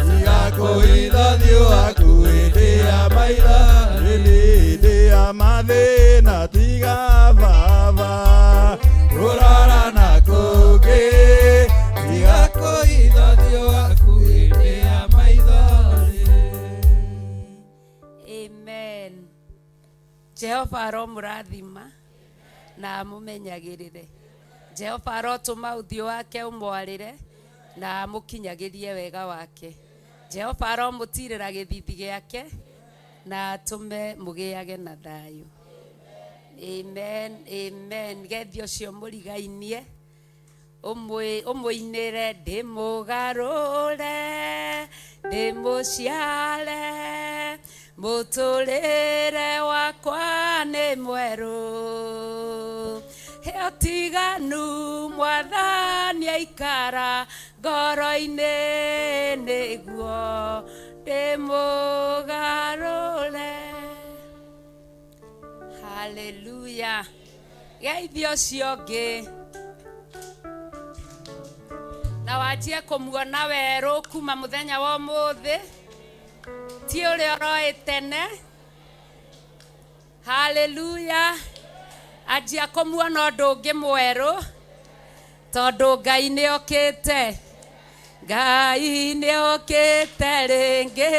Speaker 3: tiga kũhitha ũthiũ waku hĩndĩ ya maitho hĩndĩ ya mathĩna tiga baba kũrora na kũngĩ tiga kũhitha ũthiũ waku hĩndĩ ya maitho.
Speaker 10: Amen. Jehova aromũrathima na amũmenyagĩrĩre. Jehova arotũma ũthiũ wake ũmwarĩre na amũkinyagĩrie wega wake. Jehova aromũtirĩra gĩthithi gĩake na atũme mũgĩage na thayũ. Amen, amen. Gethi ũcio mũrigainie ũmũinĩre ndĩmũgarũre ndĩmũciare mũtũrĩre wakwa nĩ mwerũ he ũtiganu mwathani aikara ngoro-inĩ nĩguo ndĩmũgarũre. Haleluya. Geithia ũcio ũngĩ na wanjie kũmuona werũ kuma mũthenya wa ũmũthĩ ti ũrĩa ũroĩ tene. Haleluya. Anjia kũmuona ũndũ ũngĩ mwerũ tondũ Ngai nĩ okĩte. Ngai nĩ okĩte rĩngĩ.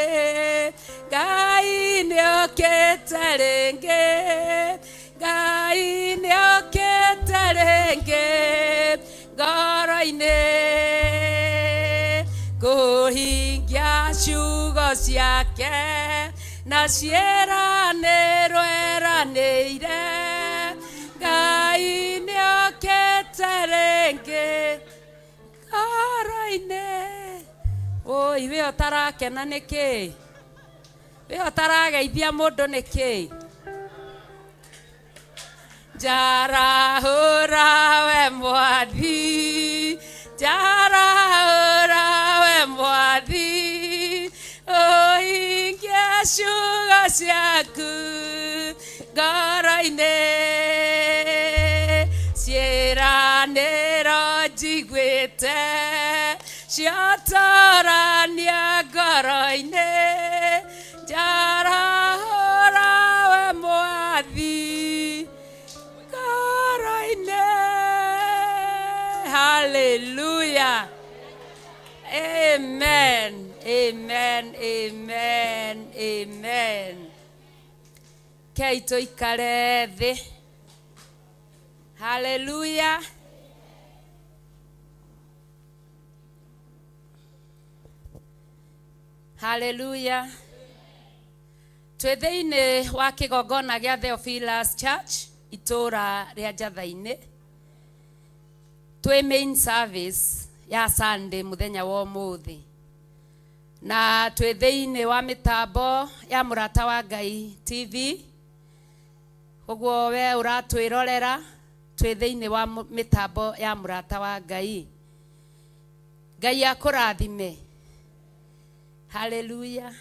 Speaker 10: Ngai nĩ okĩte rĩngĩ. Ngai nĩ okĩte rĩngĩ ngoro-inĩ kũhingia ciugo ciake na ciĩranĩro eranĩire. Ngai nĩ okĩte rĩngĩ ngoro-inĩ. Oi, we ũtarakena nĩkĩ? We ũtarageithia mũndũ nĩkĩ? Njarahũra we mwathi, njarahũra we mwathi, ũhingie ciugo ciaku ngoro-inĩ ciĩranĩro njiguĩte ciatorania ngoro-inĩ njarahũra we mwathi ngoro-inĩ. Hallelujah. Amen. Amen. Amen. Amen. Kei tũikare thĩ. Hallelujah. Hallelujah. Twĩ thĩinĩ wa kĩgongona gĩa Theophilus Church itũũra rĩa Njatha-inĩ. Twĩ main service ya Sunday mũthenya wa ũmũthĩ. Na twĩ thĩinĩ wa mĩtambo ya Mũrata wa Ngai TV. Ũguo we ũratwĩrorera twĩ thĩinĩ wa mĩtambo ya Mũrata wa Ngai. Ngai akũrathime. Hallelujah.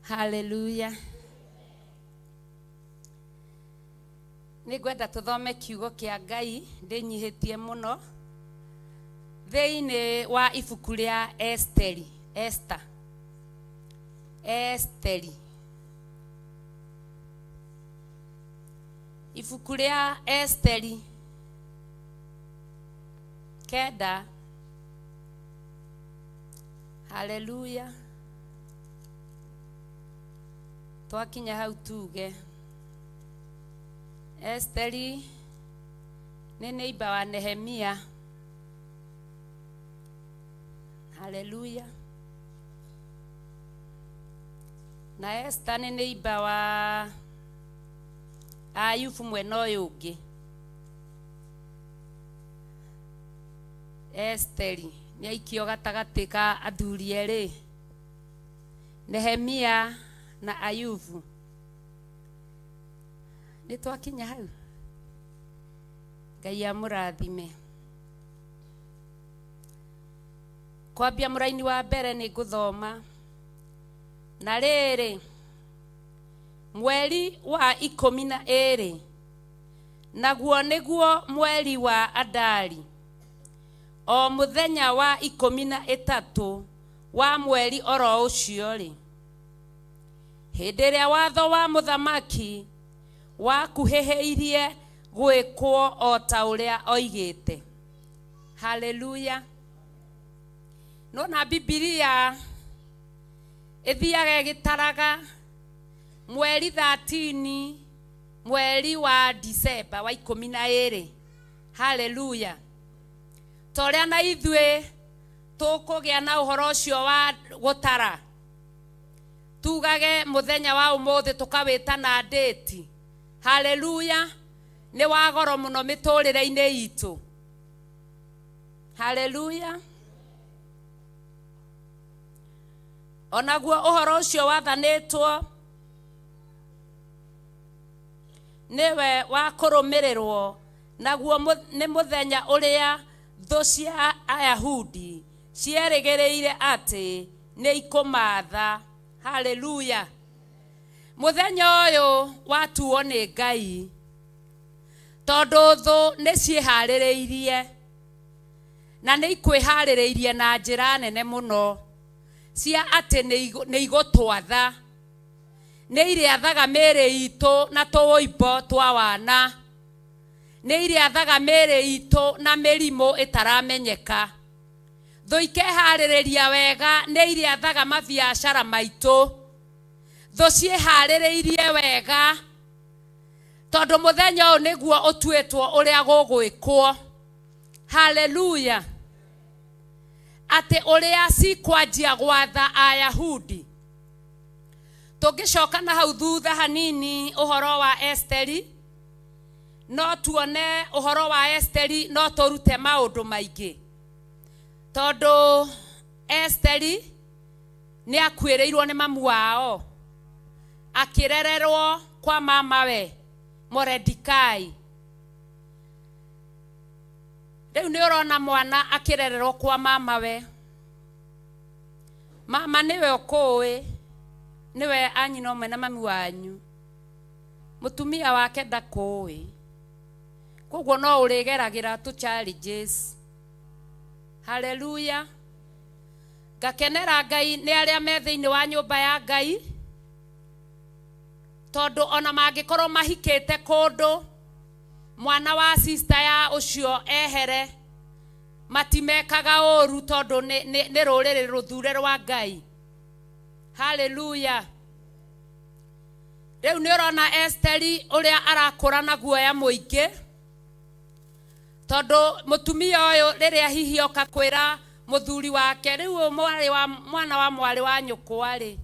Speaker 10: Haleluya. Nĩ ngwenda tũthome kiugo kĩa Ngai ndĩnyihĩtie mũno thĩinĩ wa ibuku rĩa Esteri, Esther. Esteri. Ibuku rĩa Esteri kenda. Haleluya. Twakinya hau tuge Esteri nĩ neighbor wa Nehemia. Haleluya. Na Esther nĩ neighbor wa Ayubu mwena ũyũ ũngĩ. Esteri nĩ aikio gatagatĩ ka athuri erĩ, Nehemia na Ayubu. Nĩ twakinya hau? Ngai amũrathime. Kwambia mũraini wa mbere nĩ ngũthoma. Na rĩrĩ, mweri wa 12, naguo nĩguo mweri wa Adari, o mũthenya wa 13 wa mweri oro ũcio-rĩ, hĩndĩ ĩrĩa watho wa mũthamaki wakuhĩhĩirie gwĩkwo o ta ũrĩa oigĩte. Haleluya. Nona Bibilia ĩthiaga ĩgĩtaraga mweri 13, mweri wa Disemba wa 12. Haleluya. Ta ũrĩa na ithuĩ tũkũgĩa na ũhoro ũcio wa gũtara, tugage mũthenya wa ũmũthĩ tũkawĩta na ndĩti. Haleluya. Nĩ wa goro mũno mĩtũrĩre-inĩ itũ. Haleluya. Onaguo ũhoro ũcio wathanĩtwo nĩwe wa kũrũmĩrĩrwo, naguo nĩ mũthenya ũrĩa thũ cia Ayahudi cierĩgĩrĩire atĩ nĩ ikũmaatha. Haleluya. Mũthenya ũyũ watuo nĩ Ngai, tondũ thũ nĩ ciĩharĩrĩirie na nĩ ikwĩharĩrĩirie na njĩra nene mũno cia atĩ nĩ igũtwatha, nĩ irĩathaga mĩĩrĩ itũ na tũũimbo twa wana, nĩ irĩathaga mĩĩrĩ itũ na mĩrimũ ĩtaramenyeka. Thũ ikeharĩrĩria wega nĩ irĩathaga mabiacara maitũ. Thũ ciĩharĩrĩirie wega tondũ mũthenya ũyũ nĩguo ũtuĩtwo ũrĩa gũgwĩkwo. Haleluya. Atĩ ũrĩa cikwanjia gwatha Ayahudi. Tũngĩcoka na hau thutha hanini ũhoro wa Esteri, no tuone ũhoro wa Esteri no tũrute maũndũ maingĩ. Tondũ Esteri nĩ akuĩrĩirwo nĩ mamu wao, akĩrererwo kwa mamawe Moredikai. Rĩu nĩ ũrona mwana akĩrererwo kwa mamawe. Mama nĩwe ũkũĩ, nĩwe anyina ũmwe na mami wanyu. Mũtumia wake ndakũĩ. Koguo no ũrĩgeragĩra tũ challenges. Haleluya. Ngakenera Ngai nĩ arĩa me thĩinĩ wa nyũmba ya Ngai, tondũ ona mangĩkorwo mahikĩte kũndũ, mwana wa sister ya ũcio ehere, matimekaga ũru tondũ nĩ rũrĩrĩ rũthure rwa Ngai. Haleluya. Rĩu nĩ ũrona Esteri ũrĩa arakũra na guoya mũingĩ, tondũ mũtumia ũyũ rĩrĩa hihi oka kwĩra mũthuri wake, rĩu ũyũ mwarĩ wa, mwana wa mwarĩ wa nyũkwa-rĩ,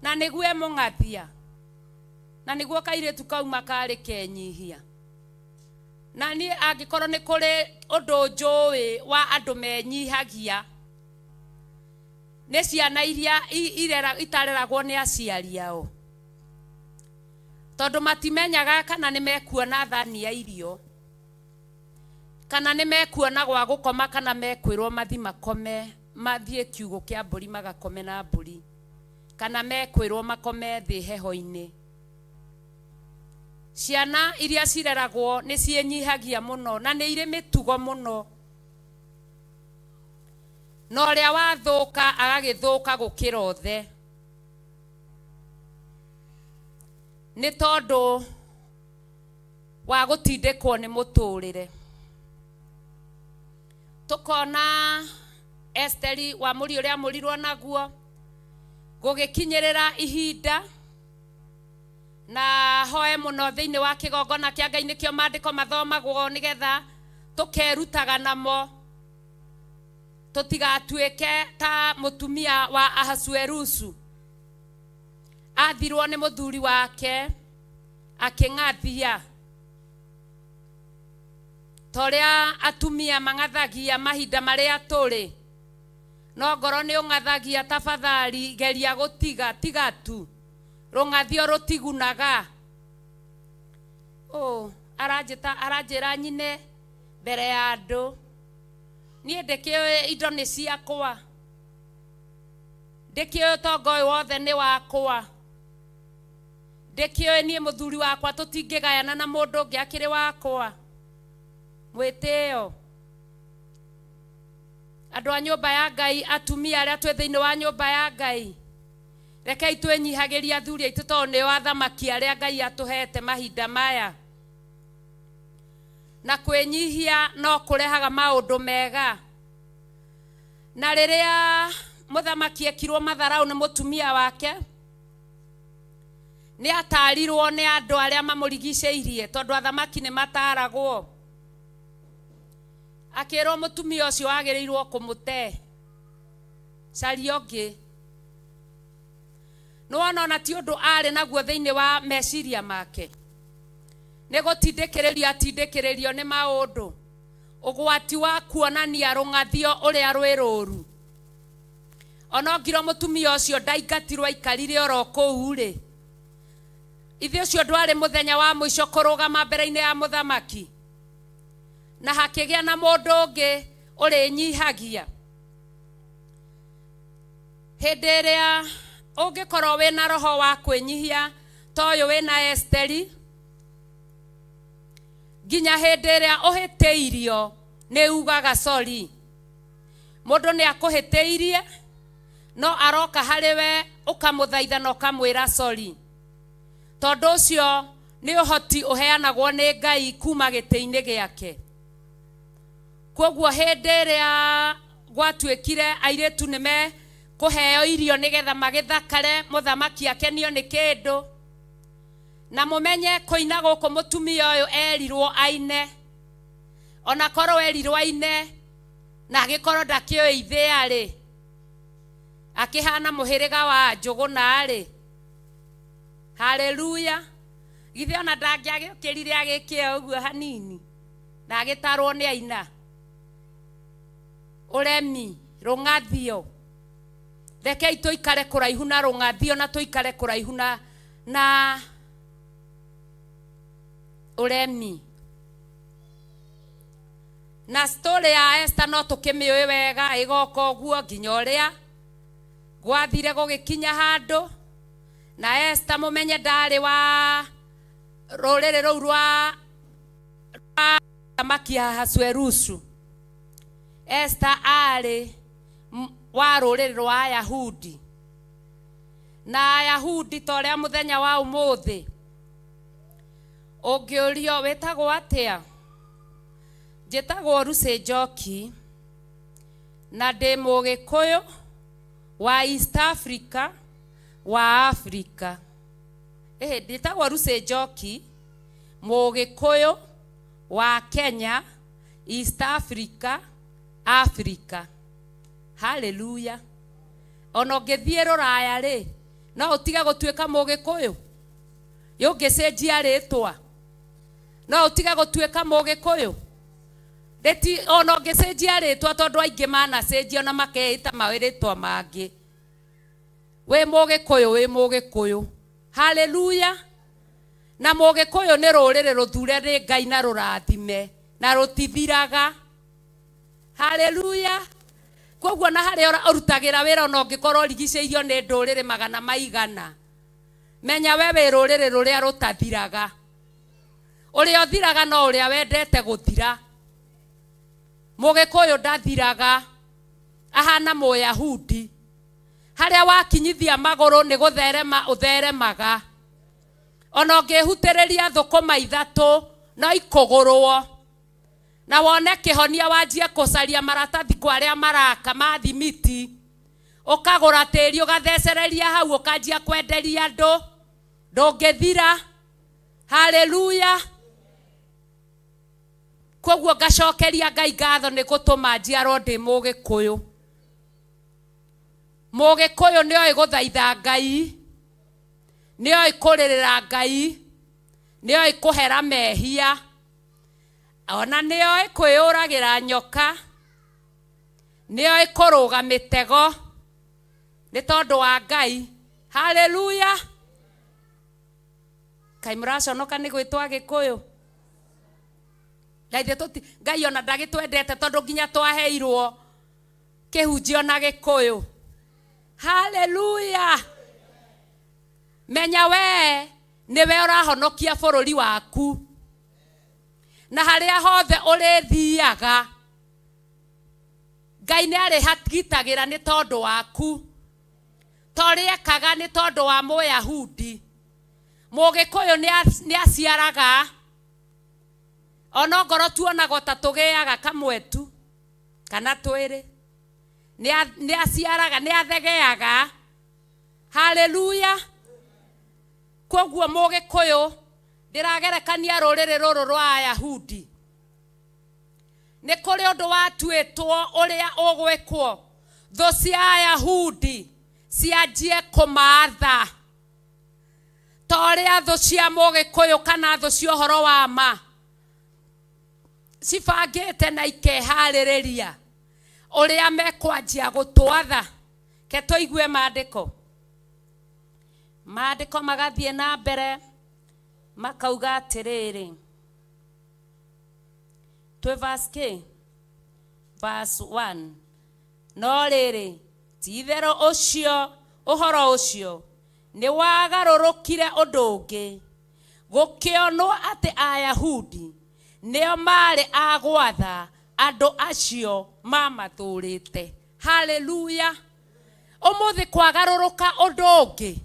Speaker 10: na nĩguo emũng'athia, na nĩguo kairĩtu kauma karĩ kenyihia. Na niĩ angĩkorwo nĩ kũrĩ ũndũ njũĩ wa andũ menyihagia, nĩ ciana iria itareragwo nĩ aciari ao, tondũ matimenyaga kana nĩ mekuona thani ya irio, kana nĩ mekuona gwa gũkoma, kana mekwĩrwo mathi makome, mathiĩ kiugũ kĩa mbũri magakome na mbũri. Kana mekwĩrwo makome thĩ heho-inĩ. Ciana iria cireragwo nĩ ciĩnyihagia mũno na nĩ irĩ mĩtugo mũno. Na ũrĩa wathũka agagĩthũka gũkĩra othe. Nĩ tondũ wa gũtindĩkwo nĩ mũtũrĩre. Tũkona Esteri wa mũri ũrĩa amũrirwo naguo, gũgĩkinyĩrĩra ihinda na hoe mũno thĩinĩ wa kĩgongona kĩa Ngai, nĩkĩo maandĩko mathomagwo nĩgetha tũkerutaga namo, tũtigatuĩke ta mũtumia wa Ahasuerusu. Athirwo nĩ mũthuri wake akĩng'athia ta ũrĩa atumia mang'athagia mahinda marĩa tũrĩ, no ngoro nĩ ũng'athagia, tafadhali geria gũtiga, tiga tu, rũng'athio rũtigunaga. Ũ aranjĩta, aranjĩra nyine mbere ya andũ, niĩ ndĩkĩũĩ indo nĩ ciakwa, ndĩkĩũĩ ũtonga ũyũ wothe nĩ wakwa, ndĩkĩũĩ niĩ mũthuri wakwa tũtingĩgayana na mũndũ ũngĩ akĩrĩ wakwa. Mwĩtĩo andũ a nyũmba ya Ngai, atumia arĩa twĩ thĩinĩ wa nyũmba ya Ngai, rekei twĩnyihagĩrie athuri aitũ, tondũ nĩo athamaki arĩa Ngai atũhete mahinda maya. Na kwĩnyihia no kũrehaga maũndũ mega. Na rĩrĩa mũthamaki ekirwo matharau nĩ mũtumia wake, nĩ atarirwo nĩ andũ arĩa mamũrigicĩirie, tondũ athamaki nĩ mataragwo. Akĩrwo mũtumia ũcio wagĩrĩirwo kũmũte, caria ũngĩ. Nĩwona ona ti ũndũ arĩ naguo thĩinĩ wa meciria make, nĩ gũtindĩkĩrĩrio atindĩkĩrĩrio nĩ maũndũ, ũgwati wa kuonania rũng'athio ũrĩa rwĩ rũru. Ona ngiro mũtumia ũcio ndaingatirwo, aikarire oro kũu rĩ, ithe ũcio ndwarĩ mũthenya wa mũico kũrũgama mbere-inĩ ya mũthamaki, na hakĩgĩa na mũndũ ũngĩ ũrĩnyihagia. Hĩndĩ ĩrĩa ũngĩkorwo wĩna roho wa kwĩnyihia ta ũyũ wĩna Esteri, nginya hĩndĩ ĩrĩa ũhĩtĩirio nĩ ugaga sorry. Mũndũ nĩ akũhĩtĩirie no aroka harĩ we ũkamũthaitha na ũkamwĩra sorry, tondũ ũcio nĩ ũhoti ũheanagwo nĩ Ngai kuma gĩtĩ-inĩ gĩake. Koguo hĩndĩ ĩrĩa gwatuĩkire airĩtu nĩ mekũheo irio nĩgetha magĩthakare, mũthamaki akenio nĩ kĩndũ, na mũmenye kũina gũkũ mũtumia ũyũ erirwo aine, ona korwo erirwo aine na agĩkorwo ndakĩũĩ ithĩa rĩ, akĩhana mũhĩrĩga wa Njũgũna rĩ, haleluya, githĩ ona ndangĩagĩũkĩrire agĩke ũguo hanini na agĩtarwo nĩ aina. Ũremi, rũng'athio, rekei tũikare kũraihu na rũng'athio na tũikare kũraihu na ũremi. Na story ya Esther no tũkĩmĩũĩ wega, ĩgoka ũguo nginya ũrĩa gwathire gũgĩkinya handũ, na Esther mũmenye ndarĩ wa rũrĩrĩ rũu rwa thamaki ya Ahasuerusu. Esther arĩ wa rũrĩrĩ rwa Ayahudi, na Ayahudi ta ũrĩa mũthenya wa ũmũthĩ ũngĩũrio wĩtagwo atĩa, njĩtagwo Lucy Njoki na ndĩ Mũgĩkũyũ wa East Africa wa Africa. Ĩhĩ, njĩtagwo Lucy Njoki, Mũgĩkũyũ wa Kenya, East Africa, Africa. Hallelujah. Ona ũngĩthiĩ rũraya rĩ, no ũtige gũtuĩka Mũgĩkũyũ? Ũngĩcenjia rĩtwa, no ũtige gũtuĩka Mũgĩkũyũ? Rĩti, ona ũngĩcenjia rĩtwa, tondũ aingĩ manacenjia ona makeĩta marĩtwa mangĩ, wĩ Mũgĩkũyũ, wĩ Mũgĩkũyũ. Haleluya. Na Mũgĩkũyũ nĩ rũrĩrĩ rũthure nĩ Ngai na rũrathime na rũtithiraga. Haleluya. Koguo na harĩa ũrutagĩra wĩra ona ũngĩkorwo ũrigicĩirio nĩ ndũrĩrĩ magana maigana, menya we wĩ rũrĩrĩ rũrĩa rũtathiraga. Ũrĩa ũthiraga no ũrĩa wendete gũthira. Mũgĩkũyũ ndathiraga, ahana Mũyahudi. Harĩa wakinyithia magũrũ nĩ gũtherema ũtheremaga. Ona ũngĩhutĩrĩria thũkũma ithatũ no ikũgũrwo. Na wone kĩhonia wanjie kũcaria maratathi kwa arĩa maraka ma thimiti. Ũkagũra tĩri ũgathecereria hau ũkanjia kwenderia andũ. Ndũngĩthira. Haleluya. Koguo ngacokeria Ngai ngatho nĩ gũtũma njiarwo ndĩ Mũgĩkũyũ. Mũgĩkũyũ nĩ oĩ gũthaitha Ngai, nĩ oĩ kũrĩrĩra Ngai, nĩ oĩ kũhera mehia, ona nĩ oĩ kwĩyũragĩra nyoka, nĩ oĩ kũrũga mĩtego nĩ tondũ wa Ngai. Haleluya. Kaĩ mũraconoka nĩ gwĩtwo Agĩkũyũ? Ngai ithuĩ Ngai ona ndagĩtwendete tondũ nginya twaheirwo kĩhunjio na Gĩkũyũ. Haleluya. Menya we nĩwe ũrahonokia bũrũri waku, na harĩa hothe ũrĩthiaga Ngai nĩ arĩhagitagĩra nĩ tondũ waku, ta ũrĩa ekaga nĩ tondũ wa Mũyahudi. Mũgĩkũyũ nĩ aciaraga, ona ongorwo tuonagwo ta tũgĩaga kamwe tu kana twĩrĩ, nĩ aciaraga, nĩ athegeaga. Haleluya. Koguo Mũgĩkũyũ ndĩragerekania rũrĩrĩ rũrũ rwa Ayahudi. Nĩ kũrĩ ũndũ watuĩtwo ũrĩa ũgwĩkwo, thũ cia Ayahudi cianjie kũmaatha ta ũrĩa thũ cia Mũgĩkũyũ kana thũ cia ũhoro wa ma cibangĩte na ikeharĩrĩria ũrĩa mekwanjia gũtwatha. Ke tũigue maandĩko. Maandĩko magathiĩ na mbere makauga atĩrĩrĩ, twĩ verse K? Verse 1. No rĩrĩ, ti-itherũ ũcio ũhoro ũcio nĩ wagarũrũkire ũndũ ũngĩ, gũkĩonwo atĩ Ayahudi nĩo maarĩ a gwatha andũ acio maamathũũrĩte. Haleluya! Ũmũthĩ kwagarũrũka ũndũ ũngĩ,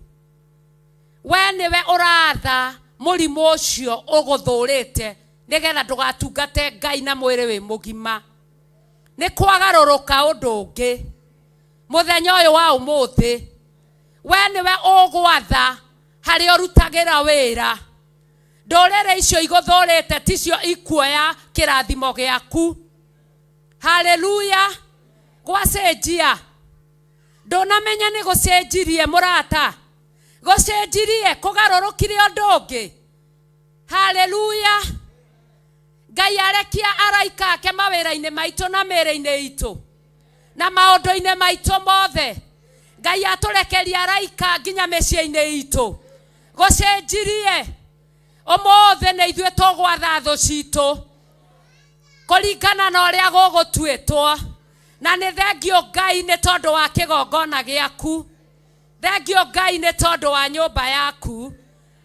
Speaker 10: we nĩwe ũratha mũrimũ ũcio ũgũthũũrĩte nĩgetha ndũgatungate Ngai na mwĩrĩ wĩ mũgima. Nĩ kwagarũrũka ũndũ ũngĩ mũthenya ũyũ wa ũmũthĩ, we nĩwe ũgwatha harĩa ũrutagĩra wĩra. Ndũrĩrĩ icio igũthũũrĩte ticio ikuoya kĩrathimo gĩaku. Haleluya. Gwacenjia. Ndũnamenya nĩ gũcenjirie mũrata, gũcenjirie, kũgarũrũkire ũndũ ũngĩ. Haleluya. Ngai arekia araika ake mawĩra-inĩ maitũ na mĩĩrĩ-inĩ itũ na maũndũ-inĩ maitũ mothe. Ngai atũrekeria araika nginya mĩciĩ-inĩ itũ. Gũcenjirie. Ũmũthĩ nĩ ithuĩ tũgwatha thũ citũ kũringana na ũrĩa gũgũtuĩtwo. Na nĩ thengio Ngai nĩ tondũ wa kĩgongona gĩaku. Thengio Ngai nĩ tondũ wa nyũmba yaku,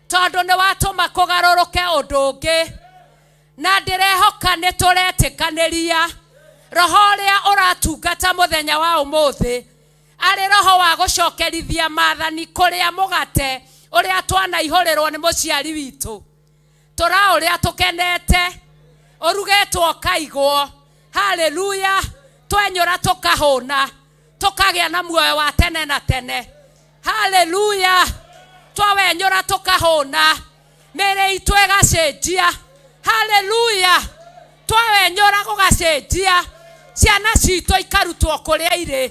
Speaker 10: tondũ nĩ watũma kũgarũrũke ũndũ ũngĩ. Na ndĩrehoka nĩ tũretĩkanĩria roho ũrĩa ũratungata mũthenya wa ũmũthĩ arĩ roho wa gũcokerithia maathani kũrĩa mũgate ũrĩa twanaihũrĩrwo nĩ mũciari witũ. Tũraũrĩa tũkenete, ũrugĩtwo ũkaigwo. Haleluya. Twenyũra tũkahũna, tũkagĩa na muoyo wa tene na tene. Haleluya. Twawenyũra tũkahũna, mĩĩrĩ itũ ĩgacenjia. Haleluya. Twawenyũra gũgacenjia, ciana citũ ikarutwo kũrĩa irĩ.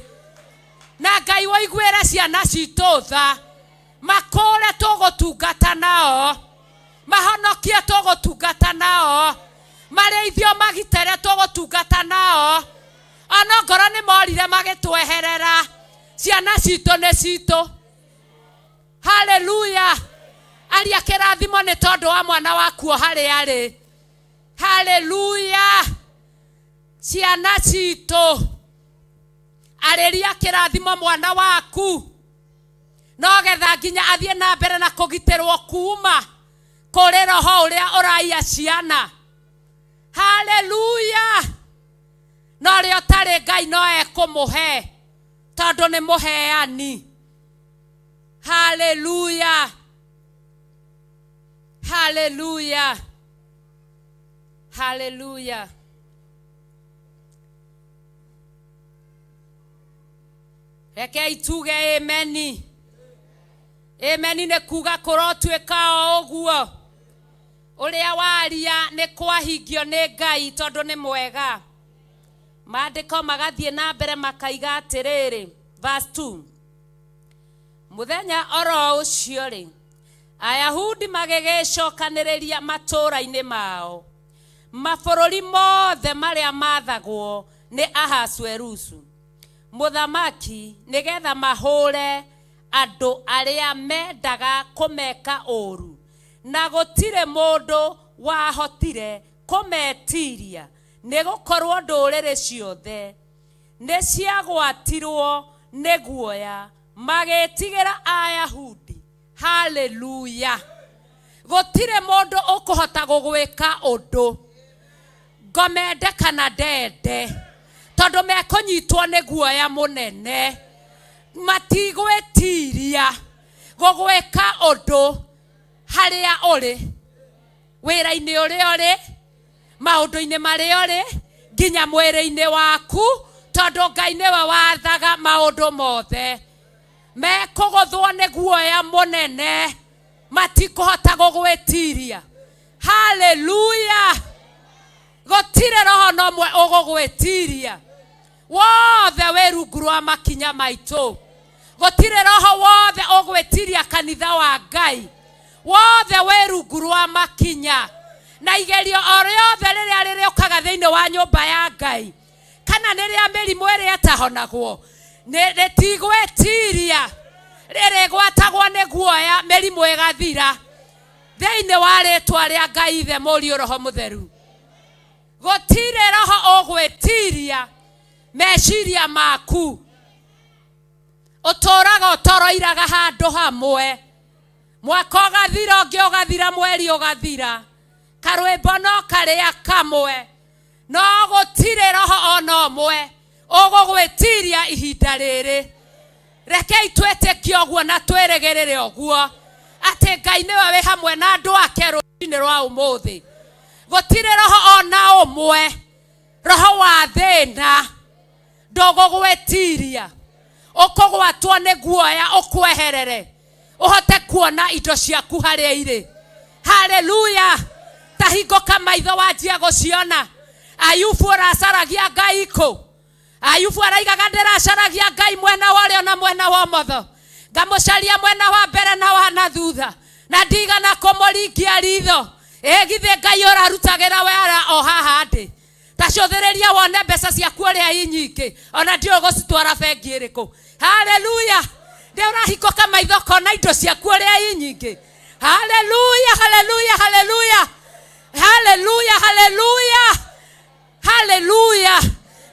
Speaker 10: Na Ngai ũiguĩre ciana citũ tha, makũre tũgũtungata nao, mahonokie tũgũtungata nao, marĩithio magitĩre tũgũtungata nao. Ona ngoro nĩ morire magĩtweherera, ciana citũ nĩ citũ. Haleluya. Aria kĩrathimo nĩ tondũ wa mwana waku o harĩa arĩ. Haleluya. Ciana citũ. Arĩria kĩrathimo mwana waku nogetha nginya athiĩ na mbere na kũgitĩrwo kuma kũrĩ roho ũrĩa ũraiya ciana. Haleluya! No ũrĩa ũtarĩ Ngai no ekũmũhe tondũ nĩ mũheani. Haleluya! Haleluya! Haleluya! Rekei tuge ameni. Ameni nĩ kuga kũrotuĩka o ũguo. Ũrĩa waria nĩ kwahingio nĩ Ngai tondũ nĩ mwega. Maandĩko magathiĩ na mbere makaiga atĩrĩrĩ, verse 2. Mũthenya oro ũcio rĩ, Ayahudi magĩgĩcokanĩrĩria matũũra-inĩ mao, mabũrũri mothe marĩa maathagwo nĩ Ahasuerusu mũthamaki, nĩgetha mahũre andũ arĩa mendaga kũmeka ũũru, na gũtirĩ mũndũ wahotire kũmetiria, nĩgũkorwo ndũrĩrĩ ciothe nĩciagwatirwo nĩ guoya, magĩtigĩra Ayahudi. Haleluya! Gũtirĩ mũndũ ũkũhota gũgwĩka ũndũ, ngomende kana ndende, tondũ mekũnyitwo nĩ guoya mũnene, matigwĩtiria gũgwĩka ũndũ harĩa ũrĩ, wĩra-inĩ ũrĩa ũrĩ, maũndũ-inĩ marĩa ũrĩ, nginya mwĩrĩ-inĩ waku, tondũ Ngai nĩwe wathaga maũndũ mothe. Mekũgũthwo nĩ guoya mũnene, matikũhota gũgwĩtiria. Haleluya! Gũtirĩ roho na ũmwe ũgũgwĩtiria, wothe wĩ rungu rwa makinya maitũ. Gũtirĩ roho wothe ũgwĩtiria kanitha wa Ngai, wothe wĩ rungu rwa makinya. Na igerio o rĩothe rĩrĩa rĩrĩũkaga thĩinĩ wa nyũmba ya Ngai, kana nĩ rĩa mĩrimũ ĩrĩa ĩtahonagwo, rĩtigwĩtiria, rĩrĩgwatagwo nĩ guoya, mĩrimũ ĩgathira thĩinĩ wa rĩtwa rĩa Ngai Ithe, Mũriũ, Roho Mũtheru. Gũtirĩ roho ũgwĩtiria meciria maku, ũtũraga ũtoroiraga handũ hamwe, mwaka ũgathira, ũngĩ ũgathira, mweri ũgathira, karwĩmbo no karĩa kamwe, no gũtirĩ roho ona ũmwe ũgũgwĩtiria ihinda rĩrĩ. Rekei twĩtĩkie ũguo na twĩrĩgĩrĩre ũguo atĩ Ngai nĩwe wĩ hamwe na andũ ake rũcinĩ rwa ũmũthĩ. Gũtirĩ roho ona ũmwe, roho wa thĩna ndũgũgwĩtiria, ũkũgwatwo nĩ guoya ũkweherere, ũhote kuona indo ciaku harĩa irĩ. Haleluya! Ta hingũka maitho wanjia gũciona. Ayubu ũracaragia Ngai kũ? Ayubu araigaga ndĩracaragia Ngai mwena wa ũrĩo na mwena wa ũmotho, ngamũcaria mwena wa mbere na wa na thutha, na ndigana kũmũringia ritho. Ĩ githĩ Ngai ũrarutagĩra wĩra o haha ndĩ? Ta cũthĩrĩria wone mbeca ciaku ũrĩa i nyingĩ, ona ndiũĩ gũcitwara bengi ĩrĩkũ. Haleluya! Ndĩ ũrahingũka maitho ũkona indo ciaku ũrĩa i nyingĩ. Haleluya, haleluya, haleluya, haleluya, haleluya, haleluya.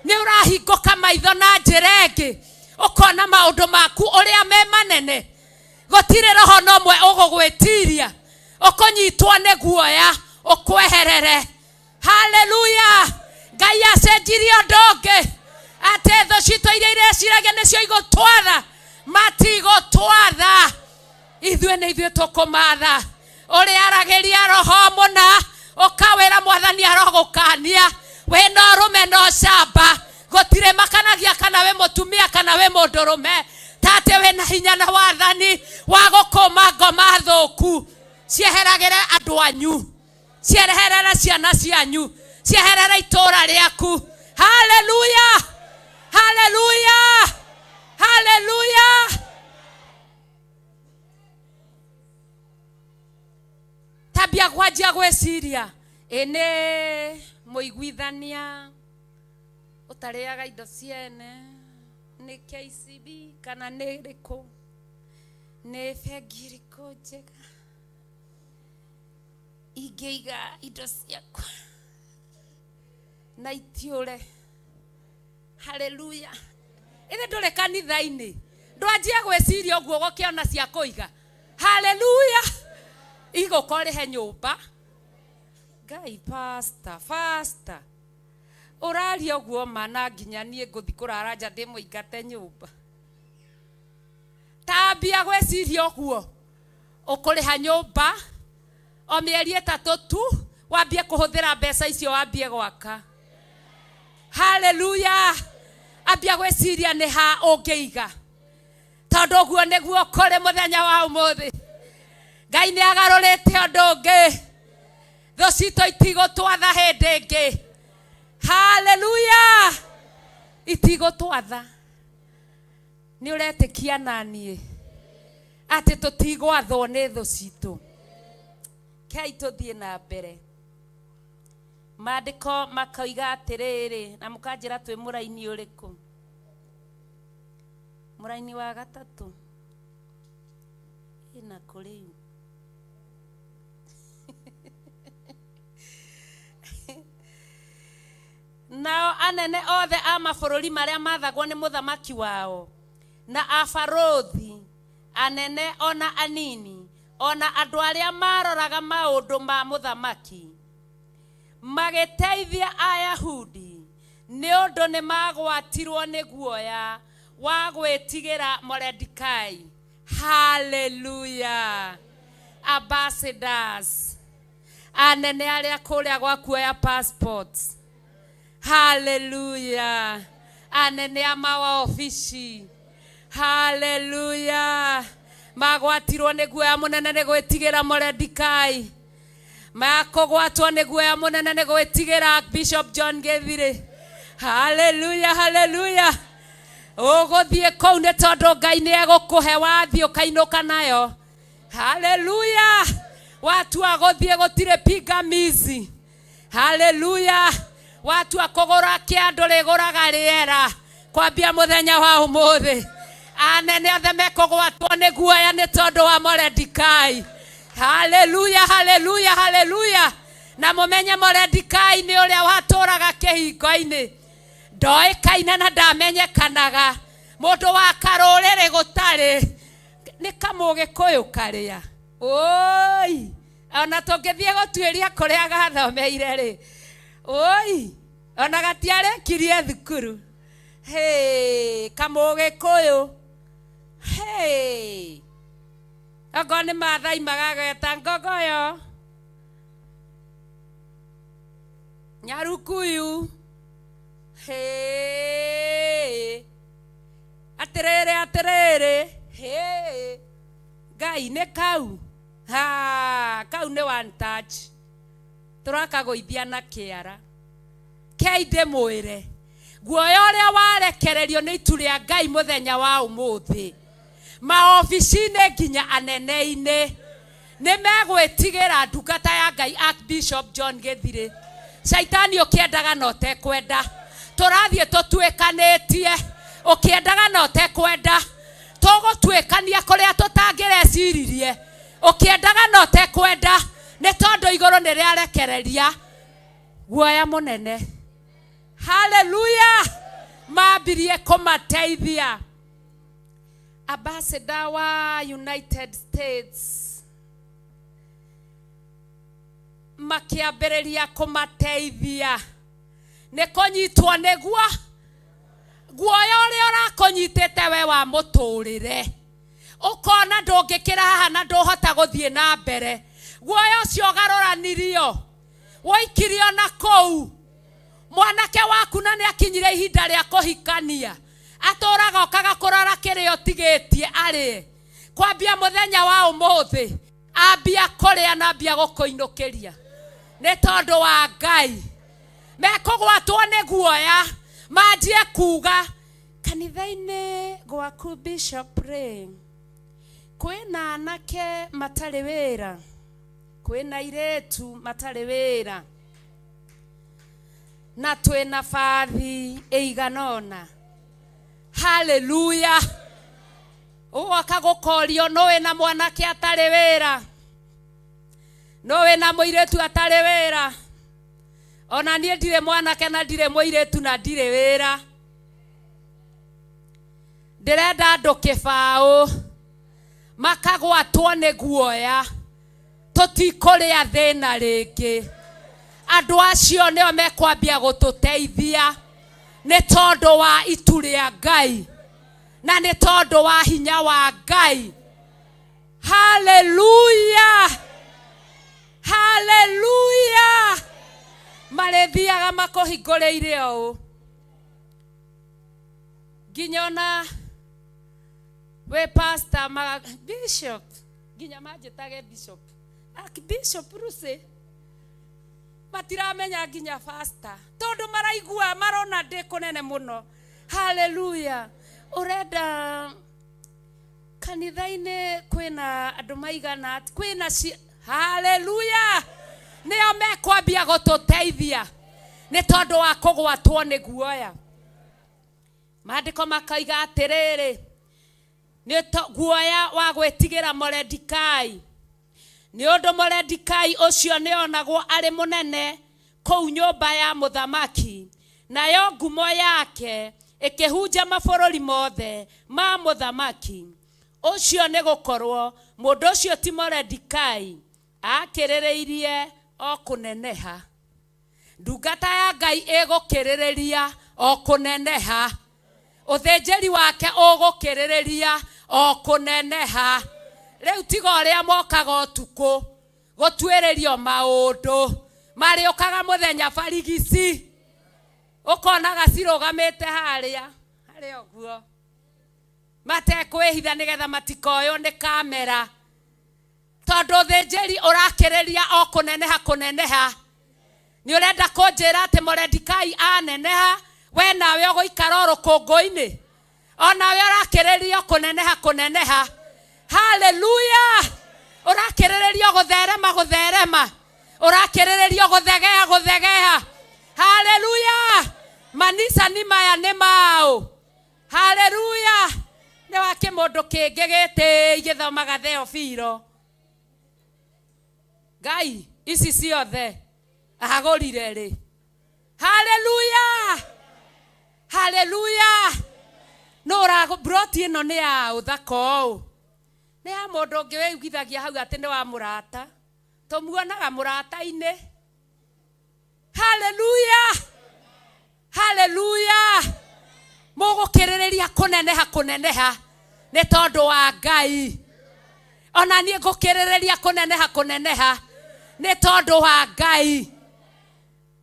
Speaker 10: Nĩ ũrahingũka maitho na njĩra ĩngĩ, ũkona maũndũ maku ũrĩa me manene. Gũtirĩ roho na ũmwe ũgũgwĩtiria, ũkũnyitwo nĩ guoya ũkweherere. Haleluya! Ngai acenjirie ũndũ ũngĩ, atĩ thũ citũ iria ireciragia nĩcio igũtwatha, matigũtwatha. Ithuĩ nĩ ithuĩ tũkũmatha. Ũrĩa aragĩria roho mũna, ũkawĩra mwathani arogũkania, wĩna ũrũme na ũcamba, gũtirĩ makanagia kana wĩ mũtumia kana wĩ mũndũrũme, ta atĩ wĩna hinya na wathani wa gũkũma ngoma thũku. Cieheragĩre andũ anyu, cieherere ciana cianyu, cieherere itũũra rĩaku. Haleluya, haleluya, haleluya. Tambia kwanjia gwĩciria, ĩ nĩ mũiguithania ũtarĩaga indo ciene, nĩ KCB kana nĩ ĩrĩkũ, nĩ bengi ĩrĩkũ njega ingĩiga indo ciakwa na itiũre. Haleluya. Ĩthĩ ndũrĩ kanitha-inĩ, ndwanjie gwĩciria ũguo ũgũkĩona cia kũiga. Haleluya! Igũka ũrĩhe nyũmba. Ngai, pastor, pastor, ũraria ũguo ma na nginya niĩ ngũthi kũrara nja ndĩmũingate nyũmba. Tambia gwĩciria ũguo, ũkũrĩha nyũmba o mĩeri ĩtatũ tu, wambie kũhũthĩra mbeca icio wambie gwaka. Haleluya! Ambia gwĩciria nĩ ha ũngĩiga, tondũ ũguo nĩguo kũrĩ mũthenya wa ũmũthĩ. Ngai nĩ agarũrĩte ũndũ ũngĩ, thũ citũ itigũtwatha hĩndĩ ĩngĩ. Haleluya! Itigũtwatha. Nĩ ũretĩkia na niĩ atĩ tũtigwathwo nĩ thũ citũ? Kei tũthiĩ na mbere. Maandĩko makoiga atĩrĩrĩ, na mũkanjĩra twĩ mũraini ũrĩkũ? Mũraini wa gatatũ. Ĩna kũrĩu. Nao anene othe a mabũrũri marĩa maathagwo nĩ mũthamaki wao, na abarũthi, anene o na anini, o na andũ arĩa maaroraga maũndũ ma mũthamaki, magĩteithia Ayahudi, nĩ ũndũ nĩmagwatirwo nĩ guoya wa gwĩtigĩra Moridekai. Haleluya! Ambassadors, anene arĩa kũrĩa gwa kuoya passports. Haleluya! Anene a mawaobici. Haleluya! Magwatirwo nĩ guoya mũnene nĩ gwĩtigĩra Moridekai. Makũgwatwo nĩ guoya mũnene nĩ gwĩtigĩra Bishop John Gĩthirĩ. Haleluya, haleluya. Ũgũthiĩ kũu nĩ tondũ Ngai nĩ egũkũhe wathiĩ ũkainũka nayo. Haleluya. Watua gũthiĩ gũtirĩ pingamizi. Haleluya. Watua kũgũra kĩandũ rĩgũraga rĩera kwambia mũthenya wa ũmũthĩ. Anene othe mekũgwatwo nĩ guoya nĩ tondũ wa Moridekai. Haleluya, haleluya, haleluya. Na mũmenye Moridekai nĩ ũrĩa watũraga kĩhingo-inĩ, ndoĩkaine na ndamenyekanaga, mũndũ wa karũrĩrĩ gũtarĩ, nĩ kamũgĩkũyũ karĩa. Oi, ona tũngĩthiĩ gũtuĩria kũrĩa gathomeire rĩ, oi, ona gatiarĩkirie thukuru. Hey, kamũgĩkũyũ. Hey. Okorwo nĩ Maathai magageta ngogoyo, Nyarukuyu. Hey. Atĩrĩrĩ, atĩrĩrĩ. Hey. Ngai nĩ kau. Ha, kau nĩ one touch. Tũrakagũithia na kĩara. Kei ndĩmwĩre, guoya ũrĩa warekererio nĩ itu rĩa Ngai mũthenya wa ũmũthĩ, maobici-inĩ nginya anene-inĩ, nĩ megwĩtigĩra ndungata ya Ngai Archbishop John Gĩthirĩ. Caitani ũkĩendaga na ũtekwenda, tũrathiĩ tũtuĩkanĩtie, ũkĩendaga na ũtekwenda, tũgũtuĩkania kũrĩa tũtangĩreciririe, ũkĩendaga na ũtekwenda, nĩ tondũ igũrũ nĩ rĩarekereria guoya mũnene. Haleluya! Mambirie kũmateithia. Ambassador wa United States makĩambĩrĩria kũmateithia nĩ kũnyitwo nĩguo guoya ũrĩa ũrakũnyitĩte we wa mũtũrĩre, ũkona ndũngĩkĩra haha na ndũhota gũthiĩ na mbere. Guoya ũcio ũgarũranirio, woikirio na kũu. Mwanake waku na nĩ akinyire ihinda rĩa kũhikania, atũraga okaga kũrora kĩrĩa ũtigĩtie arĩe. Kwambia mũthenya wa ũmũthĩ, ambia kũrĩa na ambia gũkũinũkĩria nĩ tondũ wa Ngai. Mekũgwatwo nĩ guoya manjie kuga kanitha-inĩ gwaku Bishop rĩ, kwĩna anake matarĩ wĩra, kwĩna airĩtu matarĩ wĩra, na twĩna bathi ĩigana ũna. Haleluya! Ũgoka gũkorio nũ wĩna mwanake atarĩ wĩra, nũ wĩna mũirĩtu atarĩ wĩra. Ona niĩ ndirĩ mwanake na ndirĩ mũirĩtu na ndirĩ wĩra. Ndĩrenda andũ kĩbaũ makagwatwo nĩ guoya, tũtikũrĩa thĩna rĩngĩ. Andũ acio nĩo mekwambia gũtũteithia nĩ tondũ wa itu rĩa Ngai na nĩ tondũ wa hinya wa Ngai. Haleluya, haleluya! Marĩthiaga makũhingũrĩire ũũ nginya ona wĩ pastor ma bishop, nginya manjĩtage bishop, Archbishop Lucy, matiramenya nginya pastor tondũ maraigua marona ndĩ kũnene mũno. Haleluya! Ũrenda kanitha-inĩ kwĩna andũ maigana atĩ- kwĩna ci haleluya, nĩo mekwambia gũtũteithia nĩ tondũ wa kũgwatwo nĩ guoya. Maandĩko makoiga atĩrĩrĩ, nĩ guoya wa gwĩtigĩra Moredikai, nĩ ũndũ Moredikai ũcio nĩonagwo arĩ mũnene kũu nyũmba ya mũthamaki, nayo ngumo yake ĩkĩhunja mabũrũri mothe ma mũthamaki ũcio, nĩ gũkorwo mũndũ ũcio ti Moredikai akĩrĩrĩirie o kũneneha. Ndungata ya Ngai ĩgũkĩrĩrĩria o kũneneha, ũthĩnjĩri wake ũgũkĩrĩrĩria o kũneneha. Rĩu tiga ũrĩa mokaga ũtukũ gũtuĩrĩrio maũndũ, marĩũkaga mũthenya barigici, ũkonaga cirũgamĩte harĩa harĩa ũguo matekwĩhitha nĩgetha matikoywo nĩ kamera, tondũ ũthĩnjĩri ũrakĩrĩria o kũneneha kũneneha. Nĩ ũrenda kũnjĩra atĩ Moredikai aneneha, we nawe ũgũikara o rũkũngũ-inĩ? O nawe ũrakĩrĩria kũneneha kũneneha. Haleluya! Ũrakĩrĩrĩria gũtherema gũtherema, ũrakĩrĩrĩria gũthegea gũthegea. Haleluya! Manicani maya nĩ maũ. Haleluya! Nĩ wa kĩmũndũ kĩngĩ gĩtĩi gĩthomaga Theofilo. Ngai ici ciothe agũrire rĩ? Haleluya, haleluya! Nũ ũragũ broti ĩno nĩ ya ũthaka ũũ? Nĩ ya mũndũ ũngĩ wĩigithagia hau atĩ nĩ wa mũrata, tũmuonaga mũrata-inĩ. Haleluya, haleluya! Mũgũkĩrĩrĩria kũneneha kũneneha nĩ tondũ wa Ngai. Ona niĩ ngũkĩrĩrĩria kũneneha kũneneha nĩ tondũ wa Ngai.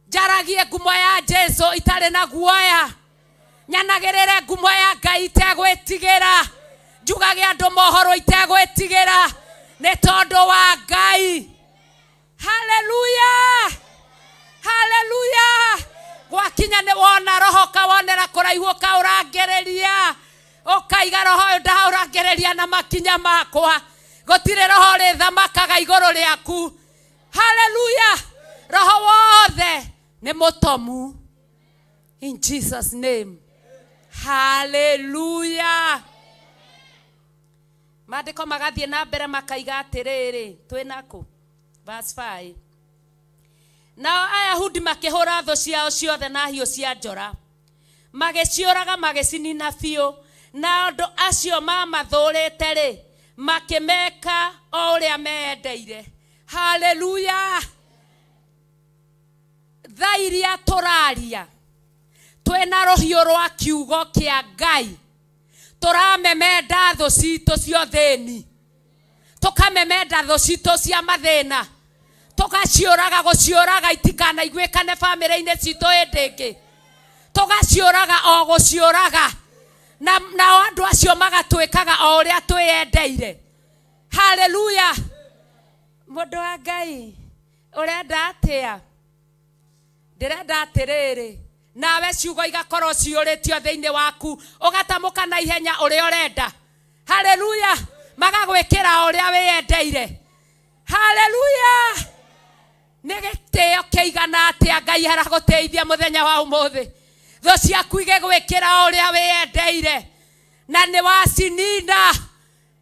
Speaker 10: Njaragie ngumo ya Jesu itarĩ na guoya, nyanagĩrĩre ngumo ya Ngai itegwĩtigĩra, njugage andũ mohoro itegwĩtigĩra nĩ tondũ wa Ngai. Haleluya, haleluya! Gwakinya nĩ wona roho kawonera kũraihu ũkaũrangĩrĩria, ũkaiga roho ũyũ ndaũrangĩrĩria na makinya makwa, gũtirĩ roho ũrĩthamakaga igũrũ rĩaku. Haleluya! Roho wothe nĩ mũtomu, in Jesus name. Haleluya! Maandĩko magathiĩ na mbere makaiga atĩrĩrĩ, twĩ nakũ? Verse 5. Nao Ayahudi makĩhũra thũ ciao ciothe na hiũ cia njora, magĩciũraga magĩcinina biũ, na andũ acio mamathũũrĩte-rĩ, makĩmeka o ũrĩa meendeire. Haleluya! Thaa iria tũraria twĩna rũhiũ rwa kiugo kĩa Ngai, tũramemenda thũ citũ cia ũthĩni, tũkamemenda thũ citũ cia mathĩna, tũgaciũraga gũciũraga itikanaiguĩkane bamĩrĩ-inĩ citũ hĩndĩ ĩngĩ, tũgaciũraga o gũciũraga, na nao andũ acio magatwĩkaga o ũrĩa twĩyendeire. Haleluya! Mũndũ wa Ngai, ũrenda atĩa? Ndĩrenda atĩrĩrĩ, nawe ciugo igakorwo ciyũrĩtio thĩinĩ waku, ũgatamũka na ihenya ũrĩa ũrenda. Haleluya! Magagwĩkĩra o ũrĩa wĩyendeire. Haleluya! Nĩ gĩtĩo kĩigana atĩa Ngai aragũtĩithia mũthenya wa ũmũthĩ, thũ ciaku igĩgwĩkĩra o ũrĩa wĩyendeire, na nĩ wacinina.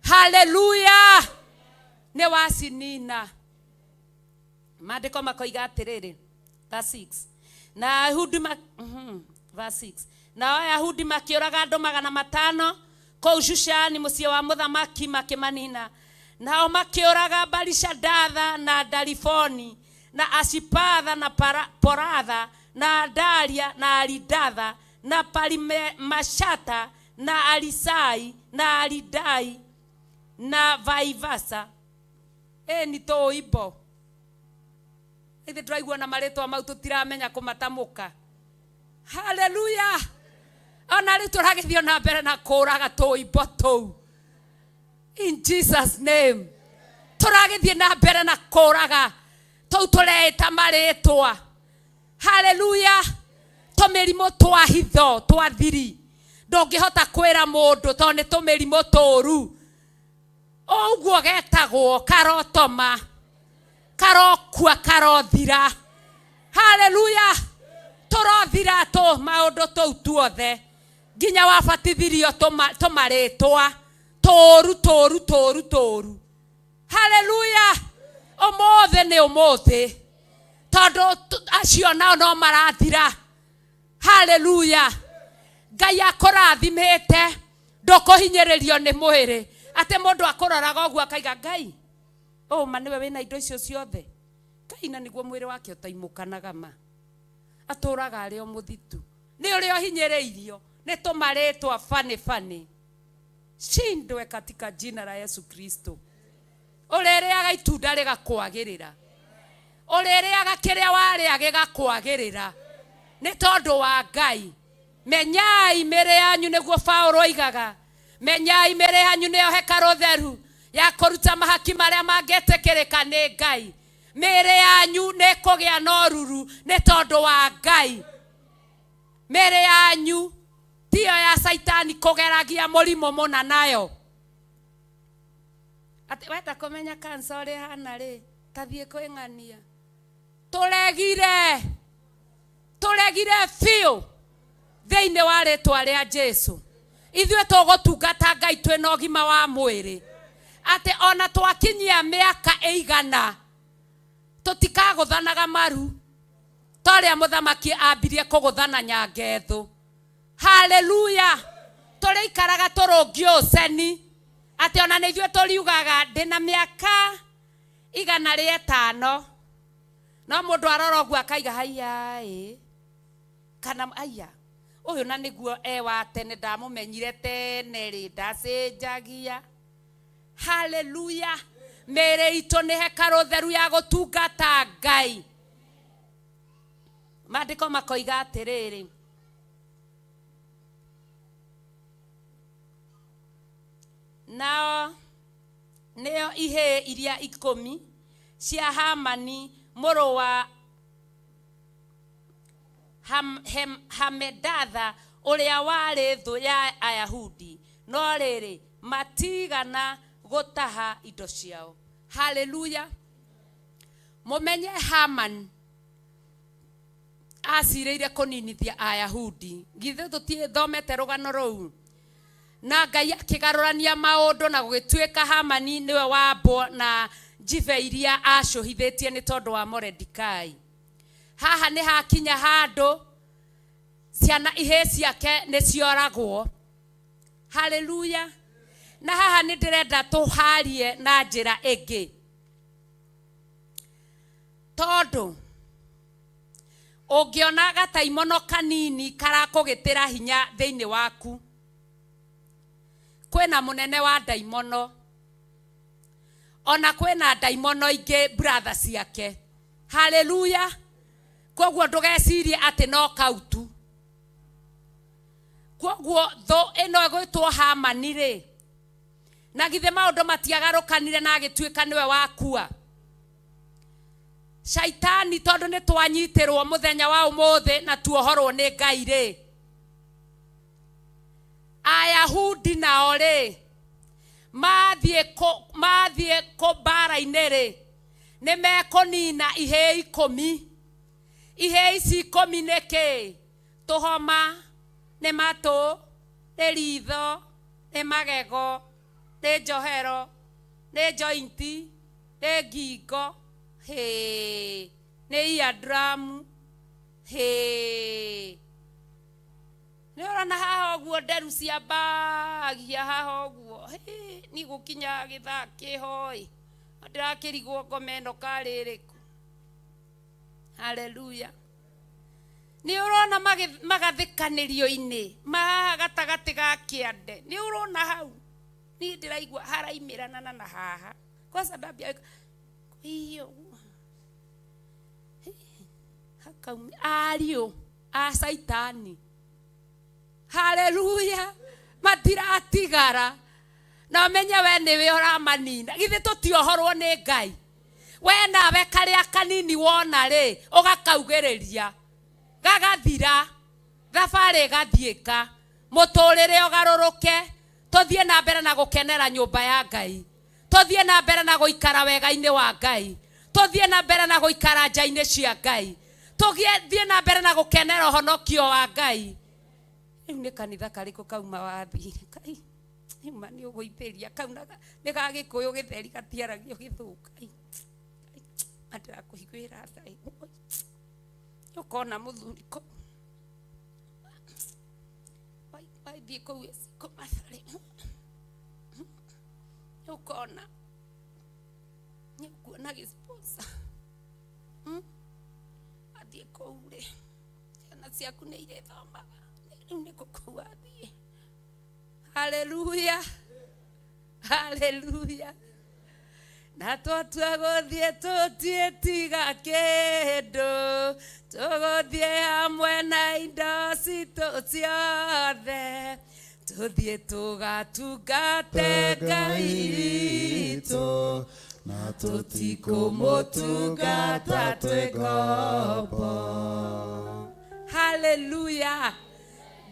Speaker 10: Haleluya! Nĩ wacinina. Maandĩko makoiga atĩrĩrĩ, verse 6, na Ayahudi ma, verse 6, nao Ayahudi makĩũraga andũ 500. Kũu Shushani mũciĩ wa mũthamaki makĩmanina. Nao makĩũraga Barishadatha na Darifoni na Ashipatha na Para, Poratha na Adalia na Aridatha na Parimashata na Arisai na Aridai na Vaivasa. Ĩ nĩ tũimbo ithe tũraigua na marĩtwa mau tũtiramenya kũmatamũka. Haleluya! Ona rĩu tũragĩthiĩ na mbere na kũraga tũimbo tũu in Jesus name. Tũragĩthiĩ na mbere na kũraga tũu tũreĩta marĩtwa. Haleluya! Tũmĩrimũ twa hitho twa thiri ndũngĩhota kwĩra mũndũ tondũ nĩ tũmĩrimũ tũru. Ũguo getagwo karotoma, karokua, karothira. Haleluya! Tũrothira tũ maũndũ tũu tuothe nginya wabatithirio tũmarĩtwa tũru tũru tũru tũru. Haleluya! Ũmũthĩ nĩ ũmũthĩ tondũ acio nao no marathira. Haleluya! Ngai akũrathimĩte ndũkũhinyĩrĩrio nĩ mwĩrĩ atĩ mũndũ akũroraga ũguo akaiga Ngai ũma nĩwe wĩna indo icio ciothe. Ngai na nĩguo mwĩrĩ wake ũtaimũkanaga ma atũraga arĩ o mũthitu nĩ ũrĩa ũhinyĩrĩirio nĩ tũmarĩtwa bani bani. Shindwe katika jina la Yesu Kristo. Ũrĩrĩaga itunda rĩgakwagĩrĩra, ũrĩrĩaga kĩrĩa warĩa gĩgakwagĩrĩra nĩ tondũ wa Ngai. Menyai mĩĩrĩ yanyu, nĩguo Paũlũ oigaga, menyai mĩĩrĩ yanyu nĩyo hekarũ theru ya kũruta mahaki marĩa mangĩtĩkĩrĩka nĩ Ngai. Mĩĩrĩ yanyu nĩ ĩkũgĩa na ũruru nĩ tondũ wa Ngai. Mĩĩrĩ yanyu tiyo ya Caitani kũgeragia mũrimũ mũna nayo. Atĩ wenda kũmenya kansa ũrĩa ĩhana rĩ, ta thiĩ kwĩng'ania. Tũregire, tũregire biũ thĩinĩ wa rĩtwa rĩa Jesu. Ithuĩ tũgũtungata Ngai twĩna ũgima wa mwĩrĩ, atĩ ona twakinyia mĩaka ĩigana tũtikagũthanaga maru ta ũrĩa mũthamaki ambirie kũgũthana nyangethu. Haleluya! Tũrĩikaraga tũrũngiĩ ũceni atĩ ona nĩ ithuĩ tũriugaga ndĩna mĩaka 105, no mũndũ arora ũguo akaiga haiya ĩ kana aya ũyũ na nĩguo e wa tene ndamũmenyire tene rĩ ndacenjagia. Haleluya! Mĩĩrĩ itũ nĩ hekarũ theru ya gũtungata Ngai. Maandĩko makoiga atĩrĩrĩ, nao nĩo ihĩĩ iria 10 cia Hamani mũrũ wa Hamedatha ũrĩa warĩ thũ ya Ayahudi, no rĩrĩ matigana gũtaha indo ciao. Haleluya! Mũmenye Haman acirĩire kũninithia Ayahudi. Githĩ tũtithomete rũgano rũu? Na Ngai akĩgarũrania maũndũ na gũgĩtuĩka Hamani nĩwe wambwo na njibe iria acũhithĩtie nĩ tondũ wa Moredikai. Haha nĩ hakinya handũ ciana ihĩĩ ciake nĩ cioragwo. Haleluya! Na haha nĩ ndĩrenda tũharie na njĩra ĩngĩ, tondũ ũngĩona gataimono kanini karakũgĩtĩra hinya thĩinĩ waku, kwĩna mũnene wa ndaimono, ona kwĩna ndaimono ingĩ brother ciake. Haleluya! Koguo ndũgecirie atĩ no kau tu. Koguo thũ ĩno ĩgwĩtwo Hamani rĩ, na githĩ maũndũ matiagarũkanire na agĩtuĩka nĩwe wakua? Shaitani tondũ nĩ twanyitĩrwo mũthenya wa ũmũthĩ na tuohorwo nĩ Ngai rĩ, Ayahudi nao rĩ, mathiĩ kũ mbara-inĩ rĩ, nĩ mekũnina ihĩĩ 10. Ihĩĩ ici 10 nĩ kĩ? Tũhoma, nĩ matũ, nĩ ritho, nĩ magego, nĩ njohero, nĩ jointi, nĩ ngingo, hĩ, nĩ eardrum, hĩ. Nĩ ũrona haha ũguo nderu ciambagia haha ũguo. Hĩ, niĩ gũkinya gĩthaa kĩho ĩ, ndĩrakĩrigwo ngoma ĩno karĩ ĩrĩkũ. Haleluya. Nĩ ũrona magathĩkanĩrio-inĩ ma haha gatagatĩ ga kĩande. Nĩ ũrona hau. Niĩ ndĩraigua haraimĩrana na haha. Kwanza ndambia kũhihinya ũguo. Hakaumĩ ariũ a Caitani. Haleluya. Matiratigara. Na ũmenye we nĩwe ũramanina. Githĩ tũtiohorwo nĩ Ngai? We nawe karĩa kanini wona rĩ, ũgakaugĩrĩria. Gagathira. Thabarĩ ĩgathiĩka. Mũtũrĩre ũgarũrũke. Tũthiĩ na mbere na gũkenera nyũmba ya Ngai. Tũthiĩ na mbere na gũikara wega-inĩ wa Ngai. Tũthiĩ na mbere na gũikara nja-inĩ cia Ngai. Tũthiĩ na mbere na gũkenera ũhonokio wa Ngai. Rĩu nĩ kanitha karĩkũ kauma wathire? Kai, ma nĩ ũgũithĩria. Kau nĩ ga Gĩkũyũ gĩtheri gatiaragio Gĩthũngũ. Kai, ma ndĩrakũiguĩra tha ĩ. Ũkona mũthuri kũu. Waithiĩ kũu gĩciko Mathare. Ũkona. Nĩ ũkuona gĩ-sponsor. Wathiĩ kũu rĩ, ciana ciaku nĩ irĩthomaga. Rĩu nĩ kũ kũu wathiĩ. Haleluya. Haleluya. Na twatua gũthiĩ tũtiĩtiga kĩndũ, tũgũthiĩ hamwe na indo citũ ciothe, tũthiĩ tũgatungate Ngai witũ, na tũtikũmũtungata twĩ ngombo. Haleluya.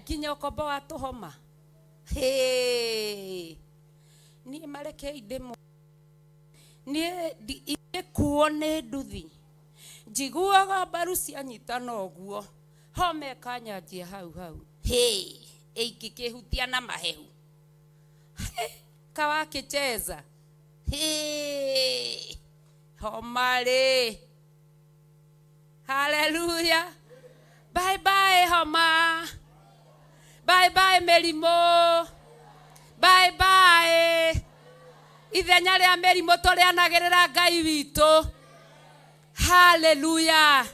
Speaker 10: Nginya ũkombo wa tũhoma. Hĩ. Niĩ marekei ndĩmũ. Niĩ ingĩkuo nĩ nduthi. Njiguaga mbaru cianyitana ũguo. Homa ĩkanyanjia hau hau. Hĩ, ĩingĩkĩhutia na mahehu. Hĩ, kawakĩcheza. Hĩ, homa rĩ. Haleluya. Bye bye homa. Bye bye mĩrimũ. Bye bye. Ithenya rĩa mĩrimũ tũrĩanagĩrĩra Ngai witũ. Haleluya.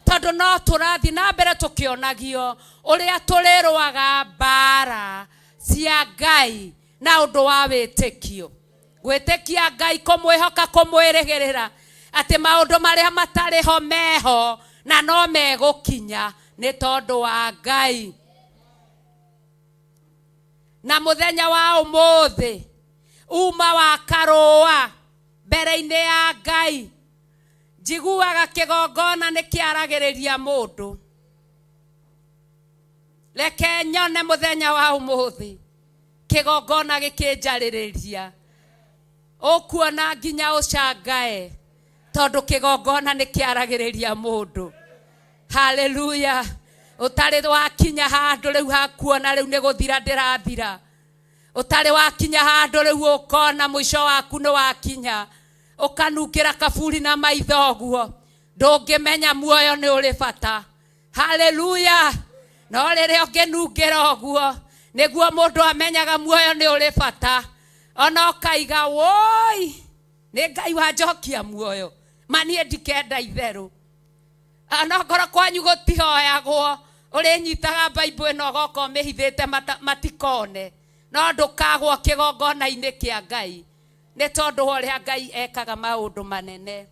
Speaker 10: Tondũ no tũrathiĩ na mbere tũkĩonagio ũrĩa tũrĩrũaga mbara cia Ngai na ũndũ wa wĩtĩkio. Gwĩtĩkia Ngai, kũmwĩhoka, kũmwĩrĩgĩrĩra atĩ maũndũ marĩa matarĩ ho meho na no megũkinya nĩ tondũ wa Ngai. Na mũthenya wa ũmũthĩ uma wa karũa mbere-inĩ ya Ngai, njiguaga kĩgongona nĩ kĩaragĩrĩria mũndũ. Reke nyone mũthenya wa ũmũthĩ kĩgongona gĩkĩnjarĩrĩria. Ũkuona nginya ũcangae tondũ kĩgongona nĩ kĩaragĩrĩria mũndũ. Haleluya. Ũtarĩ wakinya handũ rĩu hakuona rĩu nĩ gũthira ndĩrathira. Ũtarĩ wakinya handũ rĩu ũkona mũico waku nĩ wakinya. Ũkanungĩra kaburi na maitho ũguo. Ndũngĩmenya muoyo nĩ ũrĩ bata. Haleluya. No rĩrĩa ũngĩnungĩra ũguo, nĩguo mũndũ amenyaga muoyo nĩ ũrĩ bata. Ona ũkaiga, woi, nĩ Ngai wanjokia muoyo. Ma niĩ ndikenda itherũ. Ona okorwo kwanyu gũtihoyagwo, ũrĩnyitaga Bible ĩno ũgoka ũmĩhithĩte matikone. No ndũkagwo kĩgongona-inĩ kĩa Ngai. Nĩ tondũ wa ũrĩa Ngai ekaga maũndũ manene.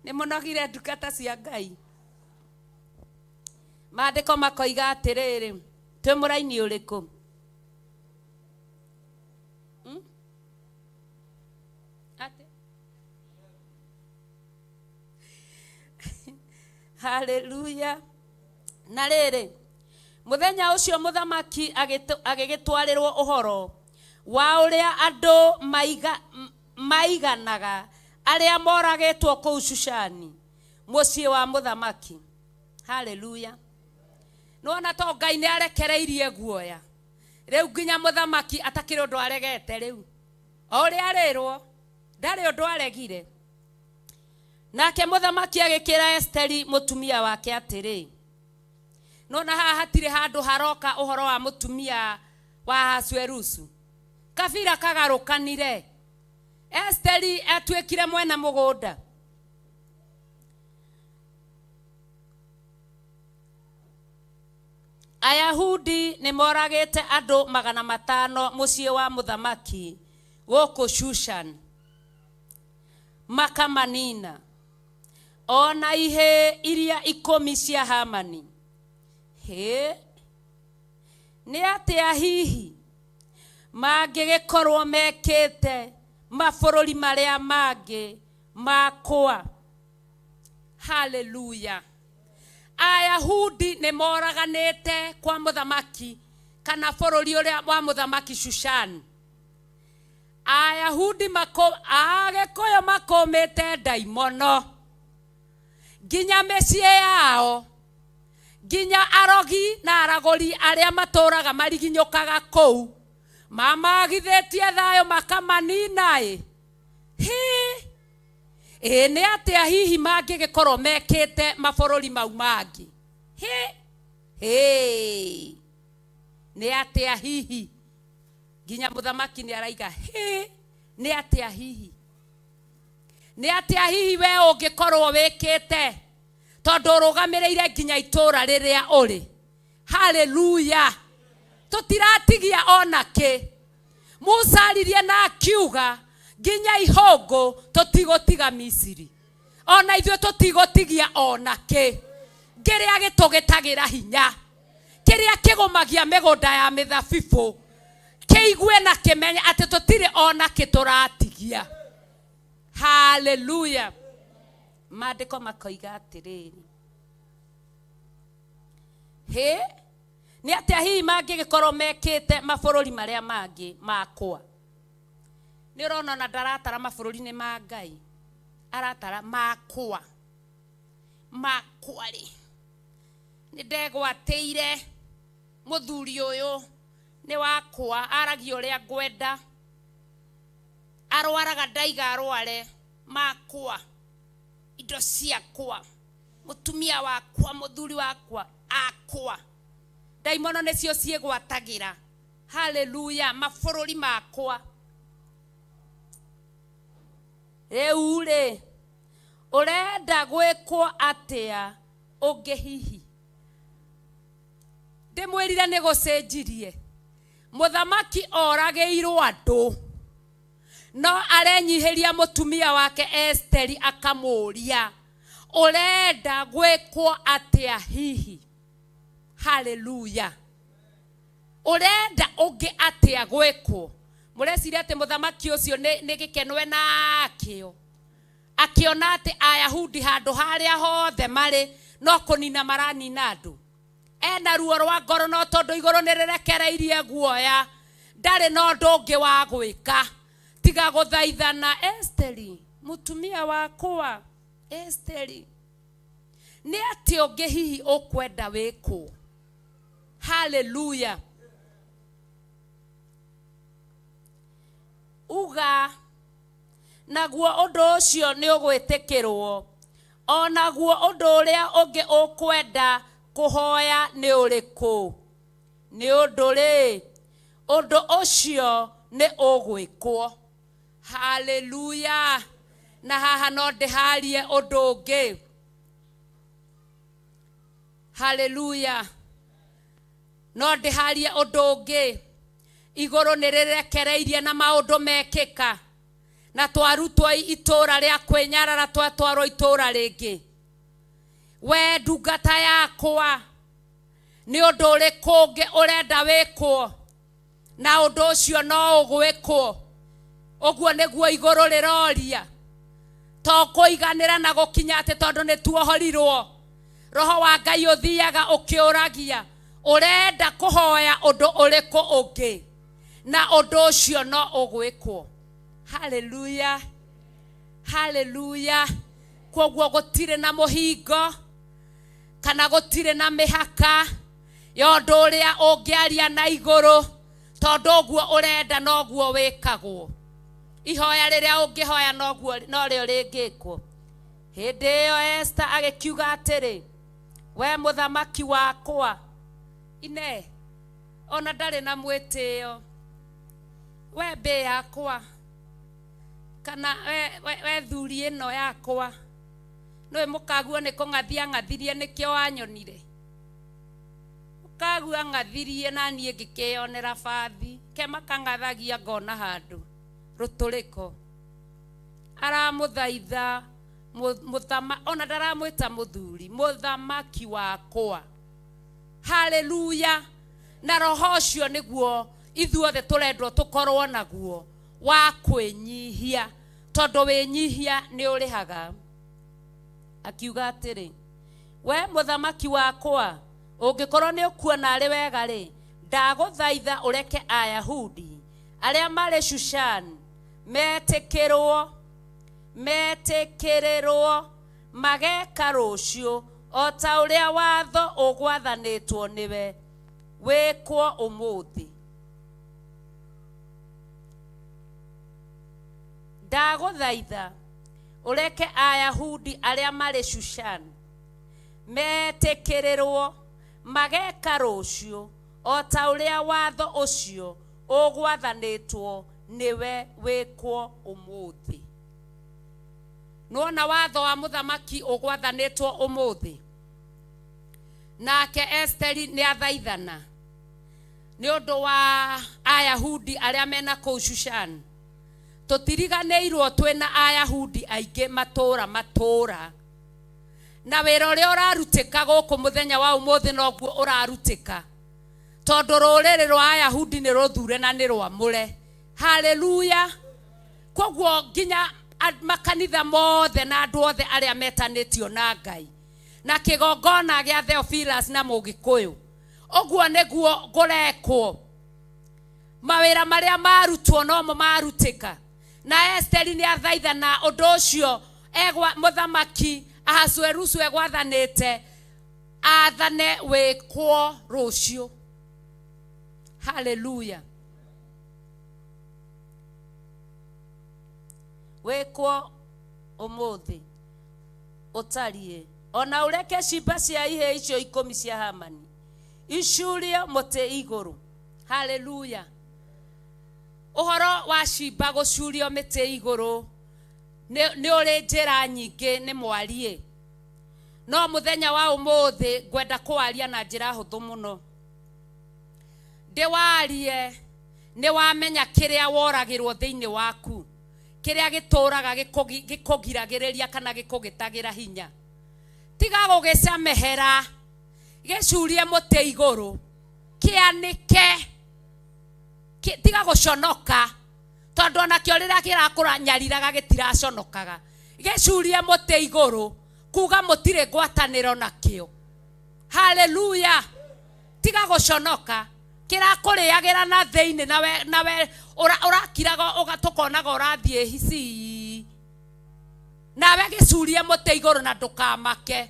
Speaker 10: Nĩ mũnogire ndungata cia Ngai? Maandĩko makoiga atĩrĩrĩ, twĩ mũraini ũrĩkũ? Atĩ? Haleluya. Na rĩrĩ, mũthenya ũcio mũthamaki agĩgĩtwarĩrwo ũhoro wa ũrĩa andũ maiganaga arĩa moragĩtwo kũu Shushani, mũciĩ wa mũthamaki. Haleluya. Nĩwona to Ngai nĩ arekereirie guoya. Rĩu nginya mũthamaki atakĩrĩ ũndũ aregete rĩu. O ũrĩa arĩrwo, ndarĩ ũndũ aregire. Nake mũthamaki agĩkĩra Esiteri mũtumia wake atĩrĩ, Nona haha hatirĩ handũ haroka ũhoro wa mũtumia wa Ahasuerusu. Kabira kagarũkanire. Esteri atuĩkire mwene mũgũnda. Ayahudi nĩ moragĩte andũ 500 mũciĩ wa mũthamaki gũkũ Shushan, makamanina ona ihĩĩ iria 10 cia Hamani. Hĩ, nĩ atĩa hihi mangĩgĩkorwo mekĩte mabũrũri marĩa mangĩ makwa? Haleluya. Ayahudi nĩ moraganĩte kwa mũthamaki kana bũrũri ũrĩa wa mũthamaki Shushan. Ayahudi Agĩkũyũ makũmĩte ndaimono nginya mĩciĩ yao, nginya arogi na aragũri arĩa matũraga mariginyũkaga kũu mamagithĩtie thayũ makamanina ĩ. Hĩ, ĩ nĩ atĩa hihi mangĩgĩkorwo mekĩte mabũrũri mau mangĩ? Hĩ, hĩ, nĩ atĩa hihi? Nginya mũthamaki nĩ araiga hĩ, nĩ atĩa hihi? Nĩ atĩa hihi we ũngĩkorwo wĩkĩte tondũ ũrũgamĩrĩire nginya itũra rĩrĩa ũrĩ? Haleluya. Tũtiratigia ona kĩ. Musa aririe na akiuga nginya ihũngũ tũtigũtiga Misiri, ona ithuĩ tũtigũtigia ona kĩ. Kĩrĩa gĩtũgĩtagĩra hinya, kĩrĩa kĩgũmagia mĩgũnda ya mĩthabibũ, kĩigue na kĩmenye atĩ tũtirĩ ona kĩ tũratigia. Haleluya. Maandĩko makoiga atĩrĩrĩ, hĩ, nĩ atĩa hihi mangĩgĩkorwo mekĩte mabũrũri marĩa mangĩ makwa? Nĩ ũrona ona ndaratara mabũrũri-inĩ ma Ngai, aratara makwa. Makwa rĩ, nĩ ndegwatĩire mũthuri ũyũ nĩ wakwa, aragia ũrĩa ngwenda, arwaraga ndaiga arware, makwa, indo ciakwa, mũtumia wakwa, mũthuri wakwa, akwa. Ndaimono nĩcio ciĩgwatagĩra. Haleluya. Mabũrũri makwa. Rĩu rĩ, ũrenda gwĩkwo atĩa ũngĩ hihi? Ndĩmwĩrire nĩ gũcenjirie. Mũthamaki oragĩirwo andũ, no arenyihĩria mũtumia wake Esteri akamũria, ũrenda gwĩkwo atĩa hihi? Haleluya. Ũrenda ũngĩ atĩa gwĩkwo? Mũreciria atĩ mũthamaki ũcio nĩ gĩkeno enakĩo, akĩona atĩ Ayahudi handũ harĩa hothe marĩ no kũnina maranina andũ. Ena ruo rwa ngoro, no tondũ igũrũ nĩ rĩrekereirie guoya, ndarĩ na ũndũ ũngĩ wa gwĩka tiga gũthaithana. Esteri, mũtumia wakwa, Esteri, nĩ atĩ ũngĩ hihi ũkwenda wĩkwo? Haleluya. Uga, naguo ũndũ ũcio nĩ ũgwĩtĩkĩrwo. O naguo ũndũ ũrĩa ũngĩ ũkwenda kũhoya nĩ ũrĩkũ? Nĩ ũndũ rĩ, ũndũ ũcio nĩ ũgwĩkwo. Haleluya. Na haha no ndĩharie ũndũ ũngĩ. Haleluya. No ndĩharie ũndũ ũngĩ. Igũrũ nĩ rĩrekereirie na maũndũ mekĩka, na twarutwo itũra rĩa kwĩnyarara twatwarwo itũra rĩngĩ. We ndungata yakwa, nĩ ũndũ ũrĩkũ ũngĩ ũrenda wĩkwo? Na ũndũ ũcio no ũgwĩkwo. Ũguo nĩguo igũrũ rĩroria. To kũiganĩra na gũkinya atĩ tondũ nĩ tuohorirwo. Roho wa Ngai ũthiaga ũkĩũragia, ũrenda kũhoya ũndũ ũrĩkũ ũngĩ? Na ũndũ ũcio no ũgwĩkwo. Haleluya. Haleluya. Kwoguo gũtirĩ na mũhingo kana gũtirĩ na mĩhaka ya ũndũ ũrĩa ũngĩaria na igũrũ, tondũ ũguo ũrenda noguo wĩkagwo. Ihoya rĩrĩa ũngĩhoya noguo norĩo rĩngĩkwo. Hĩndĩ ĩyo Esther agĩkiuga atĩrĩ, We mũthamaki wakwa ine ona ndarĩ na mwĩtĩo we mbĩ yakwa kana we, we, we thuri ĩno yakwa nĩwe mũkaguo nĩ kũng'athia ng'athirie nĩkĩo wanyonire mũkaguo ang'athirie na niĩ ngĩkĩyonera bathi ke makang'athagia ngona handũ rũtũrĩko aramũthaitha mũthama ona ndaramwĩta mũthuri mũthamaki wakwa haleluya na roho ũcio nĩguo ithuothe tũrendwo tũkorwo naguo wa kwĩnyihia tondũ wĩnyihia nĩ ũrĩhaga akiuga atĩrĩ we mũthamaki wakwa ũngĩkorwo nĩ ũkuona arĩ wega rĩ ndagũthaitha ũreke ayahudi arĩa marĩ shushan metĩkĩrwo metĩkĩrĩrwo mageka rũciũ o ta ũrĩa watho ũgwathanĩtwo nĩwe wĩkwo ũmũthĩ ndagũthaitha ũreke ayahudi arĩa marĩ shushan metĩkĩrĩrwo mageka rũciũ o ta ũrĩa watho ũcio ũgwathanĩtwo nĩwe wĩkwo ũmũthĩ nĩwona watho wa mũthamaki ũgwathanĩtwo ũmũthĩ nake Esteri nĩ athaithana nĩ ũndũ wa ayahudi arĩa mena kũu Shushan tũtiriganĩirwo twĩna ayahudi aingĩ matũũra matũũra na wĩra ũrĩa ũrarutĩka gũkũ mũthenya wa ũmũthĩ noguo ũrarutĩka tondũ rũrĩrĩ rwa ayahudi nĩ rũthure na nĩ rwamũre haleluya koguo nginya makanitha mothe na andũ othe arĩa metanĩtio na ngai na kĩgongona gĩa Theophilus na mũgĩkũyũ ũguo nĩguo ngũrekwo mawĩra marĩa marutwo nomo marutĩka na Esteri nĩ athaithana ũndũ ũcio egwa mũthamaki Ahasuerusu egwathanĩte athane wĩkwo rũciũ haleluya wĩkwo ũmũthĩ ũtariĩ ona ũreke cimba cia ihĩĩ icio ikũmi cia Hamani icurie mũtĩ igũrũ haleluya ũhoro wa cimba gũcurio mĩtĩ igũrũ nĩ ũrĩ njĩra nyingĩ nĩ mwarie no mũthenya wa ũmũthĩ ngwenda kũwaria na njĩra hũthũ mũno ndĩwarie nĩ wamenya kĩrĩa woragĩrwo thĩinĩ waku kĩrĩa gĩtũraga gĩkũgiragĩrĩria kana gĩkũgĩtagĩra hinya tiga gũgĩcamehera gĩcurie mũtĩ igũrũ kĩanĩke tiga gũconoka tondũ onakĩo rĩrĩa kĩrakũra nyariraga gĩtiraconokaga gĩcurie mũtĩ igũrũ kuga mũtirĩ ngwatanĩro nakĩo haleluya tiga gũconoka kĩrakũrĩagĩra na thĩinĩ nawe nawe ũrakiraga tũkonaga ũrathiĩ hici nawe gĩcurie mũtĩ igũrũ na ndũkamake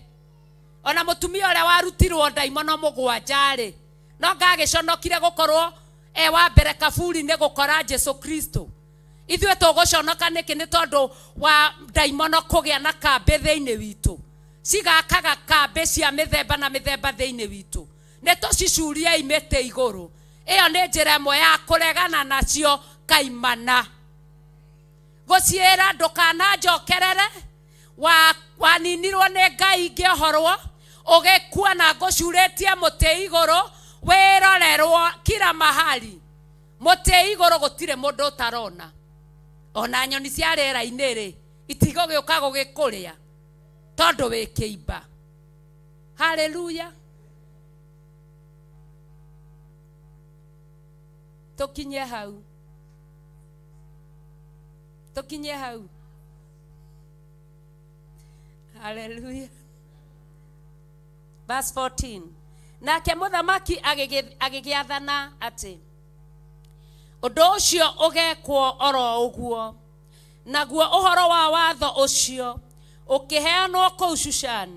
Speaker 10: ona mũtumia ũrĩa warutirwo ndaimono mũgwanja rĩ no ngagĩconokire gũkorwo e wa mbere kaburi-inĩ gũkora Jesu Kristo ithuĩ tũgũconoka nĩkĩ nĩ tondũ wa ndaimono kũgĩa na kambĩ thĩinĩ witũ cigakaga kambĩ cia mĩthemba na mĩthemba thĩinĩ witũ nĩ tũcicuriei mĩtĩ igũrũ ĩyo nĩ njĩra ĩmwe ya kũregana nacio kaimana gũciĩra ndũkananjokerere waninirwo nĩ ngai ngĩohorwo ũgĩkua na ngũcurĩtie mũtĩ igũrũ wĩrorerwo kila mahali mũtĩ igũrũ gũtirĩ mũndũ ũtarona ona nyoni cia rĩera-inĩ rĩ itigũgĩũka gũgĩkũrĩa tondũ wĩ kĩimba haleluya tũkinye hau tũkinye hau haleluya verse 14 nake mũthamaki agĩgĩathana atĩ ũndũ ũcio ũgekwo oro ũguo naguo ũhoro wa watho ũcio ũkĩheanwo kũu Shushan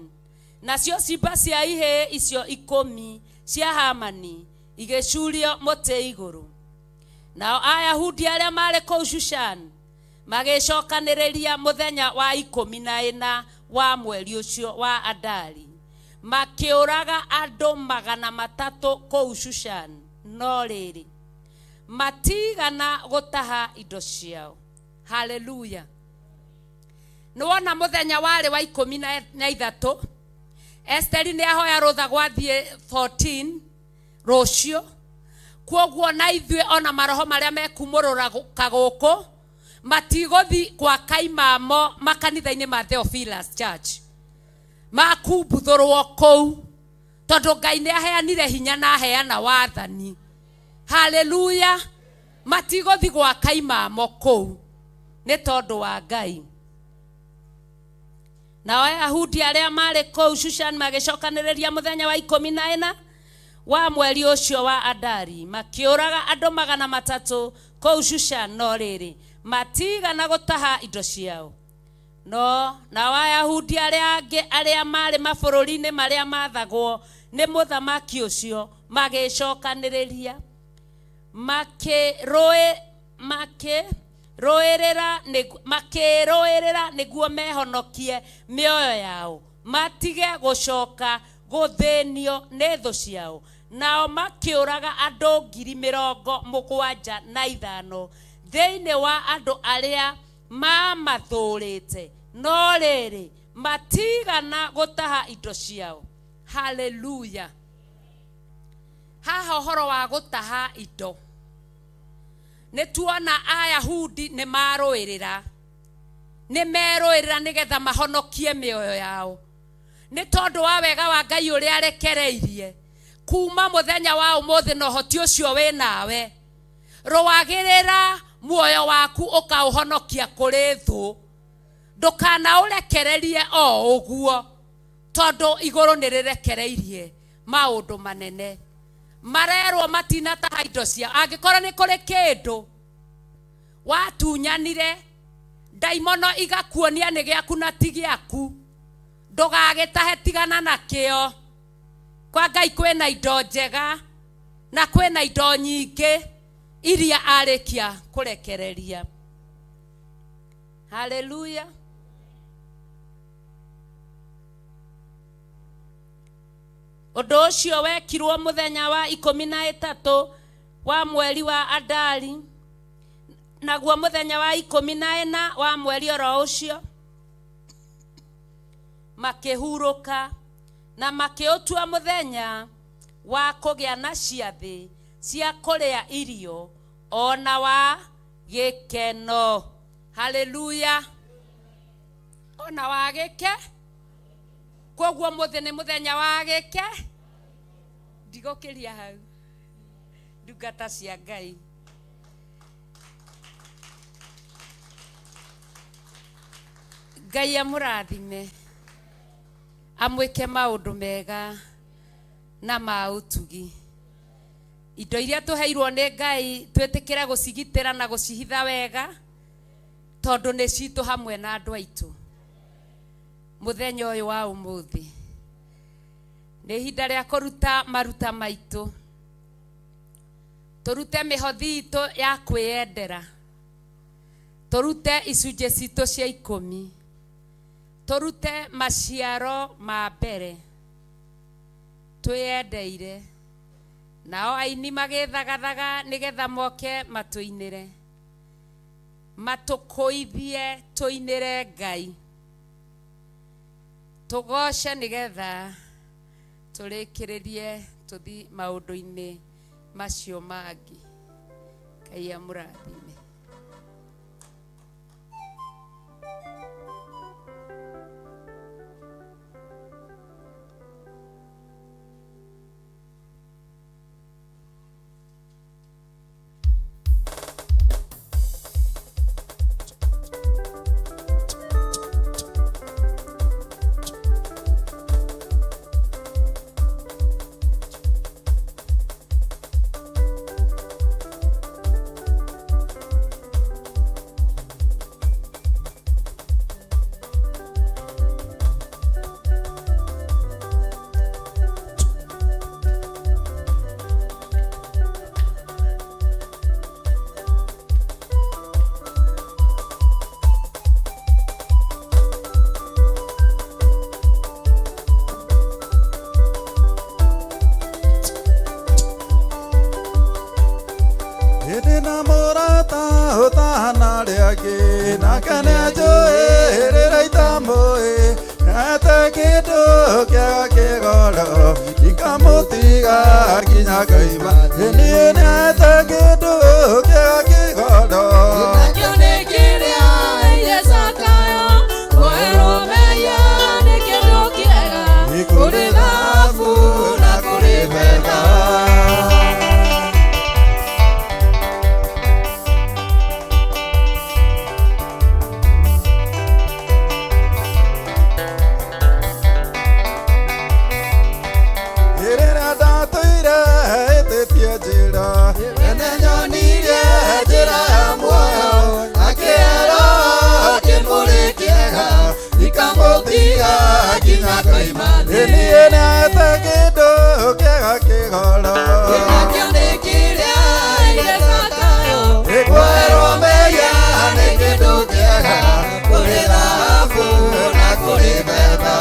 Speaker 10: nacio cimba cia ihĩĩ icio ikũmi cia Hamani igĩcurio mũtĩ igũrũ nao ayahudi arĩa marĩ kũu Shushan magĩcokanĩrĩria mũthenya wa 14 wa mweri ũcio wa Adari Makĩũraga andũ 300 kũu Shushan, no rĩrĩ matigana gũtaha indo ciao. Haleluya. Nĩwona mũthenya warĩ wa 13, Esteri nĩ ahoya rũtha gwathiĩ 14 rũciũ. Kwoguo na ithuĩ ona maroho marĩa mekumũrũra kagũkũ matigũthi gwaka imamo makanitha-inĩ ma Theophilus Church, makumbuthũrwo kũu, tondũ Ngai nĩ aheanire hinya na aheana wathani. Haleluya. Matigũthi gwaka imamo kũu nĩ tondũ wa Ngai. Nao Ayahudi arĩa marĩ kũu Shushan magĩcokanĩrĩria mũthenya wa 14 wa mweri ũcio wa Adari, makĩũraga andũ 300 kũu Shushan, no rĩrĩ matigana gũtaha indo ciao. No nao Ayahudi arĩa angĩ arĩa marĩ mabũrũri-inĩ marĩa maathagwo nĩ mũthamaki ũcio magĩcokanĩrĩria, makĩrũĩrĩra nĩguo mehonokie mĩoyo yao, matige gũcoka gũthĩnio nĩ thũ ciao. Nao makĩũraga andũ 75,000 thĩinĩ wa andũ arĩa mamathũrĩte, no rĩrĩ matigana gũtaha indo ciao. Haleluya. Haha ũhoro wa gũtaha indo, nĩ tuona Ayahudi nĩ marũĩrĩra, nĩ merũĩrĩra nĩgetha mahonokie mĩoyo yao, nĩ tondũ wa wega wa Ngai ũrĩa arekereirie kuma mũthenya wa ũmũthĩ na ũhoti ũcio wĩ nawe. Rũagĩrĩra muoyo waku ũkaũhonokia kũrĩ thũ, ndũkanaũrekererie o ũguo, tondũ igũrũ nĩ rĩrekereirie maũndũ manene. Marerwo matinataha indo ciao. Angĩkorwo nĩ kũrĩ kĩndũ watunyanire, ndaimono igakuonia nĩ gĩaku na ti gĩaku, ndũgagĩtahe, tigana nakĩo. Kwa Ngai kwĩna indo njega na kwĩna indo nyingĩ iria arĩkia kũrekereria. Haleluya. Ũndũ ũcio wekirwo mũthenya wa 13 wa mweri wa Adari, naguo mũthenya wa 14 wa mweri oro ũcio makĩhurũka na makĩũtua mũthenya wa kũgĩa na ciathĩ cia kũrĩa irio ona wa gĩkeno. Haleluya. Ona wa gĩke. Koguo mũthĩ nĩ mũthenya wa gĩke. Ndigũkĩria hau, ndungata cia Ngai. Ngai amũrathime, amwĩke maũndũ mega na ma ũtugi. Indo iria tũheirwo nĩ Ngai twĩtĩkĩre gũcigitĩra na gũcihitha wega, tondũ nĩ citũ hamwe na andũ aitũ. Mũthenya ũyũ wa ũmũthĩ nĩ ihinda rĩa kũruta maruta maitũ, tũrute mĩhothi itũ ya kwĩyendera, tũrute icunjĩ citũ cia 10, tũrute maciaro ma mbere twĩyendeire. Nao aini magĩthagathaga nĩgetha moke matũinĩre, matũkũithie tũinĩre Ngai, tũgoce nĩgetha tũrĩkĩrĩrie tũthi maũndũ-inĩ macio mangĩ. Ngai amũrathime.
Speaker 3: Angĩ nake nĩanjũĩ rĩrĩa itamũĩ nete kĩndũ kĩega kĩgoro ikamũtiga nginya ngaima niĩ nete kĩndũ kĩega kĩgoro.
Speaker 4: Nakĩo nĩ kĩrĩa ire Zakayo, kuoherwo mehia nĩ kĩndũ kĩega, kũrĩ thahabu na kũrĩ betha.
Speaker 3: Rĩrĩa ndatũire hĩtĩtie njĩra ene nyonirie njĩra ya muoyo akĩero kĩmũrĩ kĩega ikamũtiga nginya ngaima niĩ nete kĩndũ kĩega kĩgoro.
Speaker 4: Nakĩo nĩ kĩrĩa ire Zakayo,
Speaker 3: Kuoherwo mehia nĩ kĩndũ kĩega kũrĩ thahabu na kũrĩ betha.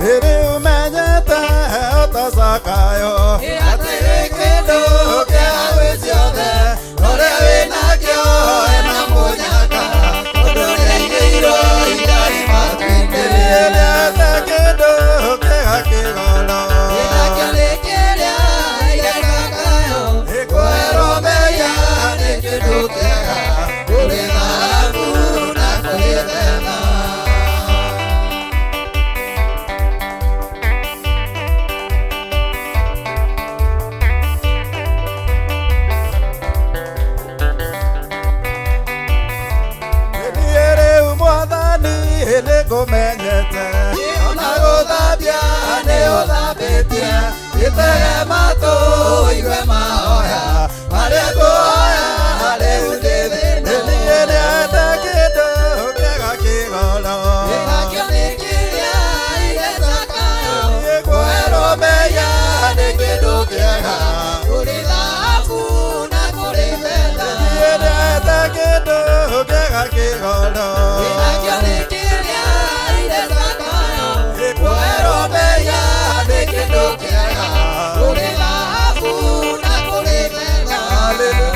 Speaker 3: Rĩu menyete ota Zakayo atĩ kĩndũ kĩa gwĩ ciothe ũrĩa wĩnakĩo ena mũnyaka ũndũ nĩaigĩirwo igai matu-inĩ. Niĩ nĩete kĩndũ kĩega kĩgoro.
Speaker 4: Nakĩo nĩ kĩrĩa ire Zakayo,
Speaker 3: Kuoherwo mehia nĩ kĩndũ kĩega kũrĩ thahabu na kũrĩ betha. Niĩ rĩu mwathani nĩngũmenyete ona gũthambia nĩ ũthambĩtie gĩtege matũ ũigue mahoya marĩa ngũhoya rĩu ndĩ thĩna. Niĩ nĩete kĩndũ kĩega kĩgoro.
Speaker 4: Nakĩo nĩ kĩrĩa ire Zakayo,
Speaker 3: Kuoherwo mehia nĩ kĩndũ kĩega
Speaker 4: kũrĩ thahabu na kũrĩ betha.
Speaker 3: Niĩ nĩete kĩndũ kĩega kĩgoro.
Speaker 4: Nakĩo nĩ kĩrĩa ire Zakayo,
Speaker 3: Kuoherwo mehia nĩ kĩndũ kĩega
Speaker 4: kũrĩ thahabu na kũrĩ betha.
Speaker 3: Hallelujah.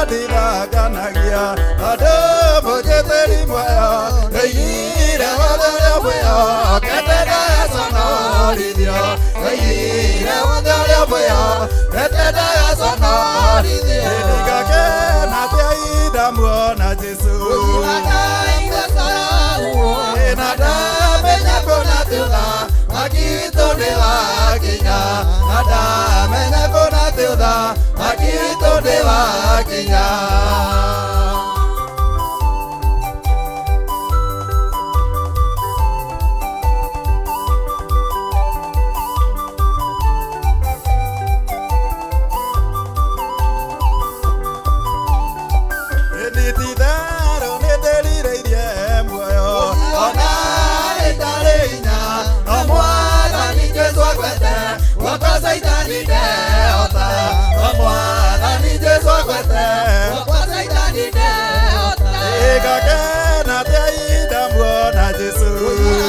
Speaker 3: Ndithanganagia andũ mũnjĩtĩri muoyo ndoigire wothe ũrĩa mwĩhokete ndagaconorithio ndoigire wothe ũrĩa mwĩhokete ndagaconorithio ndigakena atĩa indamuona Jesũ na ndamenya kũna thutha mwaki witũ nĩ wakinya na ndamenya kũna thutha mwaki witũ nĩ wakinya. Nĩ ti-itherũ nĩ ndĩrirĩirie muoyo ona ĩtarĩ hinya no mwathani Jesũ agwete gwakwa Caitani ndehota no mwathani Jesũ agwete
Speaker 4: Gwakwa Caitani ndehota.
Speaker 3: Ngakena atĩa indamuona Jesũ.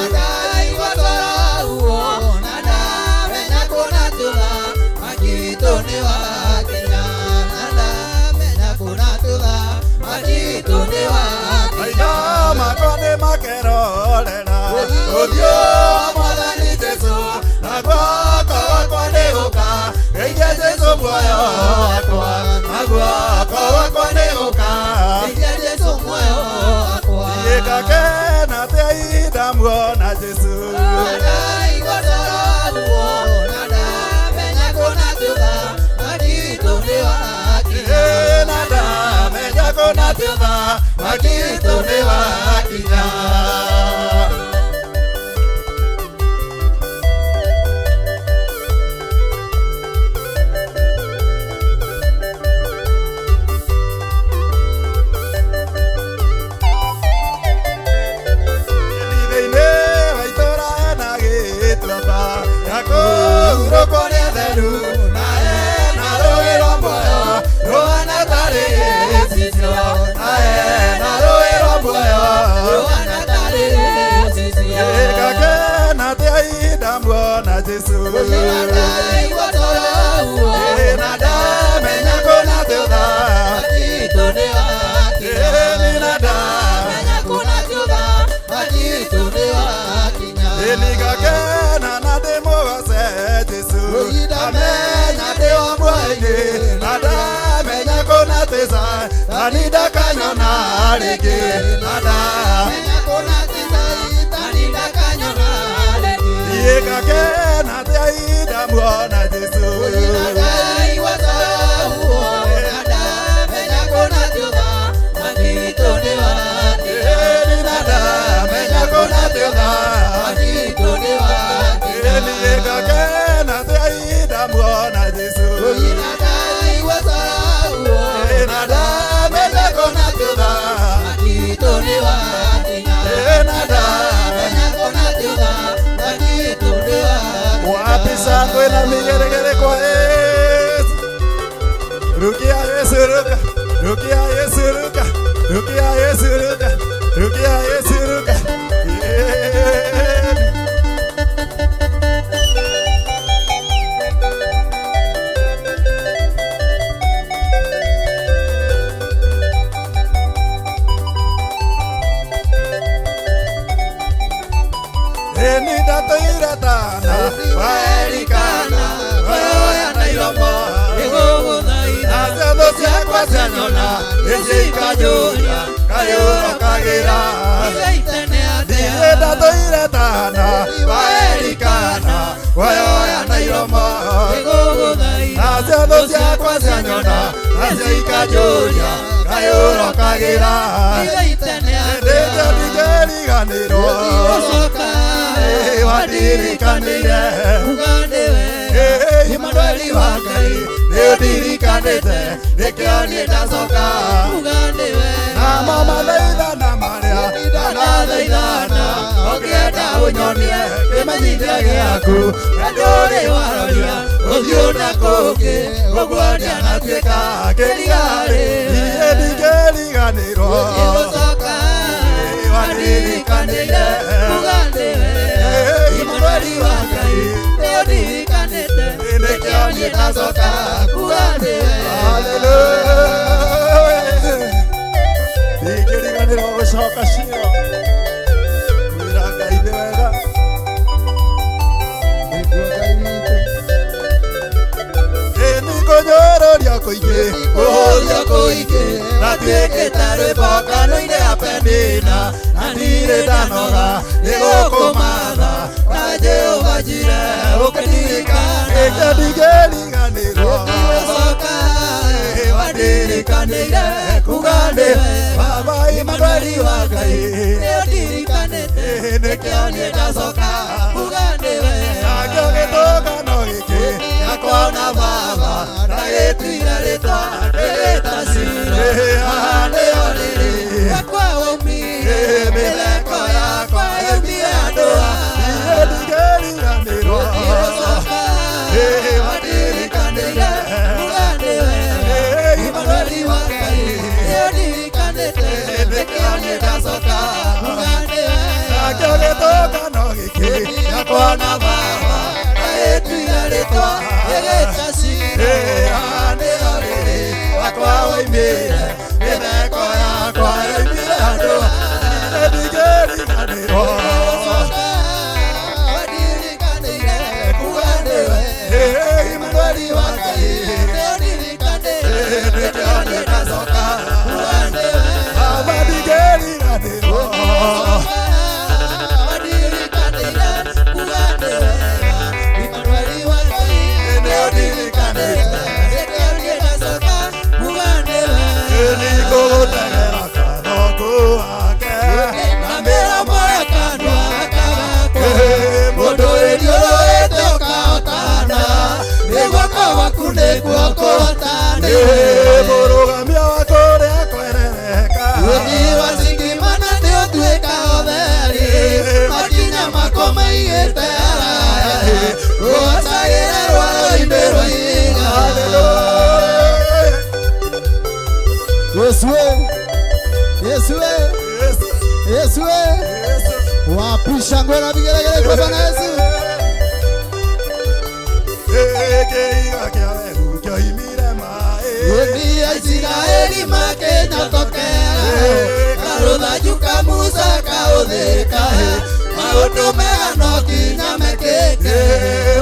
Speaker 4: Ndaigua toro na ndamenya kũna thutha mwaki witũ nĩ wakinya na ndamenya kũna thutha mwaki witũ nĩ wakinya.
Speaker 3: Maitho makwa nĩ makerorera ũthiũ wa mwathani Jesũ na guoko gwakwa nĩ gũka geithia Jesũ muoyo wakwa na guoko gwakwa nĩ gũka
Speaker 4: Geithia Jesũ muoyo wakwa.
Speaker 3: Ngakena atĩa indamuona Jesũ.
Speaker 4: Ndaigua toro na ndamenya kũna thutha mwaki witũ nĩ wakinya.
Speaker 3: Na ndamenya kũna thutha mwaki witũ nĩ wakinya. Thĩinĩ wa itũũra hena gĩtuamba Muona Jesu Na ndamenya kũna thutha Nĩ na Nĩngakena na ndĩmũgoce Jesu Ndamenya ndĩ wa muoyo-inĩ Na ndamenya kũna tĩca Tani ndakanyona rĩngĩ Na ndamenya kũna tĩca Tani ndakanyona rĩngĩ Nĩngakena atĩa ndamuona Jesu Ndamenya kũna tĩca Nĩngakena atĩa ndamuona Jesu Ndamenya kũna tĩca Wapi shangwe na migeregere kwa Yesu. Rukia Yesu ruka, rukia Yesu ruka, rukia Yesu ruka, rukia Yesu ruka. Yeah. Eni ndatoira tana waerikana weoya na iromo nacio ciakwa cianyona ĩcikanjũria kayũrokagĩra niĩ ndatoire tana waerikana weoya na iromo nacio ciakwa cianyona nacio ikanjũria kayũrokagĩra ndĩndĩ ndingĩriganĩrwo Wandirikanire Emmanueli wa Ngai nĩũndirikanĩte nĩkĩo niĩ ndacoka namo mathaithana marĩa ndanathaithana ũngĩenda ũnyonie kĩmenyithia gĩaku na ndũrĩ waroria ũthiũ na kũngĩ ũguo ndianatuĩka kĩrigarĩ niĩ ndingĩriganĩrwo Wandirikanĩire Emmanueli wa Ngai nĩũndirikanĩte nĩkĩo niĩ ndacoka kuga nĩwe Hallelujah Ndingĩriganĩrwo gũcoka Shilo kwĩra Ngai nĩ wega nĩguo Ngai witũ Nĩngũnyũrũria kũingĩ kũhũthio kũingĩ natuĩkĩte rwĩmbo kanua-inĩ ga Penina na ndirĩ ndanoga nĩgũkũmatha na Jehova Jire ũkĩndirikana nĩkĩo ndingĩriganĩrwo wandirikanĩire kuga nĩwe Baba Emmanueli wa Ngai nĩũndirikanĩte nĩkĩo niĩ ndacoka kuga nĩwe nakĩo gĩtũngano gĩkĩ gĩakwa na Baba na gĩtuire rĩtwa rĩgĩta Shilo haha nĩho rĩrĩ yakwa waumire mĩtheko yakwa yaumire andũ niĩ ndingĩriganĩrwo wandirikanĩire kuga nĩwe Emmanueli wa Ngai nĩũndirikanĩte nĩkĩo niĩ ndacoka kuga nĩwe nakĩo gĩtũngano gĩkĩ gĩakwa na Baba na gĩtuire rĩtwa rĩgĩta Shilo haha nĩho rĩrĩ wakwa waumire mĩtheko yakwa yaumire andũ niĩ ndingĩriganĩrwo wandirikanĩire kuga nĩwe Emmanueli wa Ngai nĩũndirikanĩte nĩkĩo niĩ ndacoka kuga nĩwe Baba ndingĩriganĩrwo wandirikanĩire kuga nĩwe Emmanueli wa Ngai nĩũndirikanĩte nĩkĩo niĩ ndacoka kuga nĩwe nĩngũgũtegera kathongo wake na mĩromo ya kanua gakwa mũndũ wĩthiũrũrĩte ũkahotana nĩ guoko gwaku nĩguo kũhotane mũrũgamia wa kũrĩa kwerereka ũthii wa cingimana nĩũtuĩka ũtheri makinya mako maigĩte haraya rũhacagĩra rwaro-inĩ rwa ihiga
Speaker 12: Yesu Yesu Yesu Wapi shangwe na vigelegele kwa Bwana Yesu.
Speaker 3: Kĩiga kĩa werũ kĩoimire maĩ.
Speaker 4: Ĩni Aisiraeli makĩnyotokera karũthanju ka Musa kaũthĩka maũndũ mega no nginya mekĩke.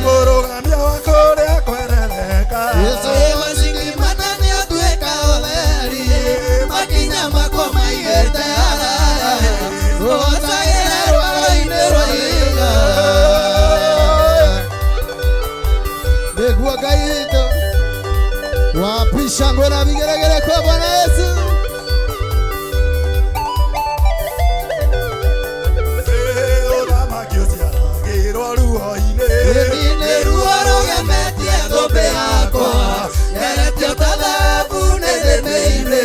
Speaker 3: Mũrũgamia wa kũrĩa kwerereka.
Speaker 4: Yesu wacingimana nĩatuĩka ũtheri makinya makwa maigĩte haraya rũhotagĩra rwaro-inĩ rwa ihiga.
Speaker 12: Nĩguo Ngai witũ. Wapi shangwe na vigelegele kwa Bwana Yesu.
Speaker 3: Ũthamaki ũciaragĩrwo ruo-inĩ.
Speaker 4: Ĩni nĩ ruo rũgemetie thũmbĩ yakwa ngeretio ta thahabu nĩ thĩnĩ-inĩ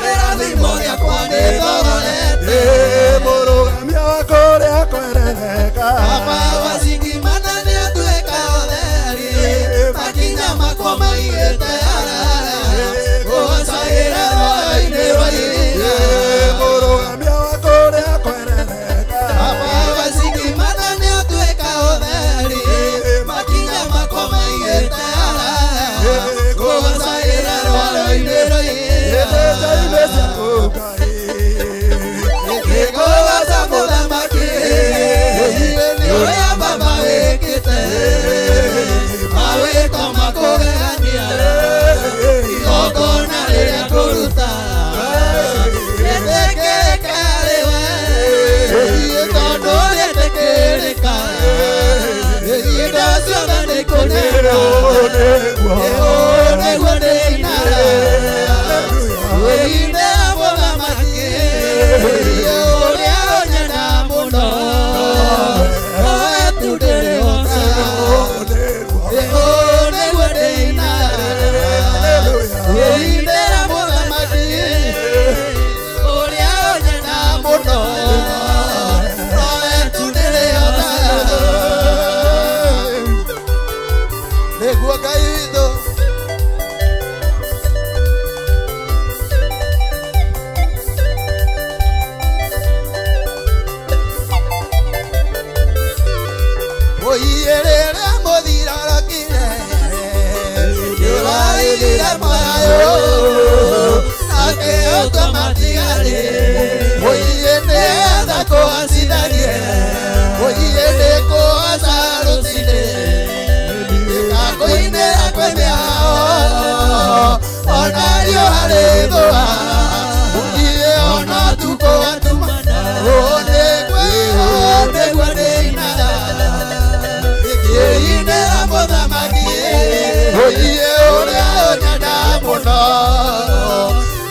Speaker 4: kĩrathimo gĩakwa nĩ thogorete.
Speaker 3: Mũrũgamia wa kũrĩa kwerereka.
Speaker 4: Baba wacingimana nĩatuĩka ũtheri makinya makwa maigĩte haraya gũcagĩra rwaro-inĩ rwa ihiga.
Speaker 3: Mũrũgamia wa kũrĩa kwerereka.
Speaker 4: Baba wacingimana nĩatuĩka ũtheri makinya makwa maigĩte haraya gũcagĩra rwaro-inĩ rwa ihiga. Ngĩkũgoca mũthamaki nĩ ũrĩa baba wĩkĩte mawĩko makũgegania igongona rĩrĩa ngũruta rĩtĩkĩrĩke harĩ we tondũ rĩtĩkĩrĩka indo ciothe nĩikũnena nĩguo ndĩinaga wĩinĩra mũthamaki ũrĩa ũnyenda mũno nowe tu ndĩrĩhoka nĩguo ndĩinaga wĩinĩra mũthamaki ũrĩa ũnyenda mũno nowe tu ndĩrĩhoka.
Speaker 12: Nĩguo Ngai witũ.
Speaker 4: Oiyerere mũthirarokire nĩwaigire muoyo akĩũtua matigari oiye nĩgetha kũhacithagie oiye nĩkũhaca rũcinĩ ngakũinĩra kwĩ mĩao ona riũa rĩthũa oiye ona ũtukũ watumana nĩguo ndĩinaga ngĩinĩra mũthamaki oiye ũrĩa ũnyenda mũno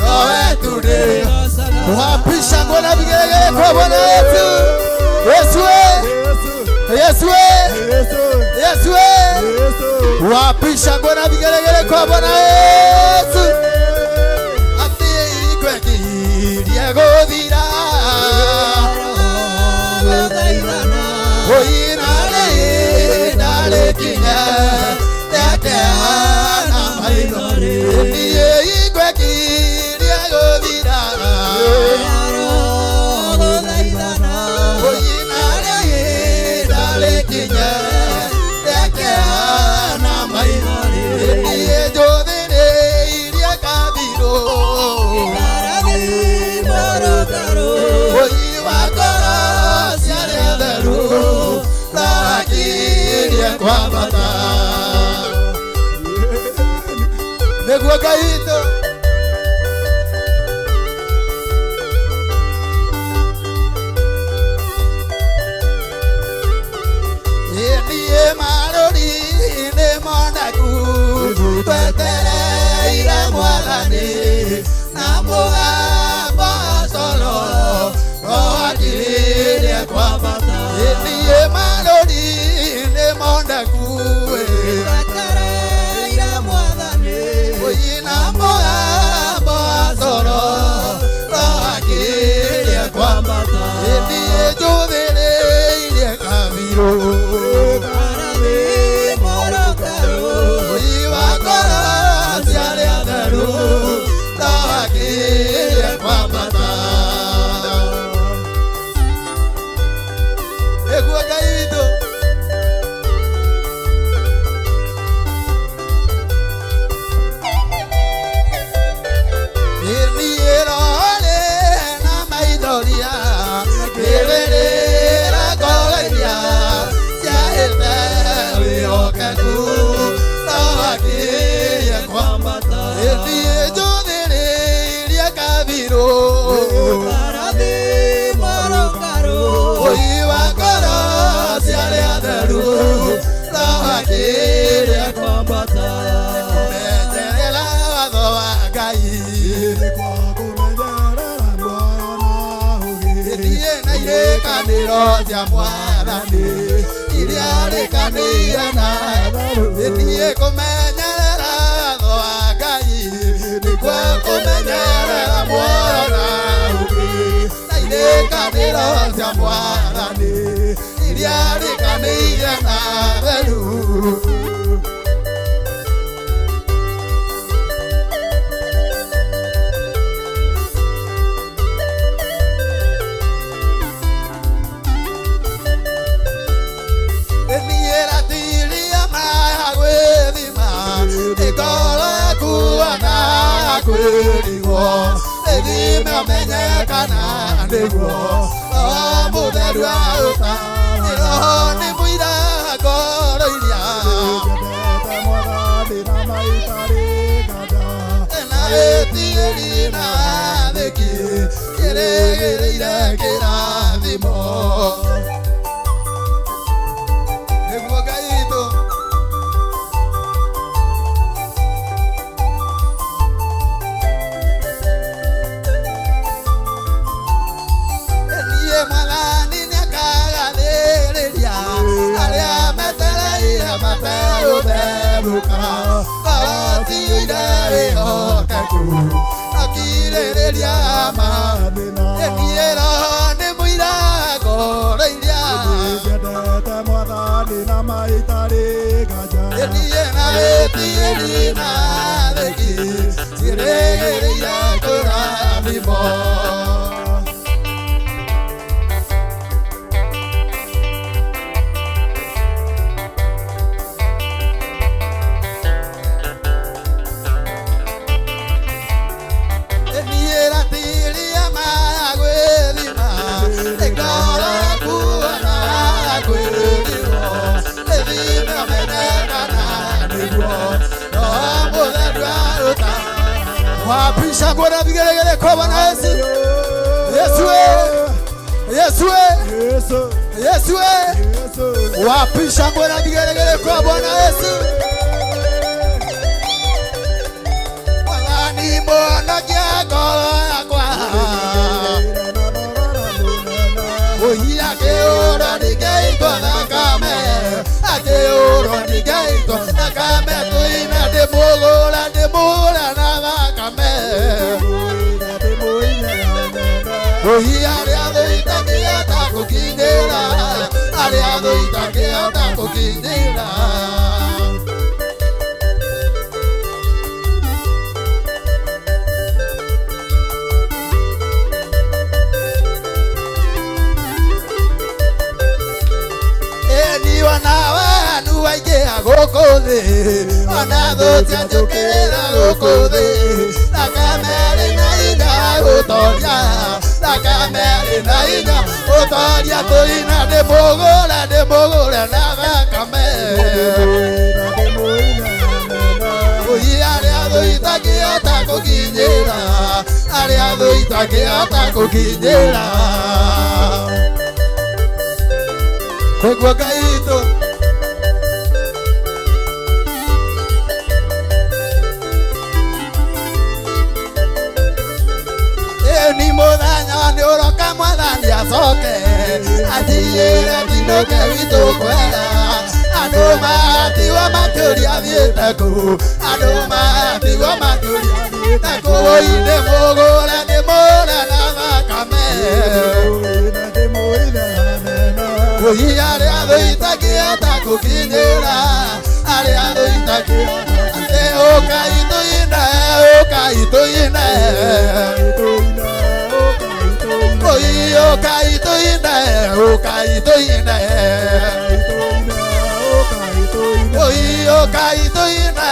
Speaker 4: nowe tu ndĩhocaga.
Speaker 12: Wapi shangwe na vigelegele kwa Bwana Yesu. Yesu we. Yesu we. Yesu we. Wapi shangwe na vigelegele kwa Bwana Yesu.
Speaker 4: Atĩ ngwekirie gũthira oina rĩhinda rĩkinye rĩakeana maithori niĩ ingwekirie gũthira oina rĩhinda rĩkinye rĩakeana maithori niĩ njũthĩrĩirie kathirũ oi wa ngoro ciarĩ theru ndakirie kwambata.
Speaker 12: Nĩguo Ngai witũ.
Speaker 4: Niĩ marũri-inĩ monaku twetereire mwathani na mũgambo coro no akiririe kwambata. Niĩ marũri-inĩ monaku twetereire mwathani na mũgambo coro no akiririe kwambata. Niĩ njũthĩrĩirie kabirũ wa ngoro ciarĩ theru ndakirie kwambata.
Speaker 12: Nĩguo Ngai witũ.
Speaker 4: Niĩ njũthĩrĩirie kabirũ Ũi wa ngoro cia arĩa atheru Roho akĩrĩa Kũmenyerera watho wa Ngai Thiĩ na irĩkanĩro cia Mwathani iria rĩkanĩire na Thiĩ kũmenyerera watho wa Ngai nĩkuo kũmenyerera muoyo na ũũgĩ na irĩkanĩro cia Mwathani iria rĩkanĩire na theru. Niĩ maya gwĩthima ngoro yaku ona kwĩrigwo ĩthime ũmenye kana nĩguo Roho Mũtheru aũta Roho nĩ mũira ngoro iria na wĩtigĩri na wathĩki kĩrĩgĩrĩire kĩrathimo nĩguo Ngai witũ. Niĩ Mwathani nĩakagathĩrĩria arĩa metereire mategũtherũka ngoro ciũire wĩhokeku akirĩrĩria mathĩna. Niĩ Roho nĩ mũira ngoro iria Niĩ na wĩtigĩri na wathĩki ciĩrĩgĩrĩire kũrathimwo. Niĩ ratiria maya gwĩthima ngoro yaku ona kwĩrigwo ĩthime ũmenye kana nĩguo Roho Mũtheru aruta.
Speaker 12: Wapisha nguo na vigelegele kwa Bwana Yesu. Yesu Yesu Yesu. Wapisha nguo na vigelegele kwa Bwana Yesu.
Speaker 4: Mwathani mũhonokia ngoro yakwa Oi akĩũrwo nĩngeitwo thakame akĩũrwo nĩngeitwo thakame tũina ndĩmũgũra ndĩmũgũra na thakame Oi arĩa thũ itangĩhota gũkinyĩra arĩa thũ itangĩhota gũkinyĩra. Eni ona vanhu aingĩ a gũkũ thĩ ona thũ cianjũkĩrĩra gũkũ thĩ thakame ĩrĩ na hinya gũtoria thakame ĩrĩ na hinya gũtoria tũina ndĩmũgũra ndĩmũgũra na thakame Oi arĩa thũ itangĩhota gũkinyĩra arĩa thũ itangĩhota gũkinyĩra nĩguo Ngai witũ. Ni mũthenya nĩ ũroka Mwathani acoke anjiyĩre ndinũke gwitũ kwega andũ matigwo makĩũria thiĩte kũ andũ matigwo makĩũria thiĩte kũ oi ndĩmũgũre ndĩmũgũre na thakame Oi arĩa thũ itangĩhota gũkinyĩra arĩa thũ itangĩhota atĩ ũkai tũine ũkai tũine Oi ũkai tũine ũkai tũine Oi ũkai tũine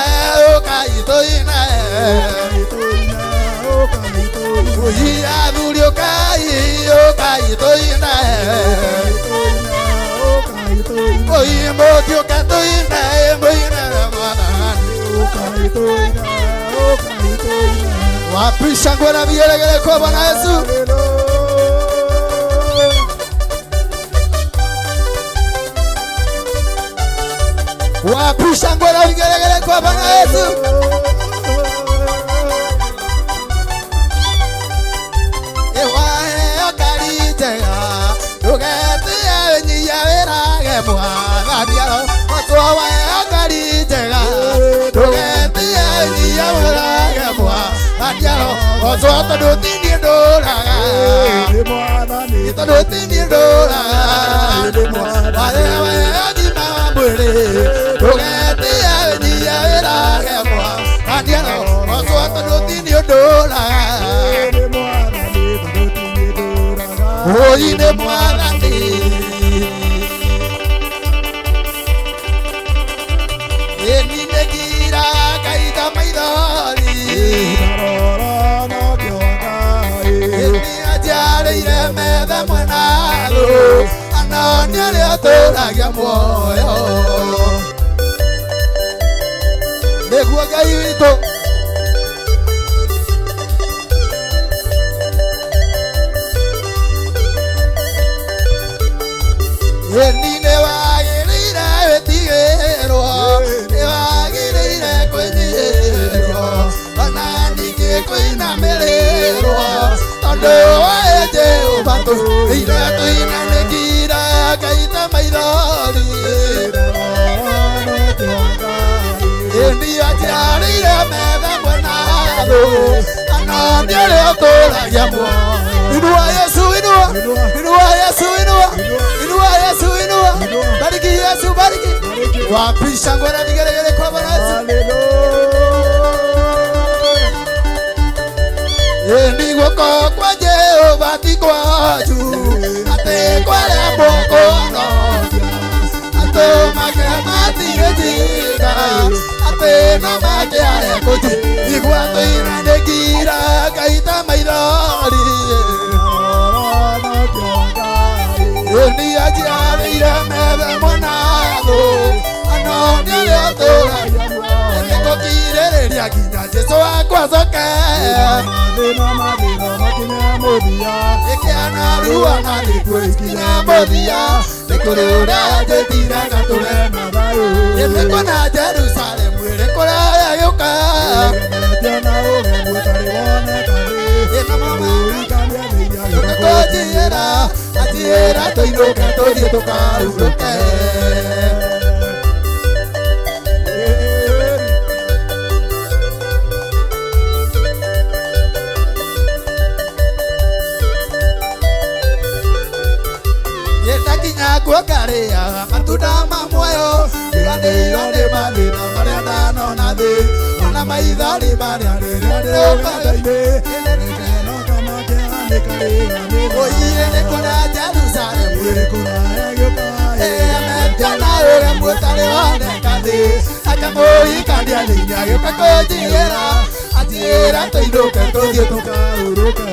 Speaker 4: ũkai tũine Oi athuri ũkai ũkai tũine Oi mũtiũke tũine mũine Mwathani. Wapi shangwe na vigelegele kwa Bwana Yesu? Wapi shangwe na vigelegele kwa Bwana Yesu? Ewaheo ngari njega ndũgetĩe wĩnyihia wĩrage mwathani arogocwo. Waheo ngari njega ndũgetĩe wĩnyihia wĩrage mwathani arogocwo, tondũ ti niĩ ndũraga, tondũ ti niĩ ndũraga. Waheo ũgima wa mwĩrĩ ndũgetĩe wĩnyihia wĩrage mwathani arogocwo, tondũ ti niĩ ndũraga. Oi nĩ mwathani ĩni nĩ ngira ngaitha maithori ĩni anjarĩire metha mwenathũ ana nĩ arĩa atũragia muoyo nĩguo Ngai witũ. Ĩni nĩ wagĩrĩire wĩtigĩrwo, nĩ wagĩrĩire kwĩnyihĩrio, ona ningĩ kũinamĩrĩrwo, tondũ we Jehova tũire tũinanĩkira ngaita maithori. Ĩni anjarĩire metha mwenathũ ana nĩ ũrĩa ũtũragia muoyo. Inua Yesu, inua, inua Yesu, inua, inua Yesu, inua. Bariki Yesu, bariki. Wapi shangwe na vigelegele kwa Bwana Yesu? Ĩni guoko kwa Jehova ti kwa juu, atĩ kwarĩa mũkũhonokia, atũ make matirĩ njinga, atĩ no makĩare kũnji igua tũinanĩkira ngaita maithori. Ĩni anjiarĩire metha mwanathũ ano nĩ ũrĩa ũtũragia nĩngũkirĩrĩria nginya Jesũ wakwa acoke. Ĩkĩana ruo na nĩkuo ikinya mũthia nĩ kũrĩ ũrĩa njĩtire na tũre nĩkuona Jerusalemu ĩrĩ kũraya gĩũka. Tũkũnjĩra anjĩra tũinũke tũthiĩ tũkahurũke. Ndakinya kuo ngarĩaga matunda ma muoyo ndiganĩirwo nĩ mathĩna marĩa ndanona thĩ ona maithori marĩa rĩrĩa ndĩrũkangainĩ oire nĩ kuona Jerusalemu emetio na ũrĩa mũtarĩ woneka thĩ akamũhikania thĩinĩ agĩũka kũnjiyĩra anjĩra tũinũke tũthiĩ tũkahurũke.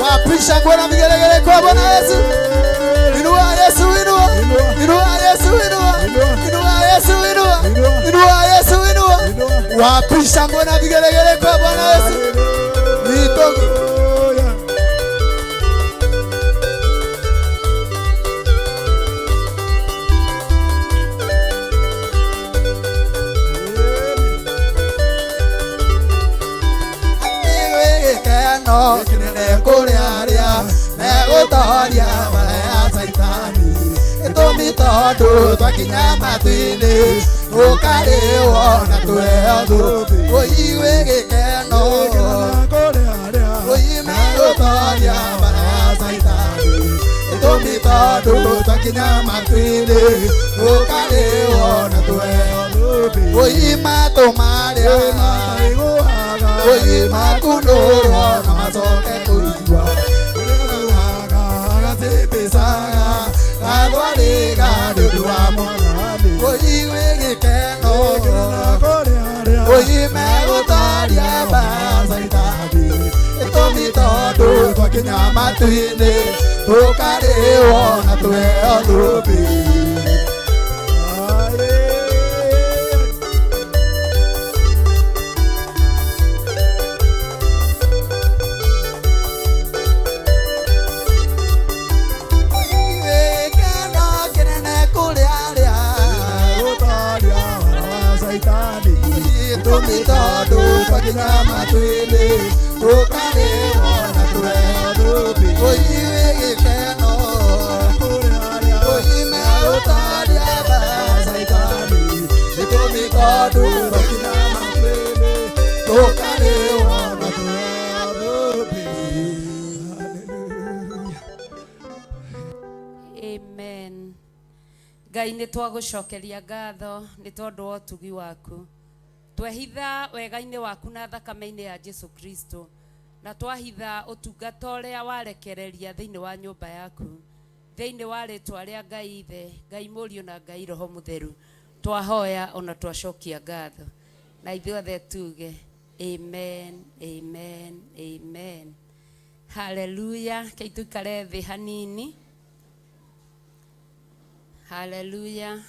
Speaker 4: Wapi shangwe na vigelegele kwa Bwana Yesu? Inua Yesu, inua, inua Yesu, inua, inua Yesu, inua, inua Yesu, inua. Wapi shangwe na vigelegele kwa Bwana Yesu? Nito gĩkeno kĩnene kũrĩ arĩa megũtoria mbara ya Caitani gĩtũmi tondũ twakinya matu-inĩ tũkarĩwo na tũheo thũmbĩ. Ũigue gĩkeno ũi megũtoria mbara ya Caitani gĩtũmi tondũ twakinya matu-inĩ tũkarĩwo na tũheo thũmbĩ. Ũi matũ marĩa ũi makunũrwo na macoke kũigua gathwarĩga nĩ ũndũ wa mwathani. Ũigue gĩkeno ũi megũtoria mbara Caitani gĩtũmi tondũ twakinya matu-inĩ tũkarĩwo na tũheo thũmbĩ. Gĩtũmi tondũ twakinya matu-inĩ tũkarĩhwo na tũheo thũmbĩ. Ũigue gĩkeno ũime ũtaria Caitani. Gĩtũmi tondũ twakinya matu-inĩ tũkarĩhwo na tũheo thũmbĩ.
Speaker 10: Amen. Ngai nĩ twagũcokeria ngatho nĩ tondũ wa ũtugi waku. Twehitha wega-inĩ waku na thakame-inĩ ya Jesu Kristo na twahitha ũtungata ũrĩa warekereria thĩinĩ wa nyũmba yaku thĩinĩ wa rĩtwa rĩa Ngai Ithe, Ngai Mũriũ na Ngai Roho Mũtheru. Twahoya ona twacokia ngatho na ithuothe tuge amen, amen, amen. Haleluya. Kei tuikare thĩ hanini. Haleluya.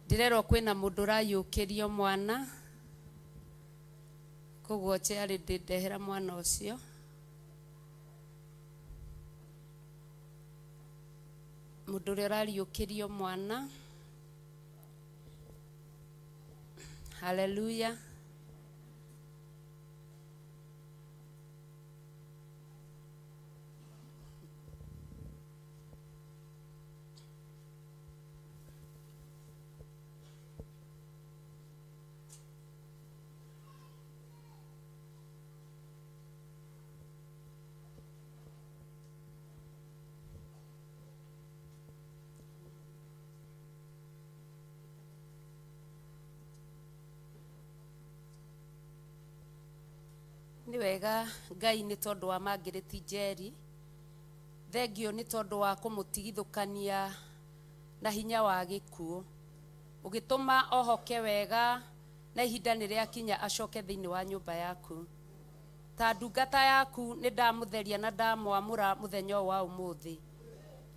Speaker 10: Ndĩrerwo kwĩna mũndũ ũraiũkĩrio mwana koguo chair ndĩndehera mwana ũcio. Mũndũ ũrĩa ũrariũkĩrio mwana. Haleluya. Nĩ wega Ngai nĩ tondũ wa Margaret Njeri, thengio nĩ tondũ wa kũmũtigithũkania na hinya wa gĩkuũ, ũgĩtũma ohoke wega na ihinda nĩ rĩakinya acoke thĩinĩ wa nyũmba yaku. Ta ndungata yaku nĩ ndamũtheria na ndamwamũra mũthenya ũyũ wa ũmũthĩ,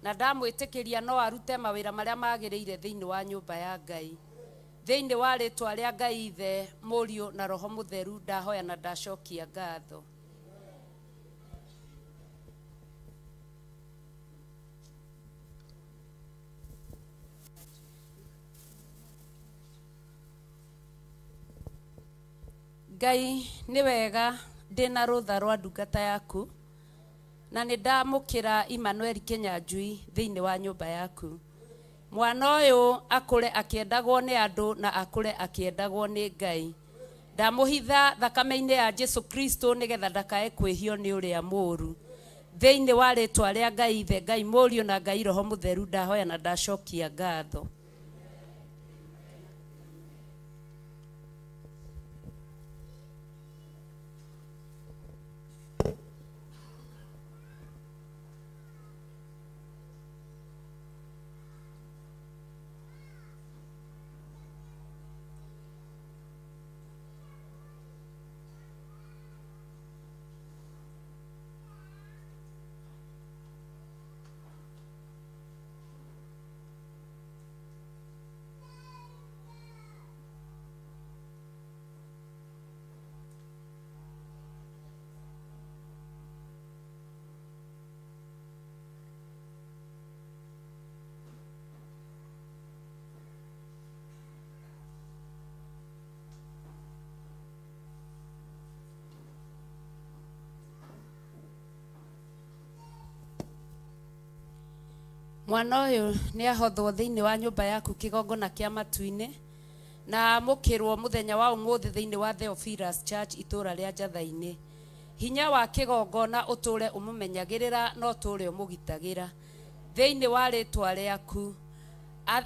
Speaker 10: na ndamwĩtĩkĩria no arute mawĩra marĩa magĩrĩire thĩinĩ wa nyũmba ya Ngai. Thĩinĩ wa rĩtwa rĩa Ngai Ithe, Mũriũ na Roho Mũtheru ndahoya na ndacokia ngatho. Ngai nĩ wega ndĩna rũtha rwa ndungata yaku na nĩ ndamũkĩra Emmanuel Kĩnyanjui thĩinĩ wa nyũmba yaku. Mwana ũyũ akũre akĩendagwo nĩ andũ na akũre akĩendagwo nĩ Ngai. Ndamũhitha thakame-inĩ ya Jesu Kristo nĩgetha ndakae kwĩhio nĩ ũrĩa mũũru. Thĩinĩ wa rĩtwa rĩa Ngai Ithe, Ngai Mũriũ na Ngai Roho Mũtheru ndahoya na ndacokia ngatho. Mwana ũyũ nĩ ahothwo thĩinĩ wa nyũmba yaku kĩgongona kĩa matu-inĩ na amũkĩrwo mũthenya wa ũmũthĩ thĩinĩ wa Theophilus Church itũũra rĩa Njatha-inĩ. Hinya wa kĩgongona ũtũũre ũmũmenyagĩrĩra na ũtũũre ũmũgitagĩra thĩinĩ wa rĩtwa rĩaku.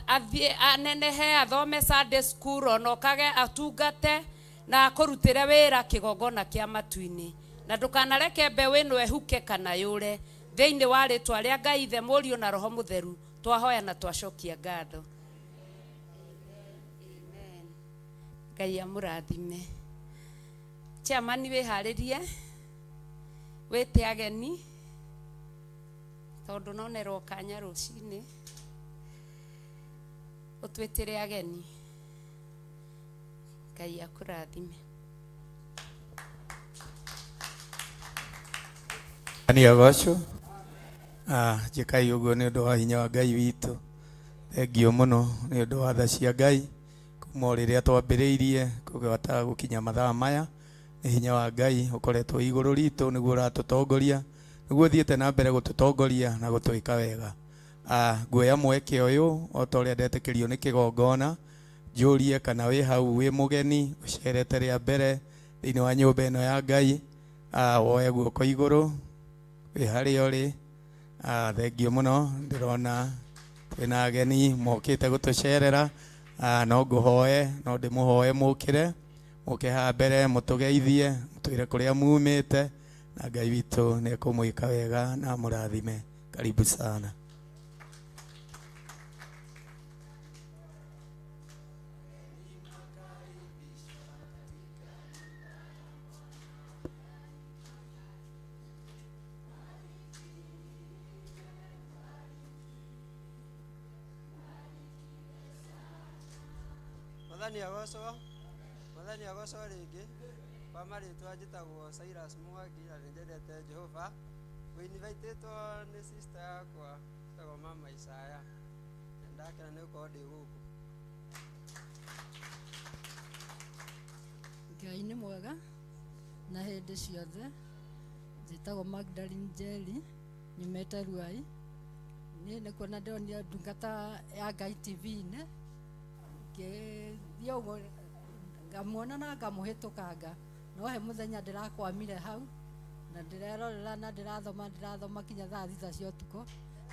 Speaker 10: Athiĩ anenehe, athome Sunday school, ona okage atungate na akũrutĩre wĩra kĩgongona kĩa matu-inĩ. Na ndũkanareke mbeũ ĩno ĩhuke kana yũre. Thĩinĩ wa rĩtwa rĩa Ngai Ithe, Mũriũ na Roho Mũtheru, twahoya na twacokia ngatho. Amen. Ngai amũrathime. Chairman wĩharĩrie, wĩte ageni, tondũ nonerwo kanya rũcinĩ, ũtwĩtĩre ageni. Ngai akũrathime.
Speaker 13: Nĩ agocwo. Njĩkai ũguo nĩ ũndũ wa hinya wa Ngai witũ. Thengio mũno nĩ ũndũ wa tha cia Ngai. Kuma o rĩrĩa twambĩrĩirie kũgwata gũkinya mathaa maya, nĩ hinya wa Ngai ũkoretwo igũrũ ritũ, nĩguo ũratũtongoria, nĩguo ũthiĩte na mbere gũtũtongoria na gũtwĩka wega. Nguoya mweke ũyũ o ta ũrĩa ndetĩkĩrio nĩ kĩgongona, njũrie kana wĩ hau wĩ mũgeni ũcerete rĩa mbere thĩinĩ wa nyũmba ĩno ya Ngai, woe guoko igũrũ wĩ harĩa ũrĩ. Thengio mũno, ndĩrona twĩna ageni mokĩte gũtũcerera. No ngũhoe, no ndĩmũhoe mũkĩre, mũke haha mbere mũtũgeithie, mũtwĩre kũrĩa mumĩte, na Ngai witũ nĩ ekũmwĩka wega na amũrathime. Karibu sana.
Speaker 14: Mwathani agocwo, Mwathani agocwo rĩngĩ. Kwa marĩtwa njĩtagwo Cyrus Mwangi na nĩ nyendete Jehova. Ngũinvitĩtwo nĩ sister yakwa ĩtagwo Mama Isaya. Na ndakena nĩ gũkorwo ndĩ gũkũ.
Speaker 15: Ngai nĩ mwega na hĩndĩ ciothe. Njĩtagwo Magdalene Njeri, nyumĩte Ruai. Niĩ nĩ kuona ndĩronire ndungata ya Ngai TV-inĩ, ngĩthiĩ ũguo ngamuona na ngamũhĩtũkanga, no he mũthenya ndĩrakwamire hau na ndĩrerorera na ndĩrathoma ndĩrathoma kinya thaa 6 cia ũtukũ,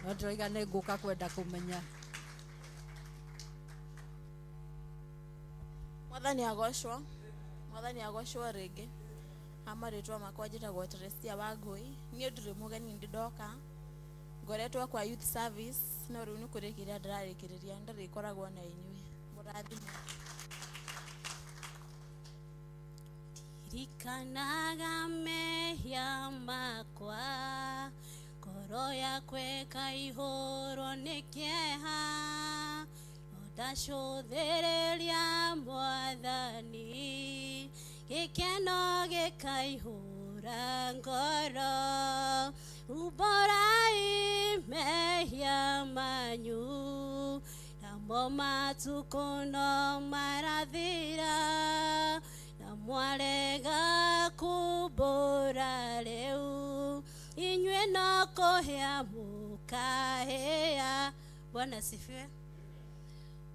Speaker 15: no ndĩroiga nĩ ngũka kwenda kũmenya.
Speaker 16: Mwathani agocwo, Mwathani agocwo rĩngĩ. Ha marĩtwa makwa njĩtagwo Teresia Wangũi. Niĩ ndirĩ mũgeni, ndĩ ndoka ngoretwo kwa youth service, no rĩu nĩ kũrĩkĩrĩria ndĩrarĩkĩrĩria, ndĩrĩkoragwo na inyuĩ. Mũrathime.
Speaker 17: Ririkanaga mehia makwa, ngoro yakwa ĩkaihũrwo nĩ kĩeha, no ndacũthĩrĩria Mwathani, gĩkeno gĩkaihũra ngoro. Umbũrai mehia manyu, namo matukũ no marathira, na mwarega kumbũra rĩu, inyuĩ no kũhĩa mũkahĩa. Bwana asifiwe.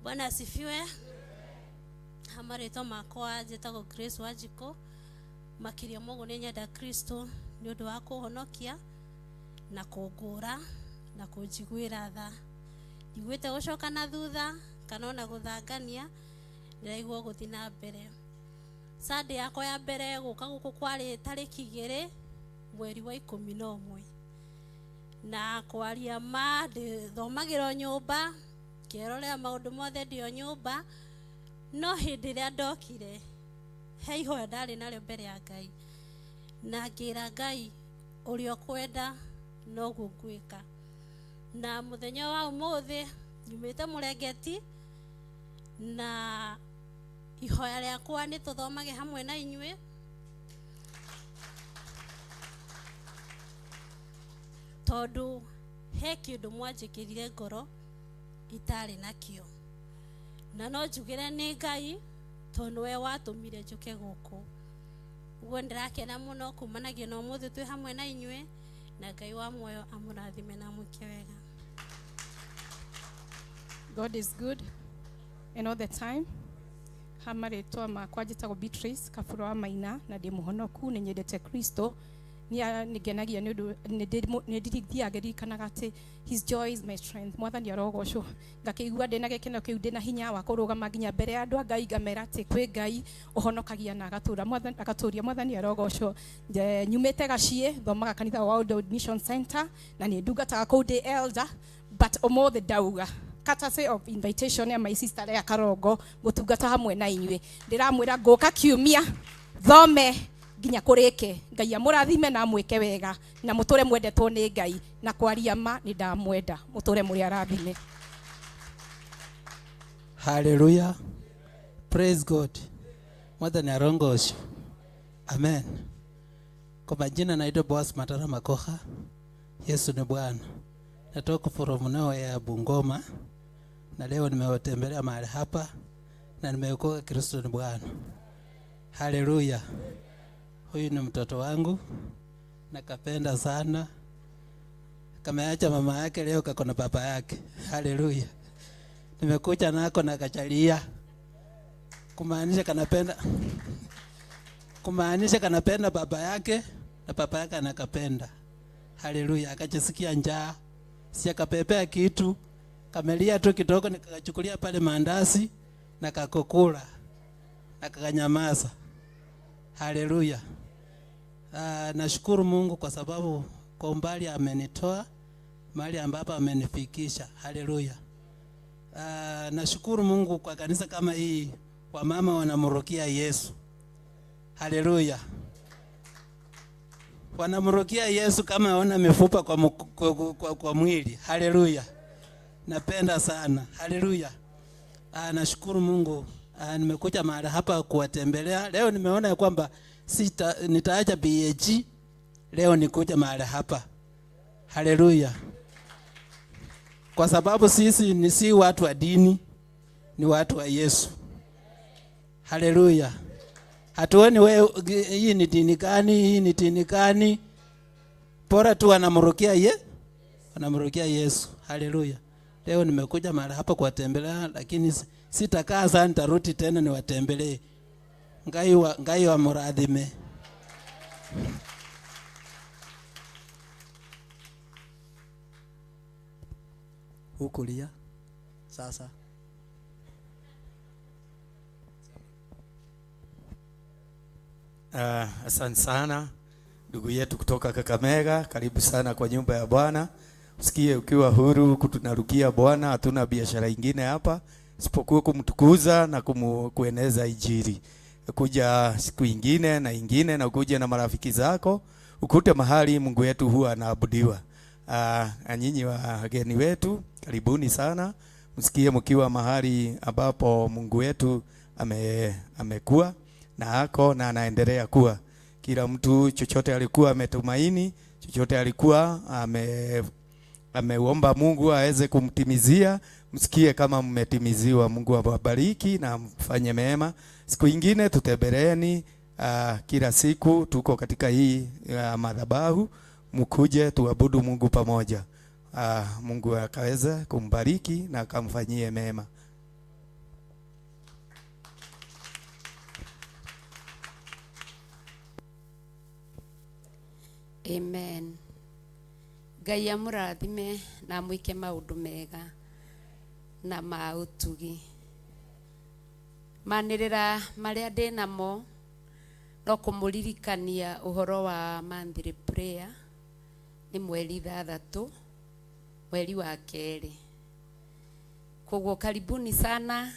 Speaker 17: Bwana asifiwe. Ha marĩtwa makwa njĩtagwo Grace Wanjikũ. Makĩria ma ũguo nĩ nyenda Kristo nĩ ũndũ wa kũhonokia na kũngũra na kũnjiguĩra tha. Ndiguĩte gũcoka na thutha kana ona gũthangania, ndĩraigua gũthiĩ na mbere. Sunday yakwa ya mbere gũka gũkũ kwarĩ tarĩki 2 mweri wa 11, na kwaria ma ndĩthomagĩra o nyũmba, ngĩrorera maũndũ mothe ndĩ o nyũmba, no hĩndĩ ĩrĩa ndokire he ihoya ndarĩ narĩo mbere ya Ngai, na ngĩra Ngai ũrĩa ũkwenda noguo ngwĩka. Na mũthenya wa ũmũthĩ nyumĩte Mũrengeti, na ihoya rĩakwa nĩ tũthomage hamwe na inyuĩ. Tondũ he kĩndũ mwanjĩkĩrire ngoro itarĩ nakĩo, na no njugĩre nĩ Ngai tondũ nĩwe watũmire njũke gũkũ. Ũguo ndĩrakena mũno kumanagia na ũmũthĩ twĩ hamwe na inyuĩ, na Ngai wa muoyo amũrathime na amwĩke wega.
Speaker 18: God is good and all the time. Ha marĩtwa makwa njĩtagwo Beatrice Kabura wa Maina, na ndĩ mũhonoku, nĩ nyendete Kristo. Nĩ ngenagia nĩ ũndũ nĩ ndithiaga ngĩririkanaga atĩ his joy is my strength. Mwathani arogocwo. Ngakĩigua ndĩna gĩkeno kĩu, ndĩna hinya wa kũrũgama nginya mbere ya andũ a Ngai, ngamera atĩ kwĩ Ngai ũhonokagia na agatũra Mwathani, agatũria. Mwathani arogocwo. Nyumĩte Gaciĩ, thomaga kanitha wa World Mission Center, na nĩ ndungataga kũu ndĩ elder, but ũmũthĩ ndauga courtesy of invitation ya my sister Lea Karongo gũtungata hamwe na inyuĩ. Ndĩramwĩra ngũka kiumia thome nginya kũrĩke. Ngai amũrathime na amwĩke wega, na mũtũre mwendetwo nĩ Ngai, na kwaria ma nĩ ndamwenda, mũtũre mũrĩ arathime.
Speaker 19: Hallelujah. Praise God. Mwathani arongocwo. Amen. Kwa majina naitwa Boaz Matara Makoha. Yesu ni Bwana. Natoka from nowhere ya Bungoma, na leo nimewatembelea mahali hapa. na nimeokoka. Kristo ni Bwana. Haleluya. Huyu ni mtoto wangu nakapenda sana, kameacha mama yake leo kako na baba yake. Haleluya. Nimekuja nako na kachalia, kumaanisha kanapenda, kumaanisha kanapenda baba yake na baba yake anakapenda. Haleluya. Akajisikia njaa, si akapepea kitu, kamelia tu kidogo, nikachukulia pale maandasi na kakokula na kakanyamaza. Haleluya. Nashukuru Mungu kwa sababu kwa umbali amenitoa mahali ambapo amenifikisha. Haleluya. Nashukuru Mungu kwa kanisa kama hii, wamama wanamrukia Yesu. Haleluya. Wanamrukia Yesu kama hawana mifupa kwa, kwa, kwa, kwa mwili. Haleluya. Napenda sana. Haleluya. Nashukuru Mungu. Nimekuja mahali hapa kuwatembelea. Leo nimeona ya kwamba sita nitaacha BAG leo nikuja mahali hapa. Haleluya. Kwa sababu sisi ni si watu wa dini, ni watu wa Yesu. Haleluya. Hatuoni we hii ni dini gani, hii ni dini gani. Bora tu wanamrukia ye, wanamrukia Yesu. Haleluya. Leo nimekuja mahali hapa kuwatembelea, lakini sitakaa sana, nitarudi tena niwatembelee. Ngai wa, Ngai wa murathime.
Speaker 4: Hukulia sasa.
Speaker 13: Asante sana ndugu yetu kutoka Kakamega, karibu sana kwa nyumba ya Bwana. Usikie ukiwa huru kutunarukia Bwana, hatuna biashara ingine hapa isipokuwa kumtukuza na kueneza Injili. Kuja siku ingine na ingine na ukuje na marafiki zako, ukute mahali Mungu wetu huwa anaabudiwa. Nyinyi wageni wetu, karibuni sana. Msikie mkiwa mahali ambapo Mungu wetu amekuwa na ako na anaendelea kuwa. Kila mtu chochote alikuwa ametumaini, chochote alikuwa ameomba Mungu aweze kumtimizia, msikie kama mmetimiziwa. Mungu awabariki na mfanye mema. Siku ingine tutembeleeni. Kila siku tuko katika hii madhabahu, mkuje tuabudu Mungu pamoja. Mungu akaweza kumbariki na akamfanyie mema.
Speaker 10: Amen. Ngai amũrathime na amwĩke maũndũ mega na ma ũtugi. Manĩrĩra marĩa ndĩ namo no kũmũririkania ũhoro wa monthly prayer nĩ mweri 6 mweri wa 2. Koguo karibuni sana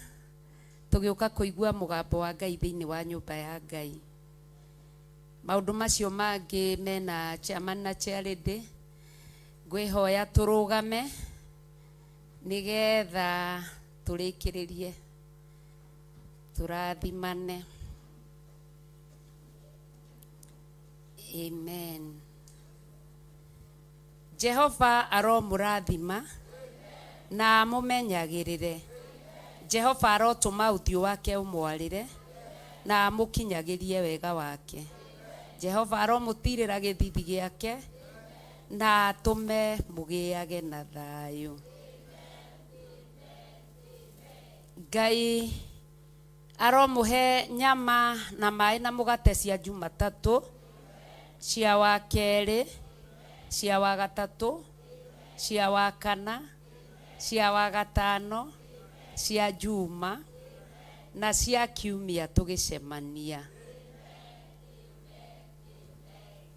Speaker 10: tũgĩũka kũigua mũgambo wa Ngai thĩinĩ wa nyũmba ya Ngai. Maũndũ macio mangĩ mena chairman na chairlady, ngwĩhoya tũrũgame nĩgetha tũrĩkĩrĩrie tũrathimane. Amen. Jehova aromũrathima na amũmenyagĩrĩre. Jehova arotũma ũthiũ wake ũmwarĩre na amũkinyagĩrie wega wake. Jehova aromũtirĩra gĩthithi gĩake na atũme mũgĩage na thayũ. Ngai aromũhe nyama na maĩ na mũgate cia Jumatatũ, cia wa 2, cia wa 3, cia wa 4, cia wa 5, cia Juma na cia Kiumia tũgĩcemania.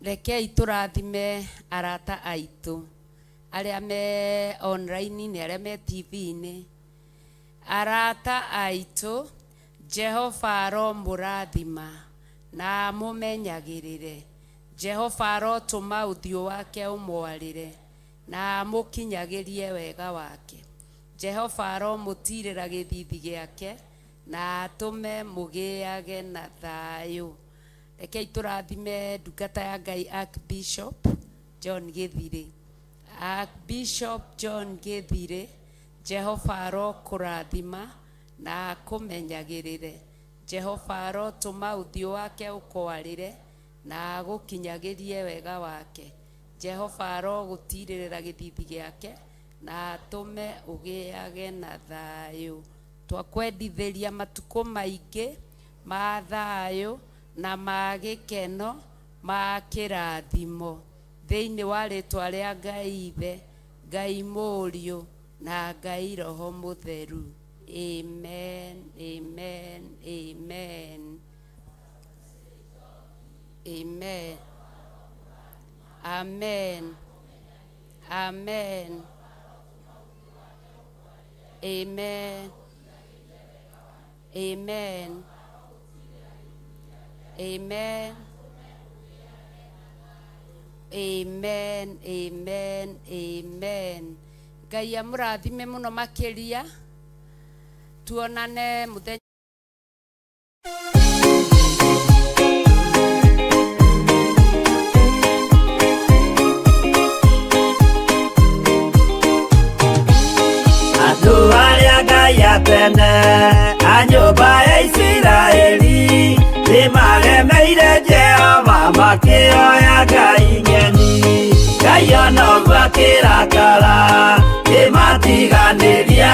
Speaker 10: Rekei tũrathime arata aitũ arĩa me online-inĩ, arĩa me TV-inĩ. Arata aitũ, Jehova aromũrathima na amũmenyagĩrĩre. Jehova arotũma ũthiũ wake ũmwarĩre na amũkinyagĩrie wega wake. Jehova aromũtirĩra gĩthithi gĩake na atũme mũgĩage na thayũ. Rekei tũrathime ndungata ya Ngai Archbishop John Gĩthirĩ. Archbishop John Gĩthirĩ, Jehova arokũrathima Na akũmenyagĩrĩre. Jehova arotũma ũthiũ wake ũkwarĩre na agũkinyagĩrie wega wake. Jehova arogũtiirĩrĩra gĩthithi gĩake na atũme ũgĩage na thayũ. Twakwendithĩria matukũ maingĩ ma thayũ na ma gĩkeno ma kĩrathimo thĩinĩ wa rĩtwa rĩa Ngai Ithe, Ngai Mũriũ na Ngai Roho Mũtheru. Amen, amen, amen. Amen. Amen. Amen. Amen. Amen. Amen. Amen. Amen. Amen. Ngai amũrathime mũno makĩria tuonane mũthenya.
Speaker 20: Andũ arĩa Ngai atene a nyũmba ya Isiraeli nĩmaremeire Jehova makĩoya ngai ng'eni. Ngai ona ũguo akĩrakara kĩmatiganĩria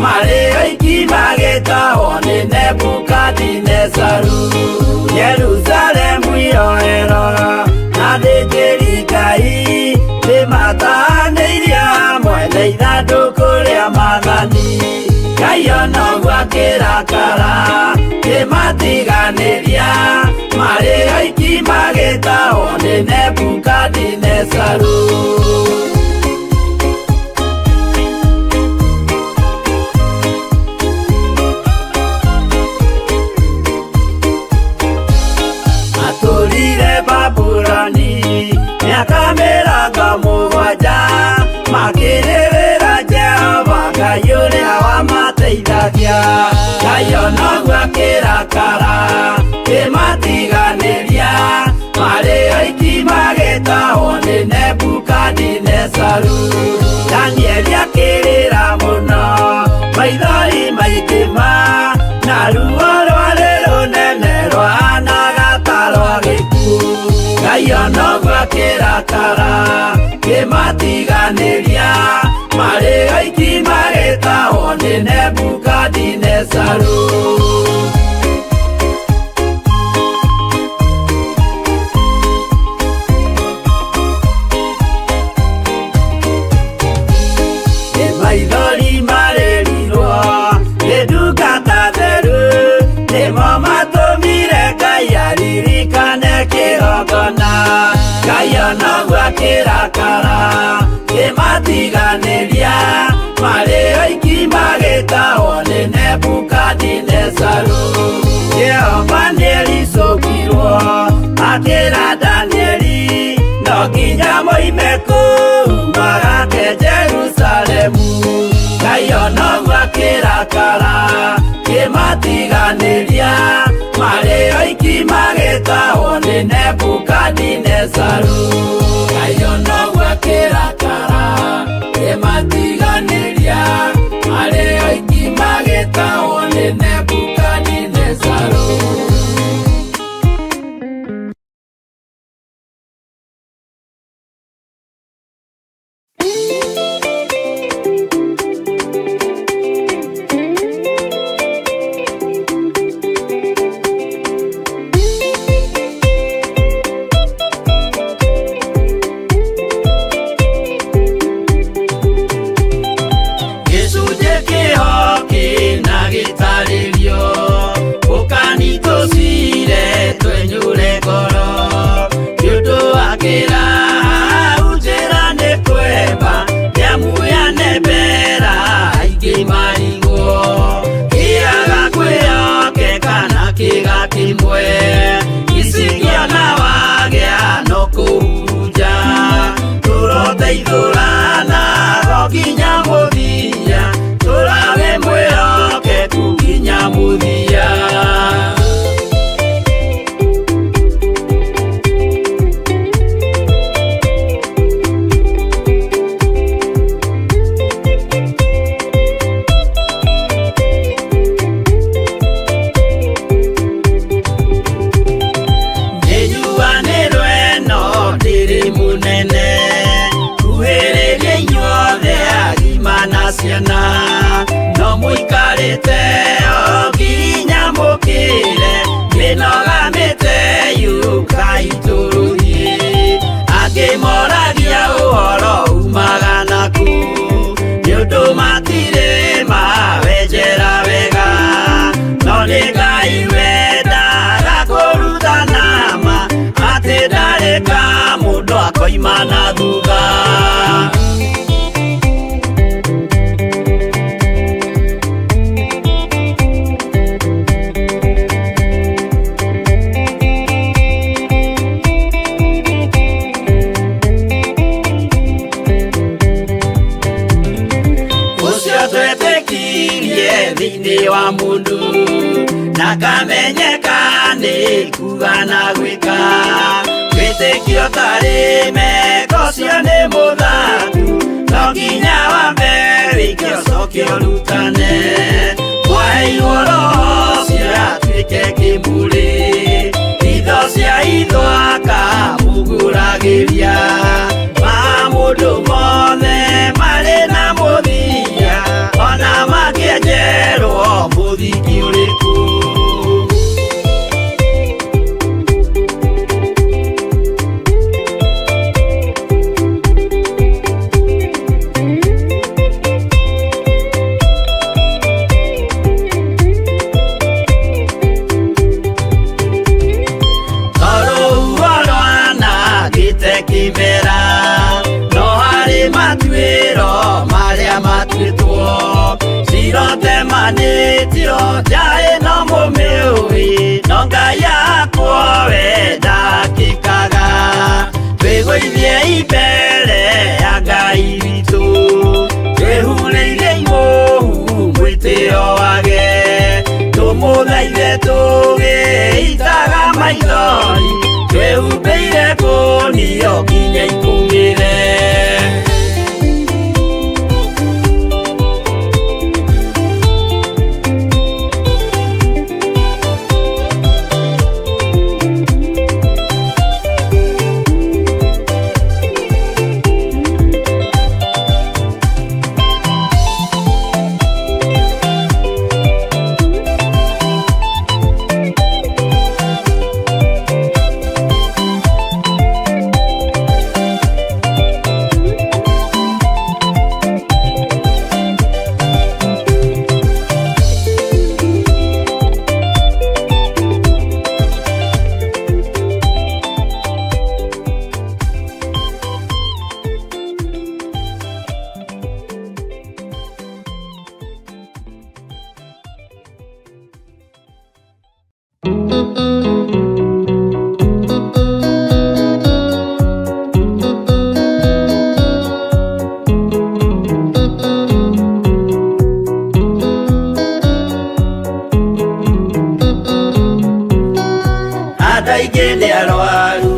Speaker 20: marĩ oiki magĩtahwo nĩ Nebukadinezaru. Jerusalemu iroero na athĩnjĩri Ngai nĩmatahanĩirio hamwe na ithandũkũ rĩa maathani. Ngai ona ũguo akĩrakara kĩmatiganĩria marĩ oiki magĩtahwo nĩ Nebukadinezaru. Matũrire Babuloni mĩaka mĩrongo mũgwanja makĩrĩrĩra Jehova Ngai ũrĩa wamateithagia. Ngai ona ũguo akĩrakara kĩmatiganĩria marĩ oiki magĩtahwo nĩ Nebukadinezaru. Danieli akĩrĩra mũno maithori maingĩ ma na ruo rwarĩ rũnene rwahanaga ta rwa gĩkuũ. Ngai ona ũguo akĩrakara kĩmatiganĩria marĩ oiki magĩtahwo nĩ Nebukadinezaru. Nĩ maithori marĩrirwo nĩ ndungata theru nĩmo matũmire Ngai aririkane kĩgongona. Ngai ona ũguo akĩrakara kĩmatiganĩria marĩ oiki magĩtahwo nĩ Nebukadinezaru. Jehova nĩericũkirwo akĩra Danieli no nginya moime kũu magake Jerusalemu. Ngai ona ũguo akĩrakara kĩmatiganĩria marĩ oiki magĩtahwo nĩ Nebukadinezaru. Ngai ona ũguo akĩrakara kĩmatiganĩria marĩ oiki magĩtahwo nĩ Nebukadinezaru. nĩ kuga na gwĩka wĩtĩkio tarĩ meko ũcio nĩ mũthaku no nginya wambe wĩke ũcoke ũrutane mwaheirwo roho ũcio atuĩke kĩmũrĩ itho cia itho akamũgũragĩria mamũndũ mothe marĩ na mũthia ona makĩenjerwo mũthingi ũrĩkũ. Tondũ rwanangĩte kĩmera no harĩ matuĩro marĩa matuĩtwo cirotemanĩtio njaĩ no mũmĩũĩ no Ngai yakwo we ndakĩkaga twĩgũithie imbere ya Ngai witũ twĩhurĩire imũhu mwĩtĩo wage tũmũthaithe tũgĩitaga maithori twĩhumbĩire kũnio nginya ikũmĩre. Andũ aingĩ nĩ arwaru.